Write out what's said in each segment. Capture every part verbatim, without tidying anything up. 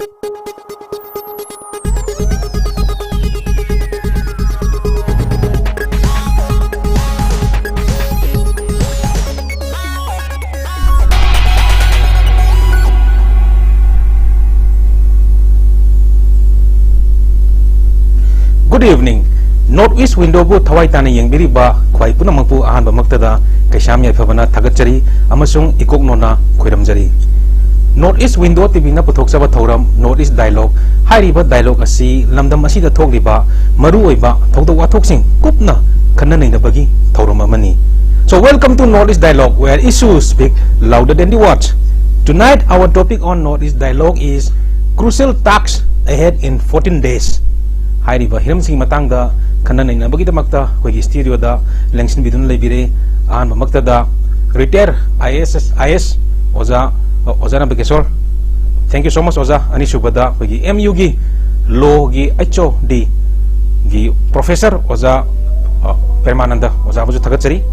Good evening. North East Window ꯕꯨ ꯊꯋꯥꯏ ꯇꯥꯅ ꯌꯦꯡꯕꯤꯔꯤꯕ ꯈ꯭ꯋꯥꯏ ꯄꯨꯝꯅꯃꯛꯄꯨ ꯑꯍꯥꯟꯕꯃꯛꯇꯗ ꯀꯩꯁꯥꯝ ꯌꯥꯏꯐꯕꯅ ꯊꯥꯒꯠꯆꯔꯤ ꯑꯃꯁꯨꯡ ꯏꯀꯣꯛ ꯅꯣꯟꯅ ꯈꯣꯏꯔꯝꯖꯔꯤ꯫ North East Window T V ꯅ ꯄꯨꯊꯣꯛꯆꯕ ꯊꯧꯔꯝ North East Dialogue ꯍꯥꯏꯔꯤꯕ dialogue ꯑꯁꯤ ꯂꯝꯗꯝ ꯑꯁꯤꯗ ꯊꯣꯛꯂꯤꯕ ꯃꯔꯨꯑꯣꯏꯕ ꯊꯧꯗꯣꯛ ꯋꯥꯊꯣꯛꯁꯤꯡ ꯀꯨꯞꯅ ꯈꯟꯅ ꯅꯩꯅꯕꯒꯤ ꯊꯧꯔꯝ ꯑꯃꯅꯤ꯫ So welcome to North East Dialogue, where issues speak louder than the words. Tonight our topic on North East Dialogue is crucial tasks ahead in fourteen days. ꯍꯥꯏꯔꯤꯕ ꯍꯤꯔꯝꯁꯤꯡꯒꯤ ꯃꯇꯥꯡꯗ ꯈꯟꯅ ꯅꯩꯅꯕꯒꯤꯗꯃꯛꯇ ꯑꯩꯈꯣꯏꯒꯤ studio the ꯂꯦꯡꯁꯤꯟꯕꯤꯗꯨꯅ ꯂꯩꯕꯤꯔꯦ꯫ ꯑꯍꯥꯟꯕꯃꯛꯇꯗ retired I A S, I A S ꯑꯣꯖꯥ, ꯑꯣꯖꯥ ꯅꯕꯀꯦꯁꯣꯔ, thank you so much ꯑꯣꯖꯥ꯫ ꯑꯅꯤꯁꯨꯕꯗ ꯑꯩꯈꯣꯏꯒꯤ M U ꯒꯤ law ꯒꯤ H O D ꯒꯤ professor ꯑꯣꯖꯥ, ꯑ, ꯄ꯭ꯔꯦꯃꯥꯅꯟꯗ ꯑꯣꯖꯥꯕꯨꯁꯨ ꯊꯥꯒꯠꯆꯔꯤ꯫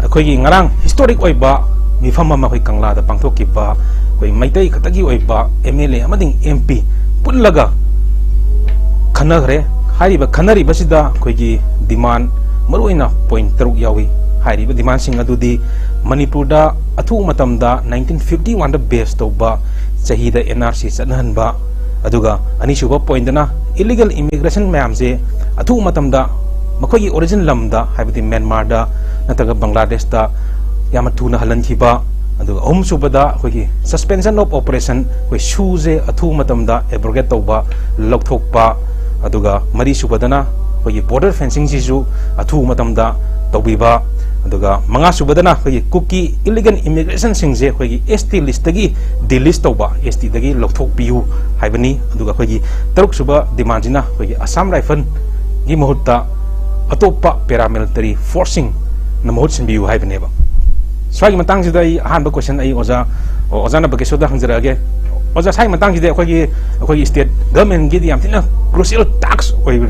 ꯑꯩꯈꯣꯏꯒꯤ ꯉꯔꯥꯡ historic ꯑꯣꯏꯕ ꯃꯤꯐꯝ ꯑꯃ ꯑꯩꯈꯣꯏ ꯀꯪꯂꯥꯗ ꯄꯥꯡꯊꯣꯛꯈꯤꯕ, ꯑꯩꯈꯣꯏ ꯃꯩꯇꯩ ꯈꯛꯇꯒꯤ ꯑꯣꯏꯕ M L A ꯑꯃꯗꯤ M P ꯄꯨꯜꯂꯒ ꯈꯟꯅꯈ꯭ꯔꯦ꯫ ꯍꯥꯏꯔꯤꯕ ꯈꯟꯅꯔꯤꯕꯁꯤꯗ ꯑꯩꯈꯣꯏꯒꯤ demand ꯃꯔꯨꯑꯣꯏꯅ point ꯇꯔꯨꯛ ꯌꯥꯎꯏ꯫ ꯍꯥꯏꯔꯤꯕ demandꯁꯤꯡ ꯑꯗꯨꯗꯤ ꯃꯅꯤꯄꯨꯔꯗ ꯑꯊꯨꯕ ꯃꯇꯝꯗ nineteen fifty one ꯗ base ꯇꯧꯕ ꯆꯍꯤꯗ N R C ꯆꯠꯅꯍꯟꯕ, ꯑꯗꯨꯒ ꯑꯅꯤꯁꯨꯕ pointꯇꯅ illegal immigration ꯃꯌꯥꯝꯁꯦ ꯑꯊꯨꯕ ꯃꯇꯝꯗ ꯃꯈꯣꯏꯒꯤ origin ꯂꯝꯗ, ꯍꯥꯏꯕꯗꯤ ꯃ꯭ꯌꯥꯟꯃꯥꯔꯗ ꯅꯠꯇ꯭ꯔꯒ ꯕꯪꯒ꯭ꯂꯥꯗꯦꯁꯇ ꯌꯥꯝꯅ ꯊꯨꯅ ꯍꯜꯍꯟꯈꯤꯕ, ꯑꯗꯨꯒ ꯑꯍꯨꯝꯁꯨꯕꯗ ꯑꯩꯈꯣꯏꯒꯤ suspension of operation, ꯑꯩꯈꯣꯏ ꯁꯨꯁꯦ ꯑꯊꯨꯕ ꯃꯇꯝꯗ abrogate ꯇꯧꯕ, ꯂꯧꯊꯣꯛꯄ, ꯑꯗꯨꯒ ꯃꯔꯤꯁꯨꯕꯗꯅ ꯑꯩꯈꯣꯏꯒꯤ border fencingꯁꯤꯁꯨ ꯑꯊꯨꯕ ꯃꯇꯝꯗ ꯇꯧꯕꯤꯕ, ꯑꯗꯨꯒ ꯃꯉꯥꯁꯨꯕꯗꯅ ꯑꯩꯈꯣꯏꯒꯤ ꯀꯨꯀꯤ illegal immigrationꯁꯤꯡꯁꯦ ꯑꯩꯈꯣꯏꯒꯤ S T listꯇꯒꯤ delist ꯇꯧꯕ, S Tꯗꯒꯤ ꯂꯧꯊꯣꯛꯄꯤꯌꯨ ꯍꯥꯏꯕꯅꯤ꯫ ꯑꯗꯨꯒ ꯑꯩꯈꯣꯏꯒꯤ ꯇꯔꯨꯛꯁꯨꯕ demandꯁꯤꯅ ꯑꯩꯈꯣꯏꯒꯤ Assam Rifleꯒꯤ ꯃꯍꯨꯠꯇ ꯑꯇꯣꯞꯄ paramilitary forceꯁꯤꯡꯅ ꯃꯍꯨꯠ ꯁꯤꯟꯕꯤꯌꯨ ꯍꯥꯏꯕꯅꯦꯕ꯫ ꯁ꯭ꯋꯥꯏꯒꯤ ꯃꯇꯥꯡꯁꯤꯗ ꯑꯩ ꯑꯍꯥꯟꯕ question ꯑꯩ ꯑꯣꯖꯥ, ꯑꯣꯖꯥ ꯅꯕꯀꯦꯁꯣꯔꯗ ꯍꯪꯖꯔꯛꯑꯒꯦ꯫ ꯑꯣꯖꯥ, ꯁ꯭ꯋꯥꯏꯒꯤ ꯃꯇꯥꯡꯁꯤꯗ ꯑꯩꯈꯣꯏꯒꯤ, ꯑꯩꯈꯣꯏꯒꯤ state governmentꯒꯤꯗꯤ ꯌꯥꯝ ꯊꯤꯅ crucial task ꯑꯣꯏꯕ,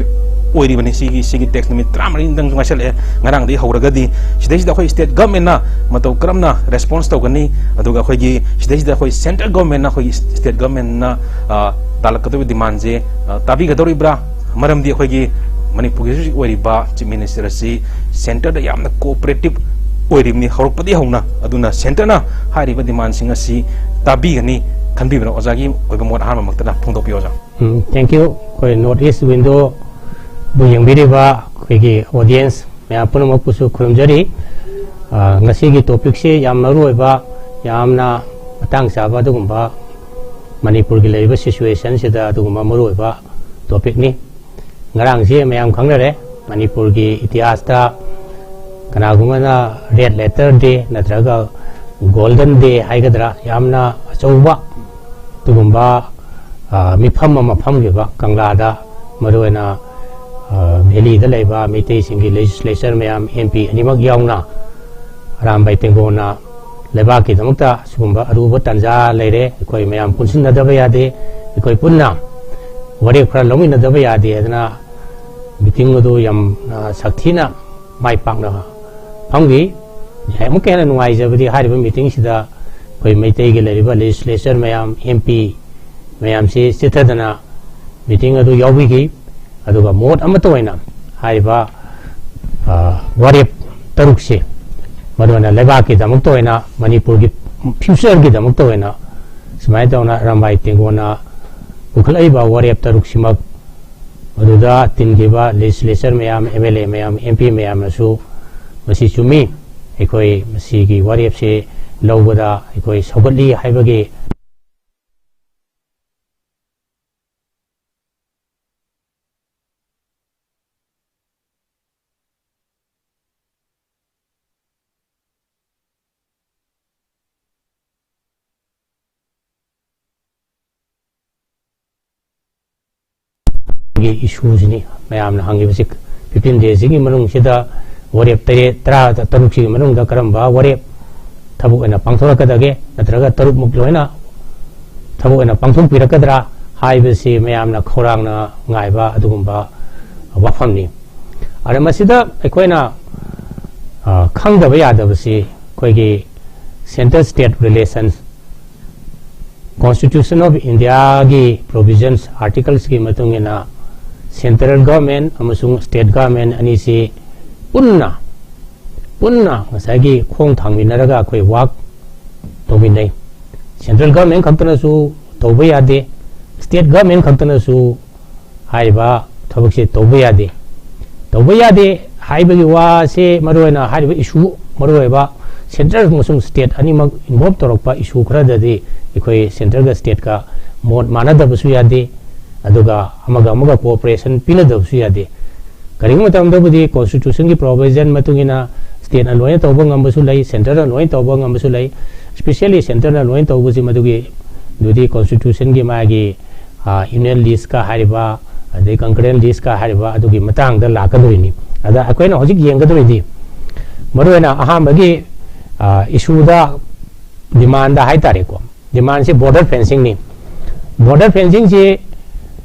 ꯑꯣꯏꯔꯤꯕꯅꯤ꯫ ꯁꯤꯒꯤ ꯁꯤꯒꯤ ꯇꯦꯛꯁ ꯅꯨꯃꯤꯠ ꯇꯔꯥꯃꯔꯤꯗꯪꯁꯨ ꯉꯥꯏꯁꯜꯂꯛꯑꯦ꯫ ꯉꯔꯥꯡꯗꯒꯤ ꯍꯧꯔꯒꯗꯤ ꯁꯤꯗꯩꯁꯤꯗ ꯑꯩꯈꯣꯏ ꯁ꯭ꯇꯦꯠ ꯒꯚꯔꯟꯃꯦꯟꯅ ꯃꯇꯧ ꯀꯔꯝꯅ ꯔꯦꯁꯄꯣꯟꯁ ꯇꯧꯒꯅꯤ, ꯑꯗꯨꯒ ꯑꯩꯈꯣꯏꯒꯤ ꯁꯤꯗꯩꯁꯤꯗ ꯑꯩꯈꯣꯏ ꯁꯦꯟꯇ꯭ꯔꯦꯜ ꯒꯚꯔꯟꯃꯦꯟꯅ ꯑꯩꯈꯣꯏꯒꯤ ꯁ꯭ꯇꯦꯠ ꯒꯚꯔꯟꯃꯦꯟꯅ ꯇꯥꯜꯂꯛꯀꯗꯧꯔꯤꯕ ꯗꯤꯃꯥꯟꯁꯦ ꯇꯥꯕꯤꯒꯗꯧꯔꯤꯕ꯭ꯔꯥ? ꯃꯔꯝꯗꯤ ꯑꯩꯈꯣꯏꯒꯤ ꯃꯅꯤꯄꯨꯔꯒꯤ ꯍꯧꯖꯤꯛ ꯑꯣꯏꯔꯤꯕ ꯆꯤꯐ ꯃꯤꯅꯤꯁꯇꯔ ꯑꯁꯤ ꯁꯦꯟꯇꯔꯗ ꯌꯥꯝꯅ ꯀꯣꯑꯣꯄꯔꯦꯇꯤꯞ ꯑꯣꯏꯔꯤꯕꯅꯤ ꯍꯧꯔꯛꯄꯗꯒꯤ ꯍꯧꯅ꯫ ꯑꯗꯨꯅ ꯁꯦꯟꯇꯔꯅ ꯍꯥꯏꯔꯤꯕ ꯗꯤꯃꯥꯟꯁꯤꯡ ꯑꯁꯤ ꯇꯥꯕꯤꯒꯅꯤ ꯈꯟꯕꯤꯕ꯭ꯔꯥ? ꯑꯣꯖꯥꯒꯤ ꯑꯣꯏꯕ ꯃꯣꯠ ꯑꯍꯥꯟꯕꯃꯛꯇꯗ ꯐꯣꯡꯗꯣꯛꯄꯤꯌꯨ, ꯑꯣꯖꯥ꯫ ꯎꯝ, thank you꯫ ꯑꯩꯈꯣꯏ North East Windowꯕꯨ ꯌꯦꯡꯕꯤꯔꯤꯕ ꯑꯩꯈꯣꯏꯒꯤ ꯑꯣꯗꯤꯌꯦꯟꯁ ꯃꯌꯥꯝ ꯄꯨꯝꯅꯃꯛꯄꯨꯁꯨ ꯈꯨꯔꯨꯝꯖꯔꯤ꯫ ꯑ, ꯉꯁꯤꯒꯤ ꯇꯣꯄꯤꯛꯁꯤ ꯌꯥꯝ ꯃꯔꯨ ꯑꯣꯏꯕ, ꯌꯥꯝꯅ ꯃꯇꯥꯡ ꯆꯥꯕ ꯑꯗꯨꯒꯨꯝꯕ ꯃꯅꯤꯄꯨꯔꯒꯤ ꯂꯩꯔꯤꯕ ꯁꯤꯆꯨꯋꯦꯁꯟꯁꯤꯗ ꯑꯗꯨꯒꯨꯝꯕ ꯃꯔꯨ ꯑꯣꯏꯕ ꯇꯣꯄꯤꯛꯅꯤ꯫ ꯉꯔꯥꯡꯁꯦ ꯃꯌꯥꯝ ꯈꯪꯅꯔꯦ, ꯃꯅꯤꯄꯨꯔꯒꯤ ꯏꯇꯤꯍꯥꯁꯇ ꯀꯅꯥꯒꯨꯝꯕꯅ ꯔꯦꯗ ꯂꯦꯇꯔ ꯗꯦ ꯅꯠꯇ꯭ꯔꯒ ꯒꯣꯜꯗꯟ ꯗꯦ ꯍꯥꯏꯒꯗ꯭ꯔꯥ, ꯌꯥꯝꯅ ꯑꯆꯧꯕ ꯑꯗꯨꯒꯨꯝꯕ, ꯑ, ꯃꯤꯐꯝ ꯑꯃ ꯐꯝꯈꯤꯕ ꯀꯪꯂꯥꯗ, ꯃꯔꯨꯑꯣꯏꯅ, ꯑ, ꯚꯦꯂꯤꯗ ꯂꯩꯕ ꯃꯩꯇꯩꯁꯤꯡꯒꯤ ꯂꯦꯖꯤꯁꯂꯦꯆꯔ ꯃꯌꯥꯝ, ꯑꯦꯝ ꯄꯤ ꯑꯅꯤꯃꯛ ꯌꯥꯎꯅ, ꯑꯔꯥꯝꯕꯥꯏ ꯇꯦꯡꯒꯣꯅ ꯂꯩꯕꯥꯛꯀꯤꯗꯃꯛꯇ ꯁꯤꯒꯨꯝꯕ ꯑꯔꯨꯕ ꯇꯥꯟꯖꯥ ꯂꯩꯔꯦ, ꯑꯩꯈꯣꯏ ꯃꯌꯥꯝ ꯄꯨꯟꯁꯤꯟꯅꯗꯕ ꯌꯥꯗꯦ, ꯑꯩꯈꯣꯏ ꯄꯨꯟꯅ ꯋꯥꯔꯦꯞ ꯈꯔ ꯂꯧꯃꯤꯟꯅꯗꯕ ꯌꯥꯗꯦ ꯍꯥꯏꯗꯅ ꯃꯤꯇꯤꯡ ꯑꯗꯨ ꯌꯥꯝ, ꯑ, ꯁꯥꯛꯊꯤꯅ ꯃꯥꯏ ꯄꯥꯛꯅ ꯐꯝꯈꯤ꯫ ꯑꯃꯨꯛꯀ ꯍꯦꯟꯅ ꯅꯨꯡꯉꯥꯏꯖꯕꯗꯤ ꯍꯥꯏꯔꯤꯕ ꯃꯤꯇꯤꯡꯁꯤꯗ ꯑꯩꯈꯣꯏ ꯃꯩꯇꯩꯒꯤ ꯂꯩꯔꯤꯕ ꯂꯦꯖꯤꯁꯂꯦꯆꯔ ꯃꯌꯥꯝ, ꯑꯦꯝ ꯄꯤ ꯃꯌꯥꯝꯁꯤ ꯆꯤꯠꯊꯗꯅ ꯃꯤꯇꯤꯡ ꯑꯗꯨ ꯌꯥꯎꯕꯤꯈꯤ꯫ ꯑꯗꯨꯒ ꯃꯣꯠ ꯑꯃꯠꯇ ꯑꯣꯏꯅ ꯍꯥꯏꯔꯤꯕ, ꯑ, ꯋꯥꯔꯦꯞ ꯇꯔꯨꯛꯁꯤ, ꯃꯔꯨꯑꯣꯏꯅ ꯂꯩꯕꯥꯛꯀꯤꯗꯃꯛꯇ ꯑꯣꯏꯅ, ꯃꯅꯤꯄꯨꯔꯒꯤ ꯐ꯭ꯌꯨꯆꯔꯒꯤꯗꯃꯛꯇ ꯑꯣꯏꯅ ꯁꯨꯃꯥꯏꯅ ꯇꯧꯅ ꯑꯔꯥꯝꯕꯥꯏ ꯇꯦꯡꯒꯣꯅ ꯄꯨꯈꯠꯂꯛꯏꯕ ꯋꯥꯔꯦꯞ ꯇꯔꯨꯛꯁꯤꯃꯛ ꯑꯗꯨꯗ ꯇꯤꯟꯈꯤꯕ ꯂꯦꯖꯤꯁꯂꯦꯆꯔ ꯃꯌꯥꯝ, ꯑꯦꯝ ꯑꯦꯜ ꯑꯦ ꯃꯌꯥꯝ, ꯑꯦꯝ ꯄꯤ ꯃꯌꯥꯝꯅꯁꯨ ꯃꯁꯤ ꯆꯨꯝꯃꯤ, ꯑꯩꯈꯣꯏ ꯃꯁꯤꯒꯤ ꯋꯥꯔꯦꯞꯁꯦ ꯂꯧꯕꯗ ꯑꯩꯈꯣꯏ ꯁꯧꯒꯠꯂꯤ ꯍꯥꯏꯕꯒꯤ ꯒꯤ ꯏꯁꯨꯁꯤꯅꯤ ꯃꯌꯥꯝꯅ ꯍꯪꯉꯤꯕꯁꯤ꯫ ꯐꯤꯐꯇꯤꯟ ꯗꯦꯁꯤꯒꯤ ꯃꯅꯨꯡꯁꯤꯗ ꯋꯥꯔꯦꯞ ꯇꯔꯦꯠ, ꯇꯔꯥ ꯇꯔꯨꯛꯁꯤꯒꯤ ꯃꯅꯨꯡꯗ ꯀꯔꯝꯕ ꯋꯥꯔꯦꯞ ꯊꯕꯛ ꯑꯣꯏꯅ ꯄꯥꯡꯊꯣꯔꯛꯀꯗꯒꯦ, ꯅꯠꯇ꯭ꯔꯒ ꯇꯔꯨꯛꯃꯛ ꯂꯣꯏꯅ ꯊꯕꯛ ꯑꯣꯏꯅ ꯄꯥꯡꯊꯣꯛꯄꯤꯔꯛꯀꯗ꯭ꯔꯥ ꯍꯥꯏꯕꯁꯤ ꯃꯌꯥꯝꯅ ꯈꯧꯔꯥꯡꯅ ꯉꯥꯏꯕ ꯑꯗꯨꯒꯨꯝꯕ ꯋꯥꯐꯝꯅꯤ꯫ ꯑꯗ ꯃꯁꯤꯗ ꯑꯩꯈꯣꯏꯅ, ꯑ, ꯈꯪꯗꯕ ꯌꯥꯗꯕꯁꯤ ꯑꯩꯈꯣꯏꯒꯤ Centre State Relations, Constitution of Indiaꯒꯤ provisions, articlesꯀꯤ ꯃꯇꯨꯡ ꯏꯟꯅ central government ꯑꯃꯁꯨꯡ state government ꯑꯅꯤꯁꯤ ꯄꯨꯟꯅ, ꯄꯨꯟꯅ ꯉꯁꯥꯏꯒꯤ ꯈꯣꯡ ꯊꯥꯡꯃꯤꯟꯅꯔꯒ ꯑꯩꯈꯣꯏ work ꯇꯧꯃꯤꯟꯅꯩ꯫ Central government ꯈꯛꯇꯅꯁꯨ ꯇꯧꯕ ꯌꯥꯗꯦ, state government ꯈꯛꯇꯅꯁꯨ ꯍꯥꯏꯔꯤꯕ ꯊꯕꯛꯁꯦ ꯇꯧꯕ ꯌꯥꯗꯦ꯫ ꯇꯧꯕ ꯌꯥꯗꯦ ꯍꯥꯏꯕꯒꯤ ꯋꯥꯁꯦ ꯃꯔꯨꯑꯣꯏꯅ ꯍꯥꯏꯔꯤꯕ issue, ꯃꯔꯨꯑꯣꯏꯕ centre ꯑꯃꯁꯨꯡ state ꯑꯅꯤꯃꯛ involve ꯇꯧꯔꯛꯄ issue ꯈꯔꯗꯗꯤ ꯑꯩꯈꯣꯏ centreꯒ stateꯀ ꯃꯣꯠ ꯃꯥꯟꯅꯗꯕꯁꯨ ꯌꯥꯗꯦ, ꯑꯗꯨꯒ ꯑꯃꯒ ꯑꯃꯒ cooperation ꯄꯤꯅꯗꯕꯁꯨ ꯌꯥꯗꯦ꯫ ꯀꯔꯤꯒꯨꯝꯕ ꯃꯇꯝꯗꯕꯨꯗꯤ constitutionꯒꯤ provision ꯃꯇꯨꯡ ꯏꯟꯅ stateꯅ ꯂꯣꯏꯅ ꯇꯧꯕ ꯉꯝꯕꯁꯨ ꯂꯩ, centreꯅ ꯂꯣꯏꯅ ꯇꯧꯕ ꯉꯝꯕꯁꯨ ꯂꯩ꯫ Specially centreꯅ ꯂꯣꯏꯅ ꯇꯧꯕꯁꯤ ꯃꯗꯨꯒꯤ, ꯑꯗꯨꯗꯤ constitutionꯒꯤ ꯃꯥꯒꯤ, ꯑ, union listꯀ ꯍꯥꯏꯔꯤꯕ, ꯑꯗꯩ concurrent listꯀ ꯍꯥꯏꯔꯤꯕ ꯑꯗꯨꯒꯤ ꯃꯇꯥꯡꯗ ꯂꯥꯛꯀꯗꯣꯏꯅꯤ꯫ ꯑꯗ ꯑꯩꯈꯣꯏꯅ ꯍꯧꯖꯤꯛ ꯌꯦꯡꯒꯗꯣꯏꯗꯤ ꯃꯔꯨꯑꯣꯏꯅ ꯑꯍꯥꯟꯕꯒꯤ, ꯑ, issueꯗ, demandꯗ ꯍꯥꯏꯇꯥꯔꯦꯀꯣ, demandꯁꯤ border fencingꯅꯤ꯫ Border fencingꯁꯤ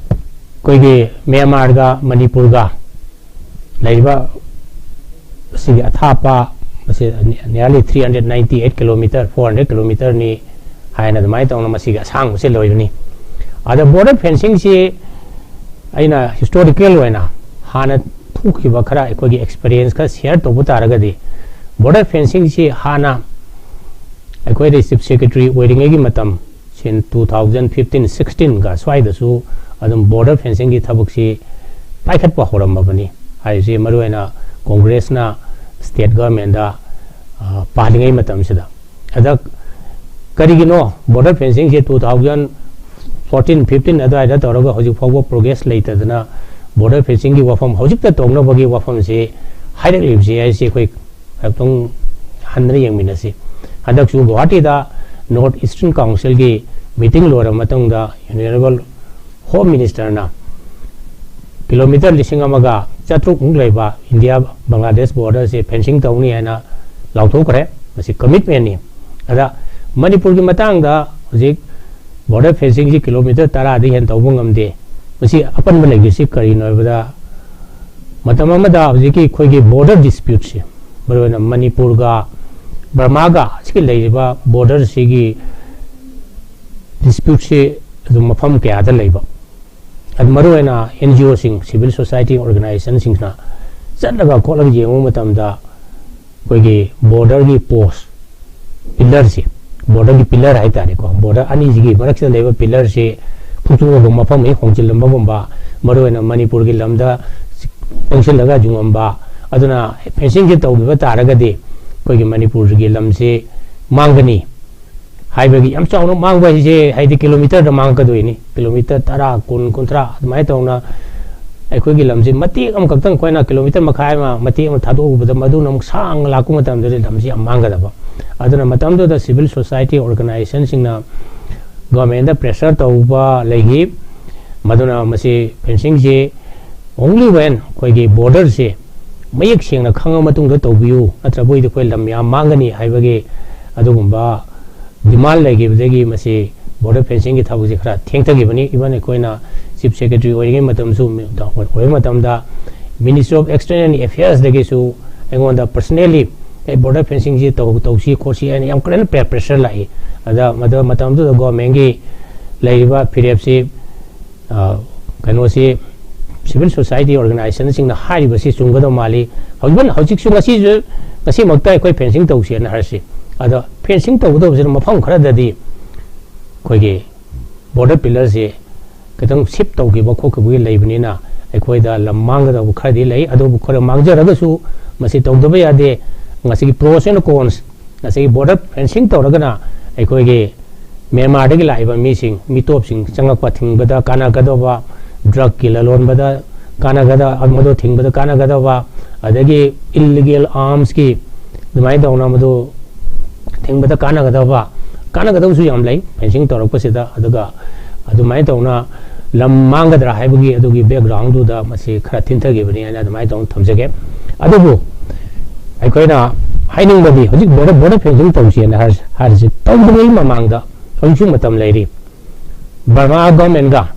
ꯑꯩꯈꯣꯏꯒꯤ ꯃ꯭ꯌꯥꯟꯃꯥꯔꯒ ꯃꯅꯤꯄꯨꯔꯒ ꯂꯩꯔꯤꯕ ꯁꯤꯒꯤ ꯑꯊꯥꯞꯄ, ꯃꯁꯤ nearly three hundred ninety eight kilometre, four hundred kilometreꯅꯤ ꯍꯥꯏꯅ ꯑꯗꯨꯃꯥꯏꯅ ꯇꯧꯅ ꯃꯁꯤꯒꯤ ꯑꯁꯥꯡꯕꯁꯦ ꯂꯣꯏꯕꯅꯤ꯫ ꯑꯗ border fencingꯁꯤ ꯑꯩꯅ historical ꯑꯣꯏꯅ ꯍꯥꯟꯅ ꯊꯣꯛꯈꯤꯕ ꯈꯔ ꯑꯩꯈꯣꯏꯒꯤ experience ꯈꯔ share ꯇꯧꯕ ꯇꯥꯔꯒꯗꯤ, border fencingꯁꯤ ꯍꯥꯟꯅ ꯑꯩꯈꯣꯏꯗ Chief Secretary ꯑꯣꯏꯔꯤꯉꯩꯒꯤ ꯃꯇꯝ, ꯁꯤꯟ two thousand fifteen sixteenꯒ ꯁ꯭ꯋꯥꯏꯗꯁꯨ ꯑꯗꯨꯝ border fencingꯒꯤ ꯊꯕꯛꯁꯤ ꯄꯥꯏꯈꯠꯄ ꯍꯧꯔꯝꯃꯕꯅꯤ꯫ ꯍꯥꯏꯔꯤꯁꯤ ꯃꯔꯨꯑꯣꯏꯅ Congressꯅ state governmentꯗ, ꯑ, ꯄꯥꯜꯂꯤꯉꯩ ꯃꯇꯝꯁꯤꯗ꯫ ꯑꯗ ꯀꯔꯤꯒꯤꯅꯣ border fencingꯁꯦ two thousand fourteen fifteen ꯑꯗꯨꯋꯥꯏꯗ ꯇꯧꯔꯒ ꯍꯧꯖꯤꯛ ꯐꯥꯎꯕ progress ꯂꯩꯇꯗꯅ border fencingꯒꯤ ꯋꯥꯐꯝ ꯍꯧꯖꯤꯛꯇ ꯇꯧꯅꯕꯒꯤ ꯋꯥꯐꯝꯁꯤ ꯍꯥꯏꯔꯛꯂꯤꯕꯁꯤ ꯍꯥꯏꯁꯤ ꯑꯩꯈꯣꯏ ꯑꯃꯨꯛꯇꯪ ꯍꯟꯗꯅ ꯌꯦꯡꯃꯤꯟꯅꯁꯤ꯫ ꯍꯟꯗꯛꯁꯨ ꯒꯨꯋꯥꯍꯥꯇꯤꯗ North Eastern Councilꯒꯤ meeting ꯂꯣꯏꯔꯕ ꯃꯇꯨꯡꯗ Honourable Home Ministerꯅ kilometre ꯂꯤꯁꯤꯡ ꯑꯃꯒ ꯆꯥꯇ꯭ꯔꯨꯛꯃꯨꯛ ꯂꯩꯕ ꯏꯟꯗꯤꯌꯥ ꯕꯪꯒ꯭ꯂꯥꯗꯦꯁ borderꯁꯦ fencing ꯇꯧꯅꯤ ꯍꯥꯏꯅ ꯂꯥꯎꯊꯣꯛꯈ꯭ꯔꯦ꯫ ꯃꯁꯤ commitmentꯅꯤ꯫ ꯑꯗ ꯃꯅꯤꯄꯨꯔꯒꯤ ꯃꯇꯥꯡꯗ ꯍꯧꯖꯤꯛ border fencingꯁꯤ kilometre ꯇꯔꯥꯗꯒꯤ ꯍꯦꯟꯅ ꯇꯧꯕ ꯉꯝꯗꯦ꯫ ꯃꯁꯤ ꯑꯄꯟꯕ ꯂꯩꯈ꯭ꯔꯤꯁꯤ ꯀꯔꯤꯅꯣ ꯍꯥꯏꯕꯗ, ꯃꯇꯝ ꯑꯃꯗ ꯍꯧꯖꯤꯛꯀꯤ ꯑꯩꯈꯣꯏꯒꯤ ꯕꯣꯔꯗꯔ ꯗꯤꯁꯄ꯭ꯌꯨꯠꯁꯦ, ꯃꯔꯨꯑꯣꯏꯅ ꯃꯅꯤꯄꯨꯔꯒ ꯕꯔꯃꯥꯒ ꯑꯁꯤꯒꯤ ꯂꯩꯔꯤꯕ ꯕꯣꯔꯗꯔꯁꯤꯒꯤ ꯗꯤꯁꯄ꯭ꯌꯨꯠꯁꯦ ꯑꯗꯨꯝ ꯃꯐꯝ ꯀꯌꯥꯗ ꯂꯩꯕ, ꯑꯗꯨ ꯃꯔꯨꯑꯣꯏꯅ ꯑꯦꯟ ꯖꯤ ꯑꯣꯁꯤꯡ, ꯁꯤꯚꯤꯜ ꯁꯣꯁꯥꯏꯇꯤ ꯑꯣꯔꯒꯅꯥꯏꯖꯦꯁꯟꯁꯤꯡꯁꯤꯅ ꯆꯠꯂꯒ ꯈꯣꯠꯂꯒ ꯌꯦꯡꯕ ꯃꯇꯝꯗ ꯑꯩꯈꯣꯏꯒꯤ ꯕꯣꯔꯗꯔꯒꯤ ꯄꯣꯁ ꯄꯤꯂꯔꯁꯤ, ꯕꯣꯔꯗꯔꯒꯤ ꯄꯤꯂꯔ ꯍꯥꯏꯇꯥꯔꯦꯀꯣ, ꯕꯣꯔꯗꯔ ꯑꯅꯤꯁꯤꯒꯤ ꯃꯔꯛꯁꯤꯗ ꯂꯩꯕ ꯄꯤꯂꯔꯁꯤ ꯐꯨꯛꯇꯣꯛꯑꯒ ꯃꯐꯝ ꯍꯦꯛ ꯍꯣꯡꯖꯤꯜꯂꯝꯕꯒꯨꯝꯕ, ꯃꯔꯨꯑꯣꯏꯅ ꯃꯅꯤꯄꯨꯔꯒꯤ ꯂꯝꯗ ꯆꯪꯁꯤꯜꯂꯒ ꯌꯨꯡꯉꯝꯕ, ꯑꯗꯨꯅ ꯐꯦꯟꯁꯤꯡꯁꯦ ꯇꯧꯈꯤꯕ ꯇꯥꯔꯒꯗꯤ ꯑꯩꯈꯣꯏꯒꯤ ꯃꯅꯤꯄꯨꯔꯒꯤ ꯂꯝꯁꯤ ꯃꯥꯡꯒꯅꯤ ꯍꯥꯏꯕꯒꯤ, ꯌꯥꯝ ꯆꯥꯎꯅ ꯃꯥꯡꯕ ꯍꯥꯏꯁꯦ ꯍꯥꯏꯗꯤ ꯀꯤꯂꯣꯃꯤꯇꯔꯗ ꯃꯥꯡꯉꯛꯀꯗꯣꯏꯅꯤ, ꯀꯤꯂꯣꯃꯤꯇꯔ ꯇꯔꯥ, ꯀꯨꯟ, ꯀꯨꯟꯊ꯭ꯔꯥ ꯑꯗꯨꯃꯥꯏꯅ ꯇꯧꯅ ꯑꯩꯈꯣꯏꯒꯤ ꯂꯝꯁꯤ ꯃꯇꯦꯛ ꯑꯃꯈꯛꯇꯪ, ꯑꯩꯈꯣꯏꯅ ꯀꯤꯂꯣꯃꯤꯇꯔ ꯃꯈꯥꯏ ꯑꯃ ꯃꯇꯦꯛ ꯑꯃ ꯊꯥꯗꯣꯛꯎꯕꯗ ꯃꯗꯨꯅ ꯑꯃꯨꯛ ꯁꯥꯡꯅ ꯂꯥꯛꯄ ꯃꯇꯝꯗꯗꯤ ꯂꯝꯁꯤ ꯌꯥꯝ ꯃꯥꯡꯒꯗꯕ꯫ ꯑꯗꯨꯅ ꯃꯇꯝꯗꯨꯗ ꯁꯤꯚꯤꯜ ꯁꯣꯁꯥꯏꯇꯤ ꯑꯣꯔꯒꯅꯥꯏꯖꯦꯁꯟꯁꯤꯡꯅ ꯒꯣꯔꯃꯦꯟꯗ ꯄ꯭ꯔꯦꯁꯔ ꯇꯧꯕ ꯂꯩꯈꯤ꯫ ꯃꯗꯨꯅ ꯃꯁꯤ ꯐꯦꯟꯁꯤꯡꯁꯤ only when ꯑꯩꯈꯣꯏꯒꯤ ꯕꯣꯔꯗꯔꯁꯤ ꯃꯌꯦꯛ ꯁꯦꯡꯅ ꯈꯪꯉ ꯃꯇꯨꯡꯗ ꯇꯧꯕꯤꯌꯨ, ꯅꯠꯇ꯭ꯔꯕꯗꯤ ꯑꯩꯈꯣꯏ ꯂꯝ ꯌꯥꯝ ꯃꯥꯡꯒꯅꯤ ꯍꯥꯏꯕꯒꯤ ꯑꯗꯨꯒꯨꯝꯕ ꯗꯤꯃꯥꯟ ꯂꯩꯈꯤꯕꯗꯒꯤ ꯃꯁꯤ ꯕꯣꯔꯗꯔ ꯐꯦꯟꯁꯤꯡꯒꯤ ꯊꯕꯛꯁꯤ ꯈꯔ ꯊꯦꯡꯊꯈꯤꯕꯅꯤ꯫ Even ꯑꯩꯈꯣꯏꯅ ꯆꯤꯐ ꯁꯦꯀ꯭ꯔꯦꯇꯔꯤ ꯑꯣꯏꯔꯤꯉꯩ ꯃꯇꯝꯁꯨ, ꯑꯣꯏꯕ ꯃꯇꯝꯗ ꯃꯤꯅꯤꯁꯇ꯭ꯔꯤ ꯑꯣꯐ ꯑꯦꯛꯁꯇꯔꯅꯦꯜ ꯑꯦꯐꯤꯌꯔꯁꯇꯒꯤꯁꯨ ꯑꯩꯉꯣꯟꯗ ꯄꯔꯁꯅꯦꯜꯂꯤ, "ꯑꯦ, ꯕꯣꯔꯗꯔ ꯐꯦꯟꯁꯤꯡꯁꯤ ꯇꯧ-, ꯇꯧꯁꯤ ꯈꯣꯠꯁꯤ" ꯍꯥꯏꯅ ꯌꯥꯝ ꯀꯟꯅ ꯄ꯭ꯔꯦ-, ꯄ꯭ꯔꯦꯁꯔ ꯂꯥꯛꯏ꯫ ꯑꯗ ꯃꯗꯨ ꯃꯇꯝꯗꯨꯗ ꯒꯣꯔꯃꯦꯟꯒꯤ ꯂꯩꯔꯤꯕ ꯐꯤꯔꯦꯞꯁꯤ, ꯑ, ꯀꯩꯅꯣꯁꯤ, ꯁꯤꯚꯤꯜ ꯁꯣꯁꯥꯏꯇꯤ ꯑꯣꯔꯒꯅꯥꯏꯖꯦꯁꯟꯁꯤꯡꯅ ꯍꯥꯏꯔꯤꯕꯁꯤ ꯆꯨꯝꯒꯗꯧ ꯃꯥꯜꯂꯤ꯫ ꯍꯧꯖꯤꯛ, ꯍꯧꯖꯤꯛꯁꯨ ꯉꯁꯤꯁꯨ, ꯉꯁꯤꯃꯛꯇ ꯑꯩꯈꯣꯏ ꯐꯦꯟꯁꯤꯡ ꯇꯧꯁꯦꯅ ꯍꯥꯏꯔꯁꯤ꯫ ꯑꯗꯣ ꯐꯦꯟꯁꯤꯡ ꯇꯧꯒꯗꯧꯕꯁꯤꯅ ꯃꯐꯝ ꯈꯔꯗꯗꯤ ꯑꯩꯈꯣꯏꯒꯤ ꯕꯣꯔꯗꯔ ꯄꯤꯂꯔꯁꯤ ꯈꯤꯇꯪ ꯁꯤꯞ ꯇꯧꯈꯤꯕ ꯈꯣꯠꯈꯤꯕꯒꯤ ꯂꯩꯕꯅꯤꯅ ꯑꯩꯈꯣꯏꯗ ꯂꯝ ꯃꯥꯡꯒꯗꯧꯕ ꯈꯔꯗꯤ ꯂꯩ꯫ ꯑꯗꯨꯕꯨ ꯈꯔ ꯃꯥꯡꯖꯔꯒꯁꯨ ꯃꯁꯤ ꯇꯧꯗꯕ ꯌꯥꯗꯦ꯫ ꯉꯁꯤꯒꯤ pros and cons, ꯉꯁꯤꯒꯤ ꯕꯣꯔꯗꯔ ꯐꯦꯟꯁꯤꯡ ꯇꯧꯔꯒꯅ ꯑꯩꯈꯣꯏꯒꯤ ꯃ꯭ꯌꯥꯟꯃꯥꯔꯗꯒꯤ ꯂꯥꯛꯏꯕ ꯃꯤꯁꯤꯡ, ꯃꯤꯇꯣꯞꯁꯤꯡ ꯆꯪꯉꯛꯄ ꯊꯤꯡꯕꯗ ꯀꯥꯟꯅꯒꯗꯧꯕ, ꯗ꯭ꯔꯒꯀꯤ ꯂꯂꯣꯟꯕꯗ ꯀꯥꯟꯅꯒꯗ-, ꯃꯗꯨ ꯊꯤꯡꯕꯗ ꯀꯥꯟꯅꯒꯗꯧꯕ, ꯑꯗꯒꯤ ꯏꯜꯂꯤꯒꯦꯜ ꯑꯥꯔꯝꯁꯀꯤ ꯑꯗꯨꯃꯥꯏꯅ ꯇꯧꯅ ꯃꯗꯨ ꯊꯤꯡꯕꯗ ꯀꯥꯟꯅꯒꯗꯕ, ꯀꯥꯟꯅꯒꯗꯕꯁꯨ ꯌꯥꯝ ꯂꯩ ꯐꯦꯟꯁꯤꯡ ꯇꯧꯔꯛꯄꯁꯤꯗ꯫ ꯑꯗꯨꯒ ꯑꯗꯨꯃꯥꯏꯅ ꯇꯧꯅ ꯂꯝ ꯃꯥꯡꯒꯗ꯭ꯔꯥ ꯍꯥꯏꯕꯒꯤ ꯑꯗꯨꯒꯤ ꯕꯦꯛꯒ꯭ꯔꯥꯎꯟꯗꯨꯗ ꯃꯁꯤ ꯈꯔ ꯊꯤꯟꯊꯈꯤꯕꯅꯤ ꯍꯥꯏꯅ ꯑꯗꯨꯃꯥꯏꯅ ꯇꯧꯅ ꯊꯝꯖꯒꯦ꯫ ꯑꯗꯨꯕꯨ ꯑꯩꯈꯣꯏꯅ ꯍꯥꯏꯅꯤꯡꯕꯗꯤ ꯍꯧꯖꯤꯛ ꯕꯣꯔꯗꯔ, ꯕꯣꯔꯗꯔ ꯐꯦꯟꯁꯤꯡ ꯇꯧꯁꯦꯅ ꯍꯥꯏꯔ-, ꯍꯥꯏꯔꯤꯁꯤ ꯇꯧꯗ꯭ꯔꯤꯉꯩ ꯃꯃꯥꯡꯗ ꯍꯧꯖꯤꯛꯁꯨ ꯃꯇꯝ ꯂꯩꯔꯤ꯫ ꯕꯔꯃꯥ ꯒꯚꯔꯟꯃꯦꯟꯒ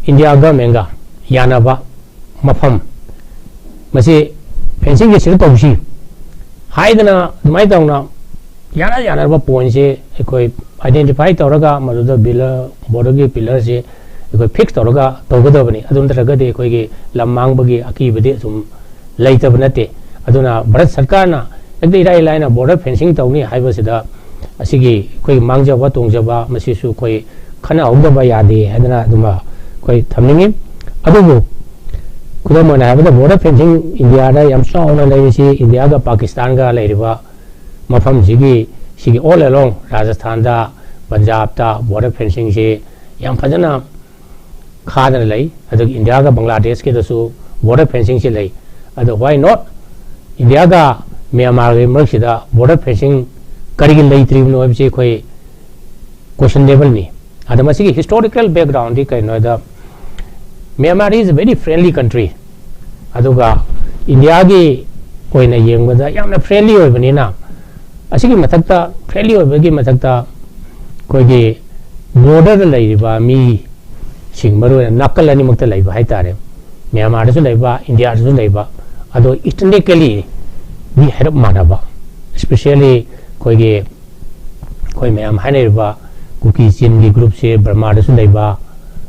ꯏꯟꯗꯤꯌꯥ ꯒꯚꯔꯟꯃꯦꯟꯒ ꯌꯥꯅꯕ ꯃꯐꯝ, ꯃꯁꯤ ꯐꯦꯟꯁꯤꯡꯁꯦ ꯁꯤꯗ ꯇꯧꯁꯤ ꯍꯥꯏꯗꯅ ꯑꯗꯨꯃꯥꯏꯅ ꯇꯧꯅ ꯌꯥꯅ ꯌꯥꯅꯔꯕ ꯄꯣꯏꯟꯁꯦ ꯑꯩꯈꯣꯏ ꯑꯥꯏꯗꯦꯟꯇꯤꯐꯥꯏ ꯇꯧꯔꯒ ꯃꯗꯨꯗ ꯕꯣꯔꯗꯔꯒꯤ ꯄꯤꯂꯔꯁꯦ ꯑꯩꯈꯣꯏ ꯐꯤꯛꯁ ꯇꯧꯔꯒ ꯇꯧꯒꯗꯕꯅꯤ꯫ ꯑꯗꯨ ꯅꯠꯇ꯭ꯔꯒꯗꯤ ꯑꯩꯈꯣꯏꯒꯤ ꯂꯝ ꯃꯥꯡꯕꯒꯤ ꯑꯀꯤꯕꯗꯤ ꯑꯗꯨꯝ ꯂꯩꯇꯕ ꯅꯠꯇꯦ꯫ ꯑꯗꯨꯅ ꯚꯥꯔꯠ ꯁꯔꯀꯥꯔꯅ ꯍꯦꯛꯇ ꯏꯔꯥꯏ ꯂꯥꯏꯅ ꯕꯣꯔꯗꯔ ꯐꯦꯟꯁꯤꯡ ꯇꯧꯅꯤ ꯍꯥꯏꯕꯁꯤꯗ ꯑꯁꯤꯒꯤ ꯑꯩꯈꯣꯏꯒꯤ ꯃꯥꯡꯖꯕ ꯇꯣꯡꯖꯕ ꯃꯁꯤꯁꯨ ꯑꯩꯈꯣꯏ ꯈꯟꯅꯍꯧꯗꯕ ꯌꯥꯗꯦ ꯍꯥꯏꯗꯅ ꯑꯗꯨꯃ ꯑꯩꯈꯣꯏ ꯊꯝꯅꯤꯡꯉꯤ꯫ ꯑꯗꯨꯕꯨ ꯈꯨꯗꯝ ꯑꯣꯏꯅ ꯍꯥꯏꯔꯕꯗ ꯕꯣꯔꯗꯔ ꯐꯦꯟꯁꯤꯡ ꯏꯟꯗꯤꯌꯥꯗ ꯌꯥꯝ ꯆꯥꯎꯅ ꯂꯩꯔꯤꯁꯤ ꯏꯟꯗꯤꯌꯥꯒ ꯄꯥꯀꯤꯁꯇꯥꯟꯒ ꯂꯩꯔꯤꯕ ꯃꯐꯝꯁꯤꯒꯤ ꯁꯤꯒꯤ all along ꯔꯥꯖꯁꯊꯥꯟꯗ, ꯄꯟꯖꯥꯕꯇ ꯕꯣꯔꯗꯔ ꯐꯦꯟꯁꯤꯡꯁꯤ ꯌꯥꯝ ꯐꯖꯅ ꯈꯥꯗꯅ ꯂꯩ꯫ ꯑꯗꯨꯒ ꯏꯟꯗꯤꯌꯥꯒ ꯕꯪꯒ꯭ꯂꯥꯗꯦꯁꯀꯤꯗꯁꯨ ꯕꯣꯔꯗꯔ ꯐꯦꯟꯁꯤꯡꯁꯤ ꯂꯩ꯫ ꯑꯗꯣ why not ꯏꯟꯗꯤꯌꯥꯒ ꯃ꯭ꯌꯥꯟꯃꯥꯔꯒꯤ ꯃꯔꯛꯁꯤꯗ ꯕꯣꯔꯗꯔ ꯐꯦꯟꯁꯤꯡ ꯀꯔꯤꯒꯤ ꯂꯩꯇ꯭ꯔꯤꯕꯅꯣ ꯍꯥꯏꯕꯁꯤ ꯑꯩꯈꯣꯏ ꯀꯣꯏꯁꯟꯅꯦꯕꯜꯅꯤ꯫ ꯑꯗ ꯃꯁꯤꯒꯤ ꯍꯤꯁꯇꯣꯔꯤꯀꯦꯜ ꯕꯦꯛꯒ꯭ꯔꯥꯎꯟꯗꯤ ꯀꯩꯅꯣ ꯍꯥꯏꯗ, Myanmar is a very friendly country꯫ ꯑꯗꯨꯒ ꯏꯟꯗꯤꯌꯥꯒꯤ ꯑꯣꯏꯅ ꯌꯦꯡꯕꯗ ꯌꯥꯝꯅ ꯐ꯭ꯔꯦꯟꯂꯤ ꯑꯣꯏꯕꯅꯤꯅ, ꯑꯁꯤꯒꯤ ꯃꯊꯛꯇ ꯐ꯭ꯔꯦꯟꯂꯤ ꯑꯣꯏꯕꯒꯤ ꯃꯊꯛꯇ ꯑꯩꯈꯣꯏꯒꯤ ꯕꯣꯔꯗꯔꯗ ꯂꯩꯔꯤꯕ ꯃꯤꯁꯤꯡ, ꯃꯔꯨꯑꯣꯏꯅ ꯅꯥꯀꯜ ꯑꯅꯤꯃꯛꯇ ꯂꯩꯕ ꯍꯥꯏꯇꯥꯔꯦ, ꯃ꯭ꯌꯥꯟꯃꯥꯔꯗꯁꯨ ꯂꯩꯕ, ꯏꯟꯗꯤꯌꯥꯗꯁꯨ ꯂꯩꯕ, ꯑꯗꯣ ꯏꯊꯅꯤꯀꯦꯂꯤ ꯃꯤ ꯍꯥꯏꯔꯞ ꯃꯥꯟꯅꯕ, ꯏꯁꯄꯤꯁꯦꯜꯂꯤ ꯑꯩꯈꯣꯏꯒꯤ ꯑꯩꯈꯣꯏ ꯃꯌꯥꯝ ꯍꯥꯏꯅꯔꯤꯕ ꯀꯨꯀꯤ ꯆꯤꯟꯒꯤ ꯒ꯭ꯔꯨꯞꯁꯦ ꯕꯔꯃꯥꯗꯁꯨ ꯂꯩꯕ,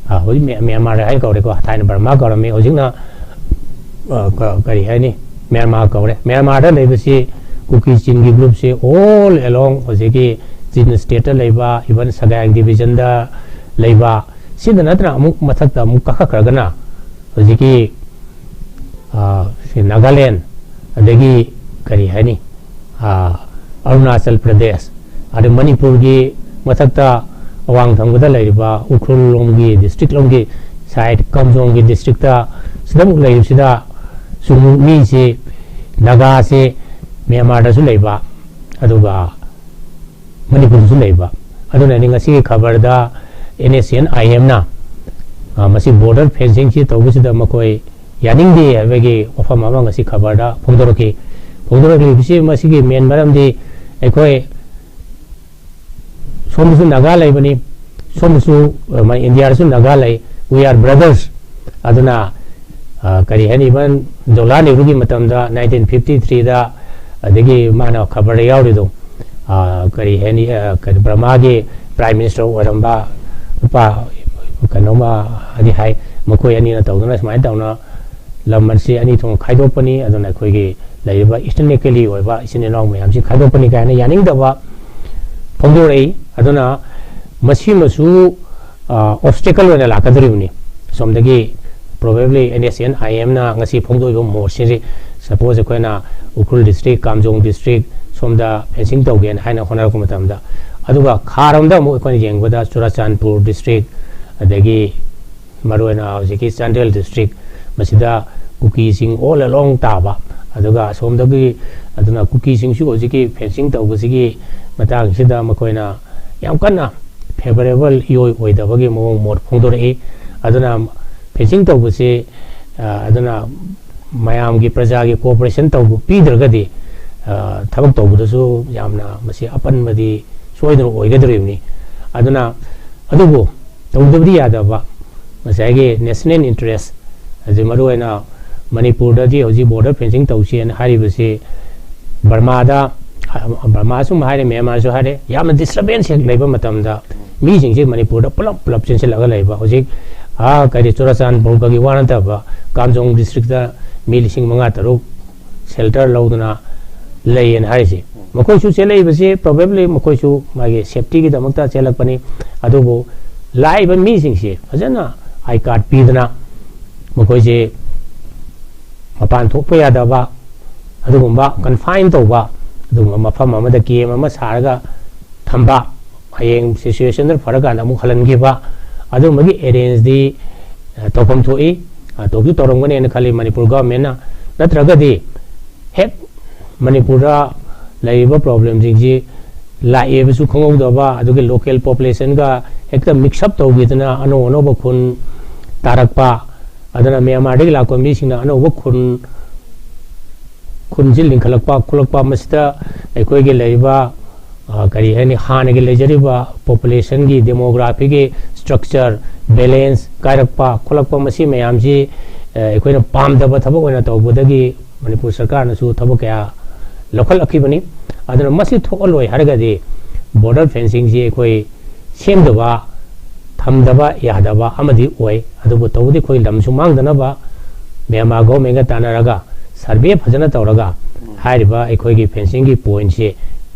ꯑ, ꯍꯧꯖꯤꯛ ꯃ꯭ꯌꯥ-, ꯃ꯭ꯌꯥꯟꯃꯥꯔ ꯍꯥꯏꯅ ꯀꯧꯔꯦꯀꯣ, ꯊꯥꯏꯅ ꯕꯔꯃꯥ ꯀꯧꯔꯝꯃꯤ, ꯍꯧꯖꯤꯛꯅ, ꯑ, ꯀ-, ꯀꯔꯤ ꯍꯥꯏꯅꯤ, ꯃ꯭ꯌꯥꯟꯃꯥꯔ ꯀꯧꯔꯦ꯫ ꯃ꯭ꯌꯥꯟꯃꯥꯔꯗ ꯂꯩꯕꯁꯤ ꯀꯨꯀꯤ ꯆꯤꯟꯒꯤ ꯒ꯭ꯔꯨꯞꯁꯤ all along ꯍꯧꯖꯤꯛꯀꯤ ꯆꯤꯟ ꯁ꯭ꯇꯦꯠꯇ ꯂꯩꯕ, even ꯁꯒꯥꯏ ꯗꯤꯕꯤꯖꯟꯗ ꯂꯩꯕ, ꯁꯤꯗ ꯅꯠꯇꯅ ꯑꯃꯨꯛ ꯃꯊꯛꯇ ꯑꯃꯨꯛ ꯀꯥꯈꯠꯈ꯭ꯔꯒꯅ ꯍꯧꯖꯤꯛꯀꯤ, ꯑ, ꯁꯤ ꯅꯥꯒꯥꯂꯦꯟ, ꯑꯗꯒꯤ ꯀꯔꯤ ꯍꯥꯏꯅꯤ, ꯑ, ꯑꯔꯨꯅꯥꯆꯜ ꯄ꯭ꯔꯗꯦꯁ, ꯑꯗꯩ ꯃꯅꯤꯄꯨꯔꯒꯤ ꯃꯊꯛꯇ ꯑꯋꯥꯡ ꯊꯪꯕꯗ ꯂꯩꯔꯤꯕ ꯎꯈ꯭ꯔꯨꯜ ꯂꯣꯝꯒꯤ ꯗꯤꯁꯇ꯭ꯔꯤꯛ ꯂꯣꯝꯒꯤ ꯁꯥꯏꯠ, ꯀꯥꯝꯖꯣꯡꯒꯤ ꯗꯤꯁꯇ꯭ꯔꯤꯛꯇ ꯁꯤꯗ ꯑꯃꯨꯛ ꯂꯩꯔꯤꯕꯁꯤꯗ ꯁꯨꯝ ꯃꯤꯁꯤ, ꯅꯥꯒꯥꯁꯤ ꯃ꯭ꯌꯥꯟꯃꯥꯔꯗꯁꯨ ꯂꯩꯕ, ꯑꯗꯨꯒ ꯃꯅꯤꯄꯨꯔꯗꯁꯨ ꯂꯩꯕ꯫ ꯑꯗꯨꯅꯅꯤ ꯉꯁꯤꯒꯤ ꯈꯕꯔꯗ ꯑꯦꯟ ꯑꯦꯁ ꯁꯤ ꯑꯦꯟ ꯑꯥꯏ ꯑꯦꯝꯅ, ꯑ, ꯃꯁꯤ ꯕꯣꯔꯗꯔ ꯐꯦꯟꯁꯤꯡꯁꯤ ꯇꯧꯕꯁꯤꯗ ꯃꯈꯣꯏ ꯌꯥꯅꯤꯡꯗꯦ ꯍꯥꯏꯕꯒꯤ ꯋꯥꯐꯝ ꯑꯃ ꯉꯁꯤ ꯈꯕꯔꯗ ꯐꯣꯡꯗꯣꯔꯛꯈꯤ꯫ ꯐꯣꯡꯗꯣꯔꯛꯂꯤꯕꯁꯤ ꯃꯁꯤꯒꯤ ꯃꯦꯟ ꯃꯔꯝꯗꯤ ꯑꯩꯈꯣꯏ ꯁꯣꯝꯗꯁꯨ ꯅꯥꯒꯥ ꯂꯩꯕꯅꯤ, ꯁꯣꯝꯗꯁꯨ, ꯑ, ꯃ-, ꯏꯟꯗꯤꯌꯥꯗꯁꯨ ꯅꯥꯒꯥ ꯂꯩ, we are brothers꯫ ꯑꯗꯨꯅ, ꯑ, ꯀꯔꯤ ꯍꯥꯏꯅꯤ, ꯏꯚꯟ ꯖꯋꯥꯍꯔꯂꯥꯜ ꯅꯦꯍꯔꯨꯒꯤ ꯃꯇꯝꯗ ꯅꯥꯏꯟꯇꯤꯟ ꯐꯤꯐꯇꯤ ꯊ꯭ꯔꯤꯗ, ꯑꯗꯒꯤ ꯃꯥꯅ ꯈꯕꯔꯗ ꯌꯥꯎꯔꯤꯗꯣ, ꯑ, ꯀꯔꯤ ꯍꯥꯏꯅꯤ, ꯑ, ꯀꯔꯤ, ꯕꯔꯃꯥꯒꯤ ꯄ꯭ꯔꯥꯏꯝ ꯃꯤꯅꯤꯁꯇꯔ ꯑꯣꯏꯔꯝꯕ ꯅꯨꯄꯥ ꯀꯩꯅꯣꯃ ꯍꯥꯏꯗꯤ ꯍꯥꯏ, ꯃꯈꯣꯏ ꯑꯅꯤꯅ ꯇꯧꯗꯨꯅ ꯁꯨꯃꯥꯏꯅ ꯇꯧꯅ ꯂꯝ ꯑꯁꯤ ꯑꯅꯤ ꯊꯣꯛꯅ ꯈꯥꯏꯗꯣꯛꯄꯅꯤ, ꯑꯗꯨꯅ ꯑꯩꯈꯣꯏꯒꯤ ꯂꯩꯔꯤꯕ ꯏꯁꯇꯔꯅꯦꯀꯦꯂꯤ ꯑꯣꯏꯕ ꯏꯆꯤꯟ ꯏꯅꯥꯎ ꯃꯌꯥꯝꯁꯤ ꯈꯥꯏꯗꯣꯛꯄꯅꯤ ꯀꯥꯏꯅ ꯌꯥꯅꯤꯡꯗꯕ ꯐꯣꯡꯗꯣꯔꯛꯏ꯫ ꯑꯗꯨꯅ ꯃꯁꯤꯃꯁꯨ ꯑꯣꯕꯁꯇꯦꯀꯜ ꯑꯣꯏꯅ ꯂꯥꯛꯀꯗꯧꯔꯤꯕꯅꯤ꯫ ꯁꯣꯝꯗꯒꯤ ꯄ꯭ꯔꯣꯕꯦꯕ꯭ꯂꯤ ꯑꯦꯟ ꯑꯦꯁ ꯑꯦꯟ ꯑꯥꯏ ꯑꯦꯝꯅ ꯉꯁꯤ ꯐꯣꯡꯗꯣꯛꯏꯕ ꯃꯣꯠꯁꯤꯡꯁꯤ, ꯁꯄꯣꯁ ꯑꯩꯈꯣꯏꯅ ꯎꯈ꯭ꯔꯨꯜ ꯗꯤꯁꯇ꯭ꯔꯤꯛ, ꯀꯥꯝꯖꯣꯡ ꯗꯤꯁꯇ꯭ꯔꯤꯛ ꯁꯣꯝꯗ ꯐꯦꯟꯁꯤꯡ ꯇꯧꯒꯦꯅ ꯍꯥꯏꯅ ꯍꯣꯠꯅꯔꯛꯄ ꯃꯇꯝꯗ, ꯑꯗꯨꯒ ꯈꯥꯔꯣꯝꯗ ꯑꯃꯨꯛ ꯑꯩꯈꯣꯏꯅ ꯌꯦꯡꯕꯗ ꯆꯨꯔꯥꯆꯥꯟꯄꯨꯔ ꯗꯤꯁꯇ꯭ꯔꯤꯛ, ꯑꯗꯒꯤ ꯃꯔꯨꯑꯣꯏꯅ ꯍꯧꯖꯤꯛꯀꯤ ꯆꯥꯟꯗꯦꯜ ꯗꯤꯁꯇ꯭ꯔꯤꯛ, ꯃꯁꯤꯗ ꯀꯨꯀꯤꯁꯤꯡ ꯑꯣꯜ ꯑꯦꯂꯣꯡ ꯇꯥꯕ, ꯑꯗꯨꯒ ꯑꯁꯣꯝꯗꯒꯤ, ꯑꯗꯨꯅ ꯀꯨꯀꯤꯁꯤꯡꯁꯨ ꯍꯧꯖꯤꯛꯀꯤ ꯐꯦꯟꯁꯤꯡ ꯇꯧꯕꯁꯤꯒꯤ ꯃꯇꯥꯡꯁꯤꯗ ꯃꯈꯣꯏꯅ ꯌꯥꯝ ꯀꯟꯅ ꯐꯦꯕꯔꯦꯕꯜ ꯏꯑꯣꯏ ꯑꯣꯏꯗꯕꯒꯤ ꯃꯑꯣꯡ ꯃꯣꯠ ꯐꯣꯡꯗꯣꯔꯛꯏ꯫ ꯑꯗꯨꯅ ꯐꯦꯟꯁꯤꯡ ꯇꯧꯕꯁꯤ, ꯑ, ꯑꯗꯨꯅ ꯃꯌꯥꯝꯒꯤ, ꯄ꯭ꯔꯖꯥꯒꯤ ꯀꯣꯑꯣꯄꯔꯦꯁꯟ ꯇꯧꯕ ꯄꯤꯗ꯭ꯔꯒꯗꯤ, ꯑ, ꯊꯕꯛ ꯇꯧꯕꯗꯁꯨ ꯌꯥꯝꯅ ꯃꯁꯤ ꯑꯄꯟꯕꯗꯤ ꯁꯣꯏꯗꯅ ꯑꯣꯏꯒꯗꯧꯔꯤꯕꯅꯤ꯫ ꯑꯗꯨꯅ, ꯑꯗꯨꯕꯨ ꯇꯧꯗꯕꯗꯤ ꯌꯥꯗꯕ ꯉꯁꯥꯏꯒꯤ ꯅꯦꯁꯅꯦꯜ ꯏꯟꯇꯔꯦꯁ, ꯑꯗꯨ ꯃꯔꯨꯑꯣꯏꯅ ꯃꯅꯤꯄꯨꯔꯗꯗꯤ ꯍꯧꯖꯤꯛ ꯕꯣꯔꯗꯔ ꯐꯦꯟꯁꯤꯡ ꯇꯧꯁꯦꯅ ꯍꯥꯏꯔꯤꯕꯁꯤ ꯕꯔꯃꯥꯗ, ꯕꯔꯃꯥꯁꯨ ꯍꯥꯏꯔꯦ, ꯃ꯭ꯌꯥꯟꯃꯥꯔꯁꯨ ꯍꯥꯏꯔꯦ, ꯌꯥꯝꯅ ꯗꯤꯁꯇꯔꯕꯦꯟꯁ ꯍꯦꯛ ꯂꯩꯕ ꯃꯇꯝꯗ ꯃꯤꯁꯤꯡꯁꯦ ꯃꯅꯤꯄꯨꯔꯗ ꯄꯨꯂꯞ ꯄꯨꯂꯞ ꯆꯦꯟꯁꯤꯜꯂꯒ ꯂꯩꯕ꯫ ꯍꯧꯖꯤꯛ, ꯑꯥ, ꯀꯔꯤ, ꯆꯨꯔꯥꯆꯥꯟꯄꯨꯔꯒꯤ ꯋꯥ ꯅꯠꯇꯕ, ꯀꯥꯝꯖꯣꯡ ꯗꯤꯁꯇ꯭ꯔꯤꯛꯇ ꯃꯤ ꯂꯤꯁꯤꯡ ꯃꯉꯥ ꯇꯔꯨꯛ ꯁꯦꯜꯇꯔ ꯂꯧꯗꯨꯅ ꯂꯩꯌꯦꯅ ꯍꯥꯏꯔꯤꯁꯦ꯫ ꯃꯈꯣꯏꯁꯨ ꯆꯦꯜꯂꯛꯏꯕꯁꯤ ꯄ꯭ꯔꯣꯕꯦꯕ꯭ꯂꯤ ꯃꯈꯣꯏꯁꯨ ꯃꯥꯒꯤ ꯁꯦꯐꯇꯤꯒꯤꯗꯃꯛꯇ ꯆꯦꯜꯂꯛꯄꯅꯤ꯫ ꯑꯗꯨꯕꯨ ꯂꯥꯛꯏꯕ ꯃꯤꯁꯤꯡꯁꯤ ꯐꯖꯅ ꯑꯥꯏ ꯀꯥꯔꯗ ꯄꯤꯗꯅ ꯃꯈꯣꯏꯁꯦ ꯃꯄꯥꯟ ꯊꯣꯛꯄ ꯌꯥꯗꯕ, ꯑꯗꯨꯒꯨꯝꯕ ꯀꯟꯐꯥꯏꯟ ꯇꯧꯕ, ꯑꯗꯨꯒꯨꯝꯕ ꯃꯐꯝ ꯑꯃꯗ ꯀꯦꯝ ꯑꯃ ꯁꯥꯔꯒ ꯊꯝꯕ, ꯍꯌꯦꯡ ꯁꯤꯆꯨꯋꯦꯁꯟꯗ ꯐꯔꯀꯥꯟꯗ ꯑꯃꯨꯛ ꯍꯜꯍꯟꯈꯤꯕ, ꯑꯗꯨꯝꯕꯒꯤ ꯑꯦꯔꯦꯟꯖꯇꯤ, ꯑ, ꯇꯧꯐꯝ ꯊꯣꯛꯏ꯫ ꯑ, ꯇꯧꯁꯨ ꯇꯧꯔꯝꯒꯅꯦꯅ ꯈꯜꯂꯤ ꯃꯅꯤꯄꯨꯔ ꯒꯚꯔꯟꯃꯦꯟꯅ꯫ ꯅꯠꯇ꯭ꯔꯒꯗꯤ ꯍꯦꯛ ꯃꯅꯤꯄꯨꯔꯗ ꯂꯩꯔꯤꯕ ꯄ꯭ꯔꯣꯕ꯭ꯂꯦꯝꯁꯤꯡꯁꯤ ꯂꯥꯛꯑꯦꯕꯁꯨ ꯈꯪꯍꯧꯗꯕ, ꯑꯗꯨꯒ ꯂꯣꯀꯦꯜ ꯄꯣꯄꯨꯂꯦꯁꯟꯒ ꯍꯦꯛꯇ ꯃꯤꯛꯁ ꯑꯞ ꯇꯧꯈꯤꯗꯅ ꯑꯅꯧ ꯑꯅꯧꯕ ꯈꯨꯟ ꯇꯥꯔꯛꯄ, ꯑꯗꯨꯅ ꯃ꯭ꯌꯥꯟꯃꯥꯔꯗꯒꯤ ꯂꯥꯛꯄ ꯃꯤꯁꯤꯡꯅ ꯑꯅꯧꯕ ꯈꯨꯟ, ꯈꯨꯟꯁꯤ ꯂꯤꯡꯈꯠꯂꯛꯄ, ꯈꯣꯠꯂꯛꯄ, ꯃꯁꯤꯗ ꯑꯩꯈꯣꯏꯒꯤ ꯂꯩꯔꯤꯕ, ꯑ, ꯀꯔꯤ ꯍꯥꯏꯅꯤ, ꯍꯥꯟꯅꯒꯤ ꯂꯩꯖꯔꯤꯕ ꯄꯣꯄꯨꯂꯦꯁꯟꯒꯤ, ꯗꯦꯃꯣꯒ꯭ꯔꯥꯐꯤꯒꯤ ꯁ꯭ꯇ꯭ꯔꯛꯆꯔ, ꯕꯦꯂꯦꯟꯁ ꯀꯥꯏꯔꯛꯄ, ꯈꯣꯠꯂꯛꯄ, ꯃꯁꯤ ꯃꯌꯥꯝꯁꯤ ꯑꯩꯈꯣꯏꯅ ꯄꯥꯝꯗꯕ ꯊꯕꯛ ꯑꯣꯏꯅ ꯇꯧꯕꯗꯒꯤ ꯃꯅꯤꯄꯨꯔ ꯁꯔꯀꯥꯔꯅꯁꯨ ꯊꯕꯛ ꯀꯌꯥ ꯂꯧꯈꯠꯂꯛꯈꯤꯕꯅꯤ꯫ ꯑꯗꯨꯅ ꯃꯁꯤ ꯊꯣꯛꯍꯜꯂꯣꯏ ꯍꯥꯏꯔꯒꯗꯤ border fencingꯁꯤ ꯑꯩꯈꯣꯏ ꯁꯦꯝꯗꯕ, ꯊꯝꯗꯕ ꯌꯥꯗꯕ ꯑꯃꯗꯤ ꯑꯣꯏ꯫ ꯑꯗꯨꯕꯨ ꯇꯧꯕꯗꯤ ꯑꯩꯈꯣꯏ ꯂꯝꯁꯨ ꯃꯥꯡꯗꯅꯕ Myanmar governmentꯀ ꯇꯥꯟꯅꯔꯒ survey ꯐꯖꯅ ꯇꯧꯔꯒ ꯍꯥꯏꯔꯤꯕ ꯑꯩꯈꯣꯏꯒꯤ fencingꯒꯤ pointꯁꯦ,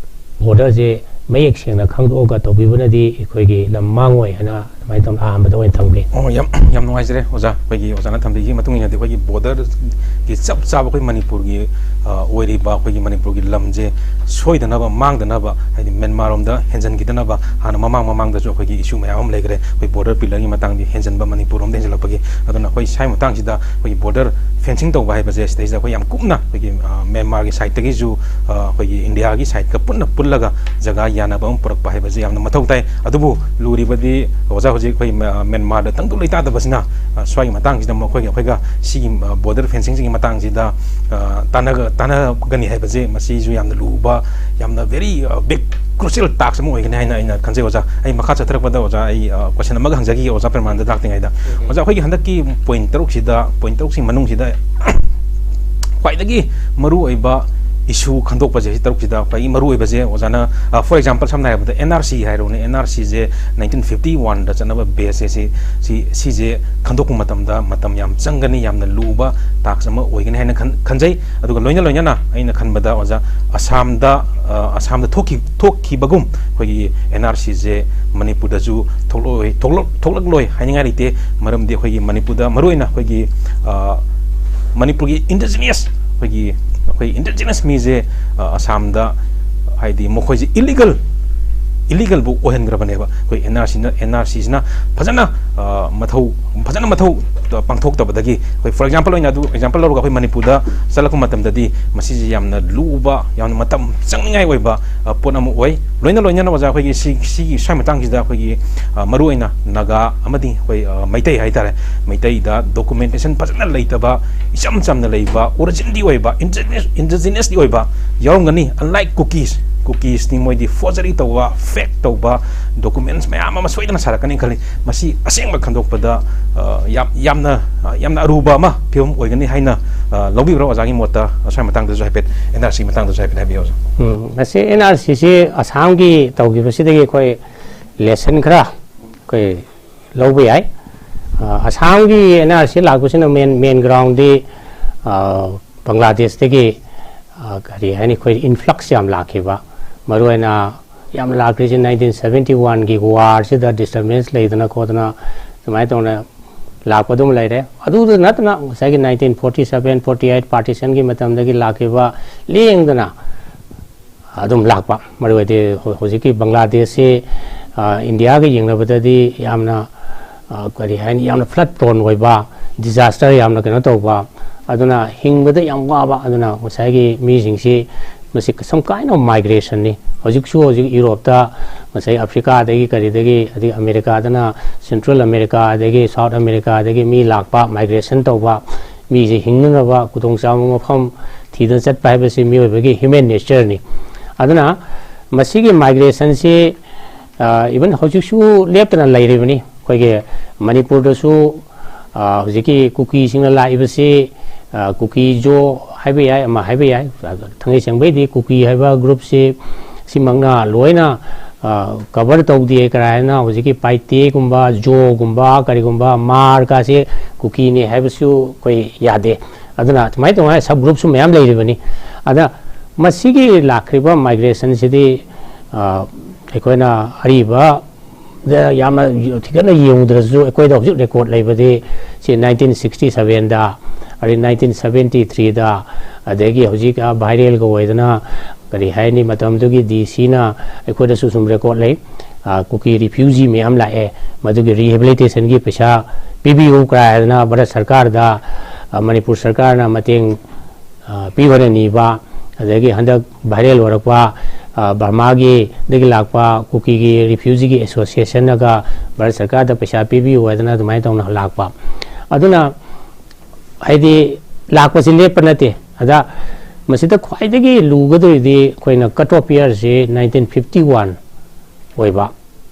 borderꯁꯦ ꯃꯌꯦꯛ ꯁꯦꯡꯅ ꯈꯪꯗꯣꯛꯑꯒ ꯇꯧꯕꯤꯕꯅꯗꯤ ꯑꯩꯈꯣꯏꯒꯤ ꯂꯝ ꯃꯥꯡꯉꯣꯏ ꯍꯥꯏꯅ ꯑꯗꯨꯃꯥꯏꯅ ꯇꯧꯅ ꯑꯍꯥꯟꯕꯗ ꯑꯣꯏꯅ ꯊꯝꯒꯦ꯫ ꯑꯣ, ꯌꯥꯝ, ꯌꯥꯝ ꯅꯨꯡꯉꯥꯏꯖꯔꯦ ꯑꯣꯖꯥ꯫ ꯑꯩꯈꯣꯏꯒꯤ ꯑꯣꯖꯥꯅ ꯊꯝꯕꯤꯈꯤꯕ ꯃꯇꯨꯡ ꯏꯟꯅꯗꯤ ꯑꯩꯈꯣꯏꯒꯤ borderꯒꯤ ꯆꯞ ꯆꯥꯕ ꯑꯩꯈꯣꯏ ꯃꯅꯤꯄꯨꯔꯒꯤ, ꯑ, ꯑꯣꯏꯔꯤꯕ ꯑꯩꯈꯣꯏꯒꯤ ꯃꯅꯤꯄꯨꯔꯒꯤ ꯂꯝꯁꯦ ꯁꯣꯏꯗꯅꯕ, ꯃꯥꯡꯗꯅꯕ, ꯍꯥꯏꯗꯤ Myanmarꯔꯣꯝꯗ ꯍꯦꯟꯖꯟꯈꯤꯗꯅꯕ ꯍꯥꯟꯅ ꯃꯃꯥꯡ ꯃꯃꯥꯡꯗꯁꯨ ꯑꯩꯈꯣꯏꯒꯤ issue ꯃꯌꯥꯝ ꯑꯃ ꯂꯩꯈ꯭ꯔꯦ꯫ ꯑꯩꯈꯣꯏ border pillarꯒꯤ ꯃꯇꯥꯡꯗꯤ ꯍꯦꯟꯖꯟꯕ, ꯃꯅꯤꯄꯨꯔꯔꯣꯝꯗ ꯍꯦꯟꯖꯜꯂꯛꯄꯒꯤ꯫ ꯑꯗꯨꯅ ꯑꯩꯈꯣꯏ ꯁ꯭ꯋꯥꯏ ꯃꯇꯥꯡꯁꯤꯗ ꯑꯩꯈꯣꯏꯒꯤ border fencing ꯇꯧꯕ ꯍꯥꯏꯕꯁꯦ ꯁꯤꯗꯩꯁꯤꯗ ꯑꯩꯈꯣꯏ ꯌꯥꯝ ꯀꯨꯞꯅ ꯑꯩꯈꯣꯏꯒꯤ, ꯑ, Myanmarꯒꯤ sideꯇꯒꯤꯁꯨ, ꯑ, ꯑꯩꯈꯣꯏꯒꯤ Indiaꯒꯤ sideꯀ ꯄꯨꯟꯅ ꯄꯨꯜꯂꯒ ꯖꯒꯥ ꯌꯥꯅꯕ ꯑꯃ ꯄꯨꯔꯛꯄ ꯍꯥꯏꯕꯁꯤ ꯌꯥꯝꯅ ꯃꯊꯧ ꯇꯥꯏ꯫ ꯑꯗꯨꯕꯨ ꯂꯨꯔꯤꯕꯗꯤ ꯑꯣꯖꯥ ꯍꯧꯖꯤꯛ ꯑꯩꯈꯣꯏ ꯃ-, Myanmarꯗ ꯇꯪꯗꯨ ꯂꯩꯇꯥꯗꯕꯁꯤꯅ, ꯑ, ꯁ꯭ꯋꯥꯏꯒꯤ ꯃꯇꯥꯡꯁꯤꯗ ꯃꯈꯣꯏꯒ ꯑꯩꯈꯣꯏꯒ ꯁꯤꯒꯤ, ꯑ, border fencingꯁꯤꯒꯤ ꯃꯇꯥꯡꯁꯤꯗ, ꯑ, ꯇꯥꯟꯅꯒ-, ꯇꯥꯟꯅꯒꯅꯤ ꯍꯥꯏꯕꯁꯦ ꯃꯁꯤꯁꯨ ꯌꯥꯝꯅ ꯂꯨꯕ, ꯌꯥꯝꯅ very, ꯑ, big crucial task ꯑꯃ ꯑꯣꯏꯒꯅꯤ ꯍꯥꯏꯅ ꯑꯩꯅ ꯈꯟꯖꯩ ꯑꯣꯖꯥ꯫ ꯑꯩ ꯃꯈꯥ ꯆꯠꯊꯔꯛꯄꯗ ꯑꯣꯖꯥ ꯑꯩ, ꯑ, question ꯑꯃꯒ ꯍꯪꯖꯈꯤꯒꯦ ꯑꯣꯖꯥ ꯄ꯭ꯔꯦꯃꯥꯅꯟꯗ ꯂꯥꯛꯇ꯭ꯔꯤꯉꯩꯗ꯫ ꯑꯣꯖꯥ, ꯑꯩꯈꯣꯏꯒꯤ ꯍꯟꯗꯛꯀꯤ point ꯇꯔꯨꯛꯁꯤꯗ, point ꯇꯔꯨꯛꯁꯤ ꯃꯅꯨꯡꯁꯤꯗ ꯈ꯭ꯋꯥꯏꯗꯒꯤ ꯃꯔꯨꯑꯣꯏꯕ issue ꯈꯟꯗꯣꯛꯄꯁꯦ, ꯁꯤ ꯇꯔꯨꯛꯁꯤꯗ ꯈ꯭ꯋꯥꯏꯗꯒꯤ ꯃꯔꯨꯑꯣꯏꯕꯁꯦ ꯑꯣꯖꯥꯅ, ꯑ, for example ꯁꯝꯅ ꯍꯥꯏꯔꯕꯗ NRC ꯍꯥꯏꯔꯣꯅꯦ, NRCꯁꯦ nineteen fifty oneꯗ ꯆꯠꯅꯕ baseꯁꯦ, ꯁꯤ, ꯁꯤ, ꯁꯤꯁꯦ ꯈꯟꯗꯣꯛꯄ ꯃꯇꯝꯗ ꯃꯇꯝ ꯌꯥꯝ ꯆꯪꯒꯅꯤ, ꯌꯥꯝꯅ ꯂꯨꯕ task ꯑꯃ ꯑꯣꯏꯒꯅꯤ ꯍꯥꯏꯅ ꯈꯟ-, ꯈꯟꯖꯩ꯫ ꯑꯗꯨꯒ ꯂꯣꯏꯅ ꯂꯣꯏꯅꯅ ꯑꯩꯅ ꯈꯟꯕꯗ ꯑꯣꯖꯥ, ꯑꯁꯥꯝꯗ, ꯑ, ꯑꯁꯥꯝꯗ ꯊꯣꯛꯈꯤ-, ꯊꯣꯛꯈꯤꯕꯒꯨꯝ ꯑꯩꯈꯣꯏꯒꯤ NRCꯁꯦ ꯃꯅꯤꯄꯨꯔꯗꯁꯨ ꯊꯣꯛꯂꯛꯑꯣꯏ-, ꯊꯣꯛꯂꯛ-, ꯊꯣꯛꯂꯛꯂꯣꯏ ꯍꯥꯏꯅꯤꯡꯉꯥꯏ ꯂꯩꯇꯦ꯫ ꯃꯔꯝꯗꯤ ꯑꯩꯈꯣꯏꯒꯤ ꯃꯅꯤꯄꯨꯔꯗ ꯃꯔꯨꯑꯣꯏꯅ ꯑꯩꯈꯣꯏꯒꯤ, ꯑ, ꯃꯅꯤꯄꯨꯔꯒꯤ indigenous, ꯑꯩꯈꯣꯏꯒꯤ, ꯑꯩꯈꯣꯏ indigenous ꯃꯤꯁꯦ, ꯑ, ꯑꯁꯥꯝꯗ ꯍꯥꯏꯗꯤ ꯃꯈꯣꯏꯁꯦ illegal, illegalꯕꯨ ꯑꯣꯏꯍꯟꯈ꯭ꯔꯕꯅꯦꯕ꯫ ꯑꯩꯈꯣꯏ NRCꯅ, NRCꯁꯤꯅ ꯐꯖꯅ, ꯑ, ꯃꯊꯧ, ꯐꯖꯅ ꯃꯊꯧ ꯄꯥꯡꯊꯣꯛꯇꯕꯗꯒꯤ ꯑꯩꯈꯣꯏ, for example ꯑꯣꯏꯅ ꯑꯗꯨ example ꯂꯧꯔꯒ ꯑꯩꯈꯣꯏ ꯃꯅꯤꯄꯨꯔꯗ ꯆꯠꯂꯛꯄ ꯃꯇꯝꯗꯗꯤ ꯃꯁꯤꯁꯦ ꯌꯥꯝꯅ ꯂꯨꯕ, ꯌꯥꯝꯅ ꯃꯇꯝ ꯆꯪꯅꯤꯡꯉꯥꯏ ꯑꯣꯏꯕ, ꯑ, ꯄꯣꯠ ꯑꯃ ꯑꯣꯏ꯫ ꯂꯣꯏꯅ ꯂꯣꯏꯅꯅ ꯑꯣꯖꯥ ꯑꯩꯈꯣꯏꯒꯤ ꯁꯤ-, ꯁꯤꯒꯤ ꯁ꯭ꯋꯥꯏ ꯃꯇꯥꯡꯁꯤꯗ ꯑꯩꯈꯣꯏꯒꯤ, ꯑ, ꯃꯔꯨꯑꯣꯏꯅ ꯅꯥꯒꯥ ꯑꯃꯗꯤ ꯑꯩꯈꯣꯏ, ꯑ, ꯃꯩꯇꯩ ꯍꯥꯏꯇꯥꯔꯦ, ꯃꯩꯇꯩꯗ documentation ꯐꯖꯅ ꯂꯩꯇꯕ, ꯏꯆꯝ ꯆꯝꯅ ꯂꯩꯕ, originꯗꯤ ꯑꯣꯏꯕ, indigenous, indigenousꯗꯤ ꯑꯣꯏꯕ ꯌꯥꯎꯔꯝꯒꯅꯤ, unlike ꯀꯨꯀꯤꯁ꯫ ꯀꯨꯀꯤꯁꯅꯤ, ꯃꯣꯏꯗꯤ ꯐꯣꯔꯖꯔꯤ ꯇꯧꯕ, ꯐꯦꯛ ꯇꯧꯕ, ꯗꯣꯀꯨꯃꯦꯟꯁ ꯃꯌꯥꯝ ꯑꯃ ꯁꯣꯏꯗꯅ ꯁꯥꯔꯛꯀꯅꯤ ꯈꯜꯂꯤ꯫ ꯃꯁꯤ ꯑꯁꯦꯡꯕ ꯈꯟꯗꯣꯛꯄꯗ, ꯑ, ꯌꯥꯝ, ꯌꯥꯝꯅ, ꯑ, ꯌꯥꯝꯅ ꯑꯔꯨꯕ ꯑꯃ ꯐꯤꯕꯝ ꯑꯣꯏꯒꯅꯤ ꯍꯥꯏꯅ, ꯑ, ꯂꯧꯕꯤꯕ꯭ꯔꯥ? ꯑꯣꯖꯥꯒꯤ ꯃꯣꯠꯇ ꯑꯁ꯭ꯋꯥꯏ ꯃꯇꯥꯡꯗꯁꯨ ꯍꯥꯏꯐꯦꯠ, ꯑꯦꯟ ꯑꯥꯔ ꯁꯤ ꯃꯇꯥꯡꯗꯁꯨ ꯍꯥꯏꯐꯦꯠ ꯍꯥꯏꯕꯤꯌꯨ, ꯑꯣꯖꯥ꯫ ꯎꯝ, ꯃꯁꯤ ꯑꯦꯟ ꯑꯥꯔ ꯁꯤꯁꯤ ꯑꯁꯥꯝꯒꯤ ꯇꯧꯈꯤꯕꯁꯤꯗꯒꯤ ꯑꯩꯈꯣꯏ ꯂꯦꯁꯟ ꯈꯔ ꯑꯩꯈꯣꯏ ꯂꯧꯕ ꯌꯥꯏ꯫ ꯑ, ꯑꯁꯥꯝꯒꯤ ꯑꯦꯟ ꯑꯥꯔ ꯁꯤ ꯂꯥꯛꯄꯁꯤꯅ ꯃꯦꯟ, ꯃꯦꯟ ꯒ꯭ꯔꯥꯎꯟꯗꯤ, ꯑ, ꯕꯪꯒ꯭ꯂꯥꯗꯦꯁꯇꯒꯤ, ꯑ, ꯀꯔꯤ ꯍꯥꯏꯅꯤ, ꯑꯩꯈꯣꯏ ꯏꯟꯐ꯭ꯂꯛꯁ ꯌꯥꯝ ꯂꯥꯛꯈꯤꯕ꯫ ꯃꯔꯨꯑꯣꯏꯅ ꯌꯥꯝ ꯂꯥꯛꯈ꯭ꯔꯤꯁꯤ ꯅꯥꯏꯟꯇꯤꯟ ꯁꯕꯦꯟꯇꯤ ꯋꯥꯟꯒꯤ ꯋꯥꯔꯁꯤꯗ ꯗꯤꯁꯇꯔꯕꯦꯟꯁ ꯂꯩꯗꯅ ꯈꯣꯠꯇꯅ ꯑꯗꯨꯃꯥꯏꯅ ꯇꯧꯅ ꯂꯥꯛꯄ ꯑꯗꯨꯝ ꯂꯩꯔꯦ꯫ ꯑꯗꯨꯗ ꯅꯠꯇꯅ ꯉꯁꯥꯏꯒꯤ nineteen forty seven, forty eight ꯄꯥꯔꯇꯤꯁꯟꯒꯤ ꯃꯇꯝꯗꯒꯤ ꯂꯥꯛꯈꯤꯕ ꯂꯦꯡꯗꯅ ꯑꯗꯨꯝ ꯂꯥꯛꯄ꯫ ꯃꯔꯨꯑꯣꯏꯗꯤ ꯍꯧ-, ꯍꯧꯖꯤꯛꯀꯤ ꯕꯪꯒ꯭ꯂꯥꯗꯦꯁꯁꯤ, ꯑ, ꯏꯟꯗꯤꯌꯥꯒ ꯌꯦꯡꯅꯕꯗꯗꯤ ꯌꯥꯝꯅ, ꯑ, ꯀꯔꯤ ꯍꯥꯏꯅꯤ, ꯌꯥꯝꯅ ꯐ꯭ꯂꯠ ꯄ꯭ꯔꯣꯟ ꯑꯣꯏꯕ, ꯗꯤꯖꯥꯁꯇꯔ ꯌꯥꯝꯅ ꯀꯩꯅꯣ ꯇꯧꯕ, ꯑꯗꯨꯅ ꯍꯤꯡꯕꯗ ꯌꯥꯝ ꯋꯥꯕ꯫ ꯑꯗꯨꯅ ꯉꯁꯥꯏꯒꯤ ꯃꯤꯁꯤꯡꯁꯤ ꯃꯁꯤ some kind of migrationꯅꯤ꯫ ꯍꯧꯖꯤꯛꯁꯨ ꯍꯧꯖꯤꯛ ꯌꯨꯔꯣꯞꯇ ꯉꯁꯥꯏ ꯑꯐ꯭ꯔꯤꯀꯥꯗꯒꯤ ꯀꯔꯤꯗꯒꯤ, ꯑꯗꯒꯤ ꯑꯃꯦꯔꯤꯀꯥꯗꯅ ꯁꯦꯟꯇ꯭ꯔꯦꯜ ꯑꯃꯦꯔꯤꯀꯥꯗꯒꯤ, ꯁꯥꯎꯠ ꯑꯃꯦꯔꯤꯀꯥꯗꯒꯤ ꯃꯤ ꯂꯥꯛꯄ, ꯃꯥꯏꯒ꯭ꯔꯦꯁꯟ ꯇꯧꯕ, ꯃꯤꯁꯦ ꯍꯤꯡꯅꯅꯕ ꯈꯨꯗꯣꯡꯆꯥꯕ ꯃꯐꯝ ꯊꯤꯗꯅ ꯆꯠꯄ ꯍꯥꯏꯕꯁꯤ ꯃꯤꯑꯣꯏꯕꯒꯤ ꯍ꯭ꯌꯨꯃꯦꯟ ꯅꯦꯆꯔꯅꯤ꯫ ꯑꯗꯨꯅ ꯃꯁꯤꯒꯤ ꯃꯥꯏꯒ꯭ꯔꯦꯁꯟꯁꯤ, ꯑ, ꯏꯚꯟ ꯍꯧꯖꯤꯛꯁꯨ ꯂꯦꯞꯇꯅ ꯂꯩꯔꯤꯕꯅꯤ꯫ ꯑꯩꯈꯣꯏꯒꯤ ꯃꯅꯤꯄꯨꯔꯗꯁꯨ, ꯑ, ꯍꯧꯖꯤꯛꯀꯤ ꯀꯨꯀꯤꯁꯤꯡꯅ ꯂꯥꯛꯏꯕꯁꯤ, ꯑ, ꯀꯨꯀꯤ ꯖꯣ ꯍꯥꯏꯕ ꯌꯥꯏ, ꯑꯃ ꯍꯥꯏꯕ ꯌꯥꯏ꯫ ꯊꯥꯡꯉꯩ ꯁꯦꯡꯕꯩꯗꯤ ꯀꯨꯀꯤ ꯍꯥꯏꯕ ꯒ꯭ꯔꯨꯞꯁꯤ ꯁꯤꯃꯛꯅ ꯂꯣꯏꯅ, ꯑ, ꯀꯚꯔ ꯇꯧꯗꯦ꯫ ꯀꯔꯥꯏꯅ ꯍꯧꯖꯤꯛꯀꯤ ꯄꯥꯏꯇꯦꯒꯨꯝꯕ, ꯖꯣꯒꯨꯝꯕ, ꯀꯔꯤꯒꯨꯝꯕ, ꯃꯥꯔꯒꯁꯦ ꯀꯨꯀꯤꯅꯤ ꯍꯥꯏꯕꯁꯨ ꯑꯩꯈꯣꯏ ꯌꯥꯗꯦ꯫ ꯑꯗꯨꯅ ꯑꯗꯨꯃꯥꯏꯅ ꯇꯧꯅ ꯁꯕ ꯒ꯭ꯔꯨꯞꯁꯨ ꯃꯌꯥꯝ ꯂꯩꯔꯤꯕꯅꯤ꯫ ꯑꯗ ꯃꯁꯤꯒꯤ ꯂꯥꯛꯈ꯭ꯔꯤꯕ ꯃꯥꯏꯒ꯭ꯔꯦꯁꯟꯁꯤꯗꯤ, ꯑ, ꯑꯩꯈꯣꯏꯅ ꯑꯔꯤꯕ ꯗ ꯌꯥꯝꯅ ꯊꯤꯒꯠꯅ ꯌꯦꯡꯉꯨꯗ꯭ꯔꯁꯨ, ꯑꯩꯈꯣꯏꯗ ꯍꯧꯖꯤꯛ ꯔꯦꯀꯣꯔꯠ ꯂꯩꯕꯗꯤ ꯁꯤ ꯅꯥꯏꯟꯇꯤꯟ ꯁꯤꯛꯁꯇꯤ ꯁꯕꯦꯟꯗ, ꯑꯗꯩ ꯅꯥꯏꯟꯇꯤꯟ ꯁꯕꯦꯟꯇꯤ ꯊ꯭ꯔꯤꯗ, ꯑꯗꯒꯤ ꯍꯧꯖꯤꯛ, ꯑ, ꯚꯥꯏꯔꯦꯜꯒ ꯑꯣꯏꯗꯅ, ꯀꯔꯤ ꯍꯥꯏꯅꯤ, ꯃꯇꯝꯗꯨꯒꯤ ꯗꯤ ꯁꯤꯅ ꯑꯩꯈꯣꯏꯗꯁꯨ ꯁꯨꯝ ꯔꯦꯀꯣꯔꯠ ꯂꯩ꯫ ꯑ, ꯀꯨꯀꯤ ꯔꯤꯐ꯭ꯌꯨꯖꯤ ꯃꯌꯥꯝ ꯂꯥꯛꯑꯦ, ꯃꯗꯨꯒꯤ ꯔꯤꯍꯦꯕꯤꯂꯤꯇꯦꯁꯟꯒꯤ ꯄꯩꯁꯥ ꯄꯤꯕꯤꯌꯨ ꯀꯥꯏꯗꯅ ꯚꯥꯔꯠ ꯁꯔꯀꯥꯔꯗ, ꯑ, ꯃꯅꯤꯄꯨꯔ ꯁꯔꯀꯥꯔꯅ ꯃꯇꯦꯡ ꯑ, ꯄꯤꯌꯣꯅ ꯅꯤꯕ, ꯑꯗꯒꯤ ꯍꯟꯗꯛ ꯚꯥꯏꯔꯦꯜ ꯑꯣꯏꯔꯛꯄ, ꯑ, ꯕꯔꯃꯥꯒꯤꯗꯒꯤ ꯂꯥꯛꯄ ꯀꯨꯀꯤꯒꯤ ꯔꯤꯐ꯭ꯌꯨꯖꯤꯒꯤ ꯑꯦꯁꯣꯁꯤꯌꯦꯁꯟꯅꯒ ꯚꯥꯔꯠ ꯁꯔꯀꯥꯔꯗ ꯄꯩꯁꯥ ꯄꯤꯕꯤꯌꯨ ꯍꯥꯏꯗꯅ ꯑꯗꯨꯃꯥꯏꯅ ꯇꯧꯅ ꯂꯥꯛꯄ꯫ ꯑꯗꯨꯅ ꯍꯥꯏꯗꯤ ꯂꯥꯛꯄꯁꯤ ꯂꯦꯞꯄ ꯅꯠꯇꯦ꯫ ꯑꯗ ꯃꯁꯤꯗ ꯈ꯭ꯋꯥꯏꯗꯒꯤ ꯂꯨꯒꯗꯧꯔꯤꯗꯤ ꯑꯩꯈꯣꯏꯅ cut off yearꯁꯤ nineteen fifty one ꯑꯣꯏꯕ,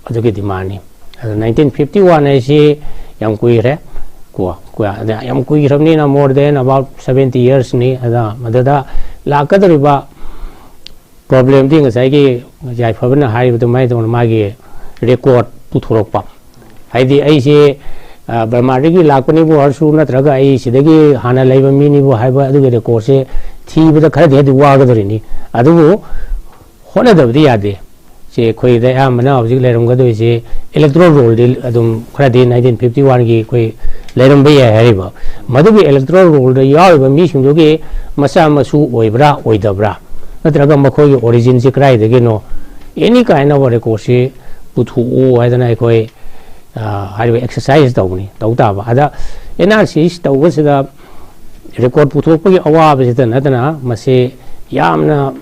ꯑꯗꯨꯒꯤ demandꯅꯤ꯫ ꯑꯗꯣ nineteen fifty one ꯍꯥꯏꯁꯤ ꯌꯥꯝ ꯀꯨꯏꯔꯦ ꯀꯣ꯫ ꯀꯣ, ꯑꯗ ꯌꯥꯝ ꯀꯨꯏꯈ꯭ꯔꯕꯅꯤꯅ, more than about seventy yearsꯅꯤ꯫ ꯑꯗ ꯃꯗꯨꯗ ꯂꯥꯛꯀꯗꯧꯔꯤꯕ problemꯗꯤ ꯉꯁꯥꯏꯒꯤ ꯌꯥꯏꯐꯕꯅ ꯍꯥꯏꯔꯤꯕ ꯑꯗꯨꯃꯥꯏꯅ ꯇꯧꯅ ꯃꯥꯒꯤ record ꯄꯨꯊꯣꯔꯛꯄ꯫ ꯍꯥꯏꯗꯤ ꯑꯩꯁꯦ, ꯑ, ꯕꯔꯃꯥꯗꯒꯤ ꯂꯥꯛꯄꯅꯤꯕꯨ ꯑꯣꯏꯔꯁꯨ, ꯅꯠꯇ꯭ꯔꯒ ꯑꯩ ꯁꯤꯗꯒꯤ ꯍꯥꯟꯅ ꯂꯩꯕ ꯃꯤꯅꯤꯕꯨ ꯍꯥꯏꯕ ꯑꯗꯨꯒꯤ recordꯁꯦ ꯊꯤꯕꯗ ꯈꯔꯗꯤ ꯍꯥꯏꯗꯤ ꯋꯥꯒꯗꯧꯔꯤꯅꯤ꯫ ꯑꯗꯨꯕꯨ ꯍꯣꯠꯅꯗꯕꯗꯤ ꯌꯥꯗꯦ꯫ ꯁꯤ ꯑꯩꯈꯣꯏꯗ ꯑꯌꯥꯝꯕꯅ ꯍꯧꯖꯤꯛ ꯂꯩꯔꯝꯒꯗꯣꯏꯁꯦ electoral rollꯗꯤ ꯑꯗꯨꯝ ꯈꯔꯗꯤ nineteen fifty oneꯒꯤ ꯑꯩꯈꯣꯏ ꯂꯩꯔꯝꯕ ꯌꯥꯏ ꯍꯥꯏꯔꯤꯕ꯫ ꯃꯗꯨꯒꯤ electoral rollꯗ ꯌꯥꯎꯔꯤꯕ ꯃꯤꯁꯤꯡꯗꯨꯒꯤ ꯃꯆꯥ ꯃꯁꯨ ꯑꯣꯏꯕ꯭ꯔꯥ ꯑꯣꯏꯗꯕ꯭ꯔꯥ, ꯅꯠꯇ꯭ꯔꯒ ꯃꯈꯣꯏꯒꯤ originꯁꯤ ꯀꯗꯥꯏꯗꯒꯤꯅꯣ, any kind of recordꯁꯤ ꯄꯨꯊꯣꯛꯎ ꯍꯥꯏꯗꯅ ꯑꯩꯈꯣꯏ, ꯑ, ꯍꯥꯏꯔꯤꯕ exercise ꯇꯧꯕꯅꯤ, ꯇꯧ ꯇꯥꯕ꯫ ꯑꯗ analysis ꯇꯧꯕꯁꯤꯗ record ꯄꯨꯊꯣꯛꯄꯒꯤ ꯑꯋꯥꯕꯁꯤꯗ ꯅꯠꯇꯅ ꯃꯁꯤ ꯌꯥꯝꯅ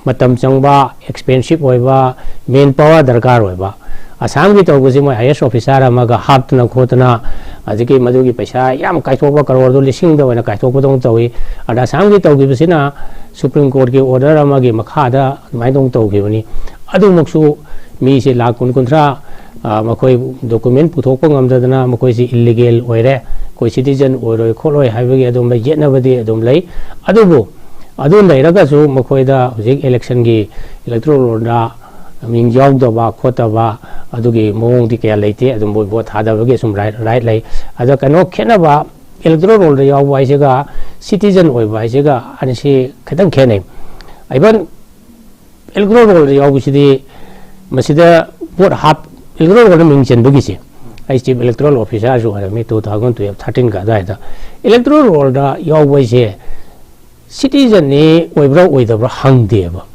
ꯃꯇꯝ ꯆꯪꯕ, expensive ꯑꯣꯏꯕ, manpower ꯗꯔꯀꯥꯔ ꯑꯣꯏꯕ꯫ ꯑꯁꯥꯝꯒꯤ ꯇꯧꯕꯁꯤ ꯃꯣꯏ IAS officer ꯑꯃꯒ ꯍꯥꯞꯇꯅ ꯈꯣꯠꯇꯅ, ꯑꯗꯒꯤ ꯃꯗꯨꯒꯤ ꯄꯩꯁꯥ ꯌꯥꯝ ꯀꯥꯏꯊꯣꯛꯄ, ꯀꯔꯣꯔꯗꯣ ꯂꯤꯁꯤꯡꯗ ꯑꯣꯏꯅ ꯀꯥꯏꯊꯣꯛꯄꯗꯧꯅ ꯇꯧꯏ꯫ ꯑꯗ ꯑꯁꯥꯝꯒꯤ ꯇꯧꯈꯤꯕꯁꯤꯅ Supreme Courtꯀꯤ order ꯑꯃꯒꯤ ꯃꯈꯥꯗ ꯑꯗꯨꯃꯥꯏꯅ ꯇꯧꯅ ꯇꯧꯈꯤꯕꯅꯤ꯫ ꯑꯗꯨꯃꯛꯁꯨ ꯃꯤꯁꯦ ꯂꯥꯈ ꯀꯨꯟ ꯀꯨꯟꯊ꯭ꯔꯥ, ꯑ, ꯃꯈꯣꯏ document ꯄꯨꯊꯣꯛꯄ ꯉꯝꯗꯗꯅ ꯃꯈꯣꯏꯁꯤ illegal ꯑꯣꯏꯔꯦ, ꯑꯩꯈꯣꯏ citizen ꯑꯣꯏꯔꯣꯏ ꯈꯣꯠꯂꯣꯏ ꯍꯥꯏꯕꯒꯤ ꯑꯗꯨꯝꯕ ꯌꯦꯠꯅꯕꯗꯤ ꯑꯗꯨꯝ ꯂꯩ꯫ ꯑꯗꯨꯕꯨ ꯑꯗꯨ ꯂꯩꯔꯒꯁꯨ ꯃꯈꯣꯏꯗ ꯍꯧꯖꯤꯛ electionꯒꯤ electoral rollꯗ ꯃꯤꯡ ꯌꯥꯎꯗꯕ ꯈꯣꯠꯇꯕ ꯑꯗꯨꯒꯤ ꯃꯑꯣꯡꯗꯤ ꯀꯌꯥ ꯂꯩꯇꯦ꯫ ꯑꯗꯨꯝ ꯃꯣꯏ vote ꯊꯥꯗꯕꯒꯤ ꯁꯨꯝ right, right ꯂꯩ꯫ ꯑꯗ ꯀꯩꯅꯣ ꯈꯦꯠꯅꯕ, electoral rollꯗ ꯌꯥꯎꯕ ꯍꯥꯏꯁꯤꯒ citizen ꯑꯣꯏꯕ ꯍꯥꯏꯁꯤꯒ ꯑꯅꯤꯁꯤ ꯈꯤꯇꯪ ꯈꯦꯠꯅꯩ꯫ Even electoral rollꯗ ꯌꯥꯎꯕꯁꯤꯗꯤ ꯃꯁꯤꯗ vote ꯍꯥꯞ-, electoral rollꯗ ꯃꯤꯡ ꯆꯟꯕꯒꯤꯁꯦ, ꯑꯩ chief electoral officerꯁꯨ ꯑꯣꯏꯔꯝꯃꯤ two thousand twelve thirteenꯒ ꯑꯗꯨꯋꯥꯏꯗ꯫ Electoral rollꯗ ꯌꯥꯎꯕ ꯍꯥꯏꯁꯦ citizenꯅꯤ ꯑꯣꯏꯕ꯭ꯔꯥ ꯑꯣꯏꯗꯕ꯭ꯔꯥ ꯍꯪꯗꯦꯕ꯫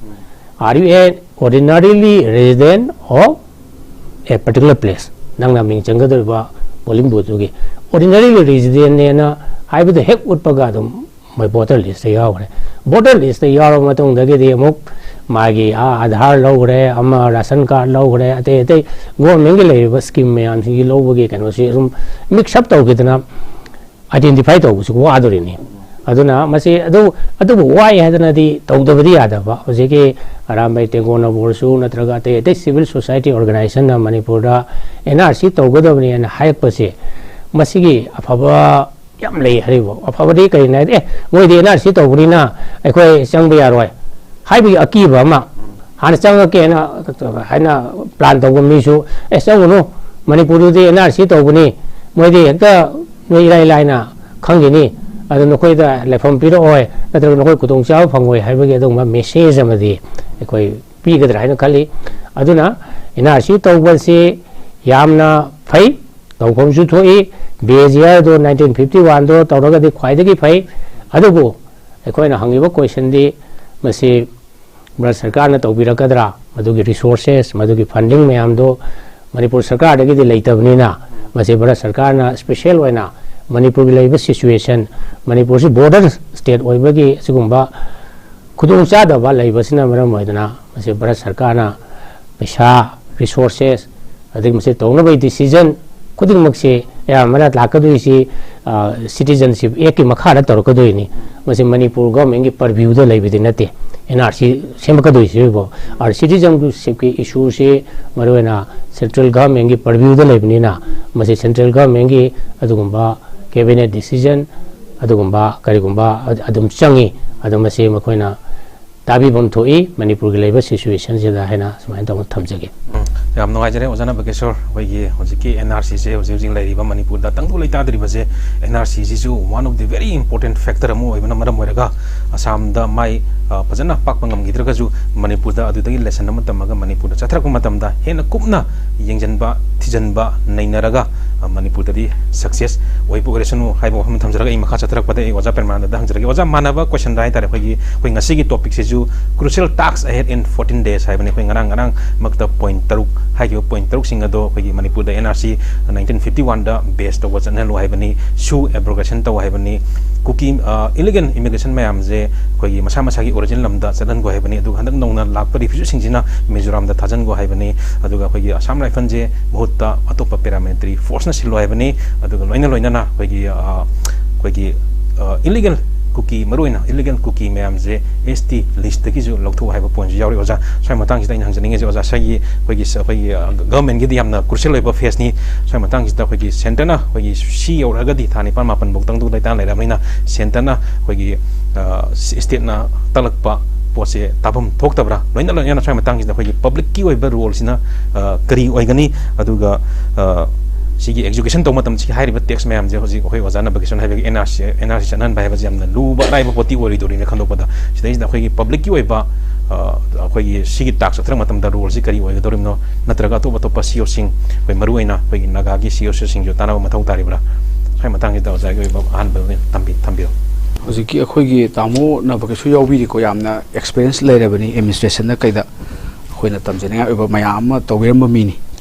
Are you an ordinarily resident of a particular place? ꯅꯪꯅ ꯃꯤꯡ ꯆꯟꯒꯗꯧꯔꯤꯕ polling boothꯇꯨꯒꯤ ordinarily residentꯅꯦꯅ ꯍꯥꯏꯕꯗꯨ ꯍꯦꯛ ꯎꯠꯄꯒ ꯑꯗꯨꯝ ꯃꯣꯏ voter listꯇ ꯌꯥꯎꯈ꯭ꯔꯦ꯫ Voter listꯇ ꯌꯥꯎꯔꯕ ꯃꯇꯨꯡꯗꯒꯤꯗꯤ ꯑꯃꯨꯛ ꯃꯥꯒꯤ, ꯑꯥ, Aadhaar ꯂꯧꯈ꯭ꯔꯦ, ꯑꯃ ration card ꯂꯧꯈ꯭ꯔꯦ, ꯑꯇꯩ ꯑꯇꯩ governmentꯀꯤ ꯂꯩꯔꯤꯕ scheme ꯃꯌꯥꯝꯁꯤꯒꯤ ꯂꯧꯕꯒꯤ ꯀꯩꯅꯣꯁꯤ ꯑꯗꯨꯝ mix up ꯇꯧꯈꯤꯗꯅ identify ꯇꯧꯕꯁꯨ ꯋꯥꯗꯣꯔꯤꯅꯤ꯫ ꯑꯗꯨꯅ ꯃꯁꯤ ꯑꯗꯨ ꯑꯗꯨꯕꯨ ꯋꯥꯏ ꯍꯥꯏꯗꯅꯗꯤ ꯇꯧꯗꯕꯗꯤ ꯌꯥꯗꯕ꯫ ꯍꯧꯖꯤꯛꯀꯤ ꯑꯔꯥꯝꯕꯥꯏ ꯇꯦꯡꯒꯣꯟꯅꯕꯨ ꯑꯣꯏꯔꯁꯨ, ꯅꯠꯇ꯭ꯔꯒ ꯑꯇꯩ ꯑꯇꯩ civil society organizationꯅ ꯃꯅꯤꯄꯨꯔꯗ NRC ꯇꯧꯒꯗꯕꯅꯤ ꯍꯥꯏꯅ ꯍꯥꯏꯔꯛꯄꯁꯦ, ꯃꯁꯤꯒꯤ ꯑꯐꯕ ꯌꯥꯝ ꯂꯩ ꯍꯥꯏꯔꯤꯕ꯫ ꯑꯐꯕꯗꯤ ꯀꯔꯤꯅꯣ ꯍꯥꯏꯗꯤ, ꯑꯦ, ꯃꯣꯏꯗꯤ NRC ꯇꯧꯕꯅꯤꯅ ꯑꯩꯈꯣꯏ ꯆꯪꯕ ꯌꯥꯔꯣꯏ ꯍꯥꯏꯕꯒꯤ ꯑꯀꯤꯕ ꯑꯃ ꯍꯥꯟꯅ ꯆꯪꯉꯛꯀꯦꯅ ꯍꯥꯏꯅ plan ꯇꯧꯕ ꯃꯤꯁꯨ, "ꯑꯦ, ꯆꯪꯉꯨꯅꯨ, ꯃꯅꯤꯄꯨꯔꯗꯨꯗꯤ NRC ꯇꯧꯕꯅꯤ, ꯃꯣꯏꯗꯤ ꯍꯦꯛꯇ ꯅꯣꯏ ꯏꯔꯥꯏ ꯂꯥꯏꯅ ꯈꯪꯈꯤꯅꯤ, ꯑꯗꯨ ꯅꯈꯣꯏꯗ ꯂꯩꯐꯝ ꯄꯤꯔꯛꯑꯣꯏ, ꯅꯠꯇ꯭ꯔꯒ ꯅꯈꯣꯏ ꯈꯨꯗꯣꯡꯆꯥꯕ ꯐꯪꯉꯣꯏ" ꯍꯥꯏꯕꯒꯤ ꯑꯗꯨꯒꯨꯝꯕ message ꯑꯃꯗꯤ ꯑꯩꯈꯣꯏ ꯄꯤꯒꯗ꯭ꯔꯥ ꯍꯥꯏꯅ ꯈꯜꯂꯤ꯫ ꯑꯗꯨꯅ NRC ꯇꯧꯕꯁꯤ ꯌꯥꯝꯅ ꯐꯩ, ꯇꯧꯐꯝꯁꯨ ꯊꯣꯛꯏ꯫ BAGRꯗꯣ nineteen fifty oneꯗꯣ ꯇꯧꯔꯒꯗꯤ ꯈ꯭ꯋꯥꯏꯗꯒꯤ ꯐꯩ꯫ ꯑꯗꯨꯕꯨ ꯑꯩꯈꯣꯏꯅ ꯍꯪꯉꯤꯕ questionꯗꯤ ꯃꯁꯤ ꯚꯥꯔꯠ ꯁꯔꯀꯥꯔꯅ ꯇꯧꯕꯤꯔꯛꯀꯗ꯭ꯔꯥ? ꯃꯗꯨꯒꯤ resources, ꯃꯗꯨꯒꯤ funding ꯃꯌꯥꯝꯗꯣ ꯃꯅꯤꯄꯨꯔ ꯁꯔꯀꯥꯔꯗꯒꯤꯗꯤ ꯂꯩꯇꯕꯅꯤꯅ, ꯃꯁꯤ ꯚꯥꯔꯠ ꯁꯔꯀꯥꯔꯅ special ꯑꯣꯏꯅ ꯃꯅꯤꯄꯨꯔꯒꯤ ꯂꯩꯔꯤꯕ situation, ꯃꯅꯤꯄꯨꯔꯁꯤ border state ꯑꯣꯏꯕꯒꯤ ꯑꯁꯤꯒꯨꯝꯕ ꯈꯨꯗꯣꯡꯆꯥꯗꯕ ꯂꯩꯕꯁꯤꯅ ꯃꯔꯝ ꯑꯣꯏꯗꯅ, ꯃꯁꯤ ꯚꯥꯔꯠ ꯁꯔꯀꯥꯔꯅ ꯄꯩꯁꯥ, resources, ꯑꯗꯒꯤ ꯃꯁꯤ ꯇꯧꯅꯕꯒꯤ decision ꯈꯨꯗꯤꯡꯃꯛꯁꯤ ꯑꯌꯥꯝꯕꯅ ꯂꯥꯛꯀꯗꯣꯏꯁꯤ, ꯑ, Citizenship Actꯀꯤ ꯃꯈꯥꯗ ꯇꯧꯔꯛꯀꯗꯣꯏꯅꯤ꯫ ꯃꯁꯤ ꯃꯅꯤꯄꯨꯔ governmentꯀꯤ purviewꯗ ꯂꯩꯕꯗꯤ ꯅꯠꯇꯦ꯫ NRC ꯁꯦꯝꯃꯛꯀꯗꯣꯏꯁꯤꯕꯨ꯫ ꯑꯗꯨ citizenshipꯀꯤ issueꯁꯤ ꯃꯔꯨꯑꯣꯏꯅ central governmentꯀꯤ purviewꯗ ꯂꯩꯕꯅꯤꯅ, ꯃꯁꯤ central governmentꯀꯤ ꯑꯗꯨꯒꯨꯝꯕ cabinet decision, ꯑꯗꯨꯒꯨꯝꯕ ꯀꯔꯤꯒꯨꯝꯕ ꯑꯗꯨꯝ ꯆꯪꯉꯤ꯫ ꯑꯗꯣ ꯃꯁꯤ ꯃꯈꯣꯏꯅ ꯇꯥꯕꯤꯐꯝ ꯊꯣꯛꯏ ꯃꯅꯤꯄꯨꯔꯒꯤ ꯂꯩꯕ situationꯁꯤꯗ ꯍꯥꯏꯅ ꯁꯨꯃꯥꯏꯅ ꯇꯧꯅ ꯊꯝꯖꯒꯦ꯫ ꯎꯝ, ꯌꯥꯝ ꯅꯨꯡꯉꯥꯏꯖꯔꯦ ꯑꯣꯖꯥ ꯅꯕꯀꯦꯁꯣꯔ꯫ ꯑꯩꯈꯣꯏꯒꯤ ꯍꯧꯖꯤꯛꯀꯤ NRCꯁꯦ, ꯍꯧꯖꯤꯛ ꯍꯧꯖꯤꯛ ꯂꯩꯔꯤꯕ ꯃꯅꯤꯄꯨꯔꯗ ꯇꯪꯗꯨ ꯂꯩꯇꯥꯗ꯭ꯔꯤꯕꯁꯦ, NRCꯁꯤꯁꯨ one of the very important factor ꯑꯃ ꯑꯣꯏꯕꯅ ꯃꯔꯝ ꯑꯣꯏꯔꯒ, ꯑꯁꯥꯝꯗ ꯃꯥꯏ, ꯑ, ꯐꯖꯅ ꯄꯥꯛꯄ ꯉꯝꯈꯤꯗ꯭ꯔꯒꯁꯨ, ꯃꯅꯤꯄꯨꯔꯗ ꯑꯗꯨꯗꯒꯤ lesson ꯑꯃ ꯇꯝꯃꯒ ꯃꯅꯤꯄꯨꯔꯗ ꯆꯠꯊꯔꯛꯄ ꯃꯇꯝꯗ ꯍꯦꯟꯅ ꯀꯨꯞꯅ ꯌꯦꯡꯁꯤꯟꯕ, ꯊꯤꯖꯤꯟꯕ, ꯅꯩꯅꯔꯒ, ꯑ, ꯃꯅꯤꯄꯨꯔꯗꯗꯤ success ꯑꯣꯏꯕ ꯑꯣꯏꯔꯁꯅꯨ ꯍꯥꯏꯕ ꯋꯥꯐꯝ ꯊꯝꯖꯔꯒ, ꯑꯩ ꯃꯈꯥ ꯆꯠꯊꯔꯛꯄꯗ ꯑꯩ ꯑꯣꯖꯥ ꯄ꯭ꯔꯦꯃꯥꯅꯟꯗꯗ ꯍꯪꯖꯔꯒꯦ꯫ ꯑꯣꯖꯥ, ꯃꯥꯟꯅꯕ questionꯗ ꯍꯥꯏꯇꯥꯔꯦ, ꯑꯩꯈꯣꯏꯒꯤ, ꯑꯩꯈꯣꯏ ꯉꯁꯤꯒꯤ topicꯁꯤꯁꯨ crucial task ahead in fourteen days ꯍꯥꯏꯕꯅꯤ꯫ ꯑꯩꯈꯣꯏ ꯉꯔꯥꯡ, ꯉꯔꯥꯡꯃꯛꯇ point ꯇꯔꯨꯛ, ꯍꯥꯏꯈꯤꯕ point ꯇꯔꯨꯛꯁꯤꯡ ꯑꯗꯣ ꯑꯩꯈꯣꯏꯒꯤ ꯃꯅꯤꯄꯨꯔꯗ NRC nineteen fifty oneꯗ base ꯇꯧꯕ ꯆꯠꯅꯍꯜꯂꯨ ꯍꯥꯏꯕꯅꯤ, ꯁꯨ abrogation ꯇꯧ ꯍꯥꯏꯕꯅꯤ, ꯀꯨꯀꯤ, ꯑ, illegal immigration ꯃꯌꯥꯝꯁꯦ ꯑꯩꯈꯣꯏꯒꯤ ꯃꯁꯥ ꯃꯁꯥꯒꯤ origin ꯂꯝꯗ ꯆꯠꯍꯟꯈꯣ ꯍꯥꯏꯕꯅꯤ, ꯑꯗꯨꯒ ꯍꯟꯗꯛ ꯅꯧꯅ ꯂꯥꯛꯄ refugeeꯁꯤꯡꯁꯤꯅ ꯃꯤꯖꯣꯔꯥꯝꯗ ꯊꯥꯖꯤꯟꯈꯣ ꯍꯥꯏꯕꯅꯤ, ꯑꯗꯨꯒ ꯑꯩꯈꯣꯏꯒꯤ Assam Riflesꯁꯦ ꯃꯍꯨꯠꯇ ꯑꯇꯣꯞꯄ paramilitary forceꯅ ꯁꯤꯜꯂꯣ ꯍꯥꯏꯕꯅꯤ, ꯑꯗꯨꯒ ꯂꯣꯏꯅ ꯂꯣꯏꯅꯅ ꯑꯩꯈꯣꯏꯒꯤ, ꯑ, ꯑꯩꯈꯣꯏꯒꯤ, ꯑ, illegal ꯀꯨꯀꯤ, ꯃꯔꯨꯑꯣꯏꯅ ꯏꯂꯤꯒꯦꯜ ꯀꯨꯀꯤ ꯃꯌꯥꯝꯁꯦ ꯑꯦꯁ ꯇꯤ ꯂꯤꯁꯇꯒꯤꯁꯨ ꯂꯧꯊꯣꯛ ꯍꯥꯏꯕ ꯄꯣꯏꯟꯠꯁꯨ ꯌꯥꯎꯔꯤ꯫ ꯑꯣꯖꯥ, ꯁ꯭ꯋꯥꯏ ꯃꯇꯥꯡꯁꯤꯗ ꯑꯩꯅ ꯍꯪꯖꯅꯤꯡꯉꯤꯁꯦ, ꯑꯣꯖꯥ, ꯁ꯭ꯋꯥꯏꯒꯤ ꯑꯩꯈꯣꯏꯒꯤ ꯑꯩꯈꯣꯏꯒꯤ ꯒꯚꯔꯟꯃꯦꯟꯠꯀꯤꯗꯤ ꯌꯥꯝꯅ ꯀ꯭ꯔꯨꯁꯤꯌꯦꯜ ꯑꯣꯏꯕ ꯐꯦꯁꯅꯤ꯫ ꯁ꯭ꯋꯥꯏ ꯃꯇꯥꯡꯁꯤꯗ ꯑꯩꯈꯣꯏꯒꯤ ꯁꯦꯟꯇꯔꯅ ꯑꯩꯈꯣꯏꯒꯤ ꯁꯤ ꯌꯧꯔꯛꯑꯒꯗꯤ ꯊꯥ ꯅꯤꯄꯥꯟ ꯃꯥꯄꯟ ꯐꯧꯇꯪꯗꯨ ꯂꯩꯇꯥ ꯂꯩꯔꯕꯅꯤꯅ ꯁꯦꯟꯇꯔꯅ ꯑꯩꯈꯣꯏꯒꯤ ꯏꯁꯇꯦꯠꯅ ꯇꯛꯂꯛꯄ ꯄꯣꯠꯁꯦ ꯇꯥꯐꯝ ꯊꯣꯛꯇꯕ꯭ꯔꯥ? ꯂꯣꯏꯅ ꯂꯣꯏꯅꯅ ꯁ꯭ꯋꯥꯏ ꯃꯇꯥꯡꯁꯤꯗ ꯑꯩꯈꯣꯏꯒꯤ ꯄꯕ꯭ꯂꯤꯛꯀꯤ ꯑꯣꯏꯕ ꯔꯣꯜꯁꯤꯅ ꯀꯔꯤ ꯑꯣꯏꯒꯅꯤ? ꯑꯗꯨꯒ ꯁꯤꯒꯤ ꯑꯦꯛꯖꯤꯀ꯭ꯌꯨꯁꯟ ꯇꯧꯕ ꯃꯇꯝꯗ ꯁꯤ ꯍꯥꯏꯔꯤꯕ ꯇꯦꯛꯁ ꯃꯌꯥꯝꯁꯦ ꯍꯧꯖꯤꯛ ꯑꯩꯈꯣꯏ ꯑꯣꯖꯥꯅ ꯚꯦꯀꯦꯁꯟ ꯍꯥꯏꯕꯒꯤ N R C, N R C ꯆꯠꯅꯍꯟꯕ ꯍꯥꯏꯕꯁꯦ ꯌꯥꯝꯅ ꯂꯨꯕ ꯑꯔꯥꯏꯕ ꯄꯣꯠꯇꯤ ꯑꯣꯏꯔꯣꯏꯗꯧꯔꯤꯅ ꯈꯟꯗꯣꯛꯄꯗ, ꯁꯤꯗꯩꯁꯤꯗ ꯑꯩꯈꯣꯏꯒꯤ ꯄꯕ꯭ꯂꯤꯛꯀꯤ ꯑꯣꯏꯕ ꯑꯩꯈꯣꯏꯒꯤ ꯁꯤꯒꯤ ꯇꯥꯛꯁ ꯆꯠꯊꯔꯛꯄ ꯃꯇꯝꯗ ꯔꯣꯜꯁꯤ ꯀꯔꯤ ꯑꯣꯏꯒꯗꯧꯔꯤꯕꯅꯣ? ꯅꯠꯇ꯭ꯔꯒ ꯑꯇꯣꯞ ꯑꯇꯣꯞꯄ ꯁꯤ ꯑꯣꯁꯤꯡ, ꯑꯩꯈꯣꯏ ꯃꯔꯨꯑꯣꯏꯅ ꯑꯩꯈꯣꯏꯒꯤ ꯅꯥꯒꯥꯒꯤ ꯁꯤ ꯑꯣꯁꯤꯁꯤꯡꯁꯨ ꯇꯥꯟꯅꯕ ꯃꯊꯧ ꯇꯥꯔꯤꯕ꯭ꯔꯥ? ꯁ꯭ꯋꯥꯏ ꯃꯇꯥꯡꯁꯤꯗ ꯑꯣꯖꯥꯒꯤ ꯑꯣꯏꯕ ꯑꯍꯥꯟꯕ ꯑꯣꯏꯅ ꯊꯝꯕꯤ-, ꯊꯝꯕꯤꯌꯨ꯫ ꯍꯧꯖꯤꯛꯀꯤ ꯑꯩꯈꯣꯏꯒꯤ ꯇꯥꯃꯣꯅ ꯀꯩꯁꯨ ꯌꯥꯎꯕꯤꯔꯤꯀꯣ, ꯌꯥꯝꯅ ꯑꯦꯛꯁꯄꯤꯔꯤꯌꯦꯟꯁ ꯂꯩꯔꯕꯅꯤ ꯑꯦꯗꯃꯤꯅꯤꯁꯇ꯭ꯔꯦꯁꯟꯗ ꯀꯩꯗ꯫ ꯑꯩꯈꯣꯏꯅ ꯇꯝꯖꯅꯤꯡꯉꯥꯏ ꯑꯣꯏꯕ ꯃꯌꯥꯝ ꯑꯃ ꯇꯧꯕꯤꯔꯝꯕ ꯃꯤꯅꯤ꯫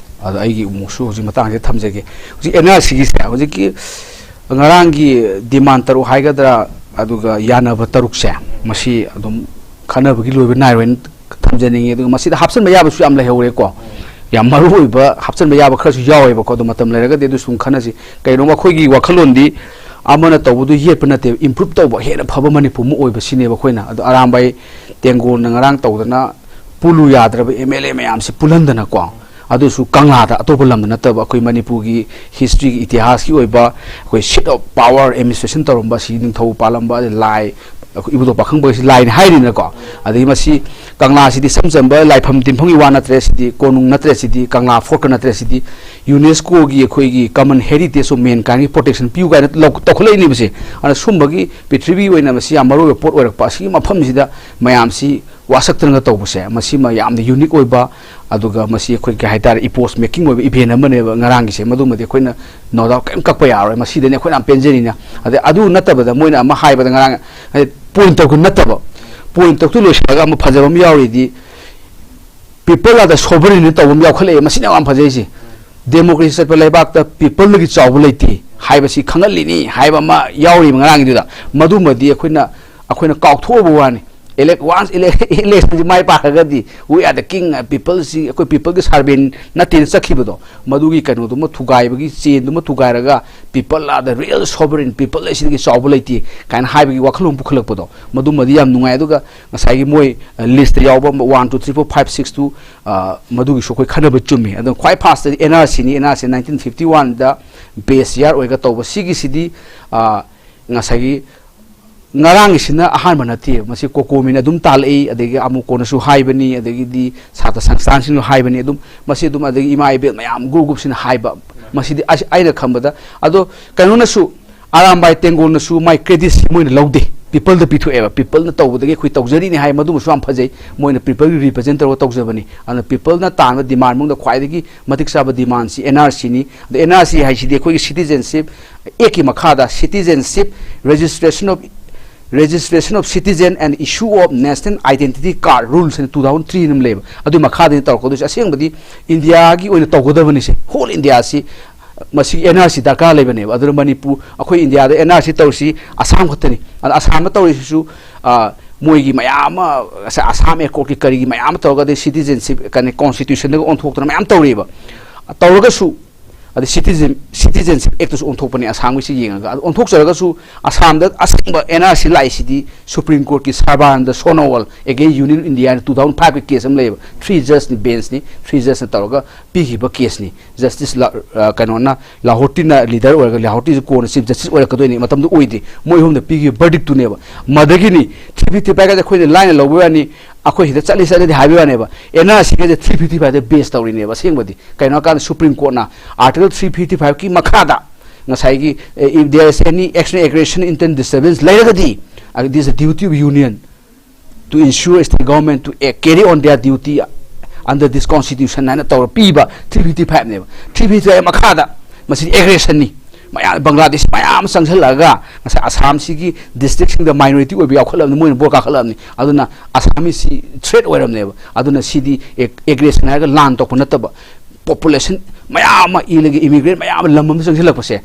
ꯑꯗꯣ ꯑꯩꯒꯤ ꯑꯃꯨꯛꯁꯨ ꯍꯧꯖꯤꯛ ꯃꯇꯥꯡꯁꯤꯗ ꯊꯝꯖꯒꯦ꯫ ꯍꯧꯖꯤꯛ ꯑꯦꯟ ꯑꯥꯔ ꯁꯤꯒꯤꯁꯦ, ꯍꯧꯖꯤꯛꯀꯤ ꯉꯔꯥꯡꯒꯤ ꯗꯤꯃꯥꯟ ꯇꯔꯨꯛ ꯍꯥꯏꯒꯗ꯭ꯔꯥ, ꯑꯗꯨꯒ ꯌꯥꯅꯕ ꯇꯔꯨꯛꯁꯦ, ꯃꯁꯤ ꯑꯗꯨꯝ ꯈꯟꯅꯕꯒꯤ ꯂꯣꯏꯕ ꯅꯥꯏꯔꯣꯏꯅ ꯊꯝꯖꯅꯤꯡꯉꯤ꯫ ꯑꯗꯨꯒ ꯃꯁꯤꯗ ꯍꯥꯞꯆꯤꯟꯕ ꯌꯥꯕꯁꯨ ꯌꯥꯝ ꯂꯩꯍꯧꯔꯦꯀꯣ, ꯌꯥꯝ ꯃꯔꯨ ꯑꯣꯏꯕ ꯍꯥꯞꯆꯤꯟꯕ ꯌꯥꯕ ꯈꯔꯁꯨ ꯌꯥꯎꯋꯦꯕꯀꯣ꯫ ꯑꯗꯣ ꯃꯇꯝ ꯂꯩꯔꯒꯗꯤ ꯑꯗꯨ ꯁꯨꯝ ꯈꯟꯅꯁꯤ꯫ ꯀꯩꯅꯣꯝ ꯑꯩꯈꯣꯏꯒꯤ ꯋꯥꯈꯜꯂꯣꯟꯗꯤ ꯑꯃꯅ ꯇꯧꯕꯗꯨ ꯌꯦꯠꯄ ꯅꯠꯇꯦ, ꯏꯝꯄ꯭ꯔꯨꯞ ꯇꯧꯕ, ꯍꯦꯟꯅ ꯐꯕ ꯃꯅꯤꯄꯨꯔ ꯑꯃ ꯑꯣꯏꯕ ꯁꯤꯅꯦꯕ ꯑꯩꯈꯣꯏꯅ꯫ ꯑꯗꯣ ꯑꯔꯥꯝꯕꯥꯏ ꯇꯦꯡꯒꯣꯜꯅ ꯉꯔꯥꯡ ꯇꯧꯗꯅ ꯄꯨꯜꯂꯨ ꯌꯥꯗ꯭ꯔꯕ ꯑꯦꯝ ꯑꯦꯜ ꯑꯦ ꯃꯌꯥꯝꯁꯦ ꯄꯨꯜꯍꯟꯗꯅꯀꯣ, ꯑꯗꯨꯁꯨ ꯀꯪꯂꯥꯗ, ꯑꯇꯣꯞꯄ ꯂꯝꯗ ꯅꯠꯇꯕ, ꯑꯩꯈꯣꯏ ꯃꯅꯤꯄꯨꯔꯒꯤ ꯍꯤꯁꯇ꯭ꯔꯤꯒꯤ ꯏꯇꯤꯍꯥꯁꯀꯤ ꯑꯣꯏꯕ ꯑꯩꯈꯣꯏ ꯁꯤꯠ ꯑꯣꯐ ꯄꯥꯋꯔ ꯑꯦꯗꯃꯤꯅꯤꯁꯇ꯭ꯔꯦꯁꯟ ꯇꯧꯔꯝꯕ, ꯁꯤ ꯅꯤꯡꯊꯧ ꯄꯥꯜꯂꯝꯕ, ꯑꯗꯩ ꯂꯥꯏ, ꯑꯩꯈꯣꯏ ꯏꯕꯨꯙꯧ ꯄꯥꯈꯪꯕ ꯍꯥꯏꯁꯤ ꯂꯥꯏꯅꯤ ꯍꯥꯏꯔꯤꯅꯀꯣ꯫ ꯑꯗꯒꯤ ꯃꯁꯤ ꯀꯪꯂꯥꯁꯤꯗꯤ ꯏꯆꯝ ꯆꯝꯕ ꯂꯥꯏꯐꯝ ꯇꯤꯟꯐꯝꯒꯤ ꯋꯥ ꯅꯠꯇ꯭ꯔꯦ, ꯁꯤꯗꯤ ꯀꯣꯅꯨꯡ ꯅꯠꯇ꯭ꯔꯦ, ꯁꯤꯗꯤ ꯀꯪꯂꯥ ꯐꯣꯔꯠꯀ ꯅꯠꯇ꯭ꯔꯦ, ꯁꯤꯗꯤ ꯌꯨꯅꯦꯁꯀꯣꯒꯤ ꯑꯩꯈꯣꯏꯒꯤ common heritage of mankindꯒꯤ protection ꯄꯤꯌꯨ ꯀꯥꯏꯅ ꯂꯧ-, ꯇꯧꯈꯠꯂꯛꯏꯅꯦꯕꯁꯦ꯫ ꯑꯗꯨꯅ ꯁꯨꯝꯕꯒꯤ ꯄ꯭ꯔꯤꯊꯤꯕꯤꯒꯤ ꯑꯣꯏꯅ ꯃꯁꯤ ꯌꯥꯝ ꯃꯔꯨ ꯑꯣꯏꯕ ꯄꯣꯠ ꯑꯣꯏꯔꯛꯄ ꯑꯁꯤꯒꯤ ꯃꯐꯝꯁꯤꯗ ꯃꯌꯥꯝꯁꯤ ꯋꯥꯁꯛꯇꯅꯒ ꯇꯧꯕꯁꯦ, ꯃꯁꯤꯃ ꯌꯥꯝꯅ ꯌꯨꯅꯤꯛ ꯑꯣꯏꯕ, ꯑꯗꯨꯒ ꯃꯁꯤ ꯑꯩꯈꯣꯏ ꯀꯩ ꯍꯥꯏꯇꯥꯔꯦ, ꯏꯄꯣꯁ ꯃꯦꯀꯤꯡ ꯑꯣꯏꯕ ꯏꯚꯦꯟ ꯑꯃꯅꯦꯕ ꯉꯔꯥꯡꯒꯤꯁꯦ꯫ ꯃꯗꯨꯃꯗꯤ ꯑꯩꯈꯣꯏꯅ ꯅꯣ ꯗꯥꯎꯠ ꯀꯔꯤꯝ ꯀꯛꯄ ꯌꯥꯔꯣꯏ꯫ ꯃꯁꯤꯗꯅꯤ ꯑꯩꯈꯣꯏꯅ ꯌꯥꯝ ꯄꯦꯟꯖꯔꯤꯅ꯫ ꯑꯗꯩ ꯑꯗꯨ ꯅꯠꯇꯕꯗ ꯃꯣꯏꯅ ꯑꯃ ꯍꯥꯏꯕꯗ ꯉꯔꯥꯡ, ꯍꯥꯏꯗꯤ ꯄꯣꯏꯟ ꯇꯔꯨꯛꯇꯨ ꯅꯠꯇꯕ, ꯄꯣꯏꯟ ꯇꯔꯨꯛꯇꯨ ꯂꯣꯏꯁꯤꯜꯂꯒ ꯑꯃ ꯐꯖꯕ ꯑꯃ ꯌꯥꯎꯔꯤꯗꯤ, people are the sovereign ꯇꯧꯕ ꯑꯃ ꯌꯥꯎꯈꯠꯂꯛꯑꯦ꯫ ꯃꯁꯤꯅ ꯌꯥꯝ ꯐꯖꯩꯁꯦ꯫ ꯗꯦꯃꯣꯀ꯭ꯔꯦꯁꯤ ꯆꯠꯄ ꯂꯩꯕꯥꯛꯇ ꯄꯤꯄꯜꯗꯒꯤ ꯆꯥꯎꯕ ꯂꯩꯇꯦ ꯍꯥꯏꯕꯁꯤ ꯈꯪꯍꯜꯂꯤꯅꯤ ꯍꯥꯏꯕ ꯑꯃ ꯌꯥꯎꯔꯤꯕ ꯉꯔꯥꯡꯒꯤꯗꯨꯗ꯫ ꯃꯗꯨꯃꯗꯤ ꯑꯩꯈꯣꯏꯅ, ꯑꯩꯈꯣꯏꯅ ꯀꯥꯎꯊꯣꯛꯑꯕ ꯋꯥꯅꯤ꯫ Elect once election ꯁꯤ ꯃꯥꯏ ꯄꯥꯛꯈ꯭ꯔꯒꯗꯤ we are the king, ꯄꯤꯄꯜꯁꯤ ꯑꯩꯈꯣꯏ ꯄꯤꯄꯜꯒꯤ ꯁꯥꯔꯚꯦꯟ ꯅꯠꯇꯦꯅ ꯆꯠꯈꯤꯕꯗꯣ, ꯃꯗꯨꯒꯤ ꯀꯩꯅꯣꯗꯨꯃ ꯊꯨꯒꯥꯏꯕꯒꯤ ꯆꯦꯟꯗꯨꯃ ꯊꯨꯒꯥꯏꯔꯒ people are the real sovereign, people ꯑꯁꯤꯗꯒꯤ ꯆꯥꯎꯕ ꯂꯩꯇꯦ ꯀꯥꯏꯅ ꯍꯥꯏꯕꯒꯤ ꯋꯥꯈꯜꯂꯣꯟ ꯄꯨꯈꯠꯂꯛꯄꯗꯣ, ꯃꯗꯨꯃꯗꯤ ꯌꯥꯝ ꯅꯨꯡꯉꯥꯏ꯫ ꯑꯗꯨꯒ ꯉꯁꯥꯏꯒꯤ ꯃꯣꯏ ꯂꯤꯁꯇ ꯌꯥꯎꯕ one two three four five six two, ꯃꯗꯨꯒꯤꯁꯨ ꯑꯩꯈꯣꯏ ꯈꯟꯅꯕ ꯆꯨꯝꯃꯤ꯫ ꯑꯗꯣ ꯈ꯭ꯋꯥꯏ ꯐꯥꯔꯁꯇꯗꯤ ꯑꯦꯟ ꯑꯥꯔ ꯁꯤꯅꯤ꯫ N R C nineteen fifty one ꯗ ꯕꯦꯁ ꯌꯥꯔ ꯑꯣꯏꯔꯒ ꯇꯧꯕ꯫ ꯁꯤꯒꯤꯁꯤꯗꯤ ꯉꯁꯥꯏꯒꯤ ꯉꯔꯥꯡꯒꯤꯁꯤꯅ ꯑꯍꯥꯟꯕ ꯅꯠꯇꯦ, ꯃꯁꯤ ꯀꯣꯀꯣꯃꯤꯅ ꯑꯗꯨꯝ ꯇꯥꯜꯂꯛꯏ, ꯑꯗꯒꯤ ꯑꯃꯨꯛ ꯀꯣꯟꯅꯁꯨ ꯍꯥꯏꯕꯅꯤ, ꯑꯗꯒꯤꯗꯤ ꯁꯥꯇ꯭ꯔ ꯁꯪꯁꯊꯥꯟꯁꯤꯡꯅ ꯍꯥꯏꯕꯅꯤ, ꯑꯗꯨꯝ ꯃꯁꯤ ꯑꯗꯨꯝ, ꯑꯗꯒꯤ ꯏꯃꯥ ꯏꯕꯦꯜ ꯃꯌꯥꯝ ꯒ꯭ꯔꯨꯞ ꯒ꯭ꯔꯨꯞꯁꯤꯅ ꯍꯥꯏꯕ꯫ ꯃꯁꯤꯗꯤ ꯑꯩ-, ꯑꯩꯅ ꯈꯟꯕꯗ, ꯑꯗꯣ ꯀꯩꯅꯣꯅꯁꯨ, ꯑꯔꯥꯝꯕꯥꯏ ꯇꯦꯡꯒꯣꯜꯅꯁꯨ ꯃꯥꯏ ꯀ꯭ꯔꯦꯗꯤꯠꯁꯤ ꯃꯣꯏꯅ ꯂꯧꯗꯦ, ꯄꯤꯄꯜꯗ ꯄꯤꯊꯣꯛꯑꯦꯕ꯫ ꯄꯤꯄꯜꯅ ꯇꯧꯕꯗꯒꯤ ꯑꯩꯈꯣꯏ ꯇꯧꯖꯔꯤꯅꯤ ꯍꯥꯏ, ꯃꯗꯨꯃꯁꯨ ꯌꯥꯝ ꯐꯖꯩ꯫ ꯃꯣꯏꯅ ꯄꯤꯄꯜꯒꯤ ꯔꯤꯄ꯭ꯔꯖꯦꯟ ꯇꯧꯔꯒ ꯇꯧꯖꯕꯅꯤ꯫ ꯑꯗꯨꯅ ꯄꯤꯄꯜꯅ ꯇꯥꯟꯕ ꯗꯤꯃꯥꯟ ꯃꯅꯨꯡꯗ ꯈ꯭ꯋꯥꯏꯗꯒꯤ ꯃꯇꯤꯛ ꯆꯥꯕ ꯗꯤꯃꯥꯟꯁꯤ ꯑꯦꯟ ꯑꯥꯔ ꯁꯤꯅꯤ꯫ ꯑꯗꯣ ꯑꯦꯟ ꯑꯥꯔ ꯁꯤ ꯍꯥꯏꯁꯤꯗꯤ ꯑꯩꯈꯣꯏꯒꯤ ꯁꯤꯇꯤꯖꯦꯟꯁꯤꯞ ꯑꯦꯛꯀꯤ ꯃꯈꯥꯗ Citizenship, Registration of Registration of Citizen and Issue of National Identity Card Rules ꯍꯥꯏꯅ two thousand three ꯑꯃ ꯂꯩꯕ, ꯑꯗꯨꯒꯤ ꯃꯈꯥꯗꯅꯤ ꯇꯧꯔꯛꯀꯗꯣꯏꯁꯦ꯫ ꯑꯁꯦꯡꯕꯗꯤ ꯏꯟꯗꯤꯌꯥꯒꯤ ꯑꯣꯏꯅ ꯇꯧꯒꯗꯕꯅꯤꯁꯦ, ꯍꯣꯜ ꯏꯟꯗꯤꯌꯥꯁꯤ ꯃꯁꯤꯒꯤ ꯑꯦꯟ ꯑꯥꯔ ꯁꯤ ꯗꯔꯀꯥꯔ ꯂꯩꯕꯅꯦꯕ꯫ ꯑꯗꯨꯅ ꯃꯅꯤꯄꯨꯔ, ꯑꯩꯈꯣꯏ ꯏꯟꯗꯤꯌꯥꯗ ꯑꯦꯟ ꯑꯥꯔ ꯁꯤ ꯇꯧꯔꯤꯁꯤ ꯑꯁꯥꯝ ꯈꯛꯇꯅꯤ꯫ ꯑꯗ ꯑꯁꯥꯝꯗ ꯇꯧꯔꯤꯁꯤꯁꯨ, ꯑ, ꯃꯣꯏꯒꯤ ꯃꯌꯥꯝ ꯑꯃ, ꯉꯁꯥꯏ ꯑꯁꯥꯝ ꯑꯦꯀꯣꯔꯗꯀꯤ ꯀꯔꯤꯒꯤ ꯃꯌꯥꯝ ꯑꯃ ꯇꯧꯔꯒ, ꯑꯗꯩ ꯁꯤꯇꯤꯖꯦꯟꯁꯤꯞ ꯀꯩꯅꯣ ꯀꯣꯟꯁꯇꯤꯇ꯭ꯌꯨꯁꯟꯗꯒ ꯑꯣꯟꯊꯣꯛꯇꯅ ꯃꯌꯥꯝ ꯇꯧꯔꯤꯕ꯫ ꯇꯧꯔꯒꯁꯨ, ꯑꯗꯩ ꯁꯤꯇꯤꯖꯦꯟ, ꯁꯤꯇꯤꯖꯦꯟꯁꯤꯞ ꯑꯦꯛꯇꯁꯨ ꯑꯣꯟꯊꯣꯛꯄꯅꯦ ꯑꯁꯥꯝꯒꯤꯁꯤ ꯌꯦꯡꯉꯒ꯫ ꯑꯗꯨ ꯑꯣꯟꯊꯣꯛꯆꯔꯒꯁꯨ ꯑꯁꯥꯝꯗ ꯑꯁꯦꯡꯕ ꯑꯦꯟ ꯑꯥꯔ ꯁꯤ ꯂꯥꯛꯏꯁꯤꯗꯤ ꯁꯨꯄ꯭ꯔꯤꯝ ꯀꯣꯔꯠꯀꯤ Sarbananda Sonowal against Union India ꯍꯥꯏꯅ two thousand five ꯀꯤ ꯀꯦꯁ ꯑꯃ ꯂꯩꯌꯦꯕ꯫ Three judgeꯅꯤ ꯕꯦꯟꯁꯅꯤ, three judgeꯅ ꯇꯧꯔꯒ ꯄꯤꯈꯤꯕ ꯀꯦꯁꯅꯤ꯫ Justice ꯂ-, ꯑ, ꯀꯩꯅꯣꯅ, ꯂꯥꯍꯣꯔꯇꯤꯅ ꯂꯤꯗꯔ ꯑꯣꯏꯔꯒ, ꯂꯥꯍꯣꯔꯇꯤꯁꯤ ꯀꯣꯟꯅ ꯆꯤꯐ ꯖꯁꯇꯤꯁ ꯑꯣꯏꯔꯛꯀꯗꯣꯏꯅꯤ, ꯃꯇꯝꯗꯨ ꯑꯣꯏꯗꯦ꯫ ꯃꯣꯏ ꯑꯍꯨꯝꯅ ꯄꯤꯈꯤꯕ ꯕꯔꯗꯤꯛꯇꯨꯅꯦꯕ꯫ ꯃꯗꯒꯤꯅꯤ three fifty five ꯀꯥꯏꯁꯦ ꯑꯩꯈꯣꯏꯅ ꯂꯥꯏꯅ ꯂꯧꯕ ꯋꯥꯅꯤ, ꯑꯩꯈꯣꯏ ꯁꯤꯗ ꯆꯠꯂꯤ ꯆꯠꯂꯗꯤ ꯍꯥꯏꯕ ꯋꯥꯅꯦꯕ꯫ ꯑꯦꯟ ꯑꯥꯔ ꯁꯤ ꯀꯥꯏꯁꯦ three fifty five ꯗ ꯕꯦꯁ ꯇꯧꯔꯤꯅꯦꯕ ꯑꯁꯦꯡꯕꯗꯤ꯫ ꯀꯩꯅꯣ ꯍꯥꯏꯀꯥꯟꯗ ꯁꯨꯄ꯭ꯔꯤꯝ ꯀꯣꯔꯠꯅ ꯑꯥꯔꯇꯤꯀꯜ three fifty five ꯀꯤ ꯃꯈꯥꯗ ꯉꯁꯥꯏꯒꯤ, ꯑꯦ, if there is any external aggression, internal disturbance ꯂꯩꯔꯒꯗꯤ, uh, it is the duty of union to ensure state government to act, carry on their duty under this constitution ꯍꯥꯏꯅ ꯇꯧꯔ ꯄꯤꯕ three fifty five ꯅꯦꯕ꯫ Three fifty five ꯃꯈꯥꯗ ꯃꯁꯤꯗꯤ ꯑꯦꯒ꯭ꯔꯦꯁꯟꯅꯤ꯫ ꯃꯌꯥꯝ, ꯕꯪꯒ꯭ꯂꯥꯗꯦꯁ ꯃꯌꯥꯝ ꯑꯃ ꯆꯪꯁꯤꯜꯂꯛꯑꯒ ꯉꯁꯥꯏ ꯑꯁꯥꯝꯁꯤꯒꯤ ꯗꯤꯁꯇ꯭ꯔꯤꯛꯁꯤꯡꯗ ꯃꯥꯏꯅꯣꯔꯤꯇꯤ ꯑꯣꯏꯕ ꯌꯥꯎꯈꯠꯂꯕꯅꯤ, ꯃꯣꯏꯅ ꯕꯣꯔ ꯀꯥꯈꯠꯂꯕꯅꯤ꯫ ꯑꯗꯨꯅ ꯑꯁꯥꯃꯤꯁꯤ ꯊ꯭ꯔꯦꯠ ꯑꯣꯏꯔꯝꯅꯦꯕ꯫ ꯑꯗꯨꯅ ꯁꯤꯗꯤ ꯑꯦ-, ꯑꯦꯒ꯭ꯔꯦꯁꯟ ꯍꯥꯏꯔꯒ ꯂꯥꯟ ꯇꯧꯕ ꯅꯠꯇꯕ, ꯄꯣꯄꯨꯂꯦꯁꯟ ꯃꯌꯥꯝ ꯑꯃ ꯏꯂꯒ ꯏꯃꯤꯒ꯭ꯔꯦꯟ ꯃꯌꯥꯝ ꯑꯃ ꯂꯝ ꯑꯃꯗ ꯆꯪꯁꯤꯜꯂꯛꯄꯁꯦ,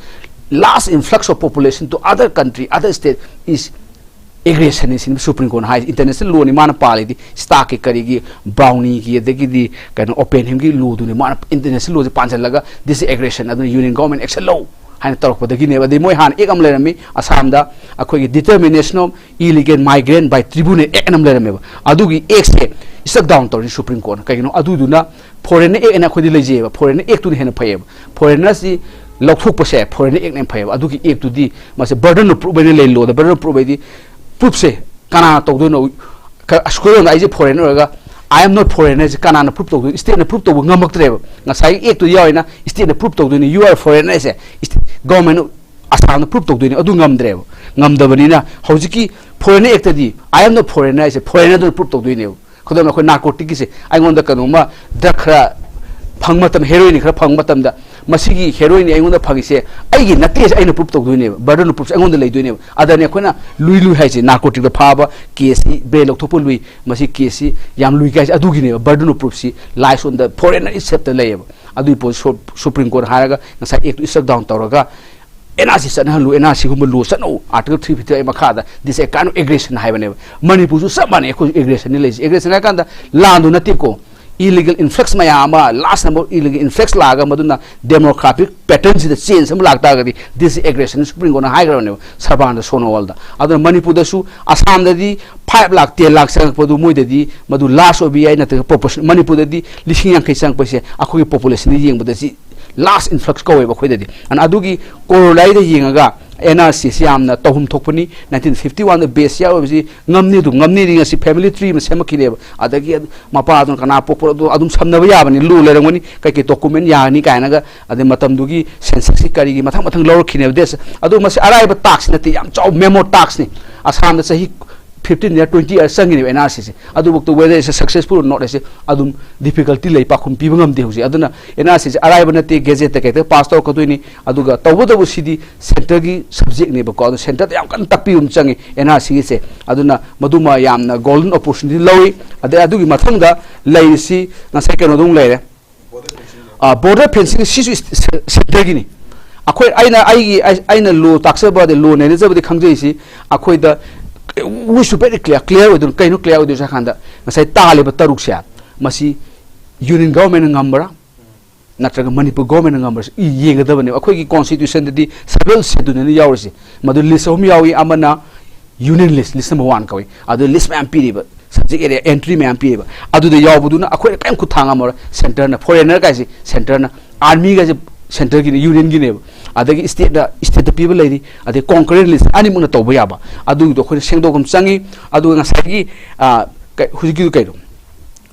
large influx of population to other country, other state is ꯑꯦꯒ꯭ꯔꯦꯁꯟꯅꯤ ꯁꯤꯅꯤ ꯁꯨꯄ꯭ꯔꯤꯝ ꯀꯣꯔꯠꯅ ꯍꯥꯏ꯫ ꯏꯟꯇꯔꯅꯦꯁꯅꯦꯜ ꯂꯣꯅꯤ ꯃꯥꯅ ꯄꯥꯜꯂꯤꯗꯤ, ꯁ꯭ꯇꯥꯛꯀꯤ, ꯀꯔꯤꯒꯤ, ꯕ꯭ꯔꯥꯎꯅꯤꯒꯤ, ꯑꯗꯒꯤꯗꯤ ꯀꯩꯅꯣ, ꯑꯣꯄꯦꯟꯍꯦꯝꯒꯤ ꯂꯣꯗꯨꯅꯤ ꯃꯥꯅ ꯏꯟꯇꯔꯅꯦꯁꯅꯦꯜ ꯂꯣꯁꯦ ꯄꯥꯟꯁꯤꯜꯂꯒ, "This is aggression", ꯑꯗꯨꯅ "Union Government action ꯂꯧ" ꯍꯥꯏꯅ ꯇꯧꯔꯛꯄꯗꯒꯤꯅꯦꯕ꯫ ꯑꯗꯩ ꯃꯣꯏ ꯍꯥꯟꯅ ꯑꯦꯛ ꯑꯃ ꯂꯩꯔꯝꯃꯤ ꯑꯁꯥꯝꯗ, ꯑꯩꯈꯣꯏꯒꯤ "Determination of Illegal Migrant by Tribunal Act" ꯑꯅ ꯑꯃ ꯂꯩꯔꯝꯃꯦꯕ꯫ ꯑꯗꯨꯒꯤ ꯑꯦꯛꯁꯦ ꯁ꯭ꯇ꯭ꯔꯛ ꯗꯥꯎꯟ ꯇꯧꯔꯤꯅꯤ ꯁꯨꯄ꯭ꯔꯤꯝ ꯀꯣꯔꯠꯅ꯫ ꯀꯩꯒꯤꯅꯣ? ꯑꯗꯨꯗꯨꯅ ꯐꯣꯔꯦꯟꯅꯔ ꯑꯦꯛ ꯑꯅ ꯑꯩꯈꯣꯏꯗꯤ ꯂꯩꯖꯩꯑꯕ, ꯐꯣꯔꯦꯟꯅꯔ ꯑꯦꯛꯇꯨꯅ ꯍꯦꯟꯅ ꯐꯩꯌꯦꯕ꯫ ꯐꯣꯔꯦꯟꯅꯔꯁꯤ ꯂꯧꯊꯣꯛꯄꯁꯦ ꯐꯣꯔꯦꯟꯅꯔ ꯑꯦꯛꯅ ꯍꯦꯟꯅ ꯐꯩꯌꯦꯕ꯫ ꯑꯗꯨꯒꯤ ꯑꯦꯛꯇꯨꯗꯤ ꯃꯁꯤ burden of proof ꯑꯣꯏꯅ ꯂꯩ ꯂꯣꯗ꯫ Burden of proof ꯍꯥꯏꯗꯤ ꯄ꯭ꯔꯨꯐꯁꯦ ꯀꯅꯥꯅ ꯇꯧꯗꯣꯏꯅꯣ? ꯀ-, ꯑꯁ, ꯑꯩꯈꯣꯏꯔꯣꯝꯗ ꯑꯩꯁꯦ ꯐꯣꯔꯦꯟꯅꯔ ꯑꯣꯏꯔꯒ "I am not foreigner" ꯍꯥꯏꯁꯦ ꯀꯅꯥꯅ ꯄ꯭ꯔꯨꯐ ꯇꯧꯗꯣꯏꯅꯣ? ꯁ꯭ꯇꯦꯠꯅ ꯄ꯭ꯔꯨꯐ ꯇꯧꯕ ꯉꯝꯃꯛꯇ꯭ꯔꯦꯕ꯫ ꯉꯁꯥꯏꯒꯤ ꯑꯦꯛꯇꯨ ꯌꯥꯎꯔꯤꯅ ꯁ꯭ꯇꯦꯠꯅ ꯄ꯭ꯔꯨꯐ ꯇꯧꯗꯣꯏꯅꯤ, "You are foreigner" ꯍꯥꯏꯁꯦ ꯒꯣꯔꯃꯦꯟ ꯑꯁꯥꯝꯅ ꯄ꯭ꯔꯨꯐ ꯇꯧꯗꯣꯏꯅꯤ꯫ ꯑꯗꯨ ꯉꯝꯗ꯭ꯔꯦꯕ꯫ ꯉꯝꯗꯕꯅꯤꯅ ꯍꯧꯖꯤꯛꯀꯤ foreigner ꯑꯦꯛꯇꯗꯤ "I am not foreigner" ꯍꯥꯏꯁꯦ ꯐꯣꯔꯦꯟꯅꯔꯗꯨꯅ ꯄ꯭ꯔꯨꯐ ꯇꯧꯗꯣꯏꯅꯦꯕ꯫ ꯈꯨꯗꯝ ꯑꯣꯏꯅ ꯑꯩꯈꯣꯏ ꯅꯥꯔꯀꯣꯇꯤꯛꯀꯤꯁꯦ, ꯑꯩꯉꯣꯟꯗ ꯀꯩꯅꯣꯝꯃ ꯗ꯭ꯔꯒ ꯈꯔ ꯐꯪꯕ ꯃꯇꯝ, ꯍꯦꯔꯣꯏꯟ ꯈꯔ ꯐꯪꯕ ꯃꯇꯝꯗ, "ꯃꯁꯤꯒꯤ ꯍꯦꯔꯣꯏꯟ ꯑꯩꯉꯣꯟꯗ ꯐꯪꯉꯤꯁꯦ ꯑꯩꯒꯤ ꯅꯠꯇꯦ" ꯍꯥꯏꯁꯦ ꯑꯩꯅ ꯄ꯭ꯔꯨꯐ ꯇꯧꯗꯣꯏꯅꯦꯕ, burden of proof ꯑꯩꯉꯣꯟꯗ ꯂꯩꯗꯣꯏꯅꯦꯕ꯫ ꯑꯗꯅꯤ ꯑꯩꯈꯣꯏꯅ ꯂꯨꯏ ꯂꯨꯏ ꯍꯥꯏꯁꯦ, ꯅꯥꯔꯀꯣꯇꯤꯛꯇ ꯐꯥꯕ ꯀꯦꯁꯁꯤ, ꯕ꯭ꯔꯦꯟ ꯂꯧꯊꯣꯛꯄ ꯂꯨꯏ, ꯃꯁꯤ ꯀꯦꯁꯁꯤ ꯌꯥꯝ ꯂꯨꯏ ꯀꯥꯏꯁꯦ ꯑꯗꯨꯒꯤꯅꯦꯕ꯫ Burden of proofꯁꯤ lies on the foreigner itselfꯇ ꯂꯩꯌꯦꯕ꯫ ꯑꯗꯨꯒꯤ ꯄꯣꯠ ꯁꯨ-, ꯁꯨꯄ꯭ꯔꯤꯝ ꯀꯣꯔꯠ ꯍꯥꯏꯔꯒ ꯉꯁꯥꯏ ꯑꯦꯛꯇꯨ ꯁ꯭ꯇ꯭ꯔꯛ ꯗꯥꯎꯟ ꯇꯧꯔꯒ "ꯑꯦꯟ ꯑꯥꯔ ꯁꯤ ꯆꯠꯅꯍꯜꯂꯨ, ꯑꯦꯟ ꯑꯥꯔ ꯁꯤꯒꯨꯝꯕ ꯂꯣ ꯆꯠꯅꯧ, Article three fifty-eight ꯃꯈꯥꯗ, this is a kind of aggression" ꯍꯥꯏꯕꯅꯦꯕ꯫ ꯃꯅꯤꯄꯨꯔꯁꯨ ꯆꯞ ꯃꯥꯟꯅꯩ, ꯑꯩꯈꯣꯏ ꯑꯦꯒ꯭ꯔꯦꯁꯟꯅꯤ ꯂꯩꯔꯤꯁꯦ꯫ ꯑꯦꯒ꯭ꯔꯦꯁꯟ ꯍꯥꯏ ꯀꯥꯟꯗ ꯂꯥꯟꯗꯣ ꯅꯠꯇꯦꯀꯣ, illegal influx ꯃꯌꯥꯝ ꯑꯃ, large number of illegal influx ꯂꯥꯛꯑꯒ ꯃꯗꯨꯅ demographic patternꯁꯤꯗ change ꯑꯃ ꯂꯥꯛꯇꯥꯔꯒꯗꯤ, this is aggression ꯁꯨꯄ꯭ꯔꯤꯝ ꯀꯣꯔꯠꯅ ꯍꯥꯏꯈ꯭ꯔꯕꯅꯦꯕ ꯁꯔꯕꯥꯅꯟꯗ ꯁꯣꯅꯣꯋꯥꯜꯗ꯫ ꯑꯗꯨꯅ ꯃꯅꯤꯄꯨꯔꯗꯁꯨ, ꯑꯁꯥꯝꯗꯗꯤ five ꯂꯥꯛ, ten ꯂꯥꯛ ꯆꯪꯉꯛꯄꯗꯨ ꯃꯣꯏꯗꯗꯤ ꯃꯗꯨ large ꯑꯣꯏꯕ ꯌꯥꯏ, ꯅꯠꯇ꯭ꯔꯒ proportion, ꯃꯅꯤꯄꯨꯔꯗꯗꯤ ꯂꯤꯁꯤꯡ ꯌꯥꯡꯈꯩ ꯆꯪꯉꯛꯄꯁꯦ ꯑꯩꯈꯣꯏꯒꯤ populationꯗ ꯌꯦꯡꯕꯗ ꯁꯤ large influx ꯀꯧꯋꯦꯕ ꯑꯩꯈꯣꯏꯗꯗꯤ꯫ ꯑꯗꯨꯅ ꯑꯗꯨꯒꯤ corollary ꯗ ꯌꯦꯡꯉꯒ ꯑꯦꯟ ꯑꯥꯔ ꯁꯤꯁꯤ ꯌꯥꯝꯅ ꯇꯧꯐꯝ ꯊꯣꯛꯄꯅꯤ꯫ Nineteen fifty-one ꯗ base ꯌꯥꯎꯔꯤꯕꯁꯤ ꯉꯝꯅꯤ, ꯑꯗꯨꯝ ꯉꯝꯅꯤꯗꯤ ꯉꯁꯤ family tree ꯑꯃ ꯁꯦꯝꯃꯛꯈꯤꯅꯦꯕ꯫ ꯑꯗꯒꯤ ꯃꯄꯥꯗꯨꯅ ꯀꯅꯥ ꯄꯣꯛꯄꯅꯣ ꯑꯗꯨ ꯑꯗꯨꯝ ꯁꯝꯅꯕ ꯌꯥꯕꯅꯤ, ꯂꯣ ꯂꯩꯔꯝꯒꯅꯤ, ꯀꯩꯀꯩ document ꯌꯥꯒꯅꯤ ꯀꯥꯏꯅꯒ, ꯑꯗꯩ ꯃꯇꯝꯗꯨꯒꯤ censusꯀꯤ ꯀꯔꯤꯒꯤ ꯃꯊꯪ ꯃꯊꯪ ꯂꯧꯔꯛꯈꯤꯅꯦꯕ ꯗꯦꯁ꯫ ꯑꯗꯨ ꯃꯁꯤ ꯑꯔꯥꯏꯕ taskꯅꯤ ꯅꯠꯇꯦ, ꯌꯥꯝ ꯆꯥꯎꯕ mammoth taskꯅꯤ꯫ ꯑꯁꯥꯝꯗ ꯆꯍꯤ fifteen year, twenty year ꯆꯪꯉꯤꯅꯦꯕ ꯑꯦꯟ ꯑꯥꯔ ꯁꯤꯁꯦ꯫ ꯑꯗꯨꯐꯥꯎꯗ whether it's successful or not ꯍꯥꯏꯁꯦ ꯑꯗꯨꯝ difficulty ꯂꯩ, ꯄꯥꯎꯈꯨꯝ ꯄꯤꯕ ꯉꯝꯗꯦ ꯍꯧꯖꯤꯛ꯫ ꯑꯗꯨꯅ ꯑꯦꯟ ꯑꯥꯔ ꯁꯤꯁꯦ ꯑꯔꯥꯏꯕ ꯅꯠꯇꯦ, ꯒꯦꯖꯦꯠꯇ ꯀꯩꯗ ꯄꯥꯁ ꯇꯧꯔꯛꯀꯗꯣꯏꯅꯤ꯫ ꯑꯗꯨꯒ ꯇꯧꯕꯇꯕꯨ ꯁꯤꯗꯤ centreꯒꯤ subjectꯅꯦꯕꯀꯣ, ꯑꯗꯨ centreꯗ ꯌꯥꯝ ꯀꯟꯅ ꯇꯥꯛꯄꯤꯕ ꯑꯃ ꯆꯪꯉꯤ ꯑꯦꯟ ꯑꯥꯔ ꯁꯤꯒꯤꯁꯦ꯫ ꯑꯗꯨꯅ ꯃꯗꯨꯃ ꯌꯥꯝꯅ golden opportunity ꯂꯧꯏ꯫ ꯑꯗꯩ ꯑꯗꯨꯒꯤ ꯃꯊꯪꯗ ꯂꯩꯔꯤꯁꯤ ꯉꯁꯥꯏ ꯀꯩꯅꯣꯗꯣ ꯑꯃꯨꯛ ꯂꯩꯔꯦ꯫ ꯑ, border fencing ꯁꯤꯁꯨ ꯏꯁ-, ꯁꯦ-, centreꯒꯤꯅꯤ꯫ ꯑꯩꯈꯣꯏ, ꯑꯩꯅ ꯑꯩꯒꯤ, ꯑꯩ-, ꯑꯩꯅ ꯂꯣ ꯇꯥꯛꯆꯕ ꯑꯗꯩ ꯂꯣ ꯅꯩꯅꯖꯕꯗꯤ ꯈꯪꯖꯩꯁꯤ, ꯑꯩꯈꯣꯏꯗ We should very clear, clear ꯑꯣꯏꯗꯣꯏꯅꯣ꯫ ꯀꯩꯅꯣ clear ꯑꯣꯏꯗꯣꯏꯁꯦ ꯍꯥꯏ ꯀꯥꯟꯗ, ꯉꯁꯥꯏ ꯇꯥꯜꯂꯤꯕ ꯇꯔꯨꯛꯁꯦ, ꯃꯁꯤ Union Government ꯅ ꯉꯝꯕ꯭ꯔꯥ ꯅꯠꯇ꯭ꯔꯒ ꯃꯅꯤꯄꯨꯔ Government ꯅ ꯉꯝꯕ꯭ꯔꯥ ꯌꯦꯡꯒꯗꯕꯅꯦꯕ꯫ ꯑꯩꯈꯣꯏꯒꯤ Constitution ꯗꯗꯤ Scheduled Schedule ꯅꯦꯅ ꯌꯥꯎꯔꯤꯁꯦ꯫ ꯃꯗꯨ list ꯑꯍꯨꯝ ꯌꯥꯎꯏ꯫ ꯑꯃꯅ Union List, list number one ꯀꯧꯏ꯫ ꯑꯗꯨ list ꯃꯌꯥꯝ ꯄꯤꯔꯤꯕ, subject area entry ꯃꯌꯥꯝ ꯄꯤꯔꯤꯕ, ꯑꯗꯨꯗ ꯌꯥꯎꯕꯗꯨꯅ ꯑꯩꯈꯣꯏꯅ ꯀꯔꯤꯝ ꯈꯨꯠ ꯊꯥꯡ ꯉꯝꯃꯔꯣꯏ꯫ Centre ꯅ, foreigner ꯒꯥꯏꯁꯦ Centre ꯅ, army ꯒꯥꯏꯁꯦ Centre ꯒꯤꯅꯤ, Union ꯒꯤꯅꯦꯕ꯫ ꯑꯗꯒꯤ state ꯅ, state ꯇ ꯄꯤꯕ ꯂꯩꯔꯤ, ꯑꯗꯩ concurrent list ꯑꯅꯤꯃꯛꯅ ꯇꯧꯕ ꯌꯥꯕ꯫ ꯑꯗꯨꯒꯤꯗꯣ ꯑꯩꯈꯣꯏꯅ ꯁꯦꯡꯗꯣꯛꯄ ꯑꯃ ꯆꯪꯉꯤ꯫ ꯑꯗꯨꯒ ꯉꯁꯥꯏꯒꯤ, ꯑ, ꯀꯩ-, ꯍꯧꯖꯤꯛꯀꯤꯗꯨ ꯀꯩꯅꯣ?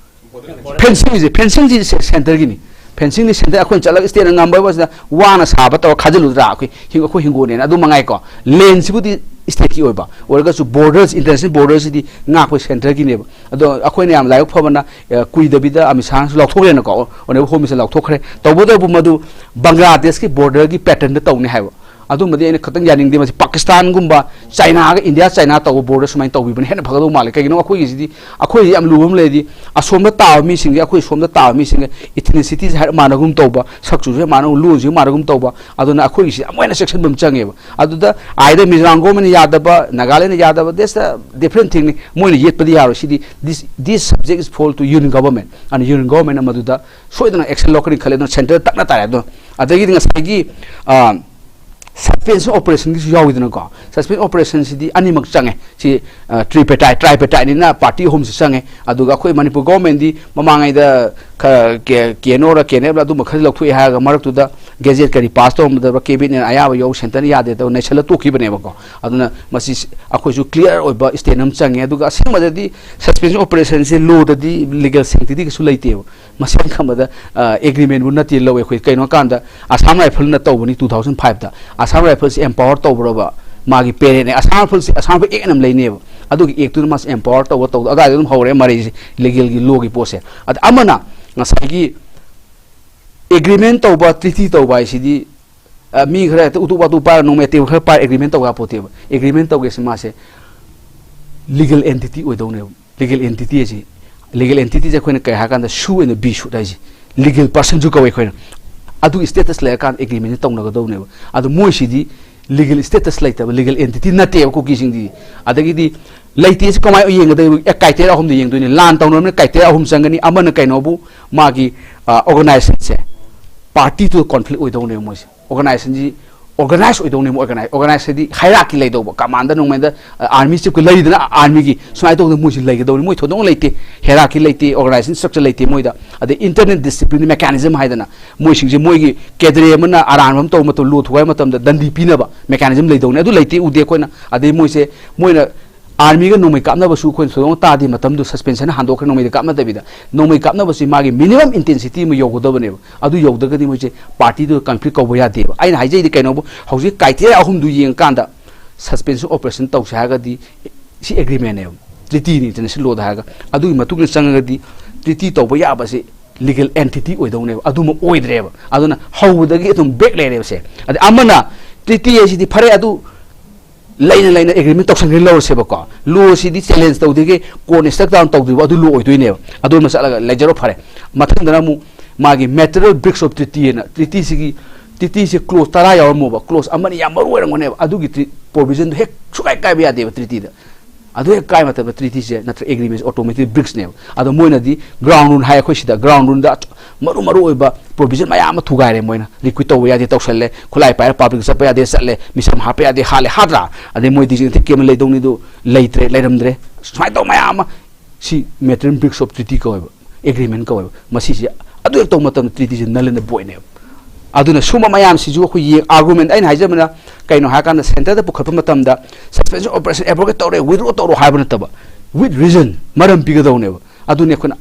Fencing ꯁꯦ, fencing ꯁꯤꯗꯤ Centre ꯒꯤꯅꯤ꯫ Fencing ꯗꯤ Centre, ꯑꯩꯈꯣꯏꯅ ꯆꯠꯂꯒ state ꯅ ꯉꯝꯕ ꯍꯥꯏꯕꯁꯤꯗ ꯋꯥꯅ ꯁꯥꯕ ꯇꯧꯔ ꯈꯥꯖꯤꯜꯂꯨꯗ꯭ꯔꯥ? ꯑꯩꯈꯣꯏ ꯍꯤꯡ-, ꯑꯩꯈꯣꯏ ꯍꯤꯡꯒꯣꯜꯅꯦꯅ꯫ ꯑꯗꯨ ꯃꯉꯥꯏꯀꯣ꯫ Land ꯁꯤꯕꯨꯗꯤ state ꯀꯤ ꯑꯣꯏꯕ ꯑꯣꯏꯔꯒꯁꯨ, borders, international border ꯁꯤꯗꯤ ꯉꯥꯛꯄ Centre ꯒꯤꯅꯦꯕ꯫ ꯑꯗꯣ ꯑꯩꯈꯣꯏꯅ ꯌꯥꯝ ꯂꯥꯏꯕꯛ ꯐꯕꯅ, ꯑ, ꯀꯨꯏꯗꯕꯤꯗ ꯑꯃꯤꯠ ꯁꯥꯍꯅꯁꯨ ꯂꯧꯊꯣꯛꯈ꯭ꯔꯦꯅꯀꯣ, Honourable Home Minister ꯂꯧꯊꯣꯛꯈ꯭ꯔꯦ꯫ ꯇꯧꯕꯇꯕꯨ ꯃꯗꯨ ꯕꯪꯒ꯭ꯂꯥꯗꯦꯁꯀꯤ border ꯒꯤ pattern ꯗ ꯇꯧꯅꯤ ꯍꯥꯏꯕ꯫ ꯑꯗꯨꯝꯕꯗꯤ ꯑꯩꯅ ꯈꯤꯇꯪ ꯌꯥꯅꯤꯡꯗꯦ꯫ ꯃꯁꯤ ꯄꯥꯀꯤꯁꯇꯥꯟꯒꯨꯝꯕ, ꯆꯥꯏꯅꯥꯒ, ꯏꯟꯗꯤꯌꯥ ꯆꯥꯏꯅꯥ ꯇꯧꯕ border ꯁꯨꯃꯥꯏꯅ ꯇꯧꯕꯤꯕꯅ ꯍꯦꯟꯅ ꯐꯒꯗꯧ ꯃꯥꯜꯂꯦ꯫ ꯀꯩꯒꯤꯅꯣ, ꯑꯩꯈꯣꯏꯒꯤꯁꯤꯗꯤ, ꯑꯩꯈꯣꯏꯗꯤ ꯌꯥꯝ ꯂꯨꯕ ꯑꯃ ꯂꯩꯔꯗꯤ, ꯑꯁꯣꯝꯗ ꯇꯥꯕ ꯃꯤꯁꯤꯡꯁꯦ, ꯑꯩꯈꯣꯏ ꯁꯣꯝꯗ ꯇꯥꯕ ꯃꯤꯁꯤꯡꯁꯦ ethnicity ꯁꯦ ꯍꯥꯏꯔꯞ ꯃꯥꯟꯅꯒꯨꯝ ꯇꯧꯕ, ꯁꯛ ꯆꯨꯁꯨ ꯍꯦꯛ ꯃꯥꯟꯅꯒꯨꯝ, ꯂꯣꯟꯁꯨ ꯍꯦꯛ ꯃꯥꯟꯅꯒꯨꯝ ꯇꯧꯕ꯫ ꯑꯗꯨꯅ ꯑꯩꯈꯣꯏꯒꯤꯁꯤ ꯑꯃꯨꯛ ꯍꯦꯟꯅ ꯆꯦꯛꯁꯤꯟꯕ ꯑꯃ ꯆꯪꯉꯦꯕ꯫ ꯑꯗꯨꯗ either Mizoram Government ꯅ ꯌꯥꯗꯕ, Nagaland ꯅ ꯌꯥꯗꯕ, that's a different thing ꯅꯤ꯫ ꯃꯣꯏꯅ ꯌꯦꯠꯄꯗꯤ ꯌꯥꯔꯣꯏ꯫ ꯁꯤꯗꯤ this, this subject is fall to Union Government, and Union Government ꯅ ꯃꯗꯨꯗ ꯁꯣꯏꯗꯅ action ꯂꯧꯔꯛꯀꯅꯤ ꯈꯜꯂꯦ꯫ ꯑꯗꯨꯅ Centre ꯗ ꯇꯛꯅ ꯇꯥꯔꯦ꯫ ꯑꯗꯣ ꯑꯗꯒꯤꯗꯤ ꯉꯁꯥꯏꯒꯤ, ꯑ, Suspension Operation ꯒꯤꯁꯨ ꯌꯥꯎꯏꯗꯅꯀꯣ꯫ Suspension Operation ꯁꯤꯗꯤ ꯑꯅꯤꯃꯛ ꯆꯪꯉꯦ꯫ ꯁꯤ, ꯑ, tripartite, tripartite ꯅꯤꯅ party ꯑꯍꯨꯝꯁꯤ ꯆꯪꯉꯦ꯫ ꯑꯗꯨꯒ ꯑꯩꯈꯣꯏ ꯃꯅꯤꯄꯨꯔ government ꯗꯤ ꯃꯃꯥꯡꯉꯩꯗ ꯈ-, ꯀꯦ-, KNO ꯔ, KNF ꯂ ꯑꯗꯨꯝꯕ ꯈꯔꯗꯤ ꯂꯧꯊꯣꯛꯑꯦ ꯍꯥꯏꯔꯒ ꯃꯔꯛꯇꯨꯗ gazette ꯀꯔꯤ pass ꯇꯧꯔꯝꯗꯕ꯭ꯔꯥ, cabinet ꯅ ꯑꯌꯥꯕ ꯌꯧ, Centre ꯅ ꯌꯥꯗꯦ ꯇꯧ ꯅꯩꯁꯜꯂ ꯇꯣꯛꯈꯤꯕꯅꯦꯕꯀꯣ꯫ ꯑꯗꯨꯅ ꯃꯁꯤ ꯑꯩꯈꯣꯏꯁꯨ clear ꯑꯣꯏꯕ statement ꯑꯃ ꯆꯪꯉꯦ꯫ ꯑꯗꯨꯒ ꯑꯁꯦꯡꯕꯗꯗꯤ Suspension Operation ꯁꯦ law ꯗꯗꯤ legal sanctity ꯀꯩꯁꯨ ꯂꯩꯇꯦꯕ꯫ ꯃꯁꯦꯟ ꯈꯟꯕꯗ, ꯑ, agreement ꯕꯨ ꯅꯠꯇꯦ ꯂꯧꯋꯦ ꯑꯩꯈꯣꯏ꯫ ꯀꯩꯅꯣ ꯍꯥꯏꯀꯥꯟꯗ, Assam Rifle ꯅ ꯇꯧꯕꯅꯤ two thousand five ꯇ꯫ Assam Rifle ꯁꯤ empower ꯇꯧꯕ꯭ꯔꯕ? ꯃꯥꯒꯤ parent ꯅꯦ꯫ Assam Rifle ꯁꯤ, Assam Rifle act ꯑꯅ ꯑꯃ ꯂꯩꯅꯦꯕ꯫ ꯑꯗꯨꯒꯤ act ꯇꯨꯅ ꯃꯥꯁꯦ empower ꯇꯧꯕ, ꯇꯧꯕ, ꯑꯗꯨꯋꯥꯏꯗ ꯑꯗꯨꯝ ꯍꯧꯔꯦ ꯃꯔꯩꯁꯦ, legal ꯒꯤ, law ꯒꯤ ꯄꯣꯠꯁꯦ꯫ ꯑꯗ ꯑꯃꯅ ꯉꯁꯥꯏꯒꯤ agreement ꯇꯧꯕ, treaty ꯇꯧꯕ ꯍꯥꯏꯁꯤꯗꯤ, ꯑ, ꯃꯤ ꯈꯔ ꯍꯦꯛꯇ ꯎꯇꯨꯞ ꯋꯥꯇꯨꯞ ꯄꯥꯏꯔ, ꯅꯣꯡꯃꯩ ꯑꯇꯦꯟꯕ ꯈꯔ ꯄꯥꯏꯔ agreement ꯇꯧ ꯌꯥꯄꯣꯠꯇꯦꯕ꯫ Agreement ꯇꯧꯒꯦꯁꯤ ꯃꯥꯁꯦ legal entity ꯑꯣꯏꯗꯧꯅꯦꯕ꯫ Legal entity ꯑꯁꯤ, legal entity ꯁꯦ ꯑꯩꯈꯣꯏꯅ ꯀꯩ ꯍꯥꯏ ꯀꯥꯟꯗ, ꯁꯨ ꯑꯦꯟ ꯕꯤ ꯁꯨꯠ ꯍꯥꯏꯁꯦ, legal person ꯁꯨ ꯀꯧꯋꯦ ꯑꯩꯈꯣꯏꯅ꯫ ꯑꯗꯨꯒꯤ status ꯂꯩꯔꯀꯥꯟꯗ agreement ꯁꯦ ꯇꯧꯅꯒꯗꯧꯅꯦꯕ꯫ ꯑꯗꯣ ꯃꯣꯏꯁꯤꯗꯤ ꯂꯤꯒꯦꯜ ꯁ꯭ꯇꯦꯇꯁ ꯂꯩꯇꯕ, ꯂꯤꯒꯦꯜ ꯑꯦꯟꯇꯤꯇꯤ ꯅꯠꯇꯦꯕ ꯀꯨꯀꯤꯁꯤꯡꯗꯤ꯫ ꯑꯗꯒꯤꯗꯤ ꯂꯩꯇꯦꯁꯤ ꯀꯃꯥꯏꯅ ꯌꯦꯡꯒꯗꯒꯦ? ꯑꯦ, ꯀ꯭ꯔꯥꯏꯇꯦꯔꯤꯌꯥ ꯑꯍꯨꯝꯗ ꯌꯦꯡꯗꯣꯏꯅꯤ꯫ ꯂꯥꯟ ꯇꯧꯅꯕꯅꯤꯅ ꯀ꯭ꯔꯥꯏꯇꯦꯔꯤꯌꯥ ꯑꯍꯨꯝ ꯆꯪꯒꯅꯤ꯫ ꯑꯃꯅ ꯀꯩꯅꯣꯕꯨ, ꯃꯥꯒꯤ ꯑꯣꯔꯒꯅꯥꯏꯖꯦꯁꯟꯁꯦ ꯄꯥꯔꯇꯤ ꯇꯨ ꯀꯣꯟꯐ꯭ꯂꯤꯛ ꯑꯣꯏꯗꯧꯅꯦꯕ ꯃꯣꯏꯁꯦ꯫ ꯑꯣꯔꯒꯅꯥꯏꯖꯦꯁꯟꯁꯤ ꯑꯣꯔꯒꯅꯥꯏꯖ ꯑꯣꯏꯗꯧꯅꯦꯕ꯫ ꯑꯣꯔꯒꯅꯥꯏꯖ, ꯑꯣꯔꯒꯅꯥꯏꯖ ꯍꯥꯏꯗꯤ ꯍꯥꯏꯔꯥꯔꯀꯤ ꯂꯩꯗꯧꯕ, ꯀꯃꯥꯟꯗꯔ ꯅꯣꯡꯃꯥꯟꯗꯔ, ꯑꯥꯔꯃꯤ ꯆꯤꯐꯀ ꯂꯩꯗꯅ, ꯑꯥꯔꯃꯤꯒꯤ ꯁꯨꯃꯥꯏꯅ ꯇꯧꯗꯅ ꯃꯣꯏꯁꯤ ꯂꯩꯒꯗꯧꯅꯤ꯫ ꯃꯣꯏ ꯊꯣꯏꯗꯣꯛꯅ ꯂꯩꯇꯦ, ꯍꯥꯏꯔꯥꯔꯀꯤ ꯂꯩꯇꯦ, ꯑꯣꯔꯒꯅꯥꯏꯖꯦꯁꯟ ꯁ꯭ꯇ꯭ꯔꯛꯆꯔ ꯂꯩꯇꯦ ꯃꯣꯏꯗ꯫ ꯑꯗꯩ ꯏꯟꯇꯔꯅꯦꯜ ꯗꯤꯁꯤꯄ꯭ꯂꯤꯟ ꯃꯦꯀꯥꯅꯤꯖꯝ ꯍꯥꯏꯗꯅ, ꯃꯣꯏꯁꯤꯡꯁꯦ ꯃꯣꯏꯒꯤ ꯀꯦꯗ꯭ꯔꯦ ꯑꯃꯅ ꯑꯔꯥꯟꯕ ꯑꯃ ꯇꯧꯕ ꯃꯇꯝꯗ, ꯂꯣ ꯊꯨꯒꯥꯏꯕ ꯃꯇꯝꯗ ꯗꯟꯗꯤ ꯄꯤꯅꯕ ꯃꯦꯀꯥꯅꯤꯖꯝ ꯂꯩꯗꯧꯅꯤ꯫ ꯑꯗꯨ ꯂꯩꯇꯦ, ꯎꯗꯦ ꯑꯩꯈꯣꯏꯅ꯫ ꯑꯗꯩ ꯃꯣꯏꯁꯦ, ꯃꯣꯏꯅ ꯑꯥꯔꯃꯤꯒ ꯅꯣꯡꯃꯩ ꯀꯥꯞꯅꯕꯁꯨ ꯑꯩꯈꯣꯏꯅ ꯊꯣꯏꯗꯣꯛꯅ ꯇꯥꯗꯦ꯫ ꯃꯇꯝꯗꯨ ꯁꯁꯄꯦꯟꯁꯟ ꯍꯟꯗꯣꯛꯈ꯭ꯔꯦ, ꯅꯣꯡꯃꯩꯗ ꯀꯥꯞꯅꯗꯕꯤꯗ꯫ ꯅꯣꯡꯃꯩ ꯀꯥꯞꯅꯕꯁꯤ ꯃꯥꯒꯤ ꯃꯤꯅꯤꯃꯝ ꯏꯟꯇꯦꯟꯁꯤꯇꯤ ꯑꯃ ꯌꯧꯒꯗꯕꯅꯦꯕ꯫ ꯑꯗꯨ ꯌꯧꯗ꯭ꯔꯒꯗꯤ ꯃꯣꯏꯁꯦ ꯄꯥꯔꯇꯤꯗꯨ ꯀꯟꯐ꯭ꯂꯤꯛ ꯀꯧꯕ ꯌꯥꯗꯦꯕ꯫ ꯑꯩꯅ ꯍꯥꯏꯖꯩꯗꯤ ꯀꯩꯅꯣꯕꯨ, ꯍꯧꯖꯤꯛ ꯀ꯭ꯔꯥꯏꯇꯦꯔꯤꯌꯥ ꯑꯍꯨꯝꯗꯨ ꯌꯦꯡꯀꯥꯟꯗ ꯁꯁꯄꯦꯟꯁꯟ ꯑꯣꯄꯔꯦꯁꯟ ꯇꯧꯁꯦ ꯍꯥꯏꯔꯒꯗꯤ ꯁꯤ ꯑꯦꯒ꯭ꯔꯤꯃꯦꯟꯅꯦꯕ, ꯇ꯭ꯔꯤꯇꯤꯅꯤ ꯏꯟꯇꯔꯅꯦꯁꯅꯦꯜ ꯂꯣꯗ ꯍꯥꯏꯔꯒ꯫ ꯑꯗꯨꯒꯤ ꯃꯇꯨꯡ ꯏꯟꯅ ꯆꯪꯉꯒꯗꯤ ꯇ꯭ꯔꯤꯇꯤ ꯇꯧꯕ ꯌꯥꯕꯁꯤ ꯂꯤꯒꯦꯜ ꯑꯦꯟꯇꯤꯇꯤ ꯑꯣꯏꯗꯧꯅꯦꯕ꯫ ꯑꯗꯨꯃ ꯑꯣꯏꯗ꯭ꯔꯦꯕ꯫ ꯑꯗꯨꯅ ꯍꯧꯕꯗꯒꯤ ꯑꯗꯨꯝ ꯕ꯭ꯔꯦꯛ ꯂꯩꯔꯦꯕꯁꯦ꯫ ꯑꯗꯩ ꯑꯃꯅ, ꯇ꯭ꯔꯤꯇꯤ ꯍꯥꯏꯁꯤꯗꯤ ꯐꯔꯦ, ꯑꯗꯨ ꯂꯩꯅ ꯂꯩꯅ ꯑꯦꯒ꯭ꯔꯤꯃꯦꯟ ꯇꯧꯁꯟꯈ꯭ꯔꯦ ꯂꯧꯔꯁꯦꯕꯀꯣ꯫ ꯂꯣꯁꯤꯗꯤ ꯆꯦꯂꯦꯟꯖ ꯇꯧꯗ꯭ꯔꯤꯒꯩ, ꯀꯣꯟꯅ ꯁ꯭ꯇꯦꯞ ꯗꯥꯎꯟ ꯇꯧꯗ꯭ꯔꯤꯕ ꯑꯗꯨ ꯂꯣ ꯑꯣꯏꯗꯣꯏꯅꯦꯕ꯫ ꯑꯗꯨꯃ ꯆꯠꯂꯒ ꯂꯩꯖꯔꯣ ꯐꯔꯦ꯫ ꯃꯊꯪꯗꯅ ꯑꯃꯨꯛ ꯃꯥꯒꯤ material breach of treaty ꯍꯥꯏꯅ, ꯇ꯭ꯔꯤꯇꯤꯁꯤꯒꯤ, ꯇ꯭ꯔꯤꯇꯤꯁꯤ ꯀ꯭ꯂꯣꯖ ꯇꯔꯥ ꯌꯥꯎꯔꯝꯃꯣꯕ, ꯀ꯭ꯂꯣꯖ ꯑꯃꯅꯤ ꯌꯥꯝ ꯃꯔꯨ ꯑꯣꯏꯔꯝꯒꯅꯦꯕ꯫ ꯑꯗꯨꯒꯤ ꯇ꯭ꯔꯤ-, ꯄ꯭ꯔꯣꯚꯤꯖꯟꯗꯣ ꯍꯦꯛ ꯁꯨꯀꯥꯏ ꯀꯥꯏꯕ ꯌꯥꯗꯦꯕ ꯇ꯭ꯔꯤꯇꯤꯗ꯫ ꯑꯗꯨ ꯍꯦꯛ ꯀꯥꯏ ꯃꯇꯝꯗ ꯇ꯭ꯔꯤꯇꯤꯁꯦ ꯅꯠꯇ꯭ꯔ ꯑꯦꯒ꯭ꯔꯤꯃꯦꯟꯁꯦ ꯑꯣꯇꯣꯃꯦꯇꯤꯛ ꯕ꯭ꯔꯤꯛꯁꯅꯦꯕ꯫ ꯑꯗꯣ ꯃꯣꯏꯅꯗꯤ ꯒ꯭ꯔꯥꯎꯟ ꯔꯨꯜ ꯍꯥꯏ ꯑꯩꯈꯣꯏ ꯁꯤꯗ, ꯒ꯭ꯔꯥꯎꯟ ꯔꯨꯜꯗ ꯃꯔꯨ ꯃꯔꯨ ꯑꯣꯏꯕ ꯄ꯭ꯔꯣꯚꯤꯖꯟ ꯃꯌꯥꯝ ꯑꯃ ꯊꯨꯒꯥꯏꯔꯦ ꯃꯣꯏꯅ꯫ ꯔꯤꯀ꯭ꯔꯨꯠ ꯇꯧꯕ ꯌꯥꯗꯦ, ꯇꯧꯁꯜꯂꯦ꯫ ꯈꯨꯠꯂꯥꯏ ꯄꯥꯏꯔ ꯄꯕ꯭ꯂꯤꯛ ꯆꯠꯄ ꯌꯥꯗꯦ, ꯆꯠꯂꯦ꯫ ꯃꯤꯁꯝ ꯍꯥꯠꯄ ꯌꯥꯗꯦ, ꯍꯥꯠꯂꯦ, ꯍꯥꯠꯇ꯭ꯔꯥ? ꯑꯗꯩ ꯃꯣꯏ ꯗꯤꯖꯤꯅꯦꯇꯦꯠ ꯀꯦꯝ ꯂꯩꯗꯧꯅꯤꯗꯣ ꯂꯩꯇ꯭ꯔꯦ, ꯂꯩꯔꯝꯗ꯭ꯔꯦ꯫ ꯁꯨꯃꯥꯏꯅ ꯇꯧꯕ ꯃꯌꯥꯝ ꯑꯃ, ꯁꯤ material breach of treaty ꯀꯧꯋꯦꯕ, ꯑꯦꯒ꯭ꯔꯤꯃꯦꯟ ꯀꯧꯋꯦꯕ꯫ ꯃꯁꯤꯁꯦ ꯑꯗꯨ ꯍꯦꯛ ꯇꯧꯕ ꯃꯇꯝꯗ ꯇ꯭ꯔꯤꯇꯤꯁꯦ null and voidꯅꯦꯕ꯫ ꯑꯗꯨꯅ ꯁꯨꯝꯕ ꯃꯌꯥꯝꯁꯤꯁꯨ ꯑꯩꯈꯣꯏ ꯌꯦꯡ, ꯑꯥꯔꯒꯨꯃꯦꯟ ꯑꯩꯅ ꯍꯥꯏꯖꯕꯅ ꯀꯩꯅꯣ ꯍꯥꯏꯔꯀꯥꯟꯗ, ꯁꯦꯟꯇꯔꯗ ꯄꯨꯈꯠꯄ ꯃꯇꯝꯗ ꯁꯁꯄꯦꯟꯁꯟ ꯑꯣꯄꯔꯦꯁꯟ ꯑꯦꯕ꯭ꯔꯣꯒꯦꯠ ꯇꯧꯔꯦ, ꯋꯤꯗ꯭ꯔꯣ ꯇꯧꯔꯣ ꯍꯥꯏꯕ ꯅꯠꯇꯕ, with reason, ꯃꯔꯝ ꯄꯤꯒꯗꯧꯅꯦꯕ꯫ ꯑꯗꯨꯅꯤ ꯑꯩꯈꯣꯏꯅ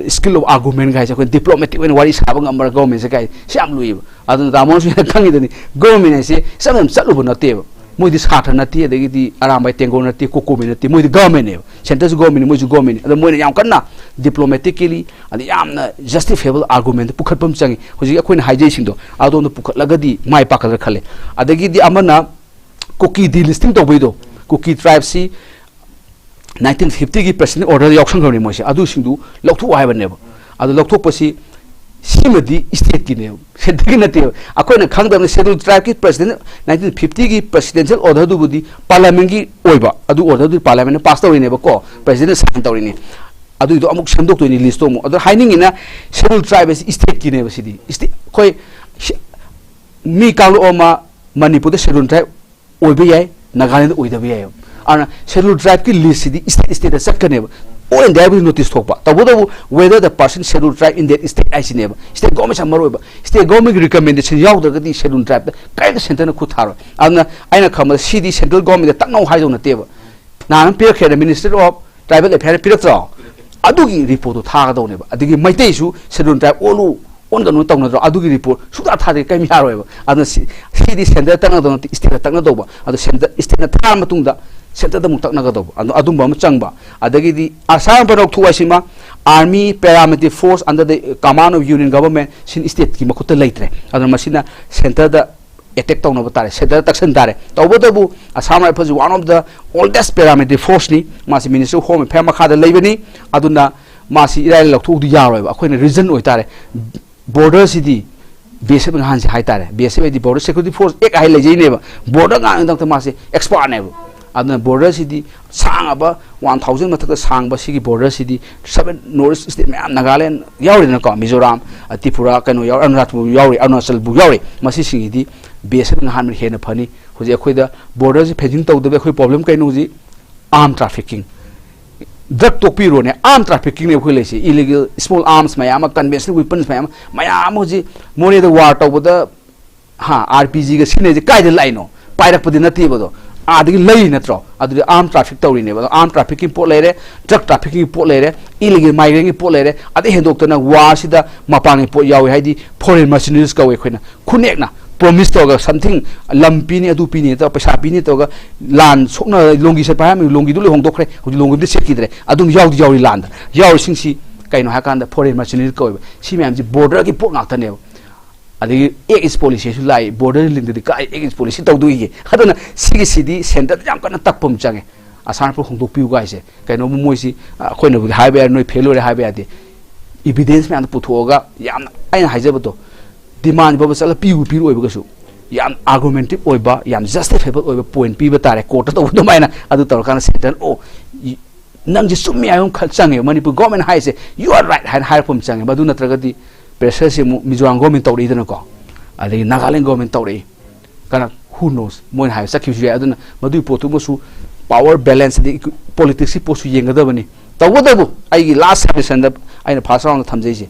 skill of argument ꯍꯥꯏꯁꯦ, ꯑꯩꯈꯣꯏꯅ ꯗꯤꯄ꯭ꯂꯣꯃꯦꯇꯤꯛ ꯑꯣꯏꯅ ꯋꯥꯔꯤ ꯁꯥꯕ ꯉꯝꯕ꯭ꯔꯥ ꯒꯣꯔꯃꯦꯟꯁꯦ ꯀꯥꯏ, ꯁꯤ ꯌꯥꯝ ꯂꯨꯏꯌꯦꯕ꯫ ꯑꯗꯨꯅ ꯇꯥꯃꯣꯅꯁꯨ ꯍꯦꯟꯅ ꯈꯪꯉꯤꯗꯨꯅꯤ, ꯒꯣꯔꯃꯦꯟ ꯍꯥꯏꯁꯦ ꯏꯆꯝ ꯆꯝ ꯆꯠꯂꯨꯕ ꯅꯠꯇꯦꯕ꯫ ꯃꯣꯏꯗꯤ ꯁꯥꯇ꯭ꯔ ꯅꯠꯇꯦ, ꯑꯗꯒꯤꯗꯤ ꯑꯔꯥꯝꯕꯥꯏ ꯇꯦꯡꯒꯣꯜ ꯅꯠꯇꯦ, ꯀꯣꯀꯣꯃꯤ ꯅꯠꯇꯦ, ꯃꯣꯏꯗꯤ ꯒꯣꯔꯃꯦꯟꯅꯦꯕ꯫ ꯁꯦꯟꯇꯔꯁꯨ ꯒꯣꯔꯃꯦꯟꯅꯤ, ꯃꯣꯏꯁꯨ ꯒꯣꯔꯃꯦꯟꯅꯤ꯫ ꯑꯗꯣ ꯃꯣꯏꯅ ꯌꯥꯝ ꯀꯟꯅ ꯗꯤꯄ꯭ꯂꯣꯃꯦꯇꯤꯀꯦꯂꯤ ꯑꯗ ꯌꯥꯝꯅ ꯖꯁꯇꯤꯐꯤꯑꯦꯕꯜ ꯑꯥꯔꯒꯨꯃꯦꯟꯗ ꯄꯨꯈꯠꯄ ꯑꯃ ꯆꯪꯉꯤ꯫ ꯍꯧꯖꯤꯛ ꯑꯩꯈꯣꯏꯅ ꯍꯥꯏꯖꯩꯁꯤꯡꯗꯣ ꯑꯗꯣꯝꯗ ꯄꯨꯈꯠꯂꯒꯗꯤ ꯃꯥꯏ ꯄꯥꯛꯀꯗ꯭ꯔꯥ ꯈꯜꯂꯦ꯫ ꯑꯗꯒꯤꯗꯤ ꯑꯃꯅ ꯀꯨꯀꯤ ꯗꯤꯂꯤꯁꯇꯤꯡ ꯇꯧꯕꯩꯗꯣ, ꯀꯨꯀꯤ ꯇ꯭ꯔꯥꯏꯕꯁꯤ ꯅꯥꯏꯟꯇꯤꯟ ꯐꯤꯐꯇꯤꯒꯤ ꯄ꯭ꯔꯦꯁꯤꯗꯦꯟ ꯑꯣꯔꯗꯔꯗ ꯌꯥꯎꯁꯟꯈ꯭ꯔꯕꯅꯤ ꯃꯣꯏꯁꯦ, ꯑꯗꯨꯁꯤꯡꯗꯨ ꯂꯧꯊꯣꯛꯑꯣ ꯍꯥꯏꯕꯅꯦꯕ꯫ ꯑꯗꯨ ꯂꯧꯊꯣꯛꯄꯁꯤ ꯁꯤꯃꯗꯤ ꯁ꯭ꯇꯦꯠꯀꯤꯅꯦꯕ, ꯁꯦꯟꯇꯔꯒꯤ ꯅꯠꯇꯦꯕ꯫ ꯑꯩꯈꯣꯏꯅ ꯈꯪꯗꯕꯅꯤ, ꯁꯦꯗꯨꯜ ꯇ꯭ꯔꯥꯏꯕꯀꯤ ꯄ꯭ꯔꯁꯤꯗꯦꯟ, ꯅꯥꯏꯟꯇꯤꯟ ꯐꯤꯐꯇꯤꯒꯤ ꯄ꯭ꯔꯁꯤꯗꯦꯟꯁꯤꯌꯦꯜ ꯑꯣꯔꯗꯔꯗꯨꯕꯨꯗꯤ ꯄꯥꯔꯂꯥꯃꯦꯟꯒꯤ ꯑꯣꯏꯕ, ꯑꯗꯨ ꯑꯣꯔꯗꯔꯗꯨꯗꯤ ꯄꯥꯔꯂꯥꯃꯦꯟꯅ ꯄꯥꯁ ꯇꯧꯔꯤꯅꯦꯕꯀꯣ, ꯄ꯭ꯔꯁꯤꯗꯦꯟꯅ ꯁꯥꯏꯟ ꯇꯧꯔꯤꯅꯤ꯫ ꯑꯗꯨꯏꯗꯣ ꯑꯃꯨꯛ ꯁꯦꯝꯗꯣꯛꯇꯣꯏꯅꯤ, ꯂꯤꯁꯇꯣ ꯑꯃꯨꯛ꯫ ꯑꯗꯣ ꯍꯥꯏꯅꯤꯡꯉꯤꯅ, ꯁꯦꯗꯨꯜ ꯇ꯭ꯔꯥꯏꯕ ꯑꯁꯤ ꯏꯁꯇꯦꯠꯀꯤꯅꯦꯕ꯫ ꯁꯤꯗꯤ ꯏꯁꯇꯦꯠ, ꯑꯩꯈꯣꯏ ꯁꯤ-, ꯃꯤ ꯀꯥꯡꯂꯨꯞ ꯑꯃ ꯃꯅꯤꯄꯨꯔꯗ ꯁꯦꯗꯨꯜ ꯇ꯭ꯔꯥꯏꯕ ꯑꯣꯏꯕ ꯌꯥꯏ, ꯅꯥꯒꯥꯂꯦꯟꯗ ꯑꯣꯏꯗꯕ ꯌꯥꯏ꯫ ꯑꯗꯨꯅ ꯁꯦꯗꯨꯜ ꯇ꯭ꯔꯥꯏꯕꯀꯤ ꯂꯤꯁꯁꯤꯗꯤ ꯏꯁꯇꯦꯠ ꯏꯁꯇꯦꯠꯇ ꯆꯠꯀꯅꯦꯕ꯫ ꯑꯣꯜ ꯏꯟꯗꯤꯌꯥꯕꯨꯗꯤ ꯅꯣꯇꯤꯁ ꯊꯣꯛꯄ, ꯇꯧꯕꯇꯕꯨ whether the person scheduled tribe in that state ꯍꯥꯏꯁꯤꯅꯦꯕ꯫ ꯏꯁꯇꯦꯠ ꯒꯣꯔꯃꯦꯟꯁꯦ ꯌꯥꯝ ꯃꯔꯨ ꯑꯣꯏꯕ꯫ ꯏꯁꯇꯦꯠ ꯒꯣꯔꯃꯦꯟꯒꯤ ꯔꯤꯀꯃꯦꯟꯗꯦꯁꯟ ꯌꯥꯎꯗ꯭ꯔꯒꯗꯤ ꯁꯦꯗꯨꯜ ꯇ꯭ꯔꯥꯏꯕꯇ ꯀꯔꯤꯝꯇ ꯁꯦꯟꯇꯔꯅ ꯈꯨꯠ ꯊꯥꯔꯣꯏ꯫ ꯑꯗꯨꯅ ꯑꯩꯅ ꯈꯪꯕꯗ ꯁꯤꯗꯤ ꯁꯦꯟꯇ꯭ꯔꯦꯜ ꯒꯣꯔꯃꯦꯟꯗ ꯇꯛꯅꯧ ꯍꯥꯏꯗꯧ ꯅꯠꯇꯦꯕ꯫ ꯅꯍꯥꯟ ꯑꯃ ꯄꯤꯔꯛꯈ꯭ꯔꯦꯅ, ꯃꯤꯅꯤꯁꯇꯔ ꯑꯣꯐ ꯇ꯭ꯔꯥꯏꯕꯦꯜ ꯑꯦꯐꯤꯌꯔ ꯄꯤꯔꯛꯇ꯭ꯔꯣ? ꯑꯗꯨꯒꯤ ꯔꯤꯄꯣꯔꯠꯇꯨ ꯊꯥꯒꯗꯧꯅꯦꯕ꯫ ꯑꯗꯒꯤ ꯃꯩꯇꯩꯁꯨ ꯁꯦꯗꯨꯜ ꯇ꯭ꯔꯥꯏꯕ ꯑꯣꯜꯂꯨ, ꯑꯣꯟꯒꯅꯨ ꯇꯧꯅꯗ꯭ꯔꯣ? ꯑꯗꯨꯒꯤ ꯔꯤꯄꯣꯔꯠ ꯁꯨꯡꯊꯥ ꯊꯥꯗꯦ, ꯀꯔꯤꯝ ꯌꯥꯔꯣꯏꯕ꯫ ꯑꯗꯨꯅ ꯁꯤ-, ꯁꯤꯗꯤ ꯁꯦꯟꯇꯔ ꯇꯛꯅꯗꯧ ꯅꯠꯇꯦ, ꯏꯁꯇꯦꯠꯇ ꯇꯛꯅꯗꯧꯕ꯫ ꯑꯗꯣ ꯁꯦꯟꯇꯔ, ꯏꯁꯇꯦꯠꯅ ꯊꯥꯔ ꯃꯇꯨꯡꯗ ꯁꯦꯟꯇꯔꯗ ꯑꯃꯨꯛ ꯇꯛꯅꯒꯗꯧꯕ꯫ ꯑꯗꯣ ꯑꯗꯨꯝꯕ ꯑꯃ ꯆꯪꯕ꯫ ꯑꯗꯒꯤꯗꯤ ꯑꯁꯥꯝ ꯔꯥꯏꯐꯜ ꯂꯧꯊꯣꯛ ꯍꯥꯏꯁꯤꯃ, army paramilitary force under the command of union government ꯁꯤꯅ ꯏꯁꯇꯦꯠꯀꯤ ꯃꯈꯨꯠꯇ ꯂꯩꯇ꯭ꯔꯦ꯫ ꯑꯗꯨꯅ ꯃꯁꯤꯅ ꯁꯦꯟꯇꯔꯗ ꯑꯦꯇꯦꯛ ꯇꯧꯅꯕ ꯇꯥꯔꯦ, ꯁꯦꯟꯇꯔꯗ ꯇꯛꯁꯟ ꯇꯥꯔꯦ꯫ ꯇꯧꯕꯇꯕꯨ Assam ꯔꯥꯏꯐꯜꯁꯤ one of the oldest paramilitary force ꯅꯤ꯫ ꯃꯥꯁꯤ Ministry of Home Affairs ꯃꯈꯥꯗ ꯂꯩꯕꯅꯤ꯫ ꯑꯗꯨꯅ ꯃꯥꯁꯤ ꯏꯔꯥꯏ ꯂꯥꯏ ꯂꯧꯊꯣꯛꯎꯗꯤ ꯌꯥꯔꯣꯏꯕ꯫ ꯑꯩꯈꯣꯏꯅ ꯔꯤꯖꯟ ꯑꯣꯏꯇꯥꯔꯦ, ꯕꯣꯔꯗꯔꯁꯤꯗꯤ ꯕꯤ ꯑꯦꯁ ꯑꯦꯐ ꯉꯍꯥꯟꯁꯦ ꯍꯥꯏꯇꯥꯔꯦ, ꯕꯤ ꯑꯦꯁ ꯑꯦꯐ ꯍꯥꯏꯗꯤ Border Security Force Act ꯍꯥꯏ ꯂꯩꯖꯩꯅꯦꯕ꯫ ꯕꯣꯔꯗꯔ ꯉꯥꯛꯀꯤꯗꯃꯛꯇ ꯃꯥꯁꯦ ꯑꯦꯛꯁꯄꯥꯔꯠꯅꯦꯕ꯫ ꯑꯗꯨꯅ ꯕꯣꯔꯗꯔꯁꯤꯗꯤ ꯁꯥꯡꯉꯕ, ꯋꯥꯟ ꯊꯥꯎꯖꯟ ꯃꯊꯛꯇ ꯁꯥꯡꯕ ꯁꯤꯒꯤ ꯕꯣꯔꯗꯔꯁꯤꯗꯤ seven North East state ꯃꯌꯥꯝ, ꯅꯥꯒꯥꯂꯦꯟ ꯌꯥꯎꯔꯤꯗꯅꯀꯣ, ꯃꯤꯖꯣꯔꯥꯝ, ꯇ꯭ꯔꯤꯄꯨꯔꯥ, ꯀꯩꯅꯣ ꯌꯥꯎꯔꯤ, ꯑꯔꯨꯅꯥꯆꯜꯕꯨ ꯌꯥꯎꯔꯤ, ꯑꯔꯨꯅꯥꯆꯜꯕꯨ ꯌꯥꯎꯔꯤ꯫ ꯃꯁꯤꯁꯤꯡꯁꯤꯗꯤ ꯕꯤ ꯑꯦꯁ ꯑꯦꯐ ꯉꯍꯥꯟꯕꯅ ꯍꯦꯟꯅ ꯐꯅꯤ꯫ ꯍꯧꯖꯤꯛ ꯑꯩꯈꯣꯏꯗ ꯕꯣꯔꯗꯔꯁꯤ ꯐꯦꯟꯁꯤꯡ ꯇꯧꯗꯕ ꯑꯩꯈꯣꯏ ꯄ꯭ꯔꯣꯕ꯭ꯂꯦꯝ ꯀꯩꯅꯣ? ꯍꯧꯖꯤꯛ ꯑꯥꯔꯝ ꯇ꯭ꯔꯥꯐꯤꯀꯤꯡ꯫ ꯗ꯭ꯔꯒ ꯇꯣꯛꯄꯤꯔꯣꯅꯦ, ꯑꯥꯔꯝ ꯇ꯭ꯔꯥꯐꯤꯀꯤꯡꯅꯦ ꯑꯩꯈꯣꯏ ꯂꯩꯁꯦ꯫ ꯏꯂꯤꯒꯦꯜ ꯁ꯭ꯃꯣꯜ ꯑꯥꯔꯝꯁ ꯃꯌꯥꯝ ꯑꯃ, ꯀꯟꯚꯦꯟꯁꯅꯦꯜ ꯋꯤꯄꯟꯁ ꯃꯌꯥꯝ ꯑꯃ, ꯃꯌꯥꯝ ꯑꯃ ꯍꯧꯖꯤꯛ ꯃꯣꯔꯦꯗ ꯋꯥꯔ ꯇꯧꯕꯗ, ꯍꯥ, ꯑꯥꯔ ꯄꯤ ꯖꯤꯒ ꯁꯤꯖꯤꯟꯅꯩꯁꯦ ꯀꯥꯏꯗ ꯂꯥꯛꯏꯅꯣ? ꯄꯥꯏꯔꯛꯄꯗꯤ ꯅꯠꯇꯦꯕ ꯑꯗꯣ, ꯑꯥꯗꯒꯤ ꯂꯩꯔꯤ ꯅꯠꯇ꯭ꯔꯣ? ꯑꯗꯨꯗꯤ ꯑꯥꯔꯝ ꯇ꯭ꯔꯥꯐꯤꯛ ꯇꯧꯔꯤꯅꯦꯕ꯫ ꯑꯗꯣ ꯑꯥꯔꯝ ꯇ꯭ꯔꯥꯐꯤꯛꯀꯤ ꯄꯣꯠ ꯂꯩꯔꯦ, ꯗ꯭ꯔꯒ ꯇ꯭ꯔꯥꯐꯤꯛꯀꯤꯡꯒꯤ ꯄꯣꯠ ꯂꯩꯔꯦ, ꯏꯂꯤꯒꯦꯜ ꯃꯥꯏꯒ꯭ꯔꯦꯟꯒꯤ ꯄꯣꯠ ꯂꯩꯔꯦ, ꯑꯗꯩ ꯍꯦꯟꯗꯣꯛꯇꯅ ꯋꯥꯔꯁꯤꯗ ꯃꯄꯥꯟꯒꯤ ꯄꯣꯠ ꯌꯥꯎꯏ, ꯍꯥꯏꯗꯤ ꯐꯣꯔꯦꯟ ꯃꯔꯁꯤꯅꯔꯤꯁ ꯀꯧꯋꯦ ꯑꯩꯈꯣꯏꯅ꯫ ꯈꯨꯅꯦꯛꯅ ꯄ꯭ꯔꯣꯃꯤꯁ ꯇꯧꯔꯒ something ꯂꯝ ꯄꯤꯅꯤ, ꯑꯗꯨ ꯄꯤꯅꯤ, ꯇꯧꯔꯒ ꯄꯩꯁꯥ ꯄꯤꯅꯤ ꯇꯧꯔꯒ ꯂꯥꯟ ꯁꯣꯛꯅ ꯂꯣꯡꯒꯤ ꯆꯠꯄ ꯍꯥꯏꯔꯝꯃꯤ, ꯂꯣꯡꯒꯤꯗꯨ ꯂꯣꯏ ꯍꯣꯡꯗꯣꯛꯈ꯭ꯔꯦ, ꯍꯧꯖꯤꯛ ꯂꯣꯡꯒꯤꯗꯨ ꯆꯠꯈꯤꯗ꯭ꯔꯦ꯫ ꯑꯗꯨꯝ ꯌꯥꯎꯗꯤ ꯌꯥꯎꯔꯤ ꯂꯥꯟꯗ꯫ ꯌꯥꯎꯔꯤꯁꯤꯡꯁꯤ ꯀꯩꯅꯣ ꯍꯥꯏꯀꯥꯟꯗ ꯐꯣꯔꯦꯟ ꯃꯔꯁꯤꯅꯔꯤ ꯀꯧꯋꯦꯕ꯫ ꯁꯤ ꯃꯌꯥꯝꯁꯤ ꯕꯣꯔꯗꯔꯒꯤ ꯄꯣꯠ ꯉꯥꯛꯇꯅꯦꯕ꯫ ꯑꯗꯒꯤ ꯑꯦꯛ ꯏꯁ ꯄꯣꯂꯤꯁꯤꯁꯨ ꯂꯥꯛꯏ, ꯕꯣꯔꯗꯔ ꯂꯤꯡꯗꯗꯤ ꯀꯥꯏ ꯑꯦꯛ ꯏꯁ ꯄꯣꯂꯤꯁꯤ ꯇꯧꯗꯣꯏꯒꯦ? ꯑꯗꯨꯅ ꯁꯤꯒꯤꯁꯤꯗꯤ ꯁꯦꯟꯇꯔꯗ ꯌꯥꯝ ꯀꯟꯅ ꯇꯛꯄ ꯑꯃ ꯆꯪꯉꯦ꯫ ꯑꯁꯥꯝ ꯔꯥꯏꯐꯜ ꯍꯣꯡꯗꯣꯛꯄꯤꯌꯨ ꯀꯥꯏꯁꯦ꯫ ꯀꯩꯅꯣꯕꯨ ꯃꯣꯏꯁꯤ, ꯑ, ꯑꯩꯈꯣꯏꯅꯕꯨꯗꯤ ꯍꯥꯏꯕ ꯌꯥꯏ, ꯅꯣꯏ ꯐꯦꯜ ꯑꯣꯏꯔꯦ ꯍꯥꯏꯕ ꯌꯥꯗꯦ꯫ ꯏꯚꯤꯗꯦꯟꯁ ꯃꯌꯥꯝꯗꯣ ꯄꯨꯊꯣꯛꯑꯒ, ꯌꯥꯝꯅ ꯑꯩꯅ ꯍꯥꯏꯖꯕꯗꯣ, ꯗꯤꯃꯥꯟ ꯐꯥꯎꯕ ꯆꯠꯂ ꯄꯤꯕꯨ ꯄꯤꯔꯛꯑꯣꯏꯕꯒꯁꯨ, ꯌꯥꯝ ꯑꯥꯔꯒꯨꯃꯦꯟꯇꯤꯞ ꯑꯣꯏꯕ, ꯌꯥꯝ ꯖꯁꯇꯤꯐꯥꯏꯕꯜ ꯑꯣꯏꯕ ꯄꯣꯏꯟꯠ ꯄꯤꯕ ꯇꯥꯔꯦ ꯀꯣꯔꯠꯇ ꯇꯧꯕ ꯑꯗꯨꯃꯥꯏꯅ꯫ ꯑꯗꯨ ꯇꯧꯔꯀꯥꯟꯗ ꯁꯦꯟꯇꯔꯅ, "ꯑꯣ, ꯏ-, ꯅꯪꯁꯦ ꯆꯨꯝꯃꯤ" ꯍꯥꯏꯕ ꯑꯃꯈꯛ ꯆꯪꯉꯦꯕ꯫ ꯃꯅꯤꯄꯨꯔ ꯒꯣꯔꯃꯦꯟ ꯍꯥꯏꯁꯦ "You are right" ꯍꯥꯏꯅ ꯍꯥꯏꯔꯛꯄ ꯑꯃ ꯆꯪꯉꯦ꯫ ꯃꯗꯨ ꯅꯠꯇ꯭ꯔꯒꯗꯤ ꯄ꯭ꯔꯦꯁꯔꯁꯦ ꯑꯃꯨꯛ ꯃꯤꯖꯣꯔꯥꯝ ꯒꯣꯔꯃꯦꯟ ꯇꯧꯔꯛꯏꯗꯅꯀꯣ, ꯑꯗꯒꯤ ꯅꯥꯒꯥꯂꯦꯟ ꯒꯣꯔꯃꯦꯟ ꯇꯧꯔꯛꯏ, ꯀꯅꯥ, who knows, ꯃꯣꯏꯅ ꯍꯥꯏꯕ ꯆꯠꯈꯤꯕꯁꯨ ꯌꯥꯏ꯫ ꯑꯗꯨꯅ ꯃꯗꯨꯒꯤ ꯄꯣꯠꯇꯨꯃꯁꯨ ꯄꯥꯋꯔ ꯕꯦꯂꯦꯟꯁ ꯑꯗꯒꯤ ꯄꯣꯂꯤꯇꯤꯛꯁꯀꯤ ꯄꯣꯠꯁꯨ ꯌꯦꯡꯒꯗꯕꯅꯤ꯫ ꯇꯧꯕꯇꯕꯨ ꯑꯩꯒꯤ ꯂꯥꯁ ꯁꯖꯦꯁꯟꯗ ꯑꯩꯅ ꯐꯥꯔꯁ ꯔꯥꯎꯟꯗ ꯊꯝꯖꯩꯁꯦ,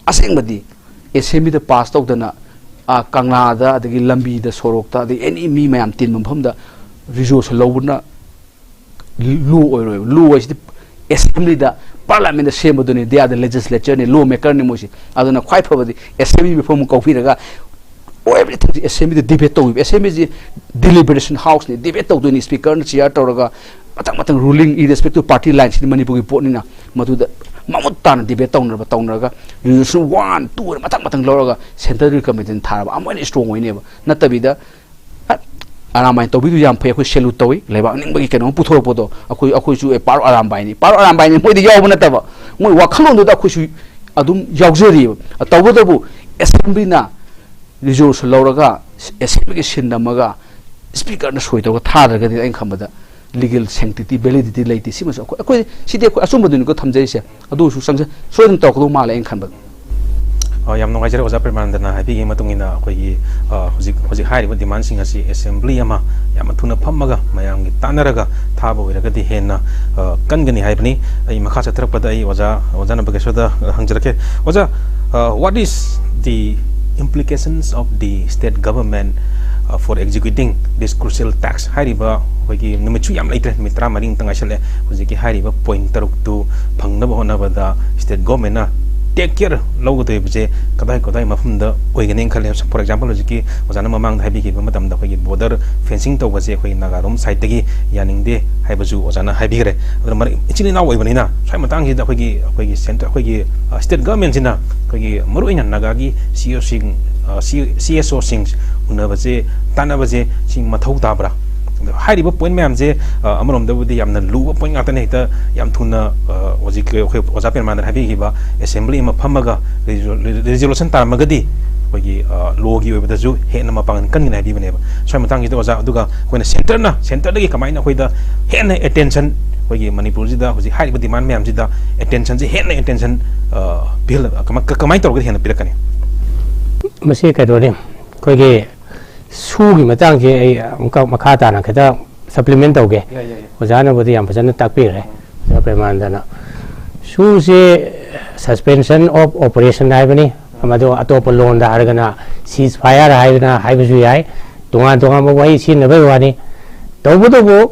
ꯑꯁꯦꯡꯕꯗꯤ ꯑꯦꯁꯦꯝꯕ꯭ꯂꯤꯗ ꯄꯥꯁ ꯇꯧꯗꯅ, ꯑ, ꯀꯪꯂꯥꯗ, ꯑꯗꯒꯤ ꯂꯝꯕꯤꯗ, ꯁꯣꯔꯣꯛꯇ, ꯑꯗꯒꯤ ꯑꯦꯅꯤ ꯃꯤ ꯃꯌꯥꯝ ꯇꯤꯟꯕ ꯃꯐꯝꯗ ꯔꯤꯖꯣꯂꯨꯁꯟ ꯂꯧꯕꯅ ꯂꯣ ꯑꯣꯏꯔꯣꯏꯕ꯫ ꯂꯣ ꯍꯥꯏꯁꯤꯗꯤ ꯑꯦꯁꯦꯝꯕ꯭ꯂꯤꯗ, ꯄꯥꯔꯂꯥꯃꯦꯟꯗ ꯁꯦꯝꯕꯗꯨꯅꯤ꯫ They are the legislature ꯅꯤ, ꯂꯣ ꯃꯦꯀꯔꯅꯤ ꯃꯣꯏꯁꯤ꯫ ꯑꯗꯨꯅ ꯈ꯭ꯋꯥꯏ ꯐꯕꯗꯤ ꯑꯦꯁꯦꯝꯕ꯭ꯂꯤ ꯃꯐꯝ ꯑꯃ ꯀꯧꯕꯤꯔꯒ everything ꯑꯦꯁꯦꯝꯕ꯭ꯂꯤꯗ ꯗꯤꯕꯦꯠ ꯇꯧꯕꯤꯕ꯫ ꯑꯦꯁꯦꯝꯕ꯭ꯂꯤꯁꯤ ꯗꯤꯂꯤꯕꯔꯦꯁꯟ ꯍꯥꯎꯁꯅꯤ, ꯗꯤꯕꯦꯠ ꯇꯧꯗꯣꯏꯅꯤ꯫ ꯁ꯭ꯄꯤꯀꯔꯅ ꯆꯤꯌꯥꯔ ꯇꯧꯔꯒ ꯃꯊꯪ ꯃꯊꯪ ꯔꯨꯂꯤꯡ ꯏꯔꯦꯁꯄꯦꯛꯇꯤꯞ ꯄꯥꯔꯇꯤ ꯂꯥꯏꯟꯁꯤꯗꯤ ꯃꯅꯤꯄꯨꯔꯒꯤ ꯄꯣꯠꯅꯤꯅ ꯃꯗꯨꯗ ꯃꯃꯨꯠ ꯇꯥꯅ ꯗꯤꯕꯦꯠ ꯇꯧꯅꯔꯕ, ꯇꯧꯅꯔꯒ ꯔꯤꯖꯣꯂꯨꯁꯟ ꯋꯥꯟ, ꯇꯨ ꯃꯊꯪ ꯃꯊꯪ ꯂꯧꯔꯒ ꯁꯦꯟꯇ꯭ꯔꯦꯜ ꯀꯃꯤꯇꯤꯅ ꯊꯥꯔꯕ ꯑꯃꯨꯛ ꯍꯦꯟꯅ ꯏꯁꯇ꯭ꯔꯣꯡ ꯑꯣꯏꯅꯦꯕ꯫ ꯅꯠꯇꯕꯤꯗ ꯑꯔꯥꯝꯕꯥꯏꯅ ꯇꯧꯕꯤꯗꯨ ꯌꯥꯝ ꯐꯩ, ꯑꯩꯈꯣꯏ ꯁꯦꯂꯨꯠ ꯇꯧꯏ, ꯂꯩꯕꯥꯛ ꯅꯤꯡꯕꯒꯤ ꯀꯩꯅꯣꯝ ꯄꯨꯊꯣꯔꯛꯄꯗꯣ꯫ ꯑꯩꯈꯣꯏ, ꯑꯩꯈꯣꯏꯁꯨ a part of ꯑꯔꯥꯝꯕꯥꯏꯅꯤ, part of ꯑꯔꯥꯝꯕꯥꯏꯅꯤ, ꯃꯣꯏꯗꯤ ꯌꯥꯎꯕ ꯅꯠꯇꯕ, ꯃꯣꯏ ꯋꯥꯈꯜꯂꯣꯟꯗꯨꯗ ꯑꯩꯈꯣꯏꯁꯨ ꯑꯗꯨꯝ ꯌꯥꯎꯖꯔꯤꯕ꯫ ꯇꯧꯕꯇꯕꯨ ꯑꯦꯁꯦꯝꯕ꯭ꯂꯤꯅ ꯔꯤꯖꯣꯂꯨꯁꯟ ꯂꯧꯔꯒ, ꯑꯦꯁꯦꯝꯕ꯭ꯂꯤꯒꯤ ꯁꯤꯟ ꯅꯝꯃꯒ, ꯁ꯭ꯄꯤꯀꯔꯅ ꯁꯣꯏ ꯇꯧꯔꯒ ꯊꯥꯗ꯭ꯔꯒꯗꯤ ꯑꯩꯅ ꯈꯟꯕꯗ ꯂꯤꯒꯦꯜ ꯁꯦꯡꯇꯤꯇꯤ, ꯚꯦꯂꯤꯗꯤꯇꯤ ꯂꯩꯇꯦ꯫ ꯁꯤꯃꯁꯨ ꯑꯩꯈꯣꯏ, ꯑꯩꯈꯣꯏ, ꯁꯤꯗꯤ ꯑꯩꯈꯣꯏ ꯑꯆꯨꯝꯕꯗꯨꯅꯤꯀꯣ ꯊꯝꯖꯔꯤꯁꯦ꯫ ꯑꯗꯨꯁꯨ ꯆꯪꯖ-, ꯁꯣꯏꯗꯅ ꯇꯧꯔꯛꯀꯗꯧ ꯃꯥꯜꯂꯦ ꯑꯩꯅ ꯈꯟꯕꯗ꯫ ꯑ, ꯌꯥꯝ ꯅꯨꯡꯉꯥꯏꯖꯔꯦ ꯑꯣꯖꯥ ꯄ꯭ꯔꯦꯃꯥꯅꯟꯗꯅ ꯍꯥꯏꯕꯤꯈꯤꯕ ꯃꯇꯨꯡ ꯏꯟꯅ ꯑꯩꯈꯣꯏꯒꯤ, ꯑ, ꯍꯧꯖꯤꯛ, ꯍꯧꯖꯤꯛ ꯍꯥꯏꯔꯤꯕ ꯗꯤꯃꯥꯟꯁꯤꯡ ꯑꯁꯤ ꯑꯦꯁꯦꯝꯕ꯭ꯂꯤ ꯑꯃ ꯌꯥꯝꯅ ꯊꯨꯅ ꯐꯝꯃꯒ ꯃꯌꯥꯝꯒꯤ ꯇꯥꯟꯅꯔꯒ ꯊꯥꯕ ꯑꯣꯏꯔꯒꯗꯤ ꯍꯦꯟꯅ, ꯑ, ꯀꯟꯒꯅꯤ ꯍꯥꯏꯕꯅꯤ꯫ ꯑꯩ ꯃꯈꯥ ꯆꯠꯊꯔꯛꯄꯗ ꯑꯩ ꯑꯣꯖꯥ, ꯑꯣꯖꯥ ꯅꯕꯀꯦꯁꯣꯔꯗ, ꯑ, ꯍꯪꯖꯔꯛꯀꯦ꯫ ꯑꯣꯖꯥ, ꯑ, what is the implications of the state government, ꯑ, for executing this crucial task? ꯍꯥꯏꯔꯤꯕ ꯑꯩꯈꯣꯏꯒꯤ ꯅꯨꯃꯤꯠꯁꯨ ꯌꯥꯝ ꯂꯩꯇ꯭ꯔꯦ, ꯅꯨꯃꯤꯠ ꯇꯔꯥꯃꯔꯤꯃꯨꯛꯇ ꯉꯥꯏꯁꯜꯂꯛꯑꯦ꯫ ꯍꯧꯖꯤꯛꯀꯤ ꯍꯥꯏꯔꯤꯕ ꯄꯣꯏꯟꯠ ꯇꯔꯨꯛꯇꯨ ꯐꯪꯅꯕ ꯍꯣꯠꯅꯕꯗ ꯁ꯭ꯇꯦꯠ ꯒꯣꯔꯃꯦꯟꯅ ꯇꯦꯛ ꯀꯤꯌꯔ ꯂꯧꯒꯗꯣꯏꯕꯁꯦ ꯀꯗꯥꯏ ꯀꯗꯥꯏ ꯃꯐꯝꯗ ꯑꯣꯏꯒꯅꯤ ꯈꯜꯂꯦ? ꯐꯣꯔ ꯑꯦꯛꯖꯥꯝꯄꯜ, ꯍꯧꯖꯤꯛꯀꯤ ꯑꯣꯖꯥꯅ ꯃꯃꯥꯡꯗ ꯍꯥꯏꯕꯤꯈꯤꯕ ꯃꯇꯝꯗ ꯑꯩꯈꯣꯏꯒꯤ ꯕꯣꯔꯗꯔ ꯐꯦꯟꯁꯤꯡ ꯇꯧꯕꯁꯦ ꯑꯩꯈꯣꯏꯒꯤ ꯅꯥꯒꯥꯔꯣꯝ ꯁꯥꯏꯠꯇꯒꯤ ꯌꯥꯅꯤꯡꯗꯦ ꯍꯥꯏꯕꯁꯨ ꯑꯣꯖꯥꯅ ꯍꯥꯏꯕꯤꯈ꯭ꯔꯦ꯫ ꯑꯗꯨꯅ ꯃꯔꯛ, ꯏꯆꯤꯜ ꯏꯅꯥꯎ ꯑꯣꯏꯕꯅꯤꯅ ꯁ꯭ꯋꯥꯏ ꯃꯇꯥꯡꯁꯤꯗ ꯑꯩꯈꯣꯏꯒꯤ, ꯑꯩꯈꯣꯏꯒꯤ ꯁꯦꯟꯇ꯭ꯔ-, ꯑꯩꯈꯣꯏꯒꯤ, ꯑ, ꯁ꯭ꯇꯦꯠ ꯒꯣꯔꯃꯦꯟꯁꯤꯅ ꯑꯩꯈꯣꯏꯒꯤ ꯃꯔꯨꯑꯣꯏꯅ ꯅꯥꯒꯥꯒꯤ ꯁꯤ ꯏ ꯑꯣꯁꯤꯡ, ꯑ, ꯁꯤ, ꯁꯤ ꯑꯦꯁ ꯑꯣꯁꯤꯡ ꯎꯅꯕꯁꯦ, ꯇꯥꯟꯅꯕꯁꯦ ꯁꯤ ꯃꯊꯧ ꯇꯥꯕ꯭ꯔꯥ? ꯑꯗꯣ ꯍꯥꯏꯔꯤꯕ ꯄꯣꯏꯟꯠ ꯃꯌꯥꯝꯁꯦ, ꯑ, ꯑꯃꯔꯣꯝꯗꯕꯨꯗꯤ ꯌꯥꯝꯅ ꯂꯨꯕ ꯄꯣꯏꯟꯠ ꯉꯥꯛꯇꯅꯦ꯫ ꯍꯦꯛꯇ ꯌꯥꯝ ꯊꯨꯅ, ꯑ, ꯍꯧꯖꯤꯛ ꯑꯩꯈꯣꯏ ꯑꯣꯖꯥ ꯄ꯭ꯔꯦꯃꯥꯅꯟꯗꯅ ꯍꯥꯏꯕꯤꯈꯤꯕ ꯑꯦꯁꯦꯝꯕ꯭ꯂꯤ ꯑꯃ ꯐꯝꯃꯒ ꯔꯤꯖꯣ-, ꯔꯤꯖꯣꯂꯨꯁꯟ ꯇꯥꯔꯝꯃꯒꯗꯤ ꯑꯩꯈꯣꯏꯒꯤ ꯂꯣꯒꯤ ꯑꯣꯏꯕꯗꯁꯨ ꯍꯦꯟꯅ ꯃꯄꯥꯡꯒꯜ ꯀꯟꯒꯅꯤ ꯍꯥꯏꯕꯤꯕꯅꯦꯕ꯫ ꯁ꯭ꯋꯥꯏ ꯃꯇꯥꯡꯁꯤꯗ ꯑꯣꯖꯥ, ꯑꯗꯨꯒ ꯑꯩꯈꯣꯏꯅ ꯁꯦꯟꯇꯔꯅ, ꯁꯦꯟꯇꯔꯗꯒꯤ ꯀꯃꯥꯏꯅ ꯑꯩꯈꯣꯏꯗ ꯍꯦꯟꯅ ꯑꯦꯇꯦꯟꯁꯟ, ꯑꯩꯈꯣꯏꯒꯤ ꯃꯅꯤꯄꯨꯔꯁꯤꯗ ꯍꯧꯖꯤꯛ ꯍꯥꯏꯔꯤꯕ ꯗꯤꯃꯥꯟ ꯃꯌꯥꯝꯁꯤꯗ ꯑꯦꯇꯦꯟꯁꯟꯁꯦ ꯍꯦꯟꯅ ꯑꯦꯇꯦꯟꯁꯟ ꯄꯤꯍꯜꯂ ꯀꯃꯥꯏ-, ꯀꯃꯥꯏꯅ ꯇꯧꯔꯒꯗꯤ ꯍꯦꯟꯅ ꯄꯤꯔꯛꯀꯅꯤ? ꯃꯁꯤ ꯀꯩꯅꯣꯅꯤ, ꯑꯩꯈꯣꯏꯒꯤ ꯁꯨꯒꯤ ꯃꯇꯥꯡꯁꯦ ꯑꯩ ꯑꯃꯨꯛꯀ ꯃꯈꯥ ꯇꯥꯅ ꯈꯤꯇ ꯁꯄ꯭ꯂꯤꯃꯦꯟ ꯇꯧꯒꯦ꯫ ꯌꯥꯏ, ꯌꯥꯏ, ꯌꯥꯏ꯫ ꯑꯣꯖꯥꯅꯕꯨꯗꯤ ꯌꯥꯝ ꯐꯖꯅ ꯇꯥꯛꯄꯤꯈ꯭ꯔꯦ, ꯑꯣꯖꯥ ꯄ꯭ꯔꯦꯃꯥꯅꯟꯗꯅ꯫ ꯁꯨꯁꯦ ꯁꯁꯄꯦꯟꯁꯟ ꯑꯣꯐ ꯑꯣꯄꯔꯦꯁꯟ ꯍꯥꯏꯕꯅꯤ, ꯃꯗꯨ ꯑꯇꯣꯞꯄ ꯂꯣꯟꯗ ꯍꯥꯏꯔꯒꯅ ꯁꯤꯖ ꯐꯥꯌꯔ ꯍꯥꯏꯗꯅ ꯍꯥꯏꯕꯁꯨ ꯌꯥꯏ꯫ ꯇꯣꯉꯥꯟ ꯇꯣꯉꯥꯟꯕ ꯋꯥꯍꯩ ꯁꯤꯖꯤꯟꯅꯕꯒꯤ ꯋꯥꯅꯤ꯫ ꯇꯧꯕꯇꯕꯨ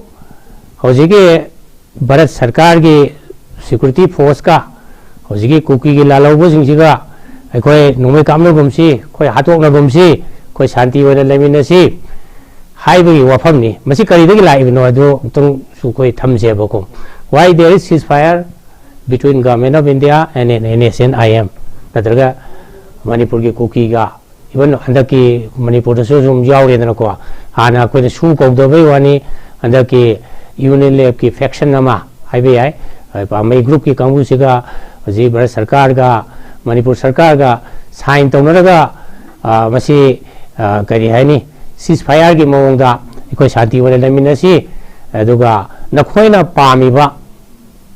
ꯍꯧꯖꯤꯛꯀꯤ ꯚꯥꯔꯠ ꯁꯔꯀꯥꯔꯒꯤ ꯁꯦꯀ꯭ꯌꯨꯔꯤꯇꯤ ꯐꯣꯔꯁꯀ ꯍꯧꯖꯤꯛꯀꯤ ꯀꯨꯀꯤꯒꯤ ꯂꯥꯜꯍꯧꯕꯁꯤꯡꯁꯤꯒ ꯑꯩꯈꯣꯏ ꯅꯣꯡꯃꯩ ꯀꯥꯞꯅꯒꯨꯝꯁꯤ, ꯑꯩꯈꯣꯏ ꯍꯥꯠꯇꯣꯛꯅꯒꯨꯝꯁꯤ, ꯑꯩꯈꯣꯏ ꯁꯥꯟꯇꯤ ꯑꯣꯏꯅ ꯂꯩꯃꯤꯟꯅꯁꯤ ꯍꯥꯏꯕꯒꯤ ꯋꯥꯐꯝꯅꯤ꯫ ꯃꯁꯤ ꯀꯔꯤꯗꯒꯤ ꯂꯥꯛꯏꯕꯅꯣ ꯑꯗꯨ ꯑꯃꯨꯛꯇꯪꯁꯨ ꯑꯩꯈꯣꯏ ꯊꯝꯖꯦꯕꯀꯣ꯫ Why there is ceasefire between Government of India and an N S N I M? ꯅꯠꯇ꯭ꯔꯒ ꯃꯅꯤꯄꯨꯔꯒꯤ ꯀꯨꯀꯤꯒ, even ꯍꯟꯗꯛꯀꯤ ꯃꯅꯤꯄꯨꯔꯗꯁꯨ ꯁꯨꯝ ꯌꯥꯎꯔꯦꯗꯅꯀꯣ꯫ ꯍꯥꯟꯅ ꯑꯩꯈꯣꯏꯅ ꯁꯨ ꯀꯧꯗꯕꯩ ꯋꯥꯅꯤ, ꯍꯟꯗꯛꯀꯤ ꯌꯨꯅꯤꯌꯟ ꯂꯦꯞꯀꯤ ꯐꯦꯛꯁꯟ ꯑꯃ ꯍꯥꯏꯕ ꯌꯥꯏ, ꯄꯥꯝꯕꯩ ꯒ꯭ꯔꯨꯞꯀꯤ ꯀꯥꯡꯕꯨꯁꯤꯒ ꯍꯧꯖꯤꯛ ꯚꯥꯔꯠ ꯁꯔꯀꯥꯔꯒ ꯃꯅꯤꯄꯨꯔ ꯁꯔꯀꯥꯔꯒ ꯁꯥꯏꯟ ꯇꯧꯅꯔꯒ, ꯑ, ꯃꯁꯤ, ꯑ, ꯀꯔꯤ ꯍꯥꯏꯅꯤ, ꯁꯤꯖ ꯐꯥꯌꯔꯒꯤ ꯃꯑꯣꯡꯗ ꯑꯩꯈꯣꯏ ꯁꯥꯟꯇꯤ ꯑꯣꯏꯅ ꯂꯩꯃꯤꯟꯅꯁꯤ, ꯑꯗꯨꯒ ꯅꯈꯣꯏꯅ ꯄꯥꯝꯃꯤꯕ,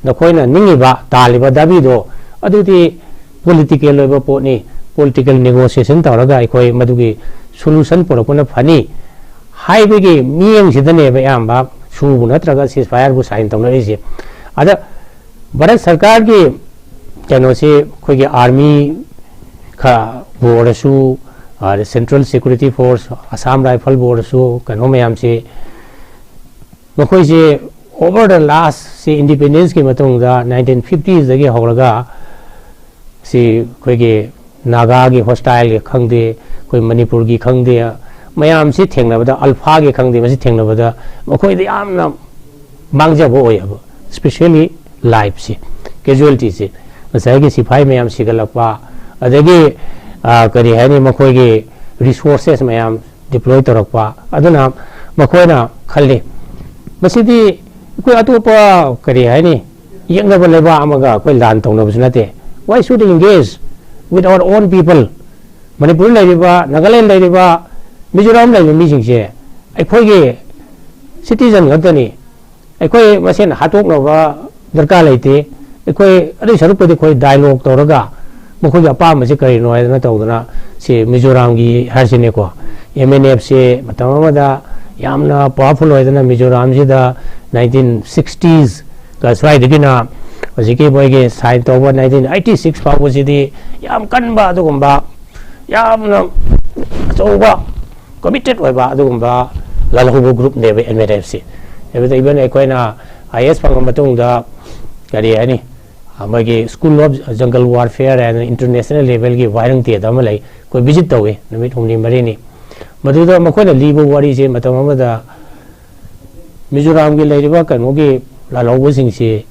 ꯅꯈꯣꯏꯅ ꯅꯤꯡꯉꯤꯕ, ꯇꯥꯜꯂꯤꯕ ꯗꯥꯕꯤꯗꯣ ꯑꯗꯨꯗꯤ ꯄꯣꯂꯤꯇꯤꯀꯦꯜ ꯑꯣꯏꯕ ꯄꯣꯠꯅꯤ, ꯄꯣꯂꯤꯇꯤꯀꯦꯜ ꯅꯦꯒꯣꯁꯤꯌꯦꯁꯟ ꯇꯧꯔꯒ ꯑꯩꯈꯣꯏ ꯃꯗꯨꯒꯤ ꯁꯣꯂꯨꯁꯟ ꯄꯨꯔꯛꯄꯅ ꯐꯅꯤ ꯍꯥꯏꯕꯒꯤ ꯃꯤꯠꯌꯦꯡꯁꯤꯗꯅꯦꯕ ꯑꯌꯥꯝꯕ ꯁꯨꯕꯨ ꯅꯠꯇ꯭ꯔꯒ ꯁꯤꯖ ꯐꯥꯌꯔꯕꯨ ꯁꯥꯏꯟ ꯇꯧꯅꯔꯤꯁꯦ꯫ ꯑꯗ ꯚꯥꯔꯠ ꯁꯔꯀꯥꯔꯒꯤ ꯀꯩꯅꯣꯁꯤ ꯑꯩꯈꯣꯏꯒꯤ ꯑꯥꯔꯃꯤ ꯈꯕꯨ ꯑꯣꯏꯔꯁꯨ, ꯑꯗ ꯁꯦꯟꯇ꯭ꯔꯦꯜ ꯁꯦꯀ꯭ꯌꯨꯔꯤꯇꯤ ꯐꯣꯔꯁ, ꯑꯁꯥꯝ ꯔꯥꯏꯐꯜꯕꯨ ꯑꯣꯏꯔꯁꯨ, ꯀꯩꯅꯣ ꯃꯌꯥꯝꯁꯤ ꯃꯈꯣꯏꯁꯦ over the last ꯁꯤ ꯏꯟꯗꯤꯄꯦꯟꯗꯦꯟꯁꯀꯤ ꯃꯇꯨꯡꯗ ꯅꯥꯏꯟꯇꯤꯟ ꯐꯤꯐꯇꯤꯁꯗꯒꯤ ꯍꯧꯔꯒ ꯁꯤ ꯑꯩꯈꯣꯏꯒꯤ ꯅꯥꯒꯥꯒꯤ ꯍꯣꯁꯇꯥꯏꯜꯒꯤ ꯈꯪꯗꯦ, ꯑꯩꯈꯣꯏ ꯃꯅꯤꯄꯨꯔꯒꯤ ꯈꯪꯗꯦ, ꯃꯌꯥꯝꯁꯤ ꯊꯦꯡꯅꯕꯗ, ꯑꯜꯐꯥꯒꯤ ꯈꯪꯗꯦ, ꯃꯁꯤ ꯊꯦꯡꯅꯕꯗ ꯃꯈꯣꯏꯗ ꯌꯥꯝꯅ ꯃꯥꯡꯖꯕ ꯑꯣꯏꯌꯦꯕ, ꯁ꯭ꯄꯦꯁꯦꯜꯂꯤ ꯂꯥꯏꯐꯁꯤ, ꯀꯦꯖꯨꯋꯦꯂꯤꯇꯤꯁꯤ, ꯉꯁꯥꯏꯒꯤ ꯁꯤꯐꯥꯏ ꯃꯌꯥꯝ ꯁꯤꯒꯠꯂꯛꯄ, ꯑꯗꯒꯤ, ꯑ, ꯀꯔꯤ ꯍꯥꯏꯅꯤ, ꯃꯈꯣꯏꯒꯤ ꯔꯤꯁꯣꯔꯁꯦꯁ ꯃꯌꯥꯝ ꯗꯤꯄ꯭ꯂꯣꯏ ꯇꯧꯔꯛꯄ꯫ ꯑꯗꯨꯅ ꯃꯈꯣꯏꯅ ꯈꯜꯂꯤ, ꯃꯁꯤꯗꯤ ꯑꯩꯈꯣꯏ ꯑꯇꯣꯞꯄ, ꯀꯔꯤ ꯍꯥꯏꯅꯤ, ꯌꯦꯛꯅꯕ ꯂꯩꯕꯥꯛ ꯑꯃꯒ ꯑꯩꯈꯣꯏ ꯂꯥꯟ ꯇꯧꯅꯕꯁꯨ ꯅꯠꯇꯦ, why should engage with our own people? Manipur ꯂꯩꯔꯤꯕ, ꯅꯥꯒꯥꯂꯦꯟ ꯂꯩꯔꯤꯕ, ꯃꯤꯖꯣꯔꯥꯝ ꯂꯩꯔꯤꯕ ꯃꯤꯁꯤꯡꯁꯦ ꯑꯩꯈꯣꯏꯒꯤ citizen ꯉꯥꯛꯇꯅꯤ꯫ ꯑꯩꯈꯣꯏ ꯃꯁꯦꯟ ꯍꯥꯠꯇꯣꯛꯅꯕ ꯗꯔꯀꯥꯔ ꯂꯩꯇꯦ꯫ ꯑꯩꯈꯣꯏ ꯑꯗꯨꯏ ꯁꯔꯨꯛꯄꯨꯗꯤ ꯑꯩꯈꯣꯏ dialogue ꯇꯧꯔꯒ ꯃꯈꯣꯏꯒꯤ ꯑꯄꯥꯝꯕꯁꯤ ꯀꯔꯤꯅꯣ ꯍꯥꯏꯗꯅ ꯇꯧꯗꯅ, ꯁꯤ ꯃꯤꯖꯣꯔꯥꯝꯒꯤ ꯍꯥꯏꯔꯁꯤꯅꯦꯀꯣ, MNF ꯁꯦ ꯃꯇꯝ ꯑꯃꯗ ꯌꯥꯝꯅ powerful ꯑꯣꯏꯗꯅ ꯃꯤꯖꯣꯔꯥꯝꯁꯤꯗ nineteen sixties ꯀ ꯁ꯭ꯋꯥꯏꯗꯒꯤꯅ ꯍꯧꯖꯤꯛꯀꯤ ꯃꯣꯏꯒꯤ sign ꯇꯧꯕ nineteen eighty six ꯐꯥꯎꯕꯁꯤꯗꯤ ꯌꯥꯝ ꯀꯟꯕ ꯑꯗꯨꯒꯨꯝꯕ, ꯌꯥꯝꯅ ꯑꯆꯧꯕ committed ꯑꯣꯏꯕ ꯑꯗꯨꯒꯨꯝꯕ ꯂꯥꯜꯍꯧꯕ group ꯅꯦꯕ MNF ꯁꯤ꯫ ꯑꯗꯨꯗ even ꯑꯩꯈꯣꯏꯅ IAS ꯐꯪꯉ ꯃꯇꯨꯡꯗ ꯀꯔꯤ ꯍꯥꯏꯅꯤ, ꯃꯣꯏꯒꯤ School of Jungle Warfare ꯍꯥꯏꯅ international level ꯒꯤ ꯋꯥꯏꯔꯪ ꯇꯦꯗ ꯑꯃ ꯂꯩ, ꯑꯩꯈꯣꯏ visit ꯇꯧꯏ ꯅꯨꯃꯤꯠ ꯍꯨꯝꯅꯤ ꯃꯔꯤꯅꯤ꯫ ꯃꯗꯨꯗ ꯃꯈꯣꯏꯅ ꯂꯤꯕ ꯋꯥꯔꯤꯁꯦ ꯃꯇꯝ ꯑꯃꯗ ꯃꯤꯖꯣꯔꯥꯝꯒꯤ ꯂꯩꯔꯤꯕ ꯀꯩꯅꯣꯒꯤ ꯂꯥꯜꯍꯧꯕꯁꯤꯡꯁꯤ,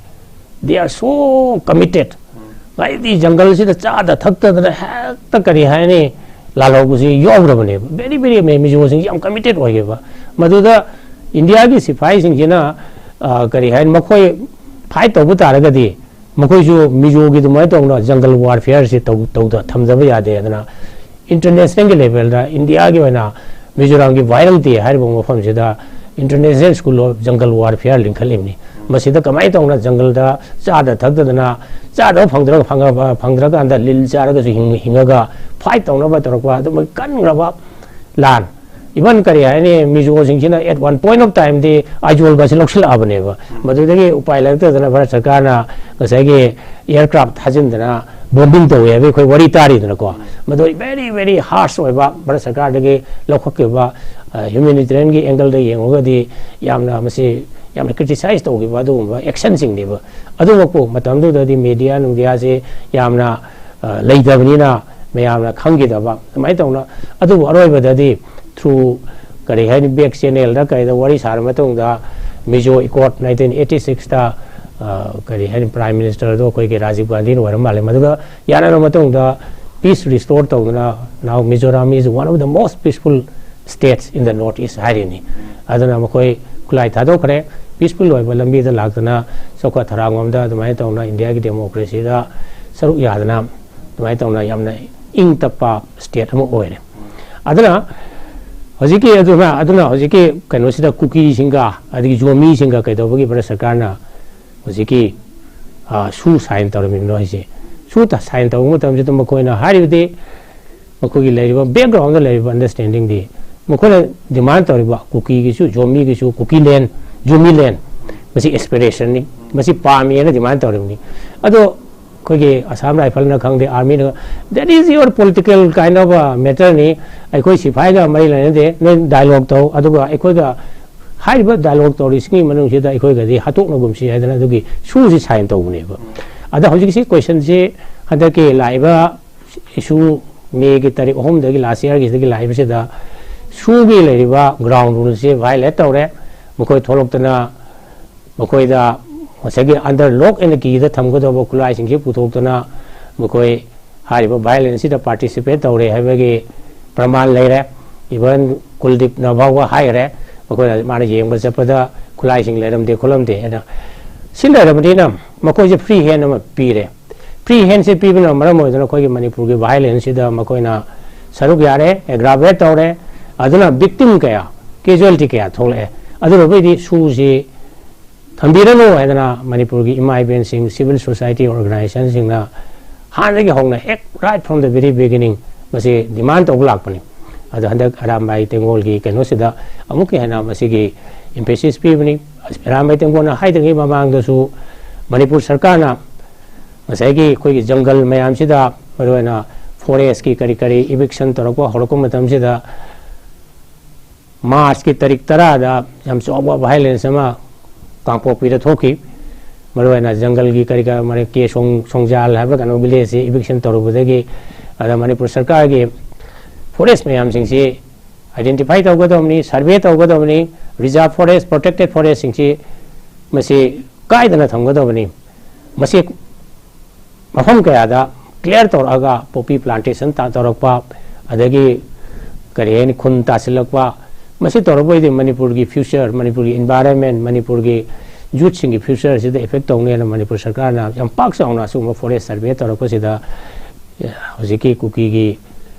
they are so committed, ꯍꯥꯏꯗꯤ ꯖꯪꯒꯜꯁꯤꯗ ꯆꯥꯗ ꯊꯛꯇꯗꯅ ꯍꯦꯛꯇ ꯀꯔꯤ ꯍꯥꯏꯅꯤ, ꯂꯥꯜꯍꯧꯕꯁꯤ ꯌꯥꯎꯈ꯭ꯔꯕꯅꯦꯕ꯫ Very very amazing, ꯃꯤꯖꯣꯁꯤꯡꯁꯤ ꯌꯥꯝ committed ꯑꯣꯏꯈꯤꯕ꯫ ꯃꯗꯨꯗ ꯏꯟꯗꯤꯌꯥꯒꯤ ꯁꯤꯐꯥꯏꯁꯤꯡꯁꯤꯅ, ꯑ, ꯀꯔꯤ ꯍꯥꯏꯅꯤ, ꯃꯈꯣꯏ fight ꯇꯧꯕ ꯇꯥꯔꯒꯗꯤ ꯃꯈꯣꯏꯁꯨ ꯃꯤꯖꯣꯒꯤ ꯑꯗꯨꯃꯥꯏꯅ ꯇꯧꯅ jungle warfare ꯁꯤ ꯇꯧ-, ꯇꯧꯗ ꯊꯝꯗꯕ ꯌꯥꯗꯦ꯫ ꯑꯗꯨꯅ international ꯒꯤ level ꯗ ꯏꯟꯗꯤꯌꯥꯒꯤ ꯑꯣꯏꯅ ꯃꯤꯖꯣꯔꯥꯝꯒꯤ ꯋꯥꯏꯔꯪ ꯇꯦ ꯍꯥꯏꯔꯤꯕ ꯃꯐꯝꯁꯤꯗ International School of Jungle Warfare ꯂꯤꯡꯈꯠꯂꯤꯕꯅꯤ꯫ ꯃꯁꯤꯗ ꯀꯃꯥꯏꯅ ꯇꯧꯅ ꯖꯪꯒꯜꯗ ꯆꯥꯗ ꯊꯛꯇꯗꯅ, ꯆꯥꯗꯕ ꯐꯪꯗ꯭ꯔꯒ, ꯐꯪꯉꯕ-, ꯐꯪꯗ꯭ꯔꯀꯥꯟꯗ ꯂꯤꯟ ꯆꯥꯔꯒꯁꯨ ꯍꯤꯡ-, ꯍꯤꯡꯉꯒ fight ꯇꯧꯅꯕ ꯇꯧꯔꯛꯄ ꯑꯗꯨꯃꯛ ꯀꯟꯈ꯭ꯔꯕ ꯂꯥꯟ꯫ Even ꯀꯔꯤ ꯍꯥꯏꯅꯤ, ꯃꯤꯖꯣꯁꯤꯡꯁꯤꯅ at one point of time ꯗꯤ ꯑꯥꯏꯖꯣꯜꯒꯁꯤ ꯂꯧꯁꯤꯜꯂꯛꯑꯕꯅꯦꯕ꯫ ꯃꯗꯨꯗꯒꯤ ꯎꯄꯥꯏ ꯂꯩꯔꯛꯇꯗꯅ ꯚꯥꯔꯠ ꯁꯔꯀꯥꯔꯅ ꯉꯁꯥꯏꯒꯤ aircraft ꯊꯥꯖꯤꯟꯗꯅ bombing ꯇꯧꯋꯦ ꯍꯥꯏꯕ ꯑꯩꯈꯣꯏ ꯋꯥꯔꯤ ꯇꯥꯔꯤꯗꯅꯀꯣ꯫ ꯃꯗꯨ very very harsh ꯑꯣꯏꯕ, ꯚꯥꯔꯠ ꯁꯔꯀꯥꯔꯗꯒꯤ ꯂꯧꯈꯠꯈꯤꯕ, ꯑ, humanitarian ꯒꯤ angle ꯗ ꯌꯦꯡꯉꯨꯔꯒꯗꯤ ꯌꯥꯝꯅ ꯃꯁꯤ ꯌꯥꯝꯅ criticize ꯇꯧꯈꯤꯕ ꯑꯗꯨꯒꯨꯝꯕ action ꯁꯤꯡꯅꯦꯕ꯫ ꯑꯗꯨꯃꯛꯄꯨ ꯃꯇꯝꯗꯨꯗꯗꯤ media ꯅꯨꯡꯗꯤꯌꯥꯁꯤ ꯌꯥꯝꯅ, ꯑ, ꯂꯩꯇꯕꯅꯤꯅ ꯃꯌꯥꯝꯅ ꯈꯪꯈꯤꯗꯕ ꯑꯗꯨꯃꯥꯏꯅ ꯇꯧꯅ꯫ ꯑꯗꯨꯕꯨ ꯑꯔꯣꯏꯕꯗꯗꯤ through ꯀꯔꯤ ꯍꯥꯏꯅꯤ, back channel ꯗ ꯀꯩꯗ ꯋꯥꯔꯤ ꯁꯥꯔ ꯃꯇꯨꯡꯗ Mizo Accord nineteen eighty six ꯇ, ꯑ, ꯀꯔꯤ ꯍꯥꯏꯅꯤ, Prime Minister ꯗꯣ ꯑꯩꯈꯣꯏꯒꯤ ꯔꯥꯖꯤꯕ ꯒꯥꯟꯙꯤꯅ ꯑꯣꯏꯔ ꯃꯥꯜꯂꯦ꯫ ꯃꯗꯨꯒ ꯌꯥꯅꯔꯕ ꯃꯇꯨꯡꯗ peace restore ꯇꯧꯗꯅ now Mizoram is one of the most peaceful states in the North East ꯍꯥꯏꯔꯤꯅꯤ꯫ ꯑꯗꯨꯅ ꯃꯈꯣꯏ ꯈꯨꯠꯂꯥꯏ ꯊꯥꯗꯣꯛꯈ꯭ꯔꯦ, peaceful ꯑꯣꯏꯕ ꯂꯝꯕꯤꯗ ꯂꯥꯛꯇꯅ ꯆꯥꯎꯈꯠ ꯊꯧꯔꯥꯡꯂꯣꯝꯗ ꯑꯗꯨꯃꯥꯏꯅ ꯇꯧꯅ ꯏꯟꯗꯤꯌꯥꯒꯤ democracy ꯗ ꯁꯔꯨꯛ ꯌꯥꯗꯅ ꯑꯗꯨꯃꯥꯏꯅ ꯇꯧꯅ ꯌꯥꯝꯅ ꯏꯪ ꯇꯞꯄ ꯁ꯭ꯇꯦꯠ ꯑꯃ ꯑꯣꯏꯔꯦ꯫ ꯑꯗꯨꯅ ꯍꯧꯖꯤꯛꯀꯤ ꯑꯗꯨꯅ ꯑꯗꯨꯅ ꯍꯧꯖꯤꯛꯀꯤ ꯀꯩꯅꯣꯁꯤꯗ ꯀꯨꯀꯤꯁꯤꯡꯒ ꯑꯗꯒꯤ ꯖꯣꯃꯤꯁꯤꯡꯒ ꯀꯩꯗꯧꯕꯒꯤ ꯚꯥꯔꯠ ꯁꯔꯀꯥꯔꯅ ꯍꯧꯖꯤꯛꯀꯤ ꯁꯨ ꯁꯥꯏꯟ ꯇꯧꯔꯝꯃꯤꯕꯅꯣ ꯍꯥꯏꯁꯦ? ꯁꯨ ꯁꯥꯏꯟ ꯇꯧꯕ ꯃꯇꯝꯁꯤꯗ ꯃꯈꯣꯏꯅ ꯍꯥꯏꯔꯤꯕꯗꯤ, ꯃꯈꯣꯏꯒꯤ ꯂꯩꯔꯤꯕ ꯕꯦꯛꯒ꯭ꯔꯥꯎꯟꯗ ꯂꯩꯔꯤꯕ ꯑꯟꯗꯔꯁ꯭ꯇꯦꯟꯗꯤꯡꯗꯤ, ꯃꯈꯣꯏꯅ ꯗꯤꯃꯥꯟ ꯇꯧꯔꯤꯕ ꯀꯨꯀꯤꯒꯤꯁꯨ, ꯖꯣꯃꯤꯒꯤꯁꯨ, ꯀꯨꯀꯤ ꯂꯦꯟ, ꯖꯣꯃꯤ ꯂꯦꯟ, ꯃꯁꯤ ꯑꯦꯁꯄꯤꯔꯦꯁꯟꯅꯤ, ꯃꯁꯤ ꯄꯥꯝꯃꯦꯅ ꯗꯤꯃꯥꯟ ꯇꯧꯔꯤꯕꯅꯤ꯫ ꯑꯗꯣ ꯑꯩꯈꯣꯏꯒꯤ ꯑꯁꯥꯝ ꯔꯥꯏꯐꯜꯅ ꯈꯪꯗꯦ, ꯑꯥꯔꯃꯤꯅ, "That is your political kind of a matter ꯅꯤ, ꯑꯩꯈꯣꯏ ꯁꯤꯐꯥꯏꯒ ꯃꯔꯤ ꯂꯩꯅꯗꯦ, ꯅꯣꯏ ꯗꯥꯏꯂꯣꯛ ꯇꯧ, ꯑꯗꯨꯒ ꯑꯩꯈꯣꯏꯒ ꯍꯥꯏꯔꯤꯕ ꯗꯥꯏꯂꯣꯛ ꯇꯧꯔꯤꯁꯤꯒꯤ ꯃꯅꯨꯡꯁꯤꯗ ꯑꯩꯈꯣꯏꯒꯗꯤ ꯍꯥꯠꯇꯣꯛꯅꯒꯨꯝꯁꯤ" ꯍꯥꯏꯗꯅ ꯑꯗꯨꯒꯤ ꯁꯨꯁꯤ ꯁꯥꯏꯟ ꯇꯧꯕꯅꯦꯕ꯫ ꯑꯗ ꯍꯧꯖꯤꯛꯁꯤ ꯀꯣꯏꯁꯟꯁꯤ ꯍꯟꯗꯛꯀꯤ ꯂꯥꯛꯏꯕ ꯏꯁꯨ ꯃꯦꯒꯤ ꯇꯥꯔꯤꯛ ꯑꯍꯨꯝꯗꯒꯤ, ꯂꯥꯁ ꯏꯌꯥꯔꯒꯤꯁꯤꯗꯒꯤ ꯂꯥꯛꯏꯕꯁꯤꯗ ꯁꯨꯒꯤ ꯂꯩꯔꯤꯕ ꯒ꯭ꯔꯥꯎꯟ ꯔꯨꯜꯁꯦ ꯚꯥꯏꯑꯣꯂꯦꯠ ꯇꯧꯔꯦ꯫ ꯃꯈꯣꯏ ꯊꯣꯛꯂꯛꯇꯅ ꯃꯈꯣꯏꯗ ꯉꯁꯥꯏꯒꯤ under lock and key ꯗ ꯊꯝꯒꯗꯧꯕ ꯈꯨꯠꯂꯥꯏꯁꯤꯡꯁꯤ ꯄꯨꯊꯣꯛꯇꯅ ꯃꯈꯣꯏ ꯍꯥꯏꯔꯤꯕ ꯚꯥꯏꯑꯣꯂꯦꯟꯁꯁꯤꯗ ꯄꯥꯔꯇꯤꯁꯤꯄꯦꯠ ꯇꯧꯔꯦ ꯍꯥꯏꯕꯒꯤ ꯄ꯭ꯔꯃꯥꯟ ꯂꯩꯔꯦ꯫ ꯏꯚꯟ ꯀꯨꯜꯗꯤꯞꯅ ꯐꯥꯎꯕ ꯍꯥꯏꯈ꯭ꯔꯦ, ꯃꯈꯣꯏꯅ, ꯃꯥꯅ ꯌꯦꯡꯕ ꯆꯠꯄꯗ ꯈꯨꯠꯂꯥꯏꯁꯤꯡ ꯂꯩꯔꯝꯗꯦ ꯈꯣꯠꯂꯝꯗꯦ ꯍꯥꯏꯅ꯫ ꯁꯤ ꯂꯩꯔꯕꯅꯤꯅ ꯃꯈꯣꯏꯁꯦ ꯐ꯭ꯔꯤ ꯍꯦꯟ ꯑꯃ ꯄꯤꯔꯦ꯫ ꯐ꯭ꯔꯤ ꯍꯦꯟꯁꯦ ꯄꯤꯕꯅ ꯃꯔꯝ ꯑꯣꯏꯗꯨꯅ ꯑꯩꯈꯣꯏꯒꯤ ꯃꯅꯤꯄꯨꯔꯒꯤ ꯚꯥꯏꯑꯣꯂꯦꯟꯁꯁꯤꯗ ꯃꯈꯣꯏꯅ ꯁꯔꯨꯛ ꯌꯥꯔꯦ, ꯑꯦꯒ꯭ꯔꯥꯚꯦꯠ ꯇꯧꯔꯦ꯫ ꯑꯗꯨꯅ ꯚꯤꯛꯇꯤꯝ ꯀꯌꯥ, ꯀꯦꯖꯨꯋꯦꯂꯤꯇꯤ ꯀꯌꯥ ꯊꯣꯛꯂꯛꯑꯦ꯫ ꯑꯗꯨꯅꯕꯨꯗꯤ ꯁꯨꯁꯤ ꯊꯝꯕꯤꯔꯅꯨ ꯍꯥꯏꯗꯅ ꯃꯅꯤꯄꯨꯔꯒꯤ ꯏꯃꯥ ꯏꯕꯦꯟꯁꯤꯡ, ꯁꯤꯚꯤꯜ ꯁꯣꯁꯥꯏꯇꯤ ꯑꯣꯔꯒꯅꯥꯏꯖꯦꯁꯟꯁꯤꯡꯅ ꯍꯥꯟꯅꯗꯒꯤ ꯍꯧꯅ, ꯍꯦꯛ right from the very beginning, ꯃꯁꯤ ꯗꯤꯃꯥꯟ ꯇꯧꯕ ꯂꯥꯛꯄꯅꯤ꯫ ꯑꯗꯣ ꯍꯟꯗꯛ ꯑꯔꯥꯝꯕꯥꯏ ꯇꯦꯡꯒꯣꯜꯒꯤ ꯀꯩꯅꯣꯁꯤꯗ ꯑꯃꯨꯛꯀ ꯍꯦꯟꯅ ꯃꯁꯤꯒꯤ emphasis ꯄꯤꯕꯅꯤ꯫ ꯑꯔꯥꯝꯕꯥꯏ ꯇꯦꯡꯒꯣꯜꯅ ꯍꯥꯏꯗ꯭ꯔꯤꯉꯩ ꯃꯃꯥꯡꯗꯁꯨ ꯃꯅꯤꯄꯨꯔ ꯁꯔꯀꯥꯔꯅ ꯉꯁꯥꯏꯒꯤ ꯑꯩꯈꯣꯏꯒꯤ ꯖꯪꯒꯜ ꯃꯌꯥꯝꯁꯤꯗ, ꯃꯔꯨꯑꯣꯏꯅ ꯐꯣꯔꯦꯁꯀꯤ ꯀꯔꯤ ꯀꯔꯤ ꯏꯚꯤꯛꯁꯟ ꯇꯧꯔꯛꯄ ꯍꯧꯔꯛꯄ ꯃꯇꯝꯁꯤꯗ, ꯃꯥꯔꯆꯀꯤ ꯇꯥꯔꯤꯛ ꯇꯔꯥꯗ ꯌꯥꯝ ꯆꯥꯎꯕ ꯚꯥꯏꯑꯣꯂꯦꯟꯁ ꯑꯃ ꯀꯥꯡꯄꯣꯛꯄꯤꯗ ꯊꯣꯛꯈꯤ꯫ ꯃꯔꯨꯑꯣꯏꯅ ꯖꯪꯒꯜꯒꯤ ꯀꯔꯤ ꯀꯔꯥ, ꯃꯔꯦ ꯀꯦ ꯁꯣꯡ-, ꯁꯣꯡꯖꯥꯜ ꯍꯥꯏꯕ ꯀꯩꯅꯣ, ꯚꯤꯂꯦꯖꯁꯤ ꯏꯚꯤꯛꯁꯟ ꯇꯧꯔꯨꯕꯗꯒꯤ, ꯑꯗ ꯃꯅꯤꯄꯨꯔ ꯁꯔꯀꯥꯔꯒꯤ ꯐꯣꯔꯦꯁ ꯃꯌꯥꯝꯁꯤꯡꯁꯤ ꯑꯥꯏꯗꯦꯟꯇꯤꯐꯥꯏ ꯇꯧꯒꯗꯕꯅꯤ, ꯁꯔꯚꯦ ꯇꯧꯒꯗꯕꯅꯤ, ꯔꯤꯖꯥꯔꯚ ꯐꯣꯔꯦꯁ, ꯄ꯭ꯔꯣꯇꯦꯛꯇꯦꯠ ꯐꯣꯔꯦꯁꯁꯤꯡꯁꯤ ꯃꯁꯤ ꯀꯥꯏꯗꯅ ꯊꯝꯒꯗꯕꯅꯤ꯫ ꯃꯁꯤ ꯃꯐꯝ ꯀꯌꯥꯗ ꯀ꯭ꯂꯤꯌꯥꯔ ꯇꯧꯔꯛꯑꯒ ꯄꯣꯄꯤ ꯄ꯭ꯂꯥꯟꯇꯦꯁꯟ ꯇꯧꯔꯛꯄ, ꯑꯗꯒꯤ ꯀꯔꯤ ꯍꯥꯏꯅꯤ, ꯈꯨꯟ ꯇꯥꯁꯤꯜꯂꯛꯄ, ꯃꯁꯤ ꯇꯧꯔꯛꯄ ꯑꯣꯏꯗꯤ ꯃꯅꯤꯄꯨꯔꯒꯤ ꯐ꯭ꯌꯨꯆꯔ, ꯃꯅꯤꯄꯨꯔꯒꯤ ꯏꯟꯚꯥꯏꯔꯟꯃꯦꯟ, ꯃꯅꯤꯄꯨꯔꯒꯤ ꯌꯨꯠꯁꯤꯡꯒꯤ ꯐ꯭ꯌꯨꯆꯔꯁꯤꯗ ꯏꯐꯦꯛ ꯇꯧꯅꯦꯅ ꯃꯅꯤꯄꯨꯔ ꯁꯔꯀꯥꯔꯅ ꯌꯥꯝ ꯄꯥꯛ ꯆꯥꯎꯅ ꯑꯁꯤꯒꯨꯝꯕ ꯐꯣꯔꯦꯁ ꯁꯔꯚꯦ ꯇꯧꯔꯛꯄꯁꯤꯗ ꯍꯧꯖꯤꯛꯀꯤ ꯀꯨꯀꯤꯒꯤ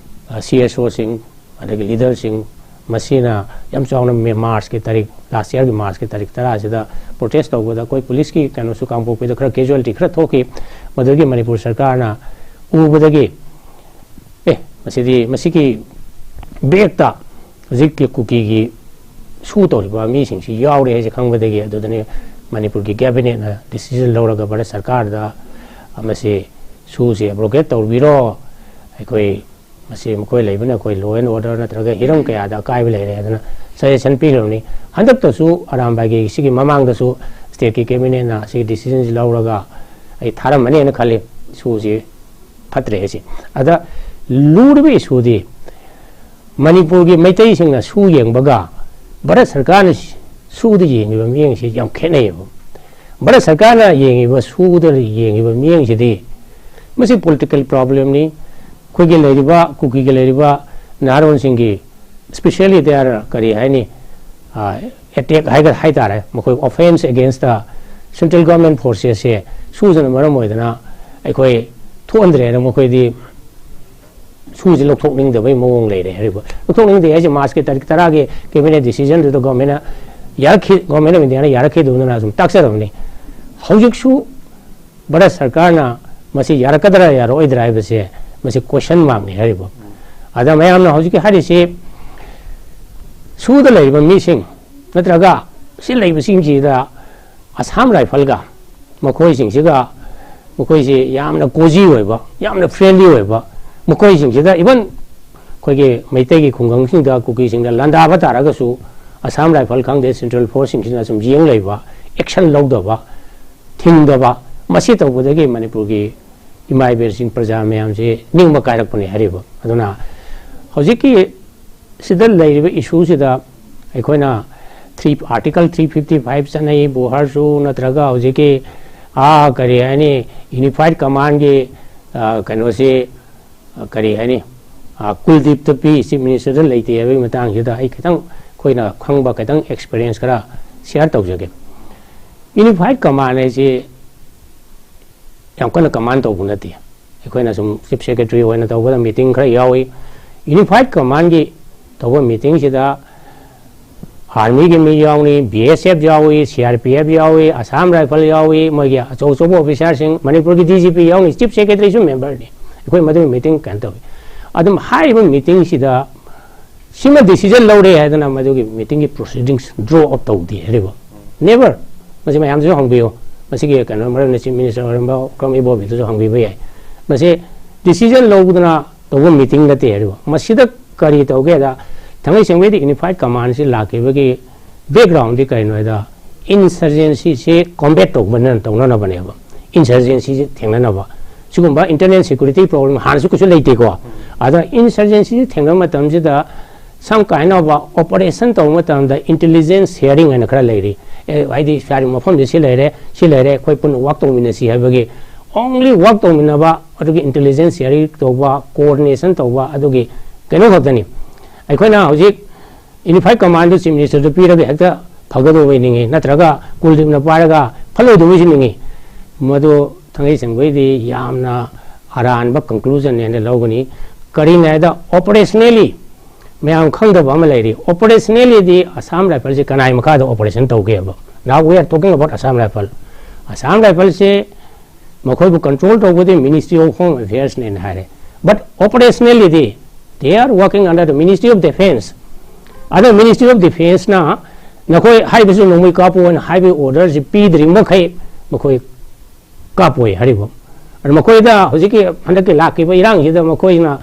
ꯁꯤ ꯑꯦꯁ ꯑꯣꯁꯤꯡ, ꯑꯗꯒꯤ ꯂꯤꯗꯔꯁꯤꯡ, ꯃꯁꯤꯅ ꯌꯥꯝ ꯆꯥꯎꯅ ꯃꯦ-, ꯃꯥꯔꯆꯀꯤ ꯇꯥꯔꯤꯛ, ꯂꯥꯁ ꯌꯔꯒꯤ ꯃꯥꯔꯆꯀꯤ ꯇꯥꯔꯤꯛ ꯇꯔꯥꯁꯤꯗ ꯄ꯭ꯔꯣꯇꯦꯁ ꯇꯧꯕꯗ ꯑꯩꯈꯣꯏ ꯄꯨꯂꯤꯁꯀꯤ ꯀꯩꯅꯣꯁꯨ, ꯀꯥꯡꯄꯣꯛꯄꯤꯗ ꯈꯔ ꯀꯦꯖꯨꯋꯦꯂꯤꯇꯤ ꯈꯔ ꯊꯣꯛꯈꯤ꯫ ꯃꯗꯨꯒꯤ ꯃꯅꯤꯄꯨꯔ ꯁꯔꯀꯥꯔꯅ ꯎꯕꯗꯒꯤ, ꯑꯦ, ꯃꯁꯤꯗꯤ, ꯃꯁꯤꯒꯤ ꯕꯦꯛꯇ ꯍꯧꯖꯤꯛꯀꯤ ꯀꯨꯀꯤꯒꯤ ꯁꯨ ꯇꯧꯔꯤꯕ ꯃꯤꯁꯤꯡꯁꯤ ꯌꯥꯎꯔꯦ ꯍꯥꯏꯁꯦ ꯈꯪꯕꯗꯒꯤ, ꯑꯗꯨꯗꯅꯤ ꯃꯅꯤꯄꯨꯔꯒꯤ ꯀꯦꯕꯤꯅꯦꯠꯅ ꯗꯤꯁꯤꯖꯟ ꯂꯧꯔꯒ ꯚꯥꯔꯠ ꯁꯔꯀꯥꯔꯗ ꯃꯁꯤ ꯁꯨꯁꯦ ꯑꯦꯕ꯭ꯔꯣꯒꯦꯠ ꯇꯧꯕꯤꯔꯣ, ꯑꯩꯈꯣꯏ ꯃꯁꯤ ꯃꯈꯣꯏ ꯂꯩꯕꯅ ꯑꯩꯈꯣꯏ ꯂꯣ ꯑꯦꯟ ꯑꯣꯔꯗꯔ ꯅꯠꯇ꯭ꯔꯒ ꯍꯤꯔꯝ ꯀꯌꯥꯗ ꯑꯀꯥꯏꯕ ꯂꯩꯔꯦ ꯍꯥꯏꯗꯅ ꯁꯖꯦꯁꯟ ꯄꯤꯈ꯭ꯔꯕꯅꯤ꯫ ꯍꯟꯗꯛꯇꯁꯨ ꯑꯔꯥꯝꯕꯥꯏꯒꯤ ꯁꯤꯒꯤ ꯃꯃꯥꯡꯗꯁꯨ ꯁ꯭ꯇꯦꯠꯀꯤ ꯀꯦꯕꯤꯅꯦꯠꯅ ꯁꯤꯒꯤ ꯗꯤꯁꯤꯖꯟꯁꯤ ꯂꯧꯔꯒ ꯑꯩ ꯊꯥꯔꯝꯃꯅꯦꯅ ꯈꯜꯂꯤ꯫ ꯁꯨꯁꯤ ꯐꯠꯇ꯭ꯔꯦ ꯍꯥꯏꯁꯤ꯫ ꯑꯗ ꯂꯨꯔꯤꯕ ꯏꯁꯨꯗꯤ ꯃꯅꯤꯄꯨꯔꯒꯤ ꯃꯩꯇꯩꯁꯤꯡꯅ ꯁꯨ ꯌꯦꯡꯕꯒ ꯚꯥꯔꯠ ꯁꯔꯀꯥꯔꯅ ꯁꯨꯗ ꯌꯦꯡꯉꯤꯕ ꯃꯤꯠꯌꯦꯡꯁꯤ ꯌꯥꯝ ꯈꯦꯠꯅꯩꯌꯦꯕ꯫ ꯚꯥꯔꯠ ꯁꯔꯀꯥꯔꯅ ꯌꯦꯡꯉꯤꯕ, ꯁꯨꯗ ꯌꯦꯡꯉꯤꯕ ꯃꯤꯠꯌꯦꯡꯁꯤꯗꯤ ꯃꯁꯤ ꯄꯣꯂꯤꯇꯤꯀꯦꯜ ꯄ꯭ꯔꯣꯕ꯭ꯂꯦꯝꯅꯤ꯫ ꯑꯩꯈꯣꯏꯒꯤ ꯂꯩꯔꯤꯕ, ꯀꯨꯀꯤꯒꯤ ꯂꯩꯔꯤꯕ ꯅꯍꯥꯔꯣꯟꯁꯤꯡꯒꯤ, especially they are, ꯀꯔꯤ ꯍꯥꯏꯅꯤ, ꯑꯦꯇꯦꯛ ꯍꯥꯏꯒ-, ꯍꯥꯏꯇꯥꯔꯦ, ꯃꯈꯣꯏ offence against the central government forcesꯁꯦ ꯁꯨꯁꯤꯅ ꯃꯔꯝ ꯑꯣꯏꯗꯅ ꯑꯩꯈꯣꯏ ꯊꯣꯛꯍꯟꯗ꯭ꯔꯦꯅ ꯃꯈꯣꯏꯗꯤ ꯁꯨꯁꯤ ꯂꯧꯊꯣꯛꯅꯤꯡꯗꯕꯒꯤ ꯃꯑꯣꯡ ꯂꯩꯔꯦ ꯍꯥꯏꯔꯤꯕ꯫ ꯂꯧꯊꯣꯛꯅꯤꯡꯗꯦ ꯍꯥꯏꯁꯦ ꯃꯥꯔꯆꯀꯤ ꯇꯥꯔꯤꯛ ꯇꯔꯥꯒꯤ ꯀꯦꯕꯤꯅꯦꯠ ꯗꯤꯁꯤꯖꯟꯗꯨꯗ ꯒꯣꯔꯃꯦꯟꯅ ꯌꯥꯔꯛꯈꯤ, ꯒꯣꯔꯃꯦꯟ ꯑꯣꯐ ꯏꯟꯗꯤꯌꯥꯅ ꯌꯥꯔꯛꯈꯤꯗꯕꯗꯨꯅ ꯁꯨꯝ ꯇꯥꯛꯆꯔꯕꯅꯤ꯫ ꯍꯧꯖꯤꯛꯁꯨ ꯚꯥꯔꯠ ꯁꯔꯀꯥꯔꯅ ꯃꯁꯤ ꯌꯥꯔꯛꯀꯗ꯭ꯔꯥ ꯌꯥꯔꯛꯑꯣꯏꯗ꯭ꯔꯥ ꯍꯥꯏꯕꯁꯦ ꯃꯁꯤ ꯀꯣꯏꯁꯟ ꯃꯥꯔꯛꯅꯤ ꯍꯥꯏꯔꯤꯕ꯫ ꯑꯗ ꯃꯌꯥꯝꯅ ꯍꯧꯖꯤꯛꯀꯤ ꯍꯥꯏꯔꯤꯁꯤ ꯁꯨꯗ ꯂꯩꯔꯤꯕ ꯃꯤꯁꯤꯡ ꯅꯠꯇ꯭ꯔꯒ ꯁꯤ ꯂꯩꯕꯁꯤꯡꯁꯤꯗ ꯑꯁꯥꯝ ꯔꯥꯏꯐꯜꯒ ꯃꯈꯣꯏꯁꯤꯡꯁꯤꯒ, ꯃꯈꯣꯏꯁꯤ ꯌꯥꯝꯅ ꯀꯣꯖꯤ ꯑꯣꯏꯕ, ꯌꯥꯝꯅ ꯐ꯭ꯔꯦꯟꯂꯤ ꯑꯣꯏꯕ, ꯃꯈꯣꯏꯁꯤꯡꯁꯤꯗ ꯏꯚꯟ ꯑꯩꯈꯣꯏꯒꯤ ꯃꯩꯇꯩꯒꯤ ꯈꯨꯡꯒꯪꯁꯤꯡꯗ ꯀꯨꯀꯤꯁꯤꯡꯅ ꯂꯥꯟꯗꯥꯕ ꯇꯥꯔꯒꯁꯨ ꯑꯁꯥꯝ ꯔꯥꯏꯐꯜ ꯈꯪꯗꯦ, ꯁꯦꯟꯇ꯭ꯔꯦꯜ ꯐꯣꯔꯁꯁꯤꯡꯁꯤꯅ ꯁꯨꯝ ꯌꯦꯡ ꯂꯩꯕ, ꯑꯦꯛꯁꯟ ꯂꯧꯗꯕ, ꯊꯤꯡꯗꯕ, ꯃꯁꯤ ꯇꯧꯕꯗꯒꯤ ꯃꯅꯤꯄꯨꯔꯒꯤ ꯏꯃꯥ ꯏꯕꯦꯜꯁꯤꯡ, ꯄ꯭ꯔꯖꯥ ꯃꯌꯥꯝꯁꯤ ꯅꯤꯡꯕ ꯀꯥꯏꯔꯛꯄꯅꯤ ꯍꯥꯏꯔꯤꯕ꯫ ꯑꯗꯨꯅ ꯍꯧꯖꯤꯛꯀꯤ ꯁꯤꯗ ꯂꯩꯔꯤꯕ ꯏꯁꯨꯁꯤꯗ ꯑꯩꯈꯣꯏꯅ three, Article three fifty five ꯆꯠꯅꯩ, ꯕꯣꯍꯔꯁꯨ ꯅꯠꯇ꯭ꯔꯒ ꯍꯧꯖꯤꯛꯀꯤ, ꯑꯥ, ꯀꯔꯤ ꯍꯥꯏꯅꯤ, ꯌꯨꯅꯤꯐꯥꯏꯠ ꯀꯃꯥꯟꯒꯤ, ꯑꯥ, ꯀꯩꯅꯣꯁꯤ, ꯑꯥ, ꯀꯔꯤ ꯍꯥꯏꯅꯤ, ꯑꯥ, ꯀꯨꯜꯗꯤꯞꯇ ꯄꯤ, ꯆꯤꯐ ꯃꯤꯅꯤꯁꯇꯔꯗ ꯂꯩꯇꯦ ꯍꯥꯏꯕꯒꯤ ꯃꯇꯥꯡꯁꯤꯗ ꯑꯩ ꯈꯤꯇꯪ, ꯑꯩꯈꯣꯏꯅ ꯈꯪꯕ ꯈꯤꯇꯪ ꯑꯦꯛꯁꯄꯤꯔꯤꯌꯦꯟꯁ ꯈꯔ ꯁꯤꯌꯥꯔ ꯇꯧꯖꯒꯦ꯫ ꯌꯨꯅꯤꯐꯥꯏꯠ ꯀꯃꯥꯟ ꯍꯥꯏꯁꯤ ꯌꯥꯝ ꯀꯟꯅ ꯀꯃꯥꯟ ꯇꯧꯕ ꯅꯠꯇꯦ꯫ ꯑꯩꯈꯣꯏꯅ ꯁꯨꯝ ꯆꯤꯐ ꯁꯦꯀ꯭ꯔꯦꯇꯔꯤ ꯑꯣꯏꯅ ꯇꯧꯕꯗ ꯃꯤꯇꯤꯡ ꯈꯔ ꯌꯥꯎꯏ꯫ ꯌꯨꯅꯤꯐꯥꯏꯠ ꯀꯃꯥꯟꯒꯤ ꯇꯧꯕ ꯃꯤꯇꯤꯡꯁꯤꯗ ꯑꯥꯔꯃꯤꯒꯤ ꯃꯤ ꯌꯥꯎꯅꯤ, ꯕꯤ ꯑꯦꯁ ꯑꯦꯐ ꯌꯥꯎꯏ, ꯁꯤ ꯑꯥꯔ ꯄꯤ ꯑꯦꯐ ꯌꯥꯎꯏ, ꯑꯁꯥꯝ ꯔꯥꯏꯐꯜ ꯌꯥꯎꯏ, ꯃꯣꯏꯒꯤ ꯑꯆꯧ ꯑꯆꯧꯕ ꯑꯣꯐꯤꯁꯥꯔꯁꯤꯡ, ꯃꯅꯤꯄꯨꯔꯒꯤ ꯗꯤ ꯖꯤ ꯄꯤ ꯌꯥꯎꯅꯤ, ꯆꯤꯐ ꯁꯦꯀ꯭ꯔꯦꯇꯔꯤꯁꯨ ꯃꯦꯝꯕꯔꯅꯤ꯫ ꯑꯩꯈꯣꯏ ꯃꯗꯨꯒꯤ ꯃꯤꯇꯤꯡ ꯀꯩꯅꯣ ꯇꯧꯏ꯫ ꯑꯗꯨꯝ ꯍꯥꯏꯔꯤꯕ ꯃꯤꯇꯤꯡꯁꯤꯗ ꯁꯤꯃ ꯗꯤꯁꯤꯖꯟ ꯂꯧꯔꯦ ꯍꯥꯏꯗꯅ ꯃꯗꯨꯒꯤ ꯃꯤꯇꯤꯡꯒꯤ ꯄ꯭ꯔꯣꯁꯤꯗꯤꯡꯁ ꯗ꯭ꯔꯣ ꯑꯞ ꯇꯧꯗꯦ ꯍꯥꯏꯔꯤꯕ꯫ ꯅꯦꯚꯔ꯫ ꯃꯁꯤ ꯃꯌꯥꯝꯁꯤꯁꯨ ꯍꯪꯕꯤꯌꯨ꯫ ꯃꯁꯤꯒꯤ ꯀꯩꯅꯣ ꯃꯔꯝꯅ ꯆꯤꯐ ꯃꯤꯅꯤꯁꯇꯔ ꯑꯣꯏꯔꯝꯕ ꯀ꯭ꯔꯝ ꯏꯕꯣꯕꯤꯗꯁꯨ ꯍꯪꯕꯤꯕ ꯌꯥꯏ꯫ ꯃꯁꯤ ꯗꯤꯁꯤꯖꯟ ꯂꯧꯗꯅ ꯇꯧꯕ ꯃꯤꯇꯤꯡ ꯅꯠꯇꯦ ꯍꯥꯏꯔꯤꯕ꯫ ꯃꯁꯤꯗ ꯀꯔꯤ ꯇꯧꯒꯦꯗ, ꯊꯥꯡꯒꯩ ꯁꯦꯡꯕꯩꯗꯤ ꯌꯨꯅꯤꯐꯥꯏꯠ ꯀꯃꯥꯟꯁꯤ ꯂꯥꯛꯈꯤꯕꯒꯤ ꯕꯦꯛꯒ꯭ꯔꯥꯎꯟꯗꯤ ꯀꯔꯤꯅꯣ ꯍꯥꯏꯗ, ꯏꯟꯁꯔꯖꯦꯟꯁꯤꯁꯦ ꯀꯣꯝꯕꯦꯠ ꯇꯧꯕꯅ ꯇꯧꯅꯅꯕꯅꯦꯕ꯫ ꯏꯟꯁꯔꯖꯦꯟꯁꯤꯁꯦ ꯊꯦꯡꯅꯅꯕ꯫ ꯁꯤꯒꯨꯝꯕ ꯏꯟꯇꯔꯅꯦꯜ ꯁꯦꯀ꯭ꯌꯨꯔꯤꯇꯤ ꯄ꯭ꯔꯣꯕ꯭ꯂꯦꯝ ꯍꯥꯟꯅꯁꯨ ꯀꯩꯁꯨ ꯂꯩꯇꯦꯀꯣ꯫ ꯑꯗ ꯏꯟꯁꯔꯖꯦꯟꯁꯤꯁꯦ ꯊꯦꯡꯅꯕ ꯃꯇꯝꯁꯤꯗ some kind of operation ꯇꯧꯕ ꯃꯇꯝꯗ ꯏꯟꯇꯦꯂꯤꯖꯦꯟꯁ ꯁꯤꯌꯥꯔꯤꯡ ꯍꯥꯏꯅ ꯈꯔ ꯂꯩꯔꯤ꯫ ꯑꯦ, ꯍꯥꯏꯗꯤ ꯁ꯭ꯋꯥꯏꯒꯤ ꯃꯐꯝꯁꯦ ꯁꯤ ꯂꯩꯔꯦ, ꯁꯤ ꯂꯩꯔꯦ, ꯑꯩꯈꯣꯏ ꯄꯨꯟꯅ ꯋꯥꯛ ꯇꯧꯃꯤꯟꯅꯁꯤ ꯍꯥꯏꯕꯒꯤ ꯑꯣꯡꯂꯤ ꯋꯥꯛ ꯇꯧꯃꯤꯟꯅꯕ, ꯑꯗꯨꯒꯤ ꯏꯟꯇꯦꯂꯤꯖꯦꯟꯁ ꯁꯤꯌꯥꯔꯤꯡ ꯇꯧꯕ, ꯀꯣꯑꯣꯔꯗꯤꯅꯦꯁꯟ ꯇꯧꯕ, ꯑꯗꯨꯒꯤ ꯀꯩꯅꯣ ꯈꯛꯇꯅꯤ꯫ ꯑꯩꯈꯣꯏꯅ ꯍꯧꯖꯤꯛ ꯌꯨꯅꯤꯐꯥꯏꯠ ꯀꯃꯥꯟꯗꯨ ꯆꯤꯐ ꯃꯤꯅꯤꯁꯇꯔꯗ ꯄꯤꯔꯒ ꯍꯦꯛꯇ ꯐꯒꯗꯧꯕ ꯅꯤꯡꯉꯤ, ꯅꯠꯇ꯭ꯔꯒ ꯀꯨꯜꯗꯤꯞꯅ ꯄꯥꯏꯔꯒ ꯐꯜꯂꯣꯏꯗꯧꯕꯁꯨ ꯅꯤꯡꯉꯤ꯫ ꯃꯗꯨ ꯊꯥꯡꯒꯩ ꯁꯦꯡꯕꯩꯗꯤ ꯌꯥꯝꯅ ꯑꯔꯥꯟꯕ ꯀꯟꯀ꯭ꯂꯨꯖꯟ ꯍꯥꯏꯅ ꯂꯧꯒꯅꯤ꯫ ꯀꯔꯤꯅꯣ ꯍꯥꯏꯗ, ꯑꯣꯄꯔꯦꯁꯅꯦꯂꯤ ꯃꯌꯥꯝ ꯈꯪꯗꯕ ꯑꯃ ꯂꯩꯔꯤ꯫ ꯑꯣꯄꯔꯦꯁꯅꯦꯂꯤꯗꯤ ꯑꯁꯥꯝ ꯔꯥꯏꯐꯜꯁꯦ ꯀꯅꯥꯏ ꯃꯈꯥꯗ ꯑꯣꯄꯔꯦꯁꯟ ꯇꯧꯒꯦꯕ? Now we are talking about Assam Rifle. Assam ꯔꯥꯏꯐꯜꯁꯦ ꯃꯈꯣꯏꯕꯨ ꯀꯟꯇ꯭ꯔꯣꯜ ꯇꯧꯕꯗꯤ ꯃꯤꯅꯤꯁꯇ꯭ꯔꯤ ꯑꯣꯐ ꯍꯣꯝ ꯑꯦꯐꯤꯌꯔꯁꯅꯦꯅ ꯍꯥꯏꯔꯦ꯫ But operationally they are working under the Ministry of Defence. ꯑꯗꯣ ꯃꯤꯅꯤꯁꯇ꯭ꯔꯤ ꯑꯣꯐ ꯗꯤꯐꯦꯟꯁꯅ ꯅꯈꯣꯏ ꯍꯥꯏꯔꯤꯕꯁꯨ ꯅꯣꯡꯃꯩ ꯀꯥꯞꯄꯣꯅ ꯍꯥꯏꯕꯒꯤ ꯑꯣꯔꯗꯔꯁꯤ ꯄꯤꯗ꯭ꯔꯤ ꯃꯈꯩ ꯃꯈꯣꯏ ꯀꯥꯞꯄꯣꯏ ꯍꯥꯏꯔꯤꯕ꯫ ꯑꯗꯨ ꯃꯈꯣꯏꯗ ꯍꯧꯖꯤꯛꯀꯤ ꯍꯟꯗꯛꯀꯤ ꯂꯥꯛꯈꯤꯕ ꯏꯔꯥꯡꯁꯤꯗ ꯃꯈꯣꯏꯅ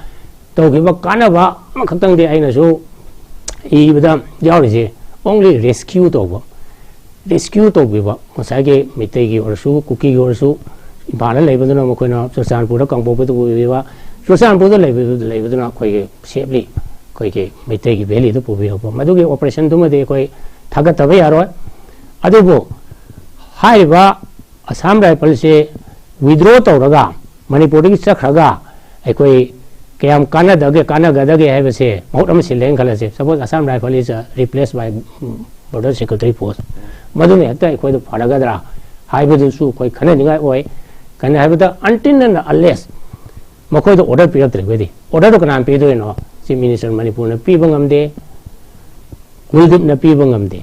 ꯇꯧꯈꯤꯕ ꯀꯥꯟꯅꯕ ꯑꯃꯈꯛꯇꯪꯗꯤ ꯑꯩꯅꯁꯨ ꯏꯕꯗ ꯌꯥꯎꯔꯤꯁꯦ, only rescue ꯇꯧꯕ, ꯔꯦꯁꯀ꯭ꯌꯨ ꯇꯧꯕꯤꯕ, ꯉꯁꯥꯏꯒꯤ ꯃꯩꯇꯩꯒꯤ ꯑꯣꯏꯔꯁꯨ, ꯀꯨꯀꯤꯒꯤ ꯑꯣꯏꯔꯁꯨ, ꯏꯝꯐꯥꯜꯗ ꯂꯩꯕꯗꯨꯅ ꯃꯈꯣꯏꯅ ꯆꯨꯔꯆꯥꯟꯄꯨꯔꯗ, ꯀꯥꯡꯄꯣꯛꯄꯤꯗ ꯄꯨꯕꯤꯕ, ꯆꯨꯔꯆꯥꯟꯄꯨꯔꯗ ꯂꯩꯕꯗꯨ, ꯂꯩꯕꯗꯨꯅ ꯑꯩꯈꯣꯏꯒꯤ ꯁꯦꯐꯂꯤ ꯑꯩꯈꯣꯏꯒꯤ ꯃꯩꯇꯩꯒꯤ ꯚꯦꯂꯤꯗ ꯄꯨꯕꯤꯔꯛꯄ, ꯃꯗꯨꯒꯤ ꯑꯣꯄꯔꯦꯁꯟꯗꯨꯃꯗꯤ ꯑꯩꯈꯣꯏ ꯊꯥꯒꯠꯇꯕ ꯌꯥꯔꯣꯏ꯫ ꯑꯗꯨꯕꯨ ꯍꯥꯏꯔꯤꯕ ꯑꯁꯥꯝ ꯔꯥꯏꯐꯜꯁꯦ ꯋꯤꯗ꯭ꯔꯣ ꯇꯧꯔꯒ ꯃꯅꯤꯄꯨꯔꯗꯒꯤ ꯆꯠꯈ꯭ꯔꯒ ꯑꯩꯈꯣꯏ ꯀꯌꯥꯝ ꯀꯥꯟꯅꯗꯒꯦ, ꯀꯥꯟꯅꯒꯗꯒꯦ ꯍꯥꯏꯕꯁꯦ ꯃꯍꯨꯠ ꯑꯃ ꯁꯤꯜꯂꯦꯅ ꯈꯜꯂꯁꯦ꯫ Suppose Assam Rifle is replaced by Border Security Force, ꯃꯗꯨꯅ ꯍꯦꯛꯇ ꯑꯩꯈꯣꯏꯗ ꯐꯔꯒꯗ꯭ꯔꯥ ꯍꯥꯏꯕꯗꯨꯁꯨ ꯑꯩꯈꯣꯏ ꯈꯟꯅꯅꯤꯡꯉꯥꯏ ꯑꯣꯏ꯫ ꯀꯩꯅꯣ ꯍꯥꯏꯕꯗ, until and unless ꯃꯈꯣꯏꯗ ꯑꯣꯔꯗꯔ ꯄꯤꯔꯛꯇ꯭ꯔꯒꯗꯤ, ꯑꯣꯔꯗꯔꯗꯣ ꯀꯅꯥꯅ ꯄꯤꯗꯣꯏꯅꯣ? ꯆꯤꯐ ꯃꯤꯅꯤꯁꯇꯔ ꯃꯅꯤꯄꯨꯔꯅ ꯄꯤꯕ ꯉꯝꯗꯦ, ꯀꯨꯜꯗꯤꯞꯅ ꯄꯤꯕ ꯉꯝꯗꯦ꯫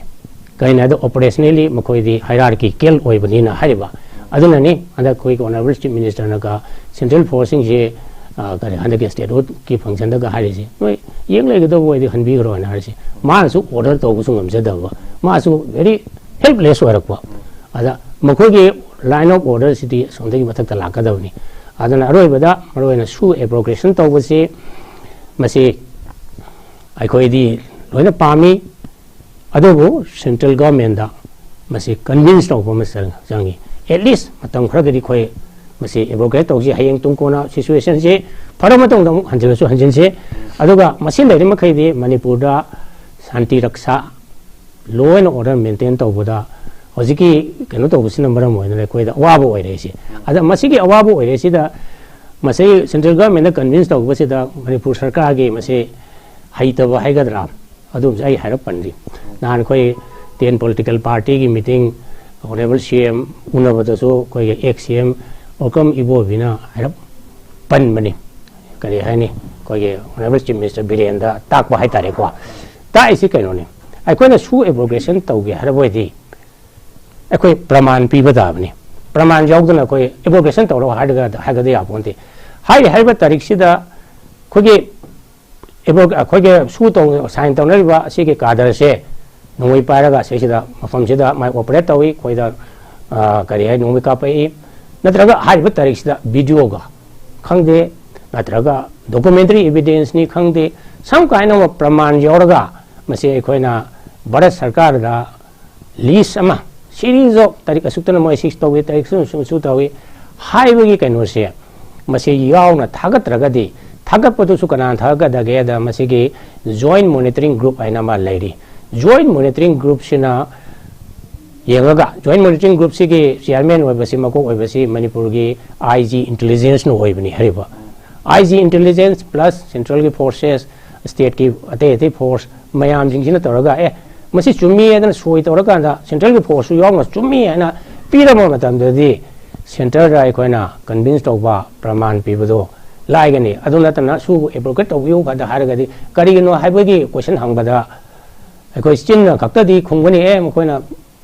ꯀꯩꯅꯣ ꯍꯥꯏꯗ, ꯑꯣꯄꯔꯦꯁꯅꯦꯜꯂꯤ ꯃꯈꯣꯏꯗꯤ ꯍꯥꯏꯔꯥꯔꯀꯤꯀꯦꯜ ꯑꯣꯏꯕꯅꯤꯅ ꯍꯥꯏꯔꯤꯕ꯫ ꯑꯗꯨꯅꯅꯤ ꯍꯟꯗꯛ ꯑꯩꯈꯣꯏꯒꯤ ꯑꯣꯅꯔꯦꯕꯜ ꯆꯤꯐ ꯃꯤꯅꯤꯁꯇꯔꯅꯒ ꯁꯦꯟꯇ꯭ꯔꯦꯜ ꯐꯣꯔꯁꯁꯤꯡꯁꯦ, ꯑ, ꯀꯔꯤ, ꯍꯟꯗꯛꯀꯤ ꯁ꯭ꯇꯦꯠꯍꯨꯗꯀꯤ ꯐꯪꯁꯟꯗꯒ ꯍꯥꯏꯔꯤꯁꯦ, "ꯅꯣꯏ ꯌꯦꯡ ꯂꯩꯒꯗꯧꯕ ꯑꯣꯏꯗꯤ ꯍꯟꯕꯤꯈ꯭ꯔꯣꯅ" ꯍꯥꯏꯔꯤꯁꯦ꯫ ꯃꯥꯅꯁꯨ ꯑꯣꯔꯗꯔ ꯇꯧꯕꯁꯨ ꯉꯝꯖꯗꯕ, ꯃꯥꯁꯨ ꯚꯦꯔꯤ ꯍꯦꯜꯞꯂꯦꯁ ꯑꯣꯏꯔꯛꯄ꯫ ꯑꯗ ꯃꯈꯣꯏꯒꯤ ꯂꯥꯏꯟ ꯑꯣꯐ ꯑꯣꯔꯗꯔꯁꯤꯗꯤ ꯑꯁꯣꯝꯗꯒꯤ ꯃꯊꯛꯇ ꯂꯥꯛꯀꯗꯕꯅꯤ꯫ ꯑꯗꯨꯅ ꯑꯔꯣꯏꯕꯗ ꯃꯔꯨꯑꯣꯏꯅ ꯁꯨ ꯑꯦꯄ꯭ꯔꯣꯄ꯭ꯔꯤꯌꯦꯁꯟ ꯇꯧꯕꯁꯤ, ꯃꯁꯤ ꯑꯩꯈꯣꯏꯗꯤ ꯂꯣꯏꯅ ꯄꯥꯝꯃꯤ꯫ ꯑꯗꯨꯕꯨ ꯁꯦꯟꯇ꯭ꯔꯦꯜ ꯒꯚꯔꯟꯃꯦꯟꯗ ꯃꯁꯤ ꯀꯟꯚꯤꯟꯁ ꯇꯧꯕ ꯑꯃ ꯆꯪ-, ꯆꯪꯉꯤ꯫ ꯑꯦꯠ ꯂꯤꯁ ꯃꯇꯝ ꯈꯔꯒꯗꯤ ꯑꯩꯈꯣꯏ ꯃꯁꯤ ꯑꯦꯕ꯭ꯔꯣꯒꯦꯠ ꯇꯧꯁꯤ꯫ ꯍꯌꯦꯡ ꯇꯨꯡ ꯀꯣꯟꯅ ꯁꯤꯆꯨꯋꯦꯁꯟꯁꯤ ꯐꯔ ꯃꯇꯨꯡꯗ ꯑꯃꯨꯛ ꯍꯟꯖꯤꯜꯂꯁꯨ ꯍꯟꯖꯤꯟꯁꯤ꯫ ꯑꯗꯨꯒ ꯃꯁꯤ ꯂꯩꯔꯤ ꯃꯈꯩꯗꯤ ꯃꯅꯤꯄꯨꯔꯗ ꯁꯥꯟꯇꯤ ꯔꯛꯁꯥ, ꯂꯣ ꯑꯦꯟ ꯑꯣꯔꯗꯔ ꯃꯦꯟꯇꯦꯟ ꯇꯧꯕꯗ ꯍꯧꯖꯤꯛꯀꯤ ꯀꯩꯅꯣ ꯇꯧꯕꯁꯤꯅ ꯃꯔꯝ ꯑꯣꯏꯗꯅ ꯑꯩꯈꯣꯏꯗ ꯑꯋꯥꯕ ꯑꯣꯏꯔꯛꯏꯁꯦ꯫ ꯑꯗ ꯃꯁꯤꯒꯤ ꯑꯋꯥꯕ ꯑꯣꯏꯔꯛꯏꯁꯤꯗ ꯃꯁꯤ ꯁꯦꯟꯇ꯭ꯔꯦꯜ ꯒꯚꯔꯟꯃꯦꯟꯗ ꯀꯟꯚꯤꯟꯁ ꯇꯧꯕꯁꯤꯗ ꯃꯅꯤꯄꯨꯔ ꯁꯔꯀꯥꯔꯒꯤ ꯃꯁꯤ ꯍꯩꯇꯕ ꯍꯥꯏꯒꯗ꯭ꯔꯥ, ꯑꯗꯨꯝꯁꯨ ꯑꯩ ꯍꯥꯏꯔꯞ ꯄꯟꯗ꯭ꯔꯤ꯫ ꯅꯍꯥꯟ ꯑꯩꯈꯣꯏ ꯇꯦꯟ ꯄꯣꯂꯤꯇꯤꯀꯦꯜ ꯄꯥꯔꯇꯤꯒꯤ ꯃꯤꯇꯤꯡ, ꯑꯣꯅꯔꯦꯕꯜ ꯁꯤ ꯑꯦꯝ ꯎꯅꯕꯗꯁꯨ ꯑꯩꯈꯣꯏꯒꯤ ꯑꯦꯛꯁ ꯁꯤ ꯑꯦꯝ ꯑꯣꯀꯝ ꯏꯕꯣꯕꯤꯅ ꯍꯥꯏꯔꯞ ꯄꯟꯕꯅꯤ꯫ ꯀꯔꯤ ꯍꯥꯏꯅꯤ, ꯑꯩꯈꯣꯏꯒꯤ ꯑꯣꯅꯔꯦꯕꯜ ꯆꯤꯐ ꯃꯤꯅꯤꯁꯇꯔ ꯕꯤꯔꯦꯟꯗ ꯇꯥꯛꯄ ꯍꯥꯏꯇꯥꯔꯦꯀꯣ꯫ ꯇꯥꯛꯏꯁꯤ ꯀꯩꯅꯣꯅꯤ, ꯑꯩꯈꯣꯏꯅ ꯁꯨ ꯑꯦꯕ꯭ꯔꯣꯒꯦꯁꯟ ꯇꯧꯒꯦ ꯍꯥꯏꯔꯕ ꯑꯣꯏꯗꯤ ꯑꯩꯈꯣꯏ ꯄ꯭ꯔꯃꯥꯟ ꯄꯤꯕ ꯇꯥꯕꯅꯤ꯫ ꯄ꯭ꯔꯃꯥꯟ ꯌꯥꯎꯗꯅ ꯑꯩꯈꯣꯏ ꯑꯦꯕ꯭ꯔꯣꯒꯦꯁꯟ ꯇꯧꯔꯣ ꯍꯥꯏꯔꯒ, ꯍꯥꯏꯒꯗ ꯌꯥꯄꯣꯟꯇꯦ꯫ ꯍꯥꯏꯔꯤ ꯍꯥꯏꯔꯤꯕ ꯇꯥꯔꯤꯛꯁꯤꯗ ꯑꯩꯈꯣꯏꯒꯤ ꯑꯦꯕ꯭ꯔꯣ-, ꯑꯩꯈꯣꯏꯒꯤ ꯁꯨ ꯇꯧ-, ꯁꯥꯏꯟ ꯇꯧꯅꯔꯤꯕ ꯑꯁꯤꯒꯤ ꯀꯥꯗꯔꯁꯦ ꯅꯣꯡꯃꯩ ꯄꯥꯏꯔꯒ ꯁꯤꯁꯤꯗ ꯃꯐꯝꯁꯤꯗ ꯃꯥꯏ ꯑꯣꯄꯔꯦꯠ ꯇꯧꯏ, ꯑꯩꯈꯣꯏꯗ, ꯑ, ꯀꯔꯤ ꯍꯥꯏ, ꯅꯣꯡꯃꯩ ꯀꯥꯞꯄꯛꯏ, ꯅꯠꯇ꯭ꯔꯒ ꯍꯥꯏꯔꯤꯕ ꯇꯥꯔꯤꯛꯁꯤꯗ ꯚꯤꯗꯤꯑꯣꯒ ꯈꯪꯗꯦ, ꯅꯠꯇ꯭ꯔꯒ ꯗꯣꯀꯨꯃꯦꯟꯇꯔꯤ ꯏꯕꯤꯗꯦꯟꯁꯅꯤ ꯈꯪꯗꯦ, some kind of ꯄ꯭ꯔꯃꯥꯟ ꯌꯥꯎꯔꯒ ꯃꯁꯤ ꯑꯩꯈꯣꯏꯅ ꯚꯥꯔꯠ ꯁꯔꯀꯥꯔꯗ ꯂꯤꯁ ꯑꯃ, series of ꯇꯥꯔꯤꯛ ꯑꯁꯨꯛꯇꯅ ꯃꯣꯏ ꯁꯤ ꯇꯧꯏ, ꯇꯥꯔꯤꯛ ꯑꯁꯨꯛ ꯑꯁꯨꯛ ꯇꯧꯏ ꯍꯥꯏꯕꯒꯤ ꯀꯩꯅꯣꯁꯦ, ꯃꯁꯤ ꯌꯥꯎꯅ ꯊꯥꯒꯠꯇ꯭ꯔꯒꯗꯤ, ꯊꯥꯒꯠꯄꯗꯨꯁꯨ ꯀꯅꯥꯅ ꯊꯥꯒꯠꯀꯗꯒꯦꯗ ꯃꯁꯤꯒꯤ ꯖꯣꯏꯟꯠ ꯃꯣꯅꯤꯇꯔꯤꯡ ꯒ꯭ꯔꯨꯞ ꯍꯥꯏꯅ ꯑꯃ ꯂꯩꯔꯤ꯫ ꯖꯣꯏꯟꯠ ꯃꯣꯅꯤꯇꯔꯤꯡ ꯒ꯭ꯔꯨꯞꯁꯤꯅ ꯌꯦꯡꯉꯒ, ꯖꯣꯏꯟꯠ ꯃꯣꯅꯤꯇꯔꯤꯡ ꯒ꯭ꯔꯨꯞꯁꯤꯒꯤ ꯆꯤꯌꯥꯔꯃꯦꯟ ꯑꯣꯏꯕꯁꯤ, ꯃꯀꯣꯛ ꯑꯣꯏꯕꯁꯤ ꯃꯅꯤꯄꯨꯔꯒꯤ ꯑꯥꯏ ꯖꯤ ꯏꯟꯇꯦꯂꯤꯖꯦꯟꯁꯅ ꯑꯣꯏꯕꯅꯤ ꯍꯥꯏꯔꯤꯕ꯫ ꯑꯥꯏ ꯖꯤ ꯏꯟꯇꯦꯂꯤꯖꯦꯟꯁ ꯄ꯭ꯂꯁ ꯁꯦꯟꯇ꯭ꯔꯦꯜꯒꯤ ꯐꯣꯔꯁꯦꯁ, ꯁ꯭ꯇꯦꯠꯀꯤ ꯑꯇꯩ ꯑꯇꯩ ꯐꯣꯔꯁ ꯃꯌꯥꯝꯁꯤꯡꯁꯤꯅ ꯇꯧꯔꯒ, "ꯑꯦ, ꯃꯁꯤ ꯆꯨꯝꯃꯤ" ꯍꯥꯏꯗꯅ ꯁꯣꯏ ꯇꯧꯔꯀꯥꯟꯗ ꯁꯦꯟꯇ꯭ꯔꯦꯜꯒꯤ ꯐꯣꯔꯁꯁꯨ ꯌꯥꯎꯅ ꯆꯨꯝꯃꯤ ꯍꯥꯏꯅ ꯄꯤꯔꯕ ꯃꯇꯝꯗꯗꯤ ꯁꯦꯟꯇꯔꯗ ꯑꯩꯈꯣꯏꯅ ꯀꯟꯚꯤꯟꯁ ꯇꯧꯕ, ꯄ꯭ꯔꯃꯥꯟ ꯄꯤꯕꯗꯣ ꯂꯥꯏꯒꯅꯤ꯫ ꯑꯗꯨ ꯅꯠꯇꯅ ꯁꯨ ꯑꯦꯕ꯭ꯔꯣꯒꯦꯠ ꯇꯧꯕꯤꯌꯨ ꯀꯥꯏꯗ ꯍꯥꯏꯔꯒꯗꯤ ꯀꯔꯤꯒꯤꯅꯣ ꯍꯥꯏꯕꯒꯤ ꯀꯣꯏꯁꯟ ꯍꯪꯕꯗ ꯑꯩꯈꯣꯏ ꯆꯤꯟꯅ ꯈꯛꯇꯗꯤ ꯈꯨꯝꯒꯅꯤ, ꯑꯦ ꯃꯈꯣꯏꯅ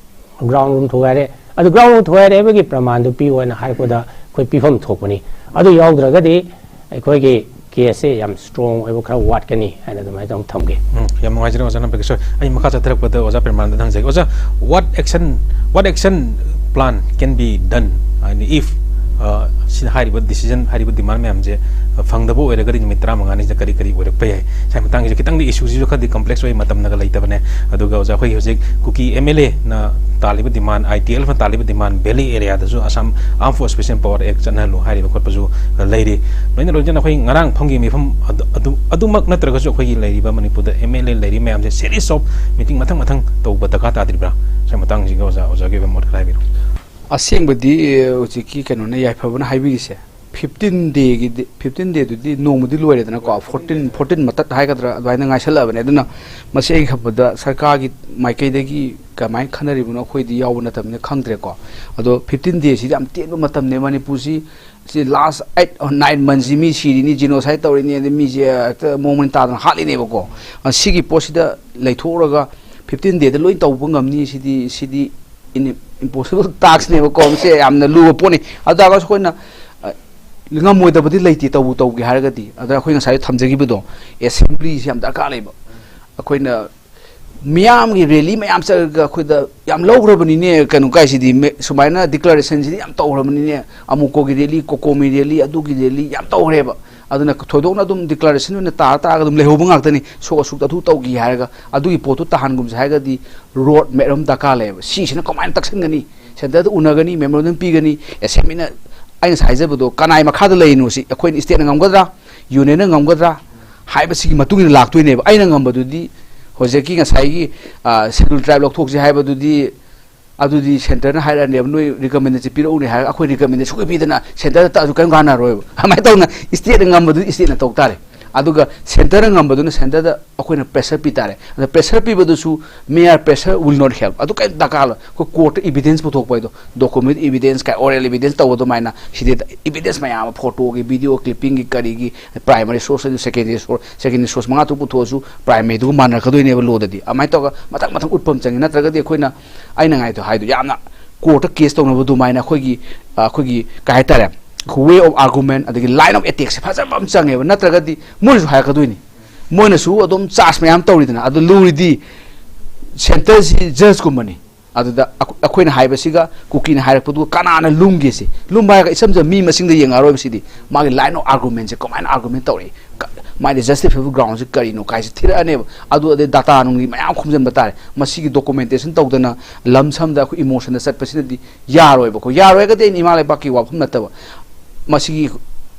ꯒ꯭ꯔꯥꯎꯟ ꯔꯨꯜ ꯊꯨꯒꯥꯏꯔꯦ꯫ ꯑꯗꯨ ꯒ꯭ꯔꯥꯎꯟ ꯔꯨꯜ ꯊꯨꯒꯥꯏꯔꯦ ꯍꯥꯏꯕꯒꯤ ꯄ꯭ꯔꯃꯥꯟꯗꯨ ꯄꯤꯌꯨ ꯍꯥꯏꯅ ꯍꯥꯏꯔꯛꯄꯗ ꯑꯩꯈꯣꯏ ꯄꯤꯐꯝ ꯊꯣꯛꯄꯅꯤ꯫ ꯑꯗꯨ ꯌꯥꯎꯗ꯭ꯔꯒꯗꯤ ꯑꯩꯈꯣꯏꯒꯤ ꯀꯦꯁꯁꯦ ꯌꯥꯝ ꯁ꯭ꯇꯔꯣꯡ ꯑꯣꯏꯕ ꯈꯔ ꯋꯥꯠꯀꯅꯤ ꯍꯥꯏꯅ ꯑꯗꯨꯃꯥꯏꯅ ꯑꯗꯨꯝ ꯊꯝꯒꯦ꯫ ꯎꯝ, ꯌꯥꯝ ꯅꯨꯡꯉꯥꯏꯖꯔꯦ ꯑꯣꯖꯥ ꯅꯝꯕꯒꯤꯁꯣꯔ꯫ ꯑꯩ ꯃꯈꯥ ꯆꯠꯊꯔꯛꯄꯗ ꯑꯣꯖꯥ ꯄ꯭ꯔꯦꯃꯥꯅꯟꯗ ꯍꯪꯖꯒꯦ꯫ ꯑꯣꯖꯥ, what action, what action plan can be done? ꯍꯥꯏꯗꯤ, if, ꯑ, ꯁꯤꯅ ꯍꯥꯏꯔꯤꯕ decision, ꯍꯥꯏꯔꯤꯕ demand ꯃꯌꯥꯝꯁꯦ, ꯑ, ꯐꯪꯗꯕ ꯑꯣꯏꯔꯒꯗꯤ ꯅꯨꯃꯤꯠ ꯇꯔꯥꯃꯉꯥꯅꯤꯁꯤꯗ ꯀꯔꯤ ꯀꯔꯤ ꯑꯣꯏꯔꯛꯄ ꯌꯥꯏ? ꯁ꯭ꯋꯥꯏ ꯃꯇꯥꯡꯁꯤꯁꯨ ꯈꯤꯇꯪꯗꯤ ꯏꯁꯨꯁꯤꯁꯨ ꯈꯔꯗꯤ ꯀꯝꯄ꯭ꯂꯦꯛꯁ ꯑꯣꯏ, ꯃꯇꯝꯅꯒ ꯂꯩꯇꯕꯅꯦ꯫ ꯑꯗꯨꯒ ꯑꯣꯖꯥ, ꯑꯩꯈꯣꯏꯒꯤ ꯍꯧꯖꯤꯛ ꯀꯨꯀꯤ ꯑꯦꯝ ꯑꯦꯜ ꯑꯦꯅ ꯇꯥꯜꯂꯤꯕ ꯗꯤꯃꯥꯟ, ꯑꯥꯏ ꯇꯤ ꯑꯦꯜ ꯑꯦꯐꯅ ꯇꯥꯜꯂꯤꯕ ꯗꯤꯃꯥꯟ, ꯚꯦꯂꯤ ꯑꯦꯔꯤꯌꯥꯗꯁꯨ ꯑꯁꯥꯝ Armed Force Special Power Act ꯆꯠꯅꯍꯜꯂꯨ ꯍꯥꯏꯔꯤꯕ ꯈꯣꯠꯄꯁꯨ, ꯑ, ꯂꯩꯔꯤ꯫ ꯂꯣꯏꯅ ꯂꯣꯏꯅꯅ ꯑꯩꯈꯣꯏ ꯉꯔꯥꯡ ꯐꯝꯈꯤꯕ ꯃꯤꯐꯝ ꯑꯗꯨ, ꯑꯗꯨ, ꯑꯗꯨꯃꯛ ꯅꯠꯇ꯭ꯔꯒꯁꯨ ꯑꯩꯈꯣꯏꯒꯤ ꯂꯩꯔꯤꯕ ꯃꯅꯤꯄꯨꯔꯗ ꯑꯦꯝ ꯑꯦꯜ ꯑꯦ ꯂꯩꯔꯤ ꯃꯌꯥꯝꯁꯦ series of meeting ꯃꯊꯪ ꯃꯊꯪ ꯇꯧꯕ ꯗꯔꯀꯥꯔ ꯇꯥꯗ꯭ꯔꯤꯕ꯭ꯔꯥ? ꯁꯤ ꯃꯇꯥꯡꯁꯤꯒ ꯑꯣꯖꯥ, ꯑꯣꯖꯥꯒꯤ ꯑꯣꯏꯕ ꯃꯣꯠ ꯈꯔ ꯍꯥꯏꯕꯤꯔꯣ꯫ ꯑꯁꯦꯡꯕꯗꯤ, ꯑ, ꯍꯧꯖꯤꯛꯀꯤ ꯀꯩꯅꯣꯅ, ꯌꯥꯏꯐꯕꯅ ꯍꯥꯏꯕꯤꯔꯤꯁꯦ, ꯐꯤꯐꯇꯤꯟ ꯗꯦꯒꯤꯗꯤ, ꯐꯤꯐꯇꯤꯟ ꯗꯦꯗꯨꯗꯤ ꯅꯣꯡꯃꯗꯤ ꯂꯣꯏꯔꯦꯗꯅꯀꯣ, ꯐꯣꯔꯇꯤꯟ, ꯐꯣꯔꯇꯤꯟ ꯃꯇꯠ ꯍꯥꯏꯒꯗ꯭ꯔꯥ, ꯑꯗꯨꯃꯥꯏꯅ ꯉꯥꯏꯁꯜꯂꯛꯑꯕꯅꯦ꯫ ꯑꯗꯨꯅ ꯃꯁꯤ ꯑꯩ ꯈꯟꯕꯗ ꯁꯔꯀꯥꯔꯒꯤ ꯃꯥꯏꯀꯩꯗꯒꯤ ꯀꯃꯥꯏꯅ ꯈꯟꯅꯔꯤꯕꯅꯣ ꯑꯩꯈꯣꯏꯗꯤ ꯌꯥꯎꯕ ꯅꯠꯇꯕꯅꯤꯅ ꯈꯪꯗ꯭ꯔꯦꯀꯣ꯫ ꯑꯗꯣ ꯐꯤꯐꯇꯤꯟ ꯗꯦꯁꯤꯗꯤ ꯌꯥꯝ ꯇꯦꯟꯕ ꯃꯇꯝꯅꯦ꯫ ꯃꯅꯤꯄꯨꯔꯁꯤ ꯁꯤ last eight or nine monthꯁꯤ me ꯁꯤꯔꯤꯅꯤ, genocide ꯇꯧꯔꯤꯅꯤ, ꯑꯗꯩ ꯃꯤꯁꯦ ꯍꯦꯛꯇ ꯃꯑꯣꯡ ꯃꯔꯤꯟ ꯇꯥꯗꯅ ꯍꯥꯠꯂꯤꯅꯦꯕꯀꯣ꯫ ꯑ, ꯁꯤꯒꯤ ꯄꯣꯠꯁꯤꯗ ꯂꯩꯊꯣꯛꯎꯔꯒ ꯐꯤꯐꯇꯤꯟ ꯗꯦꯗ ꯂꯣꯏ ꯇꯧꯕ ꯉꯝꯅꯤ, ꯁꯤꯗꯤ, ꯁꯤꯗꯤ ꯏꯝꯄꯣꯁꯤꯕꯜ ꯇꯥꯛꯁꯅꯦꯕꯀꯣ꯫ ꯃꯁꯤ ꯌꯥꯝꯅ ꯂꯨꯕ ꯄꯣꯠꯅꯤ꯫ ꯑꯗꯨ ꯇꯥꯔꯒꯁꯨ ꯑꯩꯈꯣꯏꯅ, ꯑ, ꯉꯝꯃꯣꯏꯗꯕꯗꯤ ꯂꯩꯇꯦ, ꯇꯧꯕꯨ ꯇꯧꯒꯦ ꯍꯥꯏꯔꯒꯗꯤ꯫ ꯑꯗ ꯑꯩꯈꯣꯏ ꯉꯁꯥꯏ ꯊꯝꯖꯈꯤꯕꯗꯣ, ꯑꯦꯁꯦꯝꯕ꯭ꯂꯤꯁꯤ ꯌꯥꯝ ꯗꯔꯀꯥꯔ ꯂꯩꯕ꯫ ꯑꯩꯈꯣꯏꯅ ꯃꯤꯌꯥꯝꯒꯤ ꯔꯦꯂꯤ ꯃꯌꯥꯝ ꯆꯠꯂꯒ ꯑꯩꯈꯣꯏꯗ ꯌꯥꯝ ꯂꯧꯈ꯭ꯔꯕꯅꯤꯅꯦ, ꯀꯩꯅꯣ ꯀꯥꯏꯁꯤꯗꯤ, ꯃꯦ-, ꯁꯨꯃꯥꯏꯅ ꯗꯤꯀ꯭ꯂꯥꯔꯦꯁꯟꯁꯤꯗꯤ ꯌꯥꯝ ꯇꯧꯈ꯭ꯔꯕꯅꯤꯅꯦ, ꯑꯃꯨꯛꯀꯣꯒꯤ ꯔꯦꯂꯤ, ꯀꯣꯀꯣꯃꯤ ꯔꯦꯂꯤ, ꯑꯗꯨꯒꯤ ꯔꯦꯂꯤ ꯌꯥꯝ ꯇꯧꯈ꯭ꯔꯦꯕ꯫ ꯑꯗꯨꯅ ꯊꯣꯏꯗꯣꯛꯅ ꯑꯗꯨꯝ ꯗꯤꯀ꯭ꯂꯥꯔꯦꯁꯟ ꯑꯣꯏꯅ ꯇꯥꯔ ꯇꯥꯔꯒ ꯑꯗꯨꯝ ꯂꯩꯍꯧꯕ ꯉꯥꯛꯇꯅꯤ꯫ ꯁꯣꯛ ꯑꯁꯨꯛ ꯑꯗꯨ ꯇꯧꯈꯤ ꯍꯥꯏꯔꯒ ꯑꯗꯨꯒꯤ ꯄꯣꯠꯇꯨ ꯇꯥꯍꯟꯒꯨꯝꯁꯦ ꯍꯥꯏꯔꯒꯗꯤ ꯔꯣꯗ ꯃꯦꯞ ꯑꯃ ꯗꯔꯀꯥꯔ ꯂꯩꯌꯦꯕ꯫ ꯁꯤꯁꯤꯅ ꯀꯃꯥꯏꯅ ꯇꯛꯁꯟꯒꯅꯤ? ꯁꯦꯟꯇꯔꯗ ꯎꯅꯒꯅꯤ, ꯃꯦꯃꯣꯔꯦꯟꯗꯝ ꯄꯤꯒꯅꯤ, ꯑꯦꯁꯦꯝꯕ꯭ꯂꯤꯅ, ꯑꯩ ꯉꯁꯥꯏ ꯍꯥꯏꯖꯕꯗꯣ, ꯀꯅꯥꯏ ꯃꯈꯥꯗ ꯂꯩꯔꯤꯅꯣ ꯁꯤ ꯑꯩꯈꯣꯏꯅ, ꯁ꯭ꯇꯦꯠꯅ ꯉꯝꯒꯗ꯭ꯔꯥ, ꯌꯨꯅꯤꯌꯟꯅ ꯉꯝꯒꯗ꯭ꯔꯥ ꯍꯥꯏꯕꯁꯤꯒꯤ ꯃꯇꯨꯡ ꯏꯟꯅ ꯂꯥꯛꯇꯣꯏꯅꯦꯕ꯫ ꯑꯩꯅ ꯉꯝꯕꯗꯨꯗꯤ ꯍꯧꯖꯤꯛꯀꯤ ꯉꯁꯥꯏꯒꯤ, ꯑ, ꯁꯦꯗꯨꯜ ꯇ꯭ꯔꯥꯏꯕ ꯂꯧꯊꯣꯛꯁꯤ ꯍꯥꯏꯕꯗꯨꯗꯤ, ꯑꯗꯨꯗꯤ ꯁꯦꯟꯇꯔꯅ ꯍꯥꯏꯔꯛꯑꯅꯦꯕ, "ꯅꯣꯏ ꯔꯤꯀꯃꯦꯟꯗꯦꯁꯟ ꯄꯤꯔꯛꯎꯅꯦ" ꯍꯥꯏꯔꯒ ꯑꯩꯈꯣꯏ ꯔꯤꯀꯃꯦꯟꯗꯦꯁꯟ ꯁꯨꯡꯄꯤ ꯄꯤꯗꯅ ꯁꯦꯟꯇꯔꯗ ꯇꯛꯑꯁꯨ ꯀꯔꯤꯝ ꯀꯥꯟꯅꯔꯣꯏꯕ꯫ ꯑꯗꯨꯃꯥꯏꯅ ꯇꯧꯅ ꯁ꯭ꯇꯦꯠꯅ ꯉꯝꯕꯗꯨꯗꯤ ꯁ꯭ꯇꯦꯠꯅ ꯇꯧ ꯇꯥꯔꯦ꯫ ꯑꯗꯨꯒ centreꯅ ꯉꯝꯕꯗꯨꯅ centreꯗ ꯑꯩꯈꯣꯏꯅ pressure ꯄꯤ ꯇꯥꯔꯦ꯫ ꯑꯗ pressure ꯄꯤꯕꯗꯨꯁꯨ mere pressure will not help꯫ ꯑꯗꯨ ꯀꯔꯤꯝ ꯗꯔꯀꯥꯔ ꯂꯩ꯫ ꯑꯩꯈꯣꯏ courtꯇ evidence ꯄꯨꯊꯣꯛꯄ ꯍꯥꯏꯗꯣ, document evidence ꯀꯥꯏ, oral evidence ꯇꯧꯕ ꯑꯗꯨꯃꯥꯏꯅ ꯁꯤꯗꯩꯗ evidence ꯃꯌꯥꯝ ꯑꯃ, photoꯒꯤ, video clippingꯒꯤ, ꯀꯔꯤꯒꯤ, primary source ꯑꯗꯨ secondary source, secondary source ꯃꯉꯥ ꯇꯔꯨꯛ ꯄꯨꯊꯣꯛꯑꯁꯨ primaryꯗꯨꯒ ꯃꯥꯟꯅꯔꯛꯀꯗꯣꯏꯅꯦꯕ lawꯗꯗꯤ꯫ ꯑꯗꯨꯃꯥꯏꯅ ꯇꯧꯔꯒ ꯃꯊꯪ ꯃꯊꯪ ꯎꯠꯄ ꯑꯃ ꯆꯪꯉꯤ꯫ ꯅꯠꯇ꯭ꯔꯒꯗꯤ ꯑꯩꯈꯣꯏꯅ, ꯑꯩꯅ ꯉꯥꯏꯗꯣ ꯍꯥꯏꯗꯣ, ꯌꯥꯝꯅ courtꯇ case ꯇꯧꯅꯕ ꯑꯗꯨꯃꯥꯏꯅ ꯑꯩꯈꯣꯏꯒꯤ, ꯑ, ꯑꯩꯈꯣꯏꯒꯤ ꯀꯩ ꯍꯥꯏꯇꯥꯔꯦ, ꯑꯩꯈꯣꯏ way of argument ꯑꯗꯒꯤ line of attackꯁꯦ ꯐꯖꯕ ꯑꯃ ꯆꯪꯉꯦꯕ꯫ ꯅꯠꯇ꯭ꯔꯒꯗꯤ ꯃꯣꯏꯅꯁꯨ ꯍꯥꯏꯔꯛꯀꯗꯣꯏꯅꯤ, ꯃꯣꯏꯅꯁꯨ ꯑꯗꯨꯝ charge ꯃꯌꯥꯝ ꯇꯧꯔꯤꯗꯅ꯫ ꯑꯗꯨ ꯂꯨꯔꯤꯗꯤ centreꯁꯤ judgeꯀꯨꯝꯕꯅꯤ꯫ ꯑꯗꯨꯗ ꯑꯩꯈꯣꯏ-, ꯑꯩꯈꯣꯏꯅ ꯍꯥꯏꯕꯁꯤꯒ ꯀꯨꯀꯤꯅ ꯍꯥꯏꯔꯛꯄꯗꯨꯒ ꯀꯅꯥꯅ ꯂꯨꯝꯒꯦꯁꯦ? ꯂꯨꯝꯕ ꯍꯥꯏꯔꯒ ꯏꯆꯝ ꯆꯝꯕ ꯃꯤ ꯃꯁꯤꯡꯗ ꯌꯦꯡꯉꯛꯑꯔꯣꯏꯕ꯫ ꯁꯤꯗꯤ ꯃꯥꯒꯤ line of argumentꯁꯦ ꯀꯃꯥꯏꯅ argument ꯇꯧꯔꯛꯏ, ꯀ-, ꯃꯥꯏꯗ justifiable groundꯁꯦ ꯀꯔꯤꯅꯣ ꯀꯥꯏꯁꯦ ꯊꯤꯔꯛꯑꯅꯦꯕ꯫ ꯑꯗꯨ ꯑꯗꯩ data ꯅꯨꯡꯒꯤ ꯃꯌꯥꯝ ꯈꯣꯝꯖꯤꯟꯕ ꯇꯥꯔꯦ꯫ ꯃꯁꯤꯒꯤ documentation ꯇꯧꯗꯅ ꯂꯝ ꯁꯝꯗ ꯑꯩꯈꯣꯏ emotionꯗ ꯆꯠꯄꯁꯤꯅꯗꯤ ꯌꯥꯔꯣꯏꯕꯀꯣ꯫ ꯌꯥꯔꯣꯏ ꯍꯥꯏꯔꯒꯗꯤ ꯑꯩꯅ ꯏꯃꯥ ꯂꯩꯕꯥꯛꯀꯤ ꯋꯥꯐꯝ ꯅꯠꯇꯕ, ꯃꯁꯤꯒꯤ,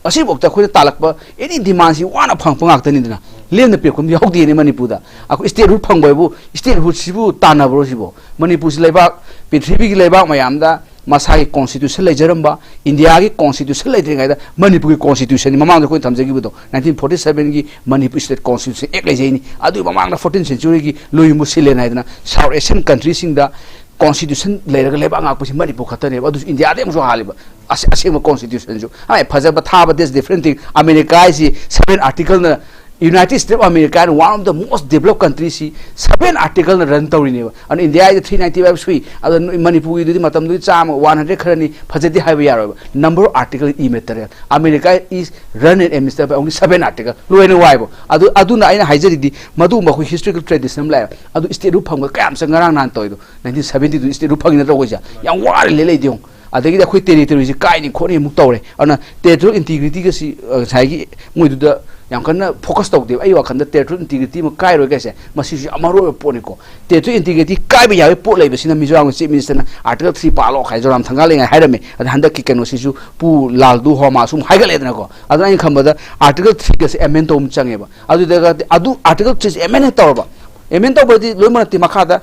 ꯑꯁꯤꯐꯥꯎꯗ ꯑꯩꯈꯣꯏꯅ ꯇꯥꯜꯂꯛꯄ any demandꯁꯤ ꯋꯥꯅ ꯐꯪꯉꯛꯄ ꯉꯥꯛꯇꯅꯤꯗꯅ꯫ ꯂꯦꯝꯅ ꯄꯤꯔꯛꯄ ꯑꯃ ꯌꯥꯎꯗꯦꯅꯦ ꯃꯅꯤꯄꯨꯔꯗ꯫ ꯑꯩꯈꯣꯏ statehood ꯐꯪꯕ ꯍꯥꯏꯕꯨ statehoodꯁꯤꯕꯨ ꯇꯥꯟꯅꯕ꯭ꯔꯣ ꯁꯤꯕꯣ? ꯃꯅꯤꯄꯨꯔꯁꯤ ꯂꯩꯕꯥꯛ, ꯄ꯭ꯔꯤꯊꯤꯕꯤꯒꯤ ꯂꯩꯕꯥꯛ ꯃꯌꯥꯝꯗ ꯃꯁꯥꯒꯤ constitution ꯂꯩꯖꯔꯝꯕ, ꯏꯟꯗꯤꯌꯥꯒꯤ constitution ꯂꯩꯇ꯭ꯔꯤꯉꯩꯗ ꯃꯅꯤꯄꯨꯔꯒꯤ constitutionꯅꯤ ꯃꯃꯥꯡꯗ ꯑꯩꯈꯣꯏꯅ ꯊꯝꯖꯈꯤꯕꯗꯣ, nineteen forty sevenꯒꯤ Manipur State Constitution Act ꯂꯩꯖꯩꯅꯤ꯫ ꯑꯗꯨꯒꯤ ꯃꯃꯥꯡꯗ fourteenth centuryꯒꯤ ꯂꯣꯏꯌꯨꯝꯕꯨ ꯁꯤꯂꯦꯟ ꯍꯥꯏꯗꯅ South Asian countryꯁꯤꯡꯗ constitution ꯂꯩꯔꯒ ꯂꯩꯕꯥꯛ ꯉꯥꯛꯄꯁꯤ ꯃꯅꯤꯄꯨꯔ ꯈꯛꯇꯅꯦꯕ꯫ ꯑꯗꯨꯁꯨ ꯏꯟꯗꯤꯌꯥꯗꯒꯤ ꯑꯃꯁꯨ ꯍꯥꯜꯂꯤꯕ꯫ ꯑꯁ-, ꯑꯁꯦꯡꯕ constitutionꯁꯨ꯫ ꯑꯩ ꯐꯖꯕ ꯊꯥꯕ, that's different thing꯫ ꯑꯃꯦꯔꯤꯀꯥ ꯍꯥꯏꯁꯤ seven articleꯅ, United States of America ꯅ one of the most developed countryꯁꯤ seven articleꯅ run ꯇꯧꯔꯤꯅꯦꯕ꯫ ꯑꯗꯨꯅ ꯏꯟꯗꯤꯌꯥ ꯍꯥꯏꯁꯤ three ninety five ꯁꯨꯏ꯫ ꯑꯗꯣ ꯅꯣꯏ ꯃꯅꯤꯄꯨꯔꯒꯤꯗꯨꯗꯤ ꯃꯇꯝꯗꯨꯗꯤ ꯆꯥꯝꯃ, one hundred ꯈꯔꯅꯤ, ꯐꯖꯗꯦ ꯍꯥꯏꯕ ꯌꯥꯔꯣꯏꯕ꯫ Number of article immaterial꯫ America is run and administered by only seven article꯫ ꯂꯣꯏꯅ ꯋꯥꯏꯕ꯫ ꯑꯗꯨ, ꯑꯗꯨꯅ ꯑꯩꯅ ꯍꯥꯏꯖꯔꯤꯗꯤ ꯃꯗꯨꯒꯨꯝꯕ ꯑꯩꯈꯣꯏ historical tradition ꯑꯃ ꯂꯩꯌꯦꯕ꯫ ꯑꯗꯨ statehood ꯐꯪꯕ ꯀꯌꯥꯝ ꯆꯪ-, ꯉꯔꯥꯡ ꯅꯍꯥꯟ ꯇꯧꯔꯤꯗꯣ꯫ Nineteen seventy two statehood ꯐꯪꯉꯤ ꯅꯠꯇ꯭ꯔꯣ ꯑꯩꯈꯣꯏꯁꯦ? ꯌꯥꯝ ꯋꯥꯔ ꯂꯩ ꯂꯩꯗꯤ ꯌꯦꯡꯉꯨ꯫ ꯑꯗꯒꯤꯗꯤ ꯑꯩꯈꯣꯏ territoryꯁꯤ ꯀꯥꯏꯅꯤ ꯈꯣꯠꯅꯤ ꯑꯃꯨꯛ ꯇꯧꯔꯦ꯫ ꯑꯗꯨꯅ territorial integrityꯒꯁꯤ, ꯑ, ꯉꯁꯥꯏꯒꯤ ꯃꯣꯏꯗꯨꯗ ꯌꯥꯝ ꯀꯟꯅ focus ꯇꯧꯗꯦꯕ꯫ ꯑꯩ ꯋꯥꯈꯜꯗ territorial integrity ꯑꯃ ꯀꯥꯏꯔꯣꯏ ꯀꯥꯏꯁꯦ, ꯃꯁꯤꯁꯨ ꯌꯥꯝ ꯃꯔꯨ ꯑꯣꯏꯕ ꯄꯣꯠꯅꯤꯀꯣ꯫ Territorial integrity ꯀꯥꯏꯕ ꯌꯥꯕꯒꯤ ꯄꯣꯠ ꯂꯩꯕꯁꯤꯅ ꯃꯤꯖꯣꯔꯥꯝꯒꯤ Chief Ministerꯅ Article three ꯄꯥꯜꯂꯣ ꯀꯥꯏ ꯖꯣꯔꯥꯝ ꯊꯪꯒꯥꯜ ꯂꯩꯉꯥꯏ ꯍꯥꯏꯔꯝꯃꯦ꯫ ꯑꯗ ꯍꯟꯗꯛꯀꯤ ꯀꯩꯅꯣꯁꯤꯁꯨ ꯄꯨ ꯂꯥꯜꯗꯨ ꯍꯣꯃꯥꯁꯨ ꯑꯃꯨꯛ ꯍꯥꯏꯒꯠꯂꯦꯗꯅꯀꯣ꯫ ꯑꯗꯨꯅ ꯑꯩꯅ ꯈꯟꯕꯗ Article threeꯒꯁꯦ amend ꯇꯧꯕ ꯑꯃ ꯆꯪꯉꯦꯕ꯫ ꯑꯗꯨꯗꯒ ꯑꯗꯨ Article threeꯁꯦ amend ꯍꯦꯛ ꯇꯧꯔꯕ, amend ꯇꯧꯕꯗꯤ ꯂꯣꯏꯅꯃꯛ ꯅꯠꯇꯦ, ꯃꯈꯥꯗ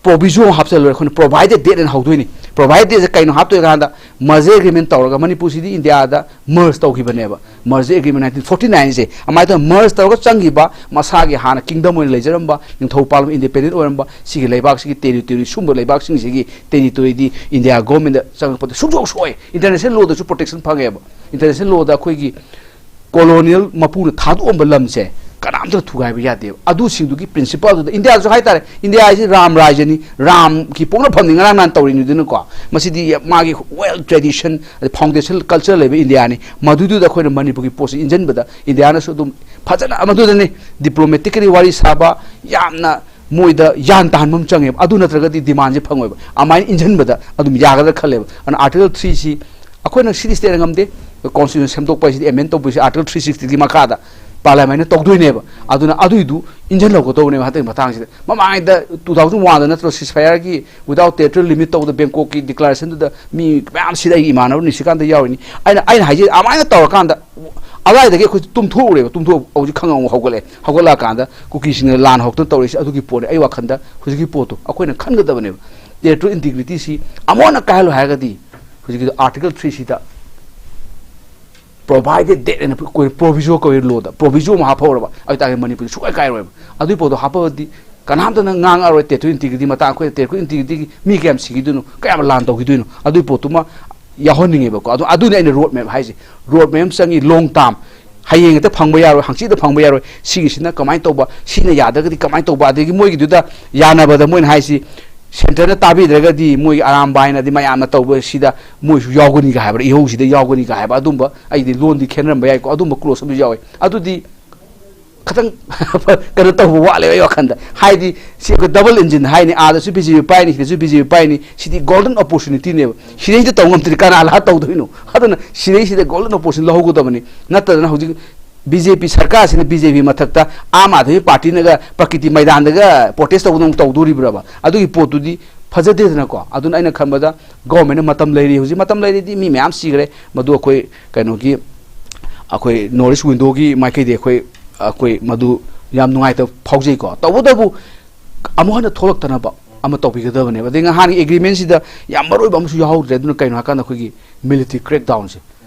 ꯄ꯭ꯔꯣꯕꯤꯖꯣ ꯑꯃ ꯍꯥꯞꯆꯜꯂꯣꯏ, ꯑꯩꯈꯣꯏꯅ ꯄ꯭ꯔꯣꯚꯥꯏꯗꯦꯠ ꯗꯦꯠ ꯑꯅ ꯍꯧꯗꯣꯏꯅꯤ꯫ ꯄ꯭ꯔꯣꯚꯥꯏꯗꯦꯠ ꯗꯦꯠꯁꯦ ꯀꯩꯅꯣ ꯍꯥꯞꯇꯣꯏ ꯀꯥꯟꯗ, ꯃꯔꯖꯔ ꯑꯦꯒ꯭ꯔꯤꯃꯦꯟ ꯇꯧꯔꯒ ꯃꯅꯤꯄꯨꯔꯁꯤꯗꯤ ꯏꯟꯗꯤꯌꯥꯗ ꯃꯔꯖ ꯇꯧꯈꯤꯕꯅꯦꯕ꯫ ꯃꯔꯖꯔ ꯑꯦꯒ꯭ꯔꯤꯃꯦꯟ ꯅꯥꯏꯟꯇꯤꯟ ꯐꯣꯔꯇꯤ ꯅꯥꯏꯟꯁꯦ ꯑꯗꯨꯃꯥꯏꯅ ꯇꯧꯔꯒ ꯃꯔꯖ ꯇꯧꯔꯒ ꯆꯪꯈꯤꯕ, ꯃꯁꯥꯒꯤ ꯍꯥꯟꯅ ꯀꯤꯡꯗꯝ ꯑꯣꯏꯅ ꯂꯩꯖꯔꯝꯕ, ꯅꯤꯡꯊꯧ ꯄꯥꯜꯂꯝꯕ, ꯏꯟꯗꯤꯄꯦꯟꯗꯦꯟ ꯑꯣꯏꯔꯝꯕ ꯁꯤꯒꯤ ꯂꯩꯕꯥꯛꯁꯤꯒꯤ ꯇꯦꯔꯤꯇꯣꯔꯤ, ꯁꯨꯝꯕ ꯂꯩꯕꯥꯛꯁꯤꯡꯁꯤꯒꯤ ꯇꯦꯔꯤꯇꯣꯔꯤꯗꯤ ꯏꯟꯗꯤꯌꯥ ꯒꯣꯔꯃꯦꯟꯗ ꯆꯪꯉꯛꯄꯗ ꯁꯨꯡꯁꯣꯛ ꯁꯣꯛꯑꯦ, ꯏꯟꯇꯔꯅꯦꯁꯅꯦꯜ ꯂꯣꯗꯁꯨ ꯄ꯭ꯔꯣꯇꯦꯛꯁꯟ ꯐꯪꯉꯦꯕ꯫ ꯏꯟꯇꯔꯅꯦꯁꯅꯦꯜ ꯂꯣꯗ ꯑꯩꯈꯣꯏꯒꯤ ꯀꯣꯂꯣꯅꯤꯌꯦꯜ ꯃꯄꯨꯅ ꯊꯥꯗꯣꯛꯑꯝꯕ ꯂꯝꯁꯦ ꯀꯅꯥꯝꯇꯅ ꯊꯨꯒꯥꯏꯕ ꯌꯥꯗꯦꯕ꯫ ꯑꯗꯨꯁꯤꯡꯗꯨꯒꯤ ꯄ꯭ꯔꯤꯟꯁꯤꯄꯜꯗꯨꯗ ꯏꯟꯗꯤꯌꯥꯗꯁꯨ ꯍꯥꯏꯇꯥꯔꯦ, ꯏꯟꯗꯤꯌꯥ ꯍꯥꯏꯁꯤ ꯔꯥꯝ ꯔꯥꯖ꯭ꯌꯅꯤ, ꯔꯥꯝꯒꯤ ꯄꯣꯛꯅꯐꯝꯅꯤ, ꯉꯔꯥꯡ ꯅꯍꯥꯟ ꯇꯧꯔꯤꯅꯤꯗꯅꯀꯣ꯫ ꯃꯁꯤꯗꯤ ꯃꯥꯒꯤ ꯋꯦꯜ ꯇ꯭ꯔꯦꯗꯤꯁꯟ, ꯑꯗꯩ ꯐꯥꯎꯟꯗꯦꯁꯟ ꯀꯜꯆꯔ ꯂꯩꯕ ꯏꯟꯗꯤꯌꯥꯅꯤ꯫ ꯃꯗꯨꯗꯨꯗ ꯑꯩꯈꯣꯏꯅ ꯃꯅꯤꯄꯨꯔꯒꯤ ꯄꯣꯠꯁꯤ ꯏꯟꯖꯟꯕꯗ ꯏꯟꯗꯤꯌꯥꯅꯁꯨ ꯑꯗꯨꯝ ꯐꯖꯅ, ꯃꯗꯨꯗꯅꯤ ꯗꯤꯄ꯭ꯂꯣꯃꯦꯇꯤꯀꯦꯂꯤ ꯋꯥꯔꯤ ꯁꯥꯕ, ꯌꯥꯝꯅ ꯃꯣꯏꯗ ꯌꯥꯟ ꯇꯥꯍꯟꯕ ꯑꯃ ꯆꯪꯉꯦꯕ꯫ ꯑꯗꯨ ꯅꯠꯇ꯭ꯔꯒꯗꯤ ꯗꯤꯃꯥꯟꯁꯦ ꯐꯪꯉꯣꯏꯕ꯫ ꯑꯗꯨꯃꯥꯏꯅ ꯏꯟꯖꯟꯕꯗ ꯑꯗꯨꯝ ꯌꯥꯒꯗ꯭ꯔꯥ ꯈꯜꯂꯦꯕ꯫ ꯑꯗꯨꯅ ꯑꯥꯔꯇꯤꯀꯜ ꯊ꯭ꯔꯤꯁꯤ ꯑꯩꯈꯣꯏꯅ ꯁꯤꯗꯤ ꯁ꯭ꯇꯦꯠꯅ ꯉꯝꯗꯦ꯫ ꯀꯣꯟꯁꯇꯤꯇ꯭ꯌꯨꯁꯟ ꯁꯦꯝꯗꯣꯛꯄ ꯍꯥꯏꯁꯤꯗꯤ ꯑꯦꯃꯦꯟ ꯇꯧꯕꯁꯤ ꯑꯥꯔꯇꯤꯀꯜ ꯊ꯭ꯔꯤ ꯁꯤꯛꯁꯇꯤꯒꯤ ꯃꯈꯥꯗ ꯄꯥꯔꯂꯤꯌꯥꯃꯦꯟꯅ ꯇꯧꯗꯣꯏꯅꯦꯕ꯫ ꯑꯗꯨꯅ ꯑꯗꯨꯏꯗꯨ ꯏꯟꯖꯜꯍꯧꯒꯗꯧꯕꯅꯦꯕ ꯍꯟꯗꯛꯀꯤ ꯃꯇꯥꯡꯁꯤꯗ꯫ ꯃꯃꯥꯡꯗ ꯇꯨ ꯊꯥꯎꯖꯟ ꯋꯥꯟꯗ ꯅꯠꯇ꯭ꯔꯣ ꯁꯤꯁ ꯐꯥꯌꯔꯒꯤ ꯋꯤꯗꯥꯎꯠ ꯇꯦꯔꯤꯇꯣꯔꯤ ꯂꯤꯃꯤꯠ ꯇꯧꯕꯗ ꯕꯦꯡꯀꯣꯛꯀꯤ ꯗꯤꯀ꯭ꯂꯥꯔꯦꯁꯟꯗꯨꯗ ꯃꯤ ꯃꯌꯥꯝ ꯁꯤꯗ, ꯑꯩꯒꯤ ꯏꯃꯥꯟꯅꯕ ꯅꯤꯁꯤꯀꯥꯟꯇ ꯌꯥꯎꯔꯤꯅꯤ꯫ ꯑꯩꯅ, ꯑꯩꯅ ꯍꯥꯏꯖꯩ, ꯑꯗꯨꯃꯥꯏꯅ ꯇꯧꯔꯀꯥꯟꯗ ꯑꯗꯨꯋꯥꯏꯗꯒꯤ ꯑꯩꯈꯣꯏ ꯇꯨꯝꯊꯣꯛꯎꯔꯦꯕ, ꯇꯨꯝꯊꯣꯛ-, ꯍꯧꯖꯤꯛ ꯈꯪꯉ ꯑꯃꯨꯛ ꯍꯧꯒꯠꯂꯛꯑꯦ꯫ ꯍꯧꯒꯠꯂꯛꯑꯀꯥꯟꯗ ꯀꯨꯀꯤꯁꯤꯡꯅ ꯂꯥꯟ ꯍꯧꯔꯛꯇꯅ ꯇꯧꯔꯛꯏꯁꯦ ꯑꯗꯨꯒꯤ ꯄꯣꯠꯅꯦ꯫ ꯑꯩ ꯋꯥꯈꯟꯗ ꯍꯧꯖꯤꯛꯀꯤ ꯄꯣꯠꯇꯣ ꯑꯩꯈꯣꯏꯅ ꯈꯟꯒꯗꯕꯅꯦꯕ꯫ ꯇꯦꯔꯤꯇꯣꯔꯤ ꯏꯟꯇꯤꯒ꯭ꯔꯤꯇꯤꯁꯤ ꯑꯃꯨꯛ ꯍꯟꯅ ꯀꯥꯏꯍꯜꯂꯣ ꯍꯥꯏꯔꯒꯗꯤ ꯍꯧꯖꯤꯛꯀꯤꯗꯣ ꯑꯥꯔꯇꯤꯀꯜ ꯊ꯭ꯔꯤꯁꯤꯗ ꯄ꯭ꯔꯣꯚꯥꯏꯗꯦꯠ ꯗꯦꯠ ꯍꯥꯏꯅ ꯑꯩꯈꯣꯏ ꯄ꯭ꯔꯣꯚꯤꯖꯣ ꯀꯧꯏ ꯂꯣꯗ, ꯄ꯭ꯔꯣꯚꯤꯖꯣ ꯑꯃ ꯍꯥꯞꯍꯧꯔꯕ ꯑꯗꯨ ꯑꯣꯏꯇꯥꯔꯗꯤ ꯃꯅꯤꯄꯨꯔꯗꯤ ꯁꯨꯡꯀꯥꯏ ꯀꯥꯏꯔꯣꯏꯕ꯫ ꯑꯗꯨꯒꯤ ꯄꯣꯠꯇꯣ ꯍꯥꯞꯄꯕꯗꯤ ꯀꯅꯥꯝꯇꯅ ꯉꯥꯡꯉꯛꯑꯔꯣꯏ ꯇꯦꯔꯤꯇꯣꯔꯤ ꯏꯟꯇꯤꯒ꯭ꯔꯤꯇꯤ ꯃꯇꯥꯡ, ꯑꯩꯈꯣꯏ ꯇꯦꯔꯤꯇꯣꯔꯤ ꯏꯟꯇꯤꯒ꯭ꯔꯤꯇꯤꯒꯤ ꯃꯤ ꯀꯌꯥꯝ ꯁꯤꯈꯤꯗꯣꯏꯅꯣ, ꯀꯌꯥꯝ ꯂꯥꯟ ꯇꯧꯈꯤꯗꯣꯏꯅꯣ, ꯑꯗꯨꯒꯤ ꯄꯣꯠꯇꯨꯃ ꯌꯥꯎꯍꯟꯅꯤꯡꯉꯦꯕꯀꯣ꯫ ꯑꯗꯨ, ꯑꯗꯨꯅꯤ ꯑꯩꯅ ꯔꯣꯗ ꯃꯦꯞ ꯍꯥꯏꯁꯦ꯫ ꯔꯣꯗ ꯃꯦꯞ ꯑꯃ ꯆꯪꯉꯤ, ꯂꯣꯡ ꯇꯥꯝ꯫ ꯍꯌꯦꯡ ꯍꯦꯛꯇ ꯐꯪꯕ ꯌꯥꯔꯣꯏ, ꯍꯪꯆꯤꯠꯇ ꯐꯪꯕ ꯌꯥꯔꯣꯏ, ꯁꯤꯒꯤꯁꯤꯅ ꯀꯃꯥꯏꯅ ꯇꯧꯕ, ꯁꯤꯅ ꯌꯥꯗ꯭ꯔꯒꯗꯤ ꯀꯃꯥꯏꯅ ꯇꯧꯕ, ꯑꯗꯒꯤ ꯃꯣꯏꯒꯤꯗꯨꯗ ꯌꯥꯅꯕꯗ ꯃꯣꯏꯅ ꯍꯥꯏꯁꯤ ꯁꯦꯟꯇꯔꯅ ꯇꯥꯕꯤꯗ꯭ꯔꯒꯗꯤ ꯃꯣꯏꯒꯤ ꯑꯔꯥꯝꯕꯥꯏꯅꯗꯤ ꯃꯌꯥꯝꯅ ꯇꯧꯕꯁꯤꯗ ꯃꯣꯏꯁꯨ ꯌꯥꯎꯒꯅꯤꯒ ꯍꯥꯏꯕ꯭ꯔꯥ, ꯏꯍꯧꯁꯤꯗ ꯌꯥꯎꯒꯅꯤꯒ ꯍꯥꯏꯕ, ꯑꯗꯨꯝꯕ ꯑꯩꯗꯤ ꯂꯣꯟꯗꯤ ꯈꯦꯠꯅꯔꯝꯕ ꯌꯥꯏꯀꯣ, ꯑꯗꯨꯝꯕ ꯀ꯭ꯂꯣꯖ ꯑꯃꯁꯨ ꯌꯥꯎꯋꯦ꯫ ꯑꯗꯨꯗꯤ ꯈꯤꯇꯪ ꯀꯩꯅꯣ ꯇꯧꯕ ꯋꯥꯠꯂꯦꯕ ꯑꯩ ꯋꯥꯈꯟꯗ꯫ ꯍꯥꯏꯗꯤ ꯁꯤ ꯑꯩꯈꯣꯏ ꯗꯕꯜ ꯏꯟꯖꯤꯟ ꯍꯥꯏꯅꯤ, ꯑꯥꯗꯁꯨ ꯕꯤ ꯖꯦ ꯄꯤ ꯄꯥꯏꯅꯤ, ꯁꯤꯗꯁꯨ ꯕꯤ ꯖꯦ ꯄꯤ ꯄꯥꯏꯅꯤ, ꯁꯤꯗꯤ ꯒꯣꯜꯗꯟ ꯑꯣꯄꯣꯔꯆꯨꯅꯤꯇꯤꯅꯦꯕ꯫ ꯁꯤꯗꯩꯗ ꯇꯧ ꯉꯝꯗ꯭ꯔꯗꯤ ꯀꯅꯥ ꯂꯥꯛꯑ ꯇꯧꯗꯣꯏꯅꯣ? ꯑꯗꯨꯅ ꯁꯤꯗꯩꯁꯤꯗ ꯒꯣꯜꯗꯟ ꯑꯣꯄꯣꯔꯆꯨꯅꯤꯇꯤ ꯂꯧꯍꯧꯒꯗꯕꯅꯤ꯫ ꯅꯠꯇꯗꯅ ꯍꯧꯖꯤꯛ ꯕꯤ ꯖꯦ ꯄꯤ ꯁꯔꯀꯥꯔꯁꯤꯅ ꯕꯤ ꯖꯦ ꯄꯤ ꯃꯊꯛꯇ ꯑꯥꯝ ꯑꯥꯗꯃꯤ ꯄꯥꯔꯇꯤꯅꯒ ꯄ꯭ꯔꯀꯤꯇꯤ ꯃꯩꯗꯥꯟꯗꯒ ꯄ꯭ꯔꯣꯇꯦꯁ ꯇꯧꯕꯗꯧꯅ ꯇꯧꯗꯣꯔꯤꯕ꯭ꯔꯕ? ꯑꯗꯨꯒꯤ ꯄꯣꯠꯇꯨꯗꯤ ꯐꯖꯗꯦꯗꯅꯀꯣ꯫ ꯑꯗꯨꯅ ꯑꯩꯅ ꯈꯟꯕꯗ ꯒꯣꯔꯃꯦꯟꯅ ꯃꯇꯝ ꯂꯩꯔꯤ, ꯍꯧꯖꯤꯛ ꯃꯇꯝ ꯂꯩꯔꯤꯗꯤ ꯃꯤ ꯃꯌꯥꯝ ꯁꯤꯈ꯭ꯔꯦ, ꯃꯗꯨ ꯑꯩꯈꯣꯏ ꯀꯩꯅꯣꯒꯤ, ꯑꯩꯈꯣꯏ ꯅꯣꯔꯠ ꯏꯁ ꯋꯤꯟꯗꯣꯒꯤ ꯃꯥꯏꯀꯩꯗꯤ ꯑꯩꯈꯣꯏ, ꯑꯩꯈꯣꯏ ꯃꯗꯨ ꯌꯥꯝ ꯅꯨꯡꯉꯥꯏꯇꯕ ꯐꯥꯎꯖꯩꯀꯣ꯫ ꯇꯧꯕꯇꯕꯨ ꯑꯃꯨꯛ ꯍꯟꯅ ꯊꯣꯛꯂꯛꯇꯅꯕ ꯑꯃ ꯇꯧꯕꯤꯒꯗꯕꯅꯦꯕ꯫ ꯑꯗꯩ ꯉꯍꯥꯟꯒꯤ ꯑꯦꯒ꯭ꯔꯤꯃꯦꯟꯁꯤꯗ ꯌꯥꯝ ꯃꯔꯨ ꯑꯣꯏꯕ ꯑꯃꯁꯨ ꯌꯥꯎꯍꯧꯗ꯭ꯔꯦ꯫ ꯑꯗꯨꯅ ꯀꯩꯅꯣ ꯍꯥꯏꯀꯥꯟꯗ ꯑꯩꯈꯣꯏꯒꯤ ꯃꯤꯂꯤꯇꯔꯤ ꯀ꯭ꯔꯦꯛꯗꯥꯎꯟꯁꯦ,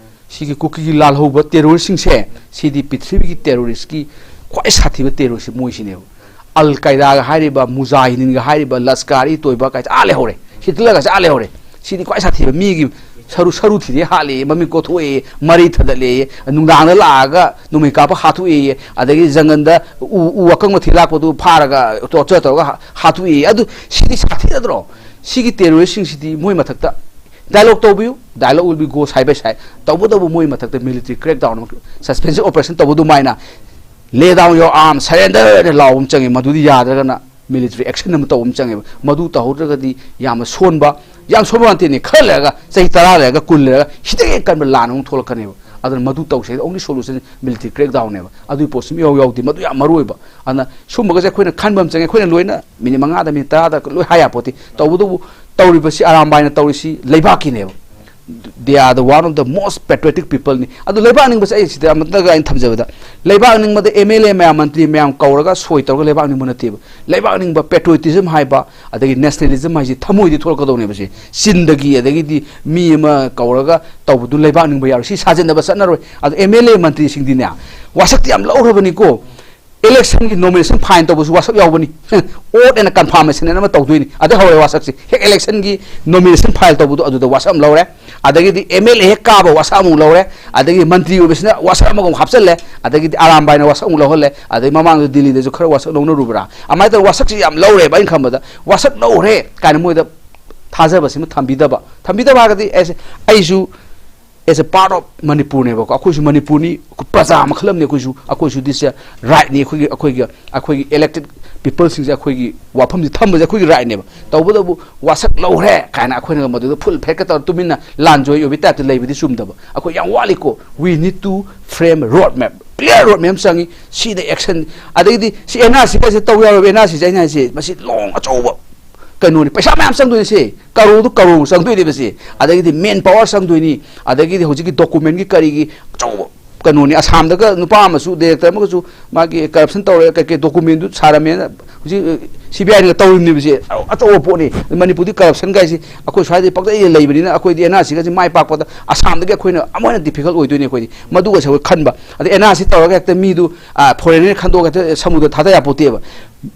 ꯁꯤꯒꯤ ꯀꯨꯀꯤꯒꯤ ꯂꯥꯜꯍꯧꯕ ꯇꯦꯔꯣꯔꯤꯁꯁꯤꯡꯁꯦ, ꯁꯤꯗꯤ ꯄ꯭ꯔꯤꯊꯤꯕꯤꯒꯤ ꯇꯦꯔꯣꯔꯤꯁꯀꯤ ꯈ꯭ꯋꯥꯏ ꯁꯥꯊꯤꯕ ꯇꯦꯔꯣꯔꯤꯁꯁꯤ ꯃꯣꯏꯁꯤꯅꯦꯕ꯫ ꯑꯜ ꯀꯥꯏꯗꯥꯒ ꯍꯥꯏꯔꯤꯕ, ꯃꯨꯖꯥꯍꯤꯗꯤꯟꯒ ꯍꯥꯏꯔꯤꯕ, ꯂꯁꯀꯥꯔ ꯏ ꯇꯣꯏꯕ ꯀꯥꯏꯁꯦ ꯑꯥ ꯂꯩꯍꯧꯔꯦ, ꯍꯤꯠꯂꯔꯒꯁꯦ ꯑꯥ ꯂꯩꯍꯧꯔꯦ꯫ ꯁꯤꯗꯤ ꯈ꯭ꯋꯥꯏ ꯁꯥꯊꯤꯕ, ꯃꯤꯒꯤ ꯁꯔꯨ ꯁꯔꯨ ꯊꯤꯗꯦ ꯍꯥꯠꯂꯦ, ꯃꯃꯤꯠ ꯀꯣꯊꯣꯛꯑꯦ, ꯃꯔꯩ ꯊꯗꯠꯂꯦ, ꯅꯨꯡꯗꯥꯡꯗ ꯂꯥꯛꯑꯒ ꯅꯣꯡꯃꯩ ꯀꯥꯞꯄ ꯍꯥꯠꯇꯣꯛꯑꯦ, ꯑꯗꯒꯤ ꯖꯪꯒꯜꯗ ꯎ, ꯎ ꯑꯀꯪꯕ ꯊꯤ ꯂꯥꯛꯄꯗꯨ ꯐꯥꯔꯒ ꯇꯣꯔꯆꯔ ꯇꯧꯔꯒ ꯍꯥ-, ꯍꯥꯠꯇꯣꯛꯑꯦ꯫ ꯑꯗꯨ ꯁꯤꯗꯤ ꯁꯥꯊꯤꯔꯗ꯭ꯔꯣ? ꯁꯤꯒꯤ ꯇꯦꯔꯣꯔꯤꯁꯁꯤꯡꯁꯤꯗꯤ ꯃꯣꯏ ꯃꯊꯛꯇ dialogue ꯇꯧꯕꯤꯌꯨ, dialogue will be go side by side꯫ ꯇꯧꯕꯇꯕꯨ ꯃꯣꯏ ꯃꯊꯛꯇ ꯃꯤꯂꯤꯇꯔꯤ ꯀ꯭ꯔꯦꯛꯗꯥꯎꯟ, ꯁꯁꯄꯦꯟꯁꯟ ꯑꯣꯄꯔꯦꯁꯟ ꯇꯧꯕ ꯑꯗꯨꯃꯥꯏꯅ "Lay down your arm, surrender" ꯍꯥꯏꯅ ꯂꯥꯎꯕ ꯑꯃ ꯆꯪꯉꯤ꯫ ꯃꯗꯨꯗꯤ ꯌꯥꯗ꯭ꯔꯒꯅ ꯃꯤꯂꯤꯇꯔꯤ ꯑꯦꯛꯁꯟ ꯑꯃ ꯇꯧꯕ ꯑꯃ ꯆꯪꯉꯦꯕ꯫ ꯃꯗꯨ ꯇꯧꯍꯧꯗ꯭ꯔꯒꯗꯤ ꯌꯥꯝꯅ ꯁꯣꯟꯕ, ꯌꯥꯝ ꯁꯣꯟꯕ ꯅꯠꯇꯦꯅꯦ, ꯈꯔ ꯂꯩꯔꯒ, ꯆꯍꯤ ꯇꯔꯥ ꯂꯩꯔꯒ, ꯀꯨꯟ ꯂꯩꯔꯒ, ꯁꯤꯗꯒꯤ ꯍꯦꯟꯅ ꯀꯟꯕ ꯂꯥꯟ ꯑꯃꯨꯛ ꯊꯣꯛꯂꯛꯀꯅꯦꯕ꯫ ꯑꯗꯨꯅ ꯃꯗꯨ ꯇꯧꯁꯦ, only solution military crackdown ꯅꯦꯕ꯫ ꯑꯗꯨꯒꯤ ꯄꯣꯠꯁꯤꯃ ꯏꯌꯥꯎ ꯌꯥꯎꯗꯦ꯫ ꯃꯗꯨ ꯌꯥꯝ ꯃꯔꯨ ꯑꯣꯏꯕ꯫ ꯑꯗꯨꯅ ꯁꯨꯝꯕꯒꯁꯦ ꯑꯩꯈꯣꯏꯅ ꯈꯟꯕ ꯑꯃ ꯆꯪꯉꯦ꯫ ꯑꯩꯈꯣꯏꯅ ꯂꯣꯏꯅ ꯃꯤꯅꯤꯠ ꯃꯉꯥꯗ, ꯃꯤꯅꯤꯠ ꯇꯔꯥꯗ ꯂꯣꯏ ꯍꯥꯏ ꯌꯥꯄꯣꯠꯇꯦ꯫ ꯇꯧꯕꯇꯕꯨ ꯇꯧꯔꯤꯕꯁꯤ, ꯑꯔꯥꯝꯕꯥꯏꯅ ꯇꯧꯔꯤꯁꯤ ꯂꯩꯕꯥꯛꯀꯤꯅꯦꯕ꯫ They are the one of the most patriotic people ꯅꯤ꯫ ꯑꯗꯨ ꯂꯩꯕꯥꯛ ꯅꯤꯡꯕꯁꯦ ꯑꯩ ꯁꯤꯗ ꯑꯃꯇꯒ ꯑꯩꯅ ꯊꯝꯖꯕꯗ, ꯂꯩꯕꯥꯛ ꯅꯤꯡꯕꯗ ꯑꯦꯝ ꯑꯦꯜ ꯑꯦ ꯃꯌꯥꯝ, ꯃꯟꯇ꯭ꯔꯤ ꯃꯌꯥꯝ ꯀꯧꯔꯒ ꯁꯣꯏ ꯇꯧꯔꯒ ꯂꯩꯕꯥꯛ ꯅꯤꯡꯕ ꯅꯠꯇꯦꯕ꯫ ꯂꯩꯕꯥꯛ ꯅꯤꯡꯕ, patriotism ꯍꯥꯏꯕ, ꯑꯗꯒꯤ nationalism ꯍꯥꯏꯁꯦ ꯊꯃꯣꯏꯗꯤ ꯊꯣꯛꯂꯛꯀꯗꯧꯅꯦꯕ꯫ ꯁꯤ ꯆꯤꯟꯗꯒꯤ, ꯑꯗꯒꯤꯗꯤ ꯃꯤ ꯑꯃ ꯀꯧꯔꯒ ꯇꯧꯕꯗꯨ ꯂꯩꯕꯥꯛ ꯅꯤꯡꯕ ꯌꯥꯔꯣꯏ꯫ ꯁꯤ ꯁꯥꯖꯤꯟꯅꯕ ꯆꯠꯅꯔꯣꯏ꯫ ꯑꯗꯣ ꯑꯦꯝ ꯑꯦꯜ ꯑꯦ ꯃꯟꯇ꯭ꯔꯤꯁꯤꯡꯗꯤꯅꯦ, ꯋꯥꯁꯛꯇꯤ ꯌꯥꯝ ꯂꯧꯈ꯭ꯔꯕꯅꯤꯀꯣ꯫ ꯏꯂꯦꯛꯁꯟꯒꯤ ꯅꯣꯃꯤꯅꯦꯁꯟ ꯐꯥꯏꯜ ꯇꯧꯕꯁꯨ ꯋꯥꯁꯛ ꯌꯥꯎꯕꯅꯤ꯫ Oath and confirmation ꯑꯃ ꯇꯧꯗꯣꯏꯅꯤ꯫ ꯑꯗꯩ ꯍꯧꯔꯦ ꯋꯥꯁꯛꯁꯦ꯫ ꯍꯦꯛ ꯏꯂꯦꯛꯁꯟꯒꯤ ꯅꯣꯃꯤꯅꯦꯁꯟ ꯐꯥꯏꯜ ꯇꯧꯕꯗꯣ ꯑꯗꯨꯗ ꯋꯥꯁꯛ ꯑꯃ ꯂꯧꯔꯦ꯫ ꯑꯗꯒꯤꯗꯤ ꯑꯦꯝ ꯑꯦꯜ ꯑꯦ ꯍꯦꯛ ꯀꯥꯕ ꯋꯥꯁꯛ ꯑꯃꯨꯛ ꯂꯧꯔꯦ꯫ ꯑꯗꯒꯤ ꯃꯟꯇ꯭ꯔꯤ ꯑꯣꯏꯕꯁꯤꯅ ꯋꯥꯁꯛ ꯑꯃꯒ ꯑꯃꯨꯛ ꯍꯥꯞꯆꯜꯂꯦ꯫ ꯑꯗꯒꯤꯗꯤ ꯑꯔꯥꯝꯕꯥꯏꯅ ꯋꯥꯁꯛ ꯑꯃꯨꯛ ꯂꯧꯍꯜꯂꯦ꯫ ꯑꯗꯩ ꯃꯃꯥꯡꯗ ꯗꯤꯜꯂꯤꯗꯁꯨ ꯈꯔ ꯋꯥꯁꯛ ꯂꯧꯅꯔꯨꯕ꯭ꯔꯥ? ꯑꯗꯨꯃꯥꯏꯅ ꯇꯧꯔꯒ ꯋꯥꯁꯛꯁꯤ ꯌꯥꯝ ꯂꯧꯔꯦꯕ꯫ ꯑꯩꯅ ꯈꯟꯕꯗ ꯋꯥꯁꯛ ꯂꯧꯔꯦ ꯀꯥꯏꯅ ꯃꯣꯏꯗ ꯊꯥꯖꯕꯁꯤꯃ ꯊꯝꯕꯤꯗꯕ꯫ ꯊꯝꯕꯤꯗꯕ ꯍꯥꯏꯔꯒꯗꯤ ꯑꯩꯁꯦ, ꯑꯩꯁꯨ as a part of ꯃꯅꯤꯄꯨꯔꯅꯦꯕꯀꯣ꯫ ꯑꯩꯈꯣꯏꯁꯨ ꯃꯅꯤꯄꯨꯔꯅꯤ, ꯄ꯭ꯔꯖꯥ ꯃꯈꯜ ꯑꯃꯅꯤ ꯑꯩꯈꯣꯏꯁꯨ꯫ ꯑꯩꯈꯣꯏꯁꯨ this is rightꯅꯤ꯫ ꯑꯩꯈꯣꯏꯒꯤ, ꯑꯩꯈꯣꯏꯒꯤ, ꯑꯩꯈꯣꯏꯒꯤ elected peopleꯁꯤꯡꯁꯦ ꯑꯩꯈꯣꯏꯒꯤ ꯋꯥꯐꯝꯁꯦ ꯊꯝꯕꯁꯦ ꯑꯩꯈꯣꯏꯒꯤ rightꯅꯦꯕ꯫ ꯇꯧꯕꯇꯕꯨ ꯋꯥꯁꯛ ꯂꯧꯈ꯭ꯔꯦ ꯀꯥꯏꯅ ꯑꯩꯈꯣꯏꯅ ꯃꯗꯨꯗ full faithꯀ ꯇꯧꯔ ꯇꯨꯃꯤꯟꯅ ꯂꯥꯟꯖꯣꯏ ꯑꯣꯏꯕꯒꯤ typeꯇ ꯂꯩꯕꯗꯤ ꯆꯨꯝꯗꯕ꯫ ꯑꯩꯈꯣꯏ ꯌꯥꯝ ꯋꯥꯠꯂꯤꯀꯣ꯫ We need to frame road map, clear road map ꯑꯃ ꯆꯪꯉꯤ꯫ ꯁꯤꯗ action, ꯑꯗꯩꯗꯤ ꯁꯤ ꯑꯦꯟ ꯑꯥꯔ ꯁꯤꯒꯁꯦ ꯇꯧ ꯌꯥꯔꯣꯏꯕ꯫ ꯑꯦꯟ ꯑꯥꯔ ꯁꯤꯁꯦ ꯑꯩꯅ ꯍꯥꯏꯁꯦ ꯃꯁꯤ ꯂꯣꯡ ꯑꯆꯧꯕ ꯀꯩꯅꯣꯅꯤ, ꯄꯩꯁꯥ ꯃꯌꯥꯝ ꯆꯪꯗꯣꯏꯅꯤ꯫ ꯁꯤ ꯀꯔꯣꯔꯗꯨ ꯀꯔꯣꯔ ꯆꯪꯗꯣꯏꯅꯦꯕ꯫ ꯁꯤ ꯑꯗꯒꯤꯗꯤ man power ꯆꯪꯗꯣꯏꯅꯤ, ꯑꯗꯒꯤꯗꯤ ꯍꯧꯖꯤꯛꯀꯤ documentꯀꯤ ꯀꯔꯤꯒꯤ ꯑꯆꯧꯕ ꯀꯩꯅꯣꯅꯤ, ꯑꯁꯥꯝꯗꯒ ꯅꯨꯄꯥ ꯑꯃꯁꯨ, ꯗꯥꯏꯔꯦꯛꯇꯔ ꯑꯃꯒꯁꯨ ꯃꯥꯒꯤ ꯀꯔꯞꯁꯟ ꯇꯧꯔꯦ, ꯀꯩꯀꯩ ꯗꯣꯀꯨꯃꯦꯟꯗꯨ ꯁꯥꯔꯝꯃꯦꯅ ꯍꯧꯖꯤꯛ ꯁꯤ ꯕꯤ ꯑꯥꯏꯅꯒ ꯇꯧꯔꯤꯕꯅꯦꯕꯁꯦ꯫ ꯑꯆꯧꯕ ꯄꯣꯠꯅꯤ꯫ ꯃꯅꯤꯄꯨꯔꯗꯤ ꯀꯔꯞꯁꯟ ꯀꯥꯏꯁꯤ ꯑꯩꯈꯣꯏ ꯁ꯭ꯋꯥꯏꯗ ꯄꯪꯂꯩꯗ ꯂꯩꯕꯅꯤꯅ ꯑꯩꯈꯣꯏꯗꯤ ꯑꯦꯟ ꯑꯥꯔ ꯁꯤꯒꯁꯤ ꯃꯥꯏ ꯄꯥꯛꯄꯗ ꯑꯁꯥꯝꯗꯒꯤ ꯑꯩꯈꯣꯏꯅ ꯑꯃꯨꯛ ꯍꯦꯟꯅ ꯗꯤꯐꯤꯀꯜꯠ ꯑꯣꯏꯗꯣꯏꯅꯤ꯫ ꯑꯩꯈꯣꯏꯗꯤ ꯃꯗꯨꯒꯁꯦ ꯑꯩꯈꯣꯏ ꯈꯟꯕ꯫ ꯑꯗꯩ ꯑꯦꯟ ꯑꯥꯔ ꯁꯤ ꯇꯧꯔꯒ ꯍꯦꯛꯇ ꯃꯤꯗꯨ ꯐꯣꯔꯦꯟꯅꯔ ꯈꯟꯗꯣꯛꯑꯒ ꯍꯦꯛꯇ ꯁꯃꯨꯗ꯭ꯔ ꯊꯥꯗ ꯌꯥꯄꯣꯠꯇꯦꯕ꯫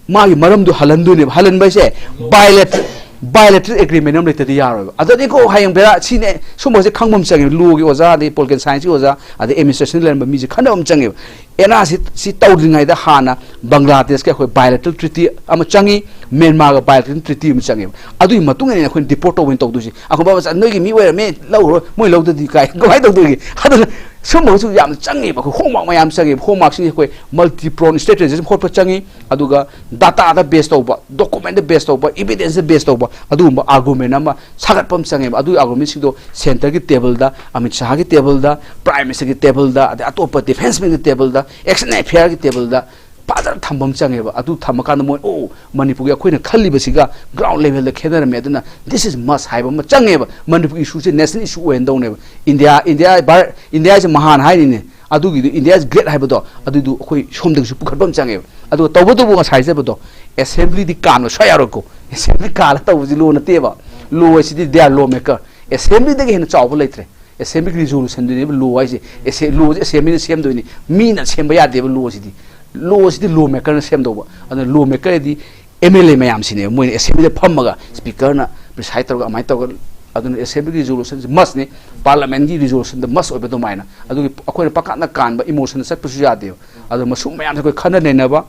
ꯃꯥꯒꯤ ꯃꯔꯝꯗꯨ ꯍꯜꯍꯟꯗꯣꯏꯅꯦꯕ꯫ ꯍꯜꯍꯟꯕ ꯍꯥꯏꯁꯦ ꯕꯥꯏꯂꯦꯇꯔꯦꯜ ꯕꯥꯏꯂꯦꯇꯔꯦꯜ ꯑꯦꯒ꯭ꯔꯤꯃꯦꯟ ꯑꯃ ꯂꯩꯇ꯭ꯔꯗꯤ ꯌꯥꯔꯣꯏꯕ꯫ ꯑꯗꯨꯗꯤꯀꯣ ꯍꯌꯦꯡ ꯕꯦꯔꯥ ꯁꯤꯅꯦ꯫ ꯁꯨꯝꯕꯁꯦ ꯈꯪꯕ ꯑꯃ ꯆꯪꯉꯦ꯫ ꯂꯣꯒꯤ ꯑꯣꯖꯥ, ꯑꯗꯩ ꯄꯣꯂꯤꯇꯤꯀꯦꯜ ꯁꯥꯏꯟꯁꯀꯤ ꯑꯣꯖꯥ, ꯑꯗꯩ ꯑꯦꯗꯃꯤꯅꯤꯁꯇ꯭ꯔꯦꯁꯟ ꯂꯩꯔꯝꯕ ꯃꯤꯁꯦ ꯈꯟꯅꯕ ꯑꯃ ꯆꯪꯉꯦꯕ꯫ ꯑꯦꯟ ꯑꯥꯔ ꯁꯤ ꯁꯤ ꯇꯧꯗ꯭ꯔꯤꯉꯩꯗ ꯍꯥꯟꯅ ꯕꯪꯒ꯭ꯂꯥꯗꯦꯁꯀ ꯑꯩꯈꯣꯏ ꯕꯥꯏꯂꯦꯇꯔꯦꯜ ꯇ꯭ꯔꯤꯇꯤ ꯑꯃ ꯆꯪꯉꯤ, ꯃ꯭ꯌꯥꯟꯃꯥꯔꯒ ꯕꯥꯏꯂꯦꯇꯔꯦꯜ ꯇ꯭ꯔꯤꯇꯤ ꯑꯃ ꯆꯪꯉꯦꯕ꯫ ꯑꯗꯨꯒꯤ ꯃꯇꯨꯡ ꯏꯟꯅ ꯑꯩꯈꯣꯏꯅ ꯗꯤꯄꯣꯔꯠ ꯇꯧꯕ ꯑꯣꯏꯅ ꯇꯧꯗꯣꯏꯁꯦ꯫ ꯑꯩꯈꯣꯏ ꯕꯕꯥ ꯅꯣꯏꯒꯤ ꯃꯤ ꯑꯣꯏꯔꯝꯃꯦ, ꯂꯧꯔꯣꯏ, ꯃꯣꯏ ꯂꯧꯗꯗꯤ ꯀꯥꯏ ꯀꯃꯥꯏꯅ ꯇꯧꯗꯣꯏꯒꯦ? ꯑꯗꯨꯅ ꯁꯨꯝꯕꯁꯨ ꯌꯥꯝꯅ ꯆꯪꯉꯦꯕ꯫ ꯑꯩꯈꯣꯏ ꯍꯣꯝꯋꯥꯔꯛ ꯃꯌꯥꯝ ꯆꯪꯉꯦꯕ꯫ ꯍꯣꯝꯋꯥꯔꯛꯁꯤꯡꯁꯦ ꯑꯩꯈꯣꯏ ꯃꯜꯇꯤ ꯄ꯭ꯔꯣꯟ ꯁ꯭ꯇ꯭ꯔꯦꯇꯦꯖꯤꯁ ꯍꯣꯠꯄ ꯆꯪꯉꯤ꯫ ꯑꯗꯨꯒ ꯗꯥꯇꯥꯗ ꯕꯦꯁ ꯇꯧꯕ, ꯗꯣꯀꯨꯃꯦꯟꯗ ꯕꯦꯁ ꯇꯧꯕ, ꯏꯕꯤꯗꯦꯟꯁꯇ ꯕꯦꯁ ꯇꯧꯕ ꯑꯗꯨꯒꯨꯝꯕ ꯑꯥꯔꯒꯨꯃꯦꯟ ꯑꯃ ꯁꯥꯒꯠꯄ ꯑꯃ ꯆꯪꯉꯦꯕ꯫ ꯑꯗꯨꯒꯤ ꯑꯥꯔꯒꯨꯃꯦꯟꯁꯤꯡꯗꯣ ꯁꯦꯟꯇꯔꯒꯤ ꯇꯦꯕꯜꯗ, ꯑꯃꯤꯠ ꯁꯥꯍꯒꯤ ꯇꯦꯕꯜꯗ, ꯄ꯭ꯔꯥꯏꯝ ꯃꯤꯅꯤꯁꯇꯔꯒꯤ ꯇꯦꯕꯜꯗ, ꯑꯗꯩ ꯑꯇꯣꯞꯄ ꯗꯤꯐꯦꯟꯁ ꯃꯤꯅꯤꯁꯇꯔꯒꯤ ꯇꯦꯕꯜꯗ, ꯑꯦꯛꯁꯇꯔꯅꯦꯜ ꯑꯦꯐꯤꯌꯔꯒꯤ ꯇꯦꯕꯜꯗ ꯐꯖꯅ ꯊꯝꯕ ꯑꯃ ꯆꯪꯉꯦꯕ꯫ ꯑꯗꯨ ꯊꯝꯃꯀꯥꯟꯗ ꯃꯣꯏ, "ꯑꯣ, ꯃꯅꯤꯄꯨꯔꯒꯤ ꯑꯩꯈꯣꯏꯅ ꯈꯜꯂꯤꯕꯁꯤꯒ ꯒ꯭ꯔꯥꯎꯟ ꯂꯦꯚꯦꯜꯗ ꯈꯦꯠꯅꯔꯝꯃꯦ, ꯑꯗꯨꯅ this is must" ꯍꯥꯏꯕ ꯑꯃ ꯆꯪꯉꯦꯕ꯫ ꯃꯅꯤꯄꯨꯔꯒꯤ ꯏꯁꯨꯁꯦ ꯅꯦꯁꯅꯦꯜ ꯏꯁꯨ ꯑꯣꯏꯍꯟꯗꯧꯅꯦꯕ꯫ ꯏꯟꯗꯤꯌꯥ, ꯏꯟꯗꯤꯌꯥ, ꯚꯥꯔꯠ, ꯏꯟꯗꯤꯌꯥꯁꯦ ꯃꯍꯥꯟ ꯍꯥꯏꯔꯤꯅꯦ꯫ ꯑꯗꯨꯒꯤꯗꯨ, "India is great" ꯍꯥꯏꯕꯗꯣ, ꯑꯗꯨꯏꯗꯨ ꯑꯩꯈꯣꯏ ꯁꯣꯝꯗꯒꯤꯁꯨ ꯄꯨꯈꯠꯄ ꯑꯃ ꯆꯪꯉꯦꯕ꯫ ꯑꯗꯨꯒ ꯇꯧꯕꯇꯕꯨ ꯉꯁꯥꯏ ꯍꯥꯏꯖꯕꯗꯣ, ꯑꯦꯁꯦꯝꯕ꯭ꯂꯤꯗꯤ ꯀꯥꯟꯕ ꯁꯨꯡꯌꯥ ꯌꯥꯔꯣꯏꯀꯣ꯫ ꯑꯦꯁꯦꯝꯕ꯭ꯂꯤ ꯀꯥꯜꯂ ꯇꯧꯕꯁꯤ ꯂꯣ ꯅꯠꯇꯦꯕ꯫ ꯂꯣ ꯍꯥꯏꯁꯤꯗꯤ they are law maker꯫ ꯑꯦꯁꯦꯝꯕ꯭ꯂꯤꯗꯒꯤ ꯍꯦꯟꯅ ꯆꯥꯎꯕ ꯂꯩꯇ꯭ꯔꯦ꯫ ꯑꯦꯁꯦꯝꯕ꯭ꯂꯤꯒꯤ ꯔꯤꯖꯣꯂꯨꯁꯟꯗꯨꯅꯦꯕ ꯂꯣ ꯍꯥꯏꯁꯦ꯫ ꯑꯦꯁꯦ-, ꯂꯣꯁꯦ ꯑꯦꯁꯦꯝꯕ꯭ꯂꯤꯅ ꯁꯦꯝꯗꯣꯏꯅꯤ꯫ ꯃꯤꯅ ꯁꯦꯝꯕ ꯌꯥꯗꯦꯕ ꯂꯣꯁꯤꯗꯤ꯫ ꯂꯣꯁꯤꯗꯤ ꯂꯣ ꯃꯦꯀꯔꯅ ꯁꯦꯝꯗꯧꯕ꯫ ꯑꯗꯨꯅ ꯂꯣ ꯃꯦꯀꯔꯗꯤ ꯑꯦꯝ ꯑꯦꯜ ꯑꯦ ꯃꯌꯥꯝꯁꯤꯅꯦꯕ꯫ ꯃꯣꯏꯅ ꯑꯦꯁꯦꯝꯕ꯭ꯂꯤꯗ ꯐꯝꯃꯒ ꯁ꯭ꯄꯤꯀꯔꯅ ꯄ꯭ꯔꯤꯁꯥꯏꯗ ꯇꯧꯔꯒ ꯑꯗꯨꯃꯥꯏꯅ ꯇꯧꯔꯒ, ꯑꯗꯨꯅ ꯑꯦꯁꯦꯝꯕ꯭ꯂꯤꯒꯤ ꯔꯤꯖꯣꯂꯨꯁꯟꯁꯤ ꯃꯁꯅꯤ, ꯄꯥꯔꯂꯤꯌꯥꯃꯦꯟꯒꯤ ꯔꯤꯖꯣꯂꯨꯁꯟꯗ ꯃꯁ ꯑꯣꯏꯕ ꯑꯗꯨꯃꯥꯏꯅ꯫ ꯑꯗꯨꯒꯤ ꯑꯩꯈꯣꯏꯅ ꯄꯥꯀꯥꯠꯅ ꯀꯥꯟꯕ ꯏꯃꯣꯁꯟꯗ ꯆꯠꯄꯁꯨ ꯌꯥꯗꯦꯕ꯫ ꯑꯗꯨꯅ ꯃꯁꯨꯝ ꯃꯌꯥꯝꯁꯦ ꯑꯩꯈꯣꯏ ꯈꯟꯅ ꯅꯩꯅꯕ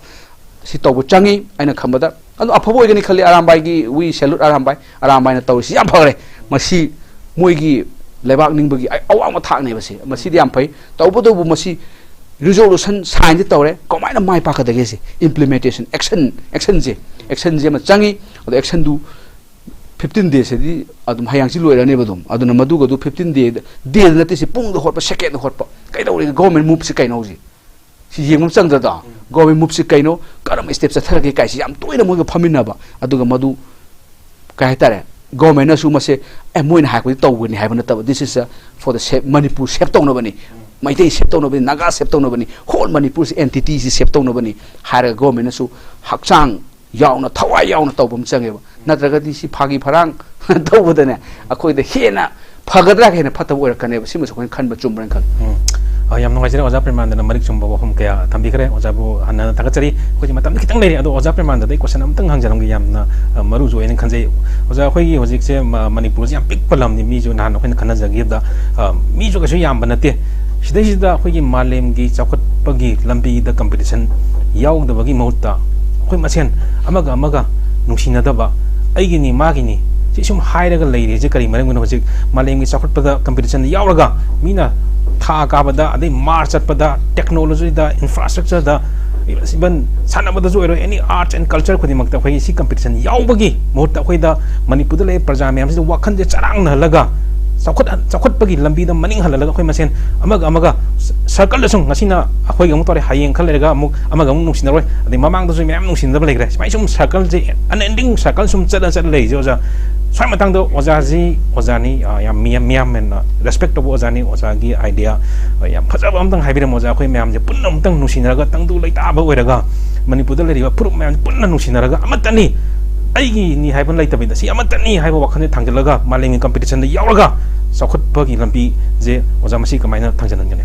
ꯁꯤ ꯇꯧꯕ ꯆꯪꯉꯤ꯫ ꯑꯩꯅ ꯈꯟꯕꯗ ꯑꯗꯨ ꯑꯐꯕ ꯑꯣꯏꯒꯅꯤ ꯈꯜꯂꯤ꯫ ꯑꯔꯥꯝꯕꯥꯏꯒꯤ, we salute ꯑꯔꯥꯝꯕꯥꯏ꯫ ꯑꯔꯥꯝꯕꯥꯏꯅ ꯇꯧꯔꯤꯁꯤ ꯌꯥꯝ ꯐꯈ꯭ꯔꯦ꯫ ꯃꯁꯤ ꯃꯣꯏꯒꯤ ꯂꯩꯕꯥꯛ ꯅꯤꯡꯕꯒꯤ ꯑ-, ꯑꯋꯥꯡꯕ ꯊꯥꯛꯅꯦꯕ ꯁꯤ꯫ ꯃꯁꯤꯗꯤ ꯌꯥꯝ ꯐꯩ꯫ ꯇꯧꯕꯇꯕꯨ ꯃꯁꯤ ꯔꯤꯖꯣꯂꯨꯁꯟ ꯁꯥꯏꯟꯗꯤ ꯇꯧꯔꯦ, ꯀꯃꯥꯏꯅ ꯃꯥꯏ ꯄꯥꯛꯀꯗꯒꯦ ꯁꯤ? ꯏꯝꯄ꯭ꯂꯤꯃꯦꯟꯇꯦꯁꯟ, ꯑꯦꯛꯁꯟ, ꯑꯦꯛꯁꯟꯁꯦ, ꯑꯦꯛꯁꯟꯁꯦ ꯑꯃ ꯆꯪꯉꯤ꯫ ꯑꯗꯣ ꯑꯦꯛꯁꯟꯗꯨ ꯐꯤꯐꯇꯤꯟ ꯗꯦꯖꯁꯤꯗꯤ ꯑꯗꯨꯝ ꯍꯌꯦꯡꯁꯤ ꯂꯣꯏꯔꯅꯦꯕ ꯑꯗꯨꯝ꯫ ꯑꯗꯨꯅ ꯃꯗꯨꯒꯗꯨ ꯐꯤꯐꯇꯤꯟ ꯗꯦ, ꯗꯦꯗ ꯅꯠꯇꯦ ꯁꯤ, ꯄꯨꯡꯗ ꯍꯣꯠꯄ, ꯁꯦꯀꯦꯟꯗ ꯍꯣꯠꯄ꯫ ꯀꯩꯗꯧꯔꯤꯒꯦ? ꯒꯣꯔꯃꯦꯟ ꯃꯨꯞꯁꯤ ꯀꯩꯅꯣ ꯍꯧꯖꯤꯛ? ꯁꯤ ꯌꯦꯡꯕ ꯑꯃ ꯆꯪꯗ꯭ꯔꯗꯣ? ꯒꯣꯔꯃꯦꯟ ꯃꯨꯞꯁꯤ ꯀꯩꯅꯣ? ꯀꯔꯝꯕ ꯁ꯭ꯇꯦꯞ ꯆꯠꯊꯔꯒꯦ ꯀꯥꯏꯁꯤ ꯌꯥꯝ ꯇꯣꯏꯅ ꯃꯣꯏꯒ ꯐꯝꯃꯤꯟꯅꯕ꯫ ꯑꯗꯨꯒ ꯃꯗꯨ ꯀꯩ ꯍꯥꯏꯇꯥꯔꯦ, ꯒꯣꯔꯃꯦꯟꯅꯁꯨ ꯃꯁꯦ, "ꯑꯦ, ꯃꯣꯏꯅ ꯍꯥꯏꯔꯛꯄꯗꯤ ꯇꯧꯕꯅꯤ" ꯍꯥꯏꯕ ꯅꯠꯇꯕ, this is a for the save, Manipur save ꯇꯧꯅꯕꯅꯤ꯫ ꯃꯩꯇꯩ ꯁꯦꯞ ꯇꯧꯅꯕꯅꯤ, ꯅꯥꯒꯥ ꯁꯦꯞ ꯇꯧꯅꯕꯅꯤ, ꯍꯣꯜ ꯃꯅꯤꯄꯨꯔꯁꯤ ꯑꯦꯟꯇꯤꯇꯤꯁꯤ ꯁꯦꯞ ꯇꯧꯅꯕꯅꯤ ꯍꯥꯏꯔꯒ ꯒꯣꯔꯃꯦꯟꯅꯁꯨ ꯍꯛꯆꯥꯡ ꯌꯥꯎꯅ, ꯊꯋꯥꯏ ꯌꯥꯎꯅ ꯇꯧꯕ ꯑꯃ ꯆꯪꯉꯦꯕ꯫ ꯅꯠꯇ꯭ꯔꯒꯗꯤ ꯁꯤ ꯐꯥꯒꯤ ꯐꯔꯥꯡ ꯇꯧꯕꯗꯅꯦ, ꯑꯩꯈꯣꯏꯗ ꯍꯦꯟꯅ ꯐꯒꯗ꯭ꯔꯥ, ꯍꯦꯟꯅ ꯐꯠꯇꯕ ꯑꯣꯏꯔꯛꯀꯅꯦꯕ꯫ ꯁꯤꯃꯁꯨ ꯑꯩꯈꯣꯏꯅ ꯈꯟꯕ ꯆꯨꯝꯕ꯭ꯔꯅ ꯈꯜꯂꯤ꯫ ꯎꯝ꯫ ꯑ, ꯌꯥꯝ ꯅꯨꯡꯉꯥꯏꯖꯔꯦ ꯑꯣꯖꯥ ꯄ꯭ꯔꯦꯃꯥꯅꯟꯗꯅ ꯃꯔꯤꯛ ꯆꯨꯝꯕ ꯋꯥꯐꯝ ꯀꯌꯥ ꯊꯝꯕꯤꯈ꯭ꯔꯦ꯫ ꯑꯣꯖꯥꯕꯨ ꯍꯟꯅ ꯊꯥꯒꯠꯆꯔꯤ꯫ ꯑꯩꯈꯣꯏꯁꯦ ꯃꯇꯝꯗꯤ ꯈꯤꯇꯪ ꯂꯩꯔꯤ, ꯑꯗꯣ ꯑꯣꯖꯥ ꯄ꯭ꯔꯦꯃꯥꯅꯟꯗꯗ ꯑꯩ ꯀꯣꯏꯁꯟ ꯑꯃꯇꯪ ꯍꯪꯖꯔꯝꯒꯦ, ꯌꯥꯝꯅ, ꯑ, ꯃꯔꯨꯁꯨ ꯑꯣꯏꯅ ꯈꯟꯖꯩ꯫ ꯑꯣꯖꯥ, ꯑꯩꯈꯣꯏꯒꯤ ꯍꯧꯖꯤꯛꯁꯦ ꯃ-, ꯃꯅꯤꯄꯨꯔꯁꯦ ꯌꯥꯝ ꯄꯤꯛꯄ ꯂꯝꯅꯤ, ꯃꯤꯁꯨ ꯅꯍꯥꯟ ꯑꯩꯈꯣꯏꯅ ꯈꯟꯅꯖꯈꯤꯕꯗ, ꯑ, ꯃꯤꯁꯨ ꯀꯩꯁꯨ ꯌꯥꯝꯕ ꯅꯠꯇꯦ꯫ ꯁꯤꯗꯩꯁꯤꯗ ꯑꯩꯈꯣꯏꯒꯤ ꯃꯥꯂꯦꯝꯒꯤ ꯆꯥꯎꯈꯠꯄꯒꯤ ꯂꯝꯕꯤꯗ ꯀꯝꯄꯤꯇꯤꯁꯟ ꯌꯥꯎꯗꯕꯒꯤ ꯃꯍꯨꯠꯇ ꯑꯩꯈꯣꯏ ꯃꯁꯦꯟ ꯑꯃꯒ ꯑꯃꯒ ꯅꯨꯡꯁꯤꯅꯗꯕ, ꯑꯩꯒꯤꯅꯤ ꯃꯥꯒꯤꯅꯤ ꯁꯤ ꯁꯨꯝ ꯍꯥꯏꯔꯒ ꯂꯩꯔꯤꯁꯦ ꯀꯔꯤ ꯃꯔꯝꯒꯤꯅꯣ? ꯍꯧꯖꯤꯛ ꯃꯥꯂꯦꯝꯒꯤ ꯆꯥꯎꯈꯠꯄꯗ ꯀꯝꯄꯤꯇꯤꯁꯟꯗ ꯌꯥꯎꯔꯒ ꯃꯤꯅ ꯊꯥ ꯀꯥꯕꯗ, ꯑꯗꯩ ꯃꯥꯔꯁ ꯆꯠꯄꯗ, ꯇꯦꯛꯅꯣꯂꯣꯖꯤꯗ, ꯏꯟꯐ꯭ꯔꯥꯁ꯭ꯇ꯭ꯔꯛꯆꯔꯗ, ꯏꯚꯟ ꯁꯥꯟꯅꯕꯗꯁꯨ ꯑꯣꯏꯔꯣ, ꯑꯦꯅꯤ ꯑꯥꯔꯠꯁ ꯑꯦꯟ ꯀꯜꯆꯔ ꯈꯨꯗꯤꯡꯃꯛꯇ ꯑꯩꯈꯣꯏꯒꯤ ꯁꯤ ꯀꯝꯄꯤꯇꯤꯁꯟ ꯌꯥꯎꯕꯒꯤ ꯃꯍꯨꯠꯇ ꯑꯩꯈꯣꯏꯗ ꯃꯅꯤꯄꯨꯔꯗ ꯂꯩꯔꯤꯕ ꯄ꯭ꯔꯖꯥ ꯃꯌꯥꯝꯁꯤꯗ ꯋꯥꯈꯜꯁꯦ ꯆꯔꯥꯡꯅꯍꯜꯂꯒ ꯆꯥꯎꯈꯠ-, ꯆꯥꯎꯈꯠꯄꯒꯤ ꯂꯝꯕꯤꯗ ꯃꯅꯤꯡ ꯍꯜꯍꯜꯂꯒ ꯑꯩꯈꯣꯏ ꯃꯁꯦꯟ ꯑꯃꯒ ꯑꯃꯒ ꯁꯔꯀꯜꯗ ꯁꯨꯝ ꯉꯁꯤꯅ ꯑꯩꯈꯣꯏꯒꯤ ꯑꯃꯨꯛ ꯇꯧꯔꯦ, ꯍꯌꯦꯡ ꯈꯔ ꯂꯩꯔꯒ ꯑꯃꯨꯛ ꯑꯃꯒ ꯑꯃꯨꯛ ꯅꯨꯡꯁꯤꯅꯔꯣꯏ, ꯑꯗꯩ ꯃꯃꯥꯡꯗꯁꯨ ꯃꯌꯥꯝ ꯅꯨꯡꯁꯤꯅꯗꯕ ꯂꯩꯈ꯭ꯔꯦ꯫ ꯁꯨꯃꯥꯏꯅ ꯁꯨꯝ ꯁꯔꯀꯜꯁꯦ ꯑꯟꯑꯦꯟꯗꯤꯡ ꯁꯔꯀꯜ ꯁꯨꯝ ꯆꯠꯂ ꯆꯠꯂ ꯂꯩꯔꯤꯁꯦ ꯑꯣꯖꯥ꯫ ꯁ꯭ꯋꯥꯏ ꯃꯇꯥꯡꯗ ꯑꯣꯖꯥꯁꯤ ꯑꯣꯖꯥꯅꯤ, ꯑ, ꯌꯥꯝ ꯃꯤꯌꯥꯝ, ꯃꯤꯌꯥꯝꯅ ꯔꯦꯁꯄꯦꯛ ꯇꯧꯕ ꯑꯣꯖꯥꯅꯤ꯫ ꯑꯣꯖꯥꯒꯤ ꯑꯥꯏꯗꯤꯌꯥ, ꯑ, ꯌꯥꯝ ꯐꯖꯕ ꯑꯝꯇꯪ ꯍꯥꯏꯕꯤꯔꯝꯃꯣ ꯑꯣꯖꯥ꯫ ꯑꯩꯈꯣꯏ ꯃꯌꯥꯝꯁꯦ ꯄꯨꯟꯅ ꯑꯃꯨꯛꯇꯪ ꯅꯨꯡꯁꯤꯅꯔꯒ ꯇꯪꯗꯨ ꯂꯩꯇꯥꯕ ꯑꯣꯏꯔꯒ ꯃꯅꯤꯄꯨꯔꯗ ꯂꯩꯔꯤꯕ ꯐꯨꯔꯨꯞ ꯃꯌꯥꯝꯁꯦ ꯄꯨꯟꯅ ꯅꯨꯡꯁꯤꯅꯔꯒ ꯑꯃꯠꯇꯅꯤ, ꯑꯩꯒꯤꯅꯤ ꯍꯥꯏꯕ ꯂꯩꯇꯕꯤꯗ ꯁꯤ ꯑꯃꯠꯇꯅꯤ ꯍꯥꯏꯕ ꯋꯥꯈꯜꯁꯦ ꯊꯥꯡꯖꯤꯜꯂꯒ ꯃꯥꯂꯦꯝꯒꯤ ꯀꯝꯄꯤꯇꯤꯁꯟꯗ ꯌꯥꯎꯔꯒ ꯆꯥꯎꯈꯠꯄꯒꯤ ꯂꯝꯕꯤꯁꯦ ꯑꯣꯖꯥ ꯃꯁꯤ ꯀꯃꯥꯏꯅ ꯊꯥꯡꯖꯤꯜꯍꯟꯒꯅꯤ?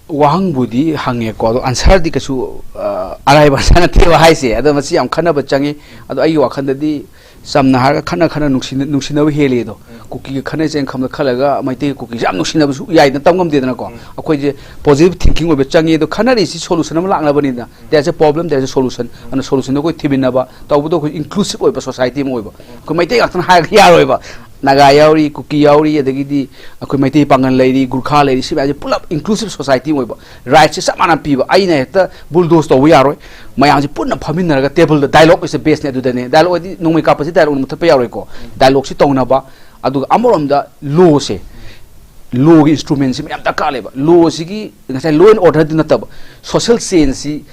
ꯋꯥꯍꯪꯕꯨꯗꯤ ꯍꯪꯉꯦꯀꯣ, ꯑꯗꯣ ꯑꯟꯁꯔꯗꯤ ꯀꯩꯁꯨ, ꯑ, ꯑꯔꯥꯏꯕ ꯑꯟꯁꯔ ꯅꯠꯇꯦꯕ ꯍꯥꯏꯁꯦ꯫ ꯑꯗꯣ ꯃꯁꯤ ꯌꯥꯝ ꯈꯟꯅꯕ ꯆꯪꯉꯤ꯫ ꯑꯗꯣ ꯑꯩꯒꯤ ꯋꯥꯈꯜꯗꯗꯤ ꯆꯝꯅ ꯍꯥꯏꯔꯒ ꯈꯠꯅ ꯈꯠꯅ ꯅꯨꯡꯁꯤꯅ-, ꯅꯨꯡꯁꯤꯅꯕ ꯍꯦꯜꯂꯤ ꯑꯗꯣ꯫ ꯀꯨꯀꯤꯒ ꯈꯠꯅꯩ ꯆꯦꯡ ꯈꯝꯗ ꯈꯜꯂꯒ ꯃꯩꯇꯩꯒ ꯀꯨꯀꯤꯁꯦ ꯌꯥꯝ ꯅꯨꯡꯁꯤꯅꯕꯁꯨ ꯌꯥꯏꯗꯅ, ꯇꯝ ꯉꯝꯗꯦꯗꯅꯀꯣ꯫ ꯑꯩꯈꯣꯏꯁꯦ ꯄꯣꯖꯤꯇꯤꯚ ꯊꯤꯡꯀꯤꯡ ꯑꯣꯏꯕ ꯆꯪꯉꯤ꯫ ꯑꯗꯣ ꯈꯠꯅꯔꯤꯁꯤ ꯁꯣꯂꯨꯁꯟ ꯑꯃ ꯂꯥꯛꯅꯕꯅꯤꯅ, there is a problem, there is a solution. ꯑꯗꯨꯅ ꯁꯣꯂꯨꯁꯟꯗꯣ ꯑꯩꯈꯣꯏ ꯊꯤꯃꯤꯟꯅꯕ, ꯇꯧꯕꯗꯣ ꯑꯩꯈꯣꯏ ꯏꯟꯀ꯭ꯂꯨꯁꯤꯚ ꯑꯣꯏꯕ ꯁꯣꯁꯥꯏꯇꯤ ꯑꯃ ꯑꯣꯏꯕ꯫ ꯑꯩꯈꯣꯏ ꯃꯩꯇꯩ ꯉꯥꯛꯇꯅ ꯍꯥꯏꯔꯒ ꯌꯥꯔꯣꯏꯕ꯫ ꯅꯥꯒꯥ ꯌꯥꯎꯔꯤ, ꯀꯨꯀꯤ ꯌꯥꯎꯔꯤ, ꯑꯗꯒꯤꯗꯤ ꯑꯩꯈꯣꯏ ꯃꯩꯇꯩ ꯄꯥꯉꯜ ꯂꯩꯔꯤ, ꯒꯨꯔꯈꯥ ꯂꯩꯔꯤ, ꯁꯤ ꯃꯌꯥꯝꯁꯦ ꯄꯨꯂꯞ ꯏꯟꯀ꯭ꯂꯨꯁꯤꯚ ꯁꯣꯁꯥꯏꯇꯤ ꯑꯣꯏꯕ, ꯔꯥꯏꯠꯁꯦ ꯆꯞ ꯃꯥꯟꯅ ꯄꯤꯕ꯫ ꯑꯩꯅ ꯍꯦꯛꯇ ꯕꯨꯜꯗꯣꯁ ꯇꯧꯕ ꯌꯥꯔꯣꯏ꯫ ꯃꯌꯥꯝꯁꯦ ꯄꯨꯟꯅ ꯐꯝꯃꯤꯟꯅꯔꯒ ꯇꯦꯕꯜꯗ, dialogue is the best ꯅꯦ꯫ ꯑꯗꯨꯗꯅꯦ, dialogue ꯍꯥꯏꯗꯤ ꯅꯣꯡꯃꯩ ꯀꯥꯞꯄꯁꯤ dialogue ꯅ ꯃꯨꯊꯠꯄ ꯌꯥꯔꯣꯏꯀꯣ꯫ Dialogue ꯁꯤ ꯇꯧꯅꯕ, ꯑꯗꯨꯒ ꯑꯃꯔꯣꯝꯗ ꯂꯣꯁꯦ, ꯂꯣꯒꯤ ꯏꯟꯁꯇ꯭ꯔꯨꯃꯦꯟꯁꯤ ꯃꯌꯥꯝ ꯗꯔꯀꯥꯔ ꯂꯩꯕ꯫ ꯂꯣꯁꯤꯒꯤ ꯉꯁꯥꯏ law and order ꯗꯤ ꯅꯠꯇꯕ, ꯁꯣꯁꯤꯌꯦꯜ ꯆꯦꯟꯖꯁꯤ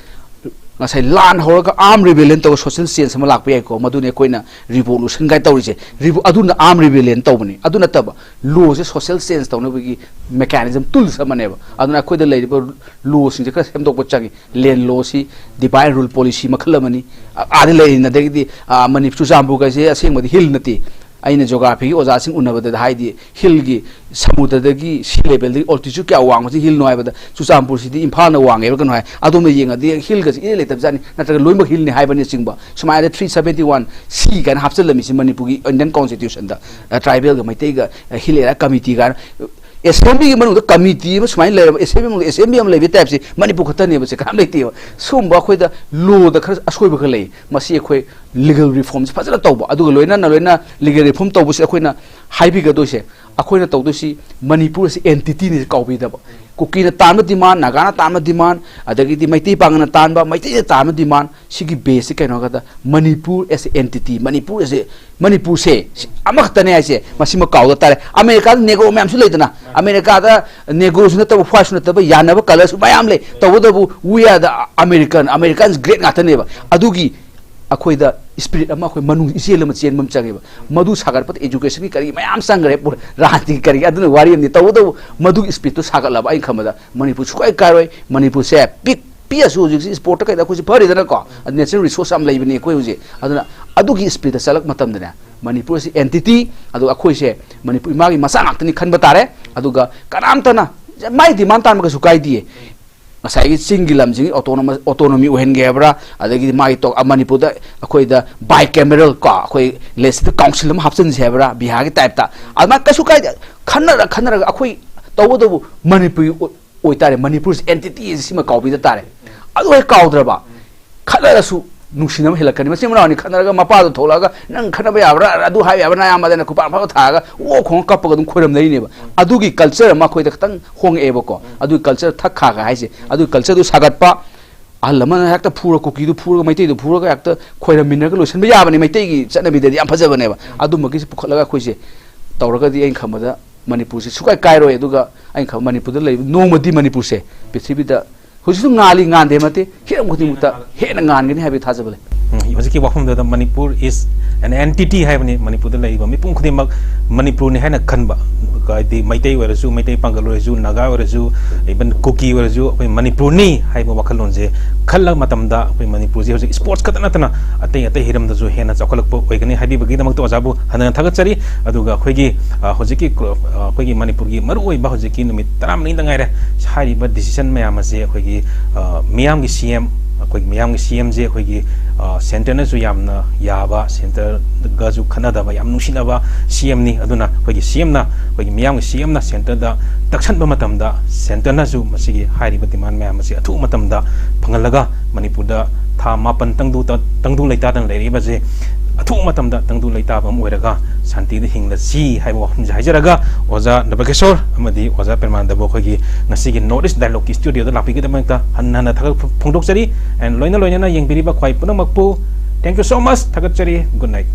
ꯉꯁꯥꯏ ꯂꯥꯟ ꯍꯧꯔꯒ arm rebellion ꯇꯧꯔꯒ social change ꯑꯃ ꯂꯥꯛꯄ ꯌꯥꯏꯀꯣ, ꯃꯗꯨꯅꯤ ꯑꯩꯈꯣꯏꯅ revolution ꯀꯥꯏꯅ ꯇꯧꯔꯤꯁꯦ꯫ Revo-, ꯑꯗꯨꯅ arm rebellion ꯇꯧꯕꯅꯤ, ꯑꯗꯨ ꯅꯠꯇꯕ ꯂꯣꯁꯦ social change ꯇꯧꯅꯕꯒꯤ mechanism, tools ꯑꯃꯅꯦꯕ꯫ ꯑꯗꯨꯅ ꯑꯩꯈꯣꯏꯗ ꯂꯩꯔꯤꯕ ꯂꯣꯁꯤꯡꯁꯦ ꯈꯔ ꯁꯦꯝꯗꯣꯛꯄ ꯆꯪꯉꯤ꯫ Land law ꯁꯤ divide and rule policy ꯃꯈꯜ ꯑꯃꯅꯤ꯫ ꯑ-, ꯑꯥꯗ ꯂꯩꯔꯤꯅ, ꯑꯗꯒꯤꯗꯤ, ꯑ, ꯃꯅꯤꯄꯨꯔ, ꯆꯨꯔꯆꯥꯟꯄꯨꯔꯒꯁꯦ ꯑꯁꯦꯡꯕꯗꯤ hill ꯅꯠꯇꯦ꯫ ꯑꯩꯅ geography ꯒꯤ ꯑꯣꯖꯥꯁꯤꯡ ꯎꯅꯕꯗ ꯍꯥꯏꯗꯤ hill ꯒꯤ ꯁꯃꯨꯗ꯭ꯔꯗꯒꯤ sea level ꯗꯒꯤ altitude ꯀꯌꯥ ꯋꯥꯡꯕꯁꯤ hill ꯅꯣ ꯍꯥꯏꯕꯗ ꯆꯨꯔꯆꯥꯟꯄꯨꯔꯁꯤꯗꯤ ꯏꯝꯐꯥꯜꯅ ꯋꯥꯡꯉꯦꯕ ꯀꯩꯅꯣ ꯍꯥꯏ꯫ ꯑꯗꯣꯝꯗ ꯌꯦꯡꯉꯗꯤ hill ꯒꯁꯤ ꯏꯔꯩ ꯂꯩꯇꯕꯖꯥꯠꯅꯤ, ꯅꯠꯇ꯭ꯔꯒ ꯂꯣꯏꯅꯃꯛ hill ꯅꯤ ꯍꯥꯏꯕꯅꯆꯤꯡꯕ꯫ ꯁꯨꯃꯥꯏꯅ three seventy one C ꯀꯥꯏꯅ ꯍꯥꯞꯆꯤꯜꯂꯝꯃꯤꯁꯤ ꯃꯅꯤꯄꯨꯔꯒꯤ Indian Constitution ꯗ, ꯑ, tribal ꯒ ꯃꯩꯇꯩꯒ, ꯑ, hill area committee ꯀꯥꯏꯅ꯫ Assembly ꯒꯤ ꯃꯅꯨꯡꯗ committee ꯑꯃ ꯁꯨꯃꯥꯏꯅ ꯂꯩꯔꯕ, assembly ꯃꯅꯨꯡꯗ assembly ꯑꯃ ꯂꯩꯕ type ꯁꯤ ꯃꯅꯤꯄꯨꯔ ꯈꯛꯇꯅꯦꯕ, ꯁꯤ ꯀꯅꯥꯝ ꯂꯩꯇꯦꯕ꯫ ꯁꯨꯝꯕ ꯑꯩꯈꯣꯏꯗ law ꯗ ꯈꯔ ꯑꯁꯣꯏꯕ ꯈꯔ ꯂꯩ꯫ ꯃꯁꯤ ꯑꯩꯈꯣꯏ legal reform ꯁꯤ ꯐꯖꯅ ꯇꯧꯕ, ꯑꯗꯨꯒ ꯂꯣꯏꯅꯅ ꯂꯣꯏꯅ legal reform ꯇꯧꯕꯁꯤ ꯑꯩꯈꯣꯏꯅ ꯍꯥꯏꯕꯤꯒꯗꯣꯏꯁꯦ, ꯑꯩꯈꯣꯏꯅ ꯇꯧꯗꯣꯏꯁꯤ ꯃꯅꯤꯄꯨꯔ ꯑꯁꯤ entity ꯅꯤ ꯀꯥꯎꯕꯤꯗꯕ꯫ ꯀꯨꯀꯤꯅ ꯇꯥꯟꯕ demand, ꯅꯥꯒꯥꯅ ꯇꯥꯟꯕ demand, ꯑꯗꯒꯤꯗꯤ ꯃꯩꯇꯩ ꯄꯥꯉꯟꯅ ꯇꯥꯟꯕ, ꯃꯩꯇꯩꯅ ꯇꯥꯟꯕ demand, ꯁꯤꯒꯤ base ꯁꯤ ꯀꯩꯅꯣ ꯍꯥꯏꯔꯀꯥꯟꯗ Manipur as a entity, Manipur as a, ꯃꯅꯤꯄꯨꯔꯁꯦ ꯁꯤ ꯑꯃꯈꯛꯇꯅꯦ ꯍꯥꯏꯁꯦ, ꯃꯁꯤꯃ ꯀꯥꯎꯗ ꯇꯥꯔꯦ꯫ ꯑꯃꯦꯔꯤꯀꯥꯗ Negro ꯃꯌꯥꯝꯁꯨ ꯂꯩꯗꯅ, ꯑꯃꯦꯔꯤꯀꯥꯗ Negro ꯁꯨ ꯅꯠꯇꯕ, white ꯁꯨ ꯅꯠꯇꯕ, ꯌꯥꯅꯕ colour ꯁꯨ ꯃꯌꯥꯝ ꯂꯩ꯫ ꯇꯧꯕꯇꯕꯨ we are the American, Americans great ꯉꯥꯛꯇꯅꯦꯕ꯫ ꯑꯗꯨꯒꯤ ꯑꯩꯈꯣꯏꯗ spirit ꯑꯃ, ꯑꯩꯈꯣꯏ ꯃꯅꯨꯡ ꯏꯆꯦꯜ ꯑꯃ ꯆꯦꯟꯕ ꯑꯃ ꯆꯪꯉꯦꯕ꯫ ꯃꯗꯨ ꯁꯥꯒꯠꯄꯗ education ꯒꯤ ꯀꯔꯤꯒꯤ ꯃꯌꯥꯝ ꯆꯪꯈ꯭ꯔꯦ, ꯄꯨꯔꯥ ꯔꯥꯖꯅꯤꯇꯤ ꯀꯔꯤꯒꯤ, ꯑꯗꯨꯅ ꯋꯥꯔꯤ ꯑꯃꯅꯤ꯫ ꯇꯧꯕꯇꯕꯨ ꯃꯗꯨꯒꯤ spirit ꯇꯨ ꯁꯥꯒꯠꯂꯕ ꯑꯩꯅ ꯈꯟꯕꯗ ꯃꯅꯤꯄꯨꯔ ꯁꯨꯛꯀꯥꯏ ꯀꯥꯏꯔꯣꯏ꯫ ꯃꯅꯤꯄꯨꯔꯁꯦ ꯄꯤꯛ ꯄꯤꯛꯑꯁꯨ ꯍꯧꯖꯤꯛꯁꯤ sport ꯇ ꯀꯩꯗ ꯑꯩꯈꯣꯏꯁꯦ ꯐꯔꯤꯗꯅꯀꯣ, natural resource ꯌꯥꯝ ꯂꯩꯕꯅꯤ ꯑꯩꯈꯣꯏ ꯍꯧꯖꯤꯛ꯫ ꯑꯗꯨꯅ ꯑꯗꯨꯒꯤ spirit ꯇ ꯆꯠꯂꯛꯄ ꯃꯇꯝꯗꯅꯦ, ꯃꯅꯤꯄꯨꯔ ꯑꯁꯤ entity, ꯑꯗꯨꯒ ꯑꯩꯈꯣꯏꯁꯦ ꯃꯅꯤꯄꯨꯔ ꯏꯃꯥꯒꯤ ꯃꯆꯥ ꯉꯥꯛꯇꯅꯤ ꯈꯟꯕ ꯇꯥꯔꯦ꯫ ꯑꯗꯨꯒ ꯀꯅꯥꯝꯇꯅ ꯃꯥꯏ demand ꯇꯥꯟꯕ ꯀꯩꯁꯨ ꯀꯥꯏꯗꯤꯌꯦ꯫ ꯉꯁꯥꯏꯒꯤ ꯆꯤꯡꯒꯤ ꯂꯝꯁꯤꯡꯒꯤ autonomous, autonomy ꯑꯣꯏꯍꯟꯒꯦ ꯍꯥꯏꯕ꯭ꯔꯥ, ꯑꯗꯒꯤꯗꯤ ꯃꯥꯒꯤ ꯇꯣ-, ꯃꯅꯤꯄꯨꯔꯗ ꯑꯩꯈꯣꯏꯗ bicameral ꯀꯣ, ꯑꯩꯈꯣꯏ legislative council ꯑꯃ ꯍꯥꯞꯆꯤꯟꯁꯦ ꯍꯥꯏꯕ꯭ꯔꯥ, ꯕꯤꯍꯥꯔꯒꯤ type ꯇ, ꯑꯗꯨꯃꯥꯏꯅ ꯀꯩꯁꯨ ꯀꯥꯏꯗꯦ꯫ ꯈꯟꯅꯔ ꯈꯟꯅꯔꯒ ꯑꯩꯈꯣꯏ ꯇꯧꯕꯇꯕꯨ ꯃꯅꯤꯄꯨꯔꯒꯤ ꯑꯣꯏ-, ꯑꯣꯏꯇꯥꯔꯦ, ꯃꯅꯤꯄꯨꯔꯁꯤ entity ꯁꯤꯃ ꯀꯥꯎꯕꯤꯗ ꯇꯥꯔꯦ꯫ ꯑꯗꯨ ꯍꯦꯛ ꯀꯥꯎꯗ꯭ꯔꯕ, ꯈꯠꯅꯔꯁꯨ ꯅꯨꯡꯁꯤꯅꯕ ꯍꯦꯜꯂꯛꯀꯅꯤ꯫ ꯃꯆꯤꯟ ꯃꯅꯥꯎꯅꯤ ꯈꯠꯅꯔꯒ ꯃꯄꯥꯗꯣ ꯊꯣꯛꯂꯛꯑꯒ "ꯅꯪ ꯈꯠꯅꯕ ꯌꯥꯕ꯭ꯔꯥ? ꯑꯗꯨ ꯍꯥꯏꯕ ꯌꯥꯕ꯭ꯔꯥ? ꯅꯌꯥꯝꯕꯗ ꯅꯈꯨꯄꯥꯛ ꯐꯕ ꯊꯥꯔꯒ ꯑꯣ ꯈꯣꯡꯉ ꯀꯞꯄꯒ ꯑꯗꯨꯝ ꯈꯣꯏꯔꯝꯅꯔꯤꯅꯦꯕ"꯫ ꯑꯗꯨꯒꯤ culture ꯑꯃ ꯑꯩꯈꯣꯏꯗ ꯈꯤꯇꯪ ꯍꯣꯡꯉꯛꯑꯦꯕꯀꯣ꯫ ꯑꯗꯨꯒꯤ culture ꯊꯛ ꯈꯥꯒ ꯍꯥꯏꯁꯦ, ꯑꯗꯨꯒꯤ culture ꯗꯨ ꯁꯥꯒꯠꯄ, ꯑꯍꯜ ꯑꯃꯅ ꯍꯦꯛꯇ ꯐꯨꯔ, ꯀꯨꯀꯤꯗꯨ ꯐꯨꯔꯒ ꯃꯩꯇꯩꯗꯨ ꯐꯨꯔꯒ ꯍꯦꯛꯇ ꯈꯣꯏꯔꯝꯃꯤꯟꯅꯔꯒ ꯂꯣꯏꯁꯤꯟꯕ ꯌꯥꯕꯅꯤ꯫ ꯃꯩꯇꯩꯒꯤ ꯆꯠꯅꯕꯤꯗꯗꯤ ꯌꯥꯝ ꯐꯖꯕꯅꯦꯕ꯫ ꯑꯗꯨꯝꯕꯒꯤꯁꯦ ꯄꯨꯈꯠꯂꯒ ꯑꯩꯈꯣꯏꯁꯦ ꯇꯧꯔꯒꯗꯤ ꯑꯩꯅ ꯈꯟꯕꯗ ꯃꯅꯤꯄꯨꯔꯁꯦ ꯁꯨꯛꯀꯥꯏ ꯀꯥꯏꯔꯣꯏ꯫ ꯑꯗꯨꯒ ꯑꯩꯅ ꯈꯟꯕ ꯃꯅꯤꯄꯨꯔꯗ ꯂꯩꯕ ꯅꯣꯡꯃꯗꯤ ꯃꯅꯤꯄꯨꯔꯁꯦ ꯄ꯭ꯔꯤꯊꯤꯕꯤꯗ ꯍꯧꯖꯤꯛꯁꯨ ꯉꯥꯜꯂꯤ, ꯉꯥꯟꯗꯦ ꯅꯠꯇꯦ, ꯍꯤꯔꯝ ꯈꯨꯗꯤꯡꯃꯛꯇ ꯍꯦꯟꯅ ꯉꯥꯟꯒꯅꯤ ꯍꯥꯏꯕꯒꯤ ꯊꯥꯖꯕ ꯂꯩ꯫ ꯎꯝ, ꯍꯧꯖꯤꯛꯀꯤ ꯋꯥꯐꯝꯗꯨꯗ "Manipur is an entity" ꯍꯥꯏꯕꯅꯤ, ꯃꯅꯤꯄꯨꯔꯗ ꯂꯩꯔꯤꯕ ꯃꯤꯄꯨꯝ ꯈꯨꯗꯤꯡꯃꯛ ꯃꯅꯤꯄꯨꯔꯅꯤ ꯍꯥꯏꯅ ꯈꯟꯕ, ꯍꯥꯏꯗꯤ ꯃꯩꯇꯩ ꯑꯣꯏꯔꯁꯨ, ꯃꯩꯇꯩ ꯄꯥꯡꯒꯜ ꯑꯣꯏꯔꯁꯨ, ꯅꯥꯒꯥ ꯑꯣꯏꯔꯁꯨ, even ꯀꯨꯀꯤ ꯑꯣꯏꯔꯁꯨ, ꯑꯩꯈꯣꯏ ꯃꯅꯤꯄꯨꯔꯅꯤ ꯍꯥꯏꯕ ꯋꯥꯈꯜꯂꯣꯟꯁꯦ ꯈꯜꯂꯕ ꯃꯇꯝꯗ, ꯑꯩꯈꯣꯏ ꯃꯅꯤꯄꯨꯔꯁꯦ ꯍꯧꯖꯤꯛ sports ꯈꯛꯇ ꯅꯠꯇꯅ ꯑꯇꯩ ꯑꯇꯩ ꯍꯤꯔꯝꯗꯁꯨ ꯍꯦꯟꯅ ꯆꯥꯎꯈꯠꯂꯛꯄ ꯑꯣꯏꯒꯅꯤ ꯍꯥꯏꯕꯤꯕꯒꯤꯗꯃꯛꯇ ꯑꯣꯖꯥꯕꯨ ꯍꯟꯅ ꯍꯟꯅ ꯊꯥꯒꯠꯆꯔꯤ꯫ ꯑꯗꯨꯒ ꯑꯩꯈꯣꯏꯒꯤ, ꯑ, ꯍꯧꯖꯤꯛꯀꯤ ꯀ꯭ꯔꯣ-, ꯑ, ꯑꯩꯈꯣꯏꯒꯤ ꯃꯅꯤꯄꯨꯔꯒꯤ ꯃꯔꯨꯑꯣꯏꯕ ꯍꯧꯖꯤꯛꯀꯤ ꯅꯨꯃꯤꯠ ꯇꯔꯥꯃꯔꯤꯗ ꯉꯥꯏꯔꯦ꯫ ꯍꯥꯏꯔꯤꯕ decision ꯃꯌꯥꯝ ꯑꯁꯦ ꯑꯩꯈꯣꯏꯒꯤ, ꯑ, ꯃꯤꯌꯥꯝꯒꯤ C M, ꯑꯩꯈꯣꯏꯒꯤ ꯃꯤꯌꯥꯝꯒꯤ C M ꯁꯦ ꯑꯩꯈꯣꯏꯒꯤ, ꯑ, centreꯅꯁꯨ ꯌꯥꯝꯅ ꯌꯥꯕ, centreꯒꯁꯨ ꯈꯠꯅꯗꯕ, ꯌꯥꯝ ꯅꯨꯡꯁꯤꯅꯕ C Mꯅꯤ꯫ ꯑꯗꯨꯅ ꯑꯩꯈꯣꯏꯒꯤ C Mꯅ, ꯑꯩꯈꯣꯏꯒꯤ ꯃꯤꯌꯥꯝꯒꯤ C Mꯅ centreꯗ ꯇꯛꯁꯟꯕ ꯃꯇꯝꯗ centreꯅꯁꯨ ꯃꯁꯤꯒꯤ ꯍꯥꯏꯔꯤꯕ demand ꯃꯌꯥꯝ ꯑꯁꯤ ꯑꯊꯨꯕ ꯃꯇꯝꯗ ꯐꯪꯍꯜꯂꯒ ꯃꯅꯤꯄꯨꯔꯗ ꯊꯥ ꯃꯥꯄꯟ ꯇꯪꯗꯨ ꯇ-, ꯇꯪꯗꯨ ꯂꯩꯇꯥꯗꯅ ꯂꯩꯔꯛꯏꯕꯁꯦ ꯑꯊꯨꯕ ꯃꯇꯝꯗ ꯇꯪꯗꯨ ꯂꯩꯇꯥꯕ ꯑꯃ ꯑꯣꯏꯔꯒ ꯁꯥꯟꯇꯤꯗ ꯍꯤꯡꯂꯁꯤ ꯍꯥꯏꯕ ꯋꯥꯐꯝꯁꯦ ꯍꯥꯏꯖꯔꯒ, ꯑꯣꯖꯥ ꯅꯕꯀꯤꯁꯣꯔ ꯑꯃꯗꯤ ꯑꯣꯖꯥ ꯄ꯭ꯔꯦꯃꯥꯅꯟꯗꯕꯨ ꯑꯩꯈꯣꯏꯒꯤ ꯉꯁꯤꯒꯤ North East Dialogueꯀꯤ studioꯗ ꯂꯥꯛꯄꯤꯒꯗꯕꯗꯃꯛꯇ ꯍꯟꯅ ꯍꯟꯅ ꯊꯥꯒꯠ ꯐꯣꯡꯗꯣꯛꯆꯔꯤ꯫ And ꯂꯣꯏꯅ ꯂꯣꯏꯅꯅ ꯌꯦꯡꯕꯤꯔꯤꯕ ꯈ꯭ꯋꯥꯏ ꯄꯨꯝꯅꯃꯛꯄꯨ thank you so much, ꯊꯥꯒꯠꯆꯔꯤ꯫ Good night꯫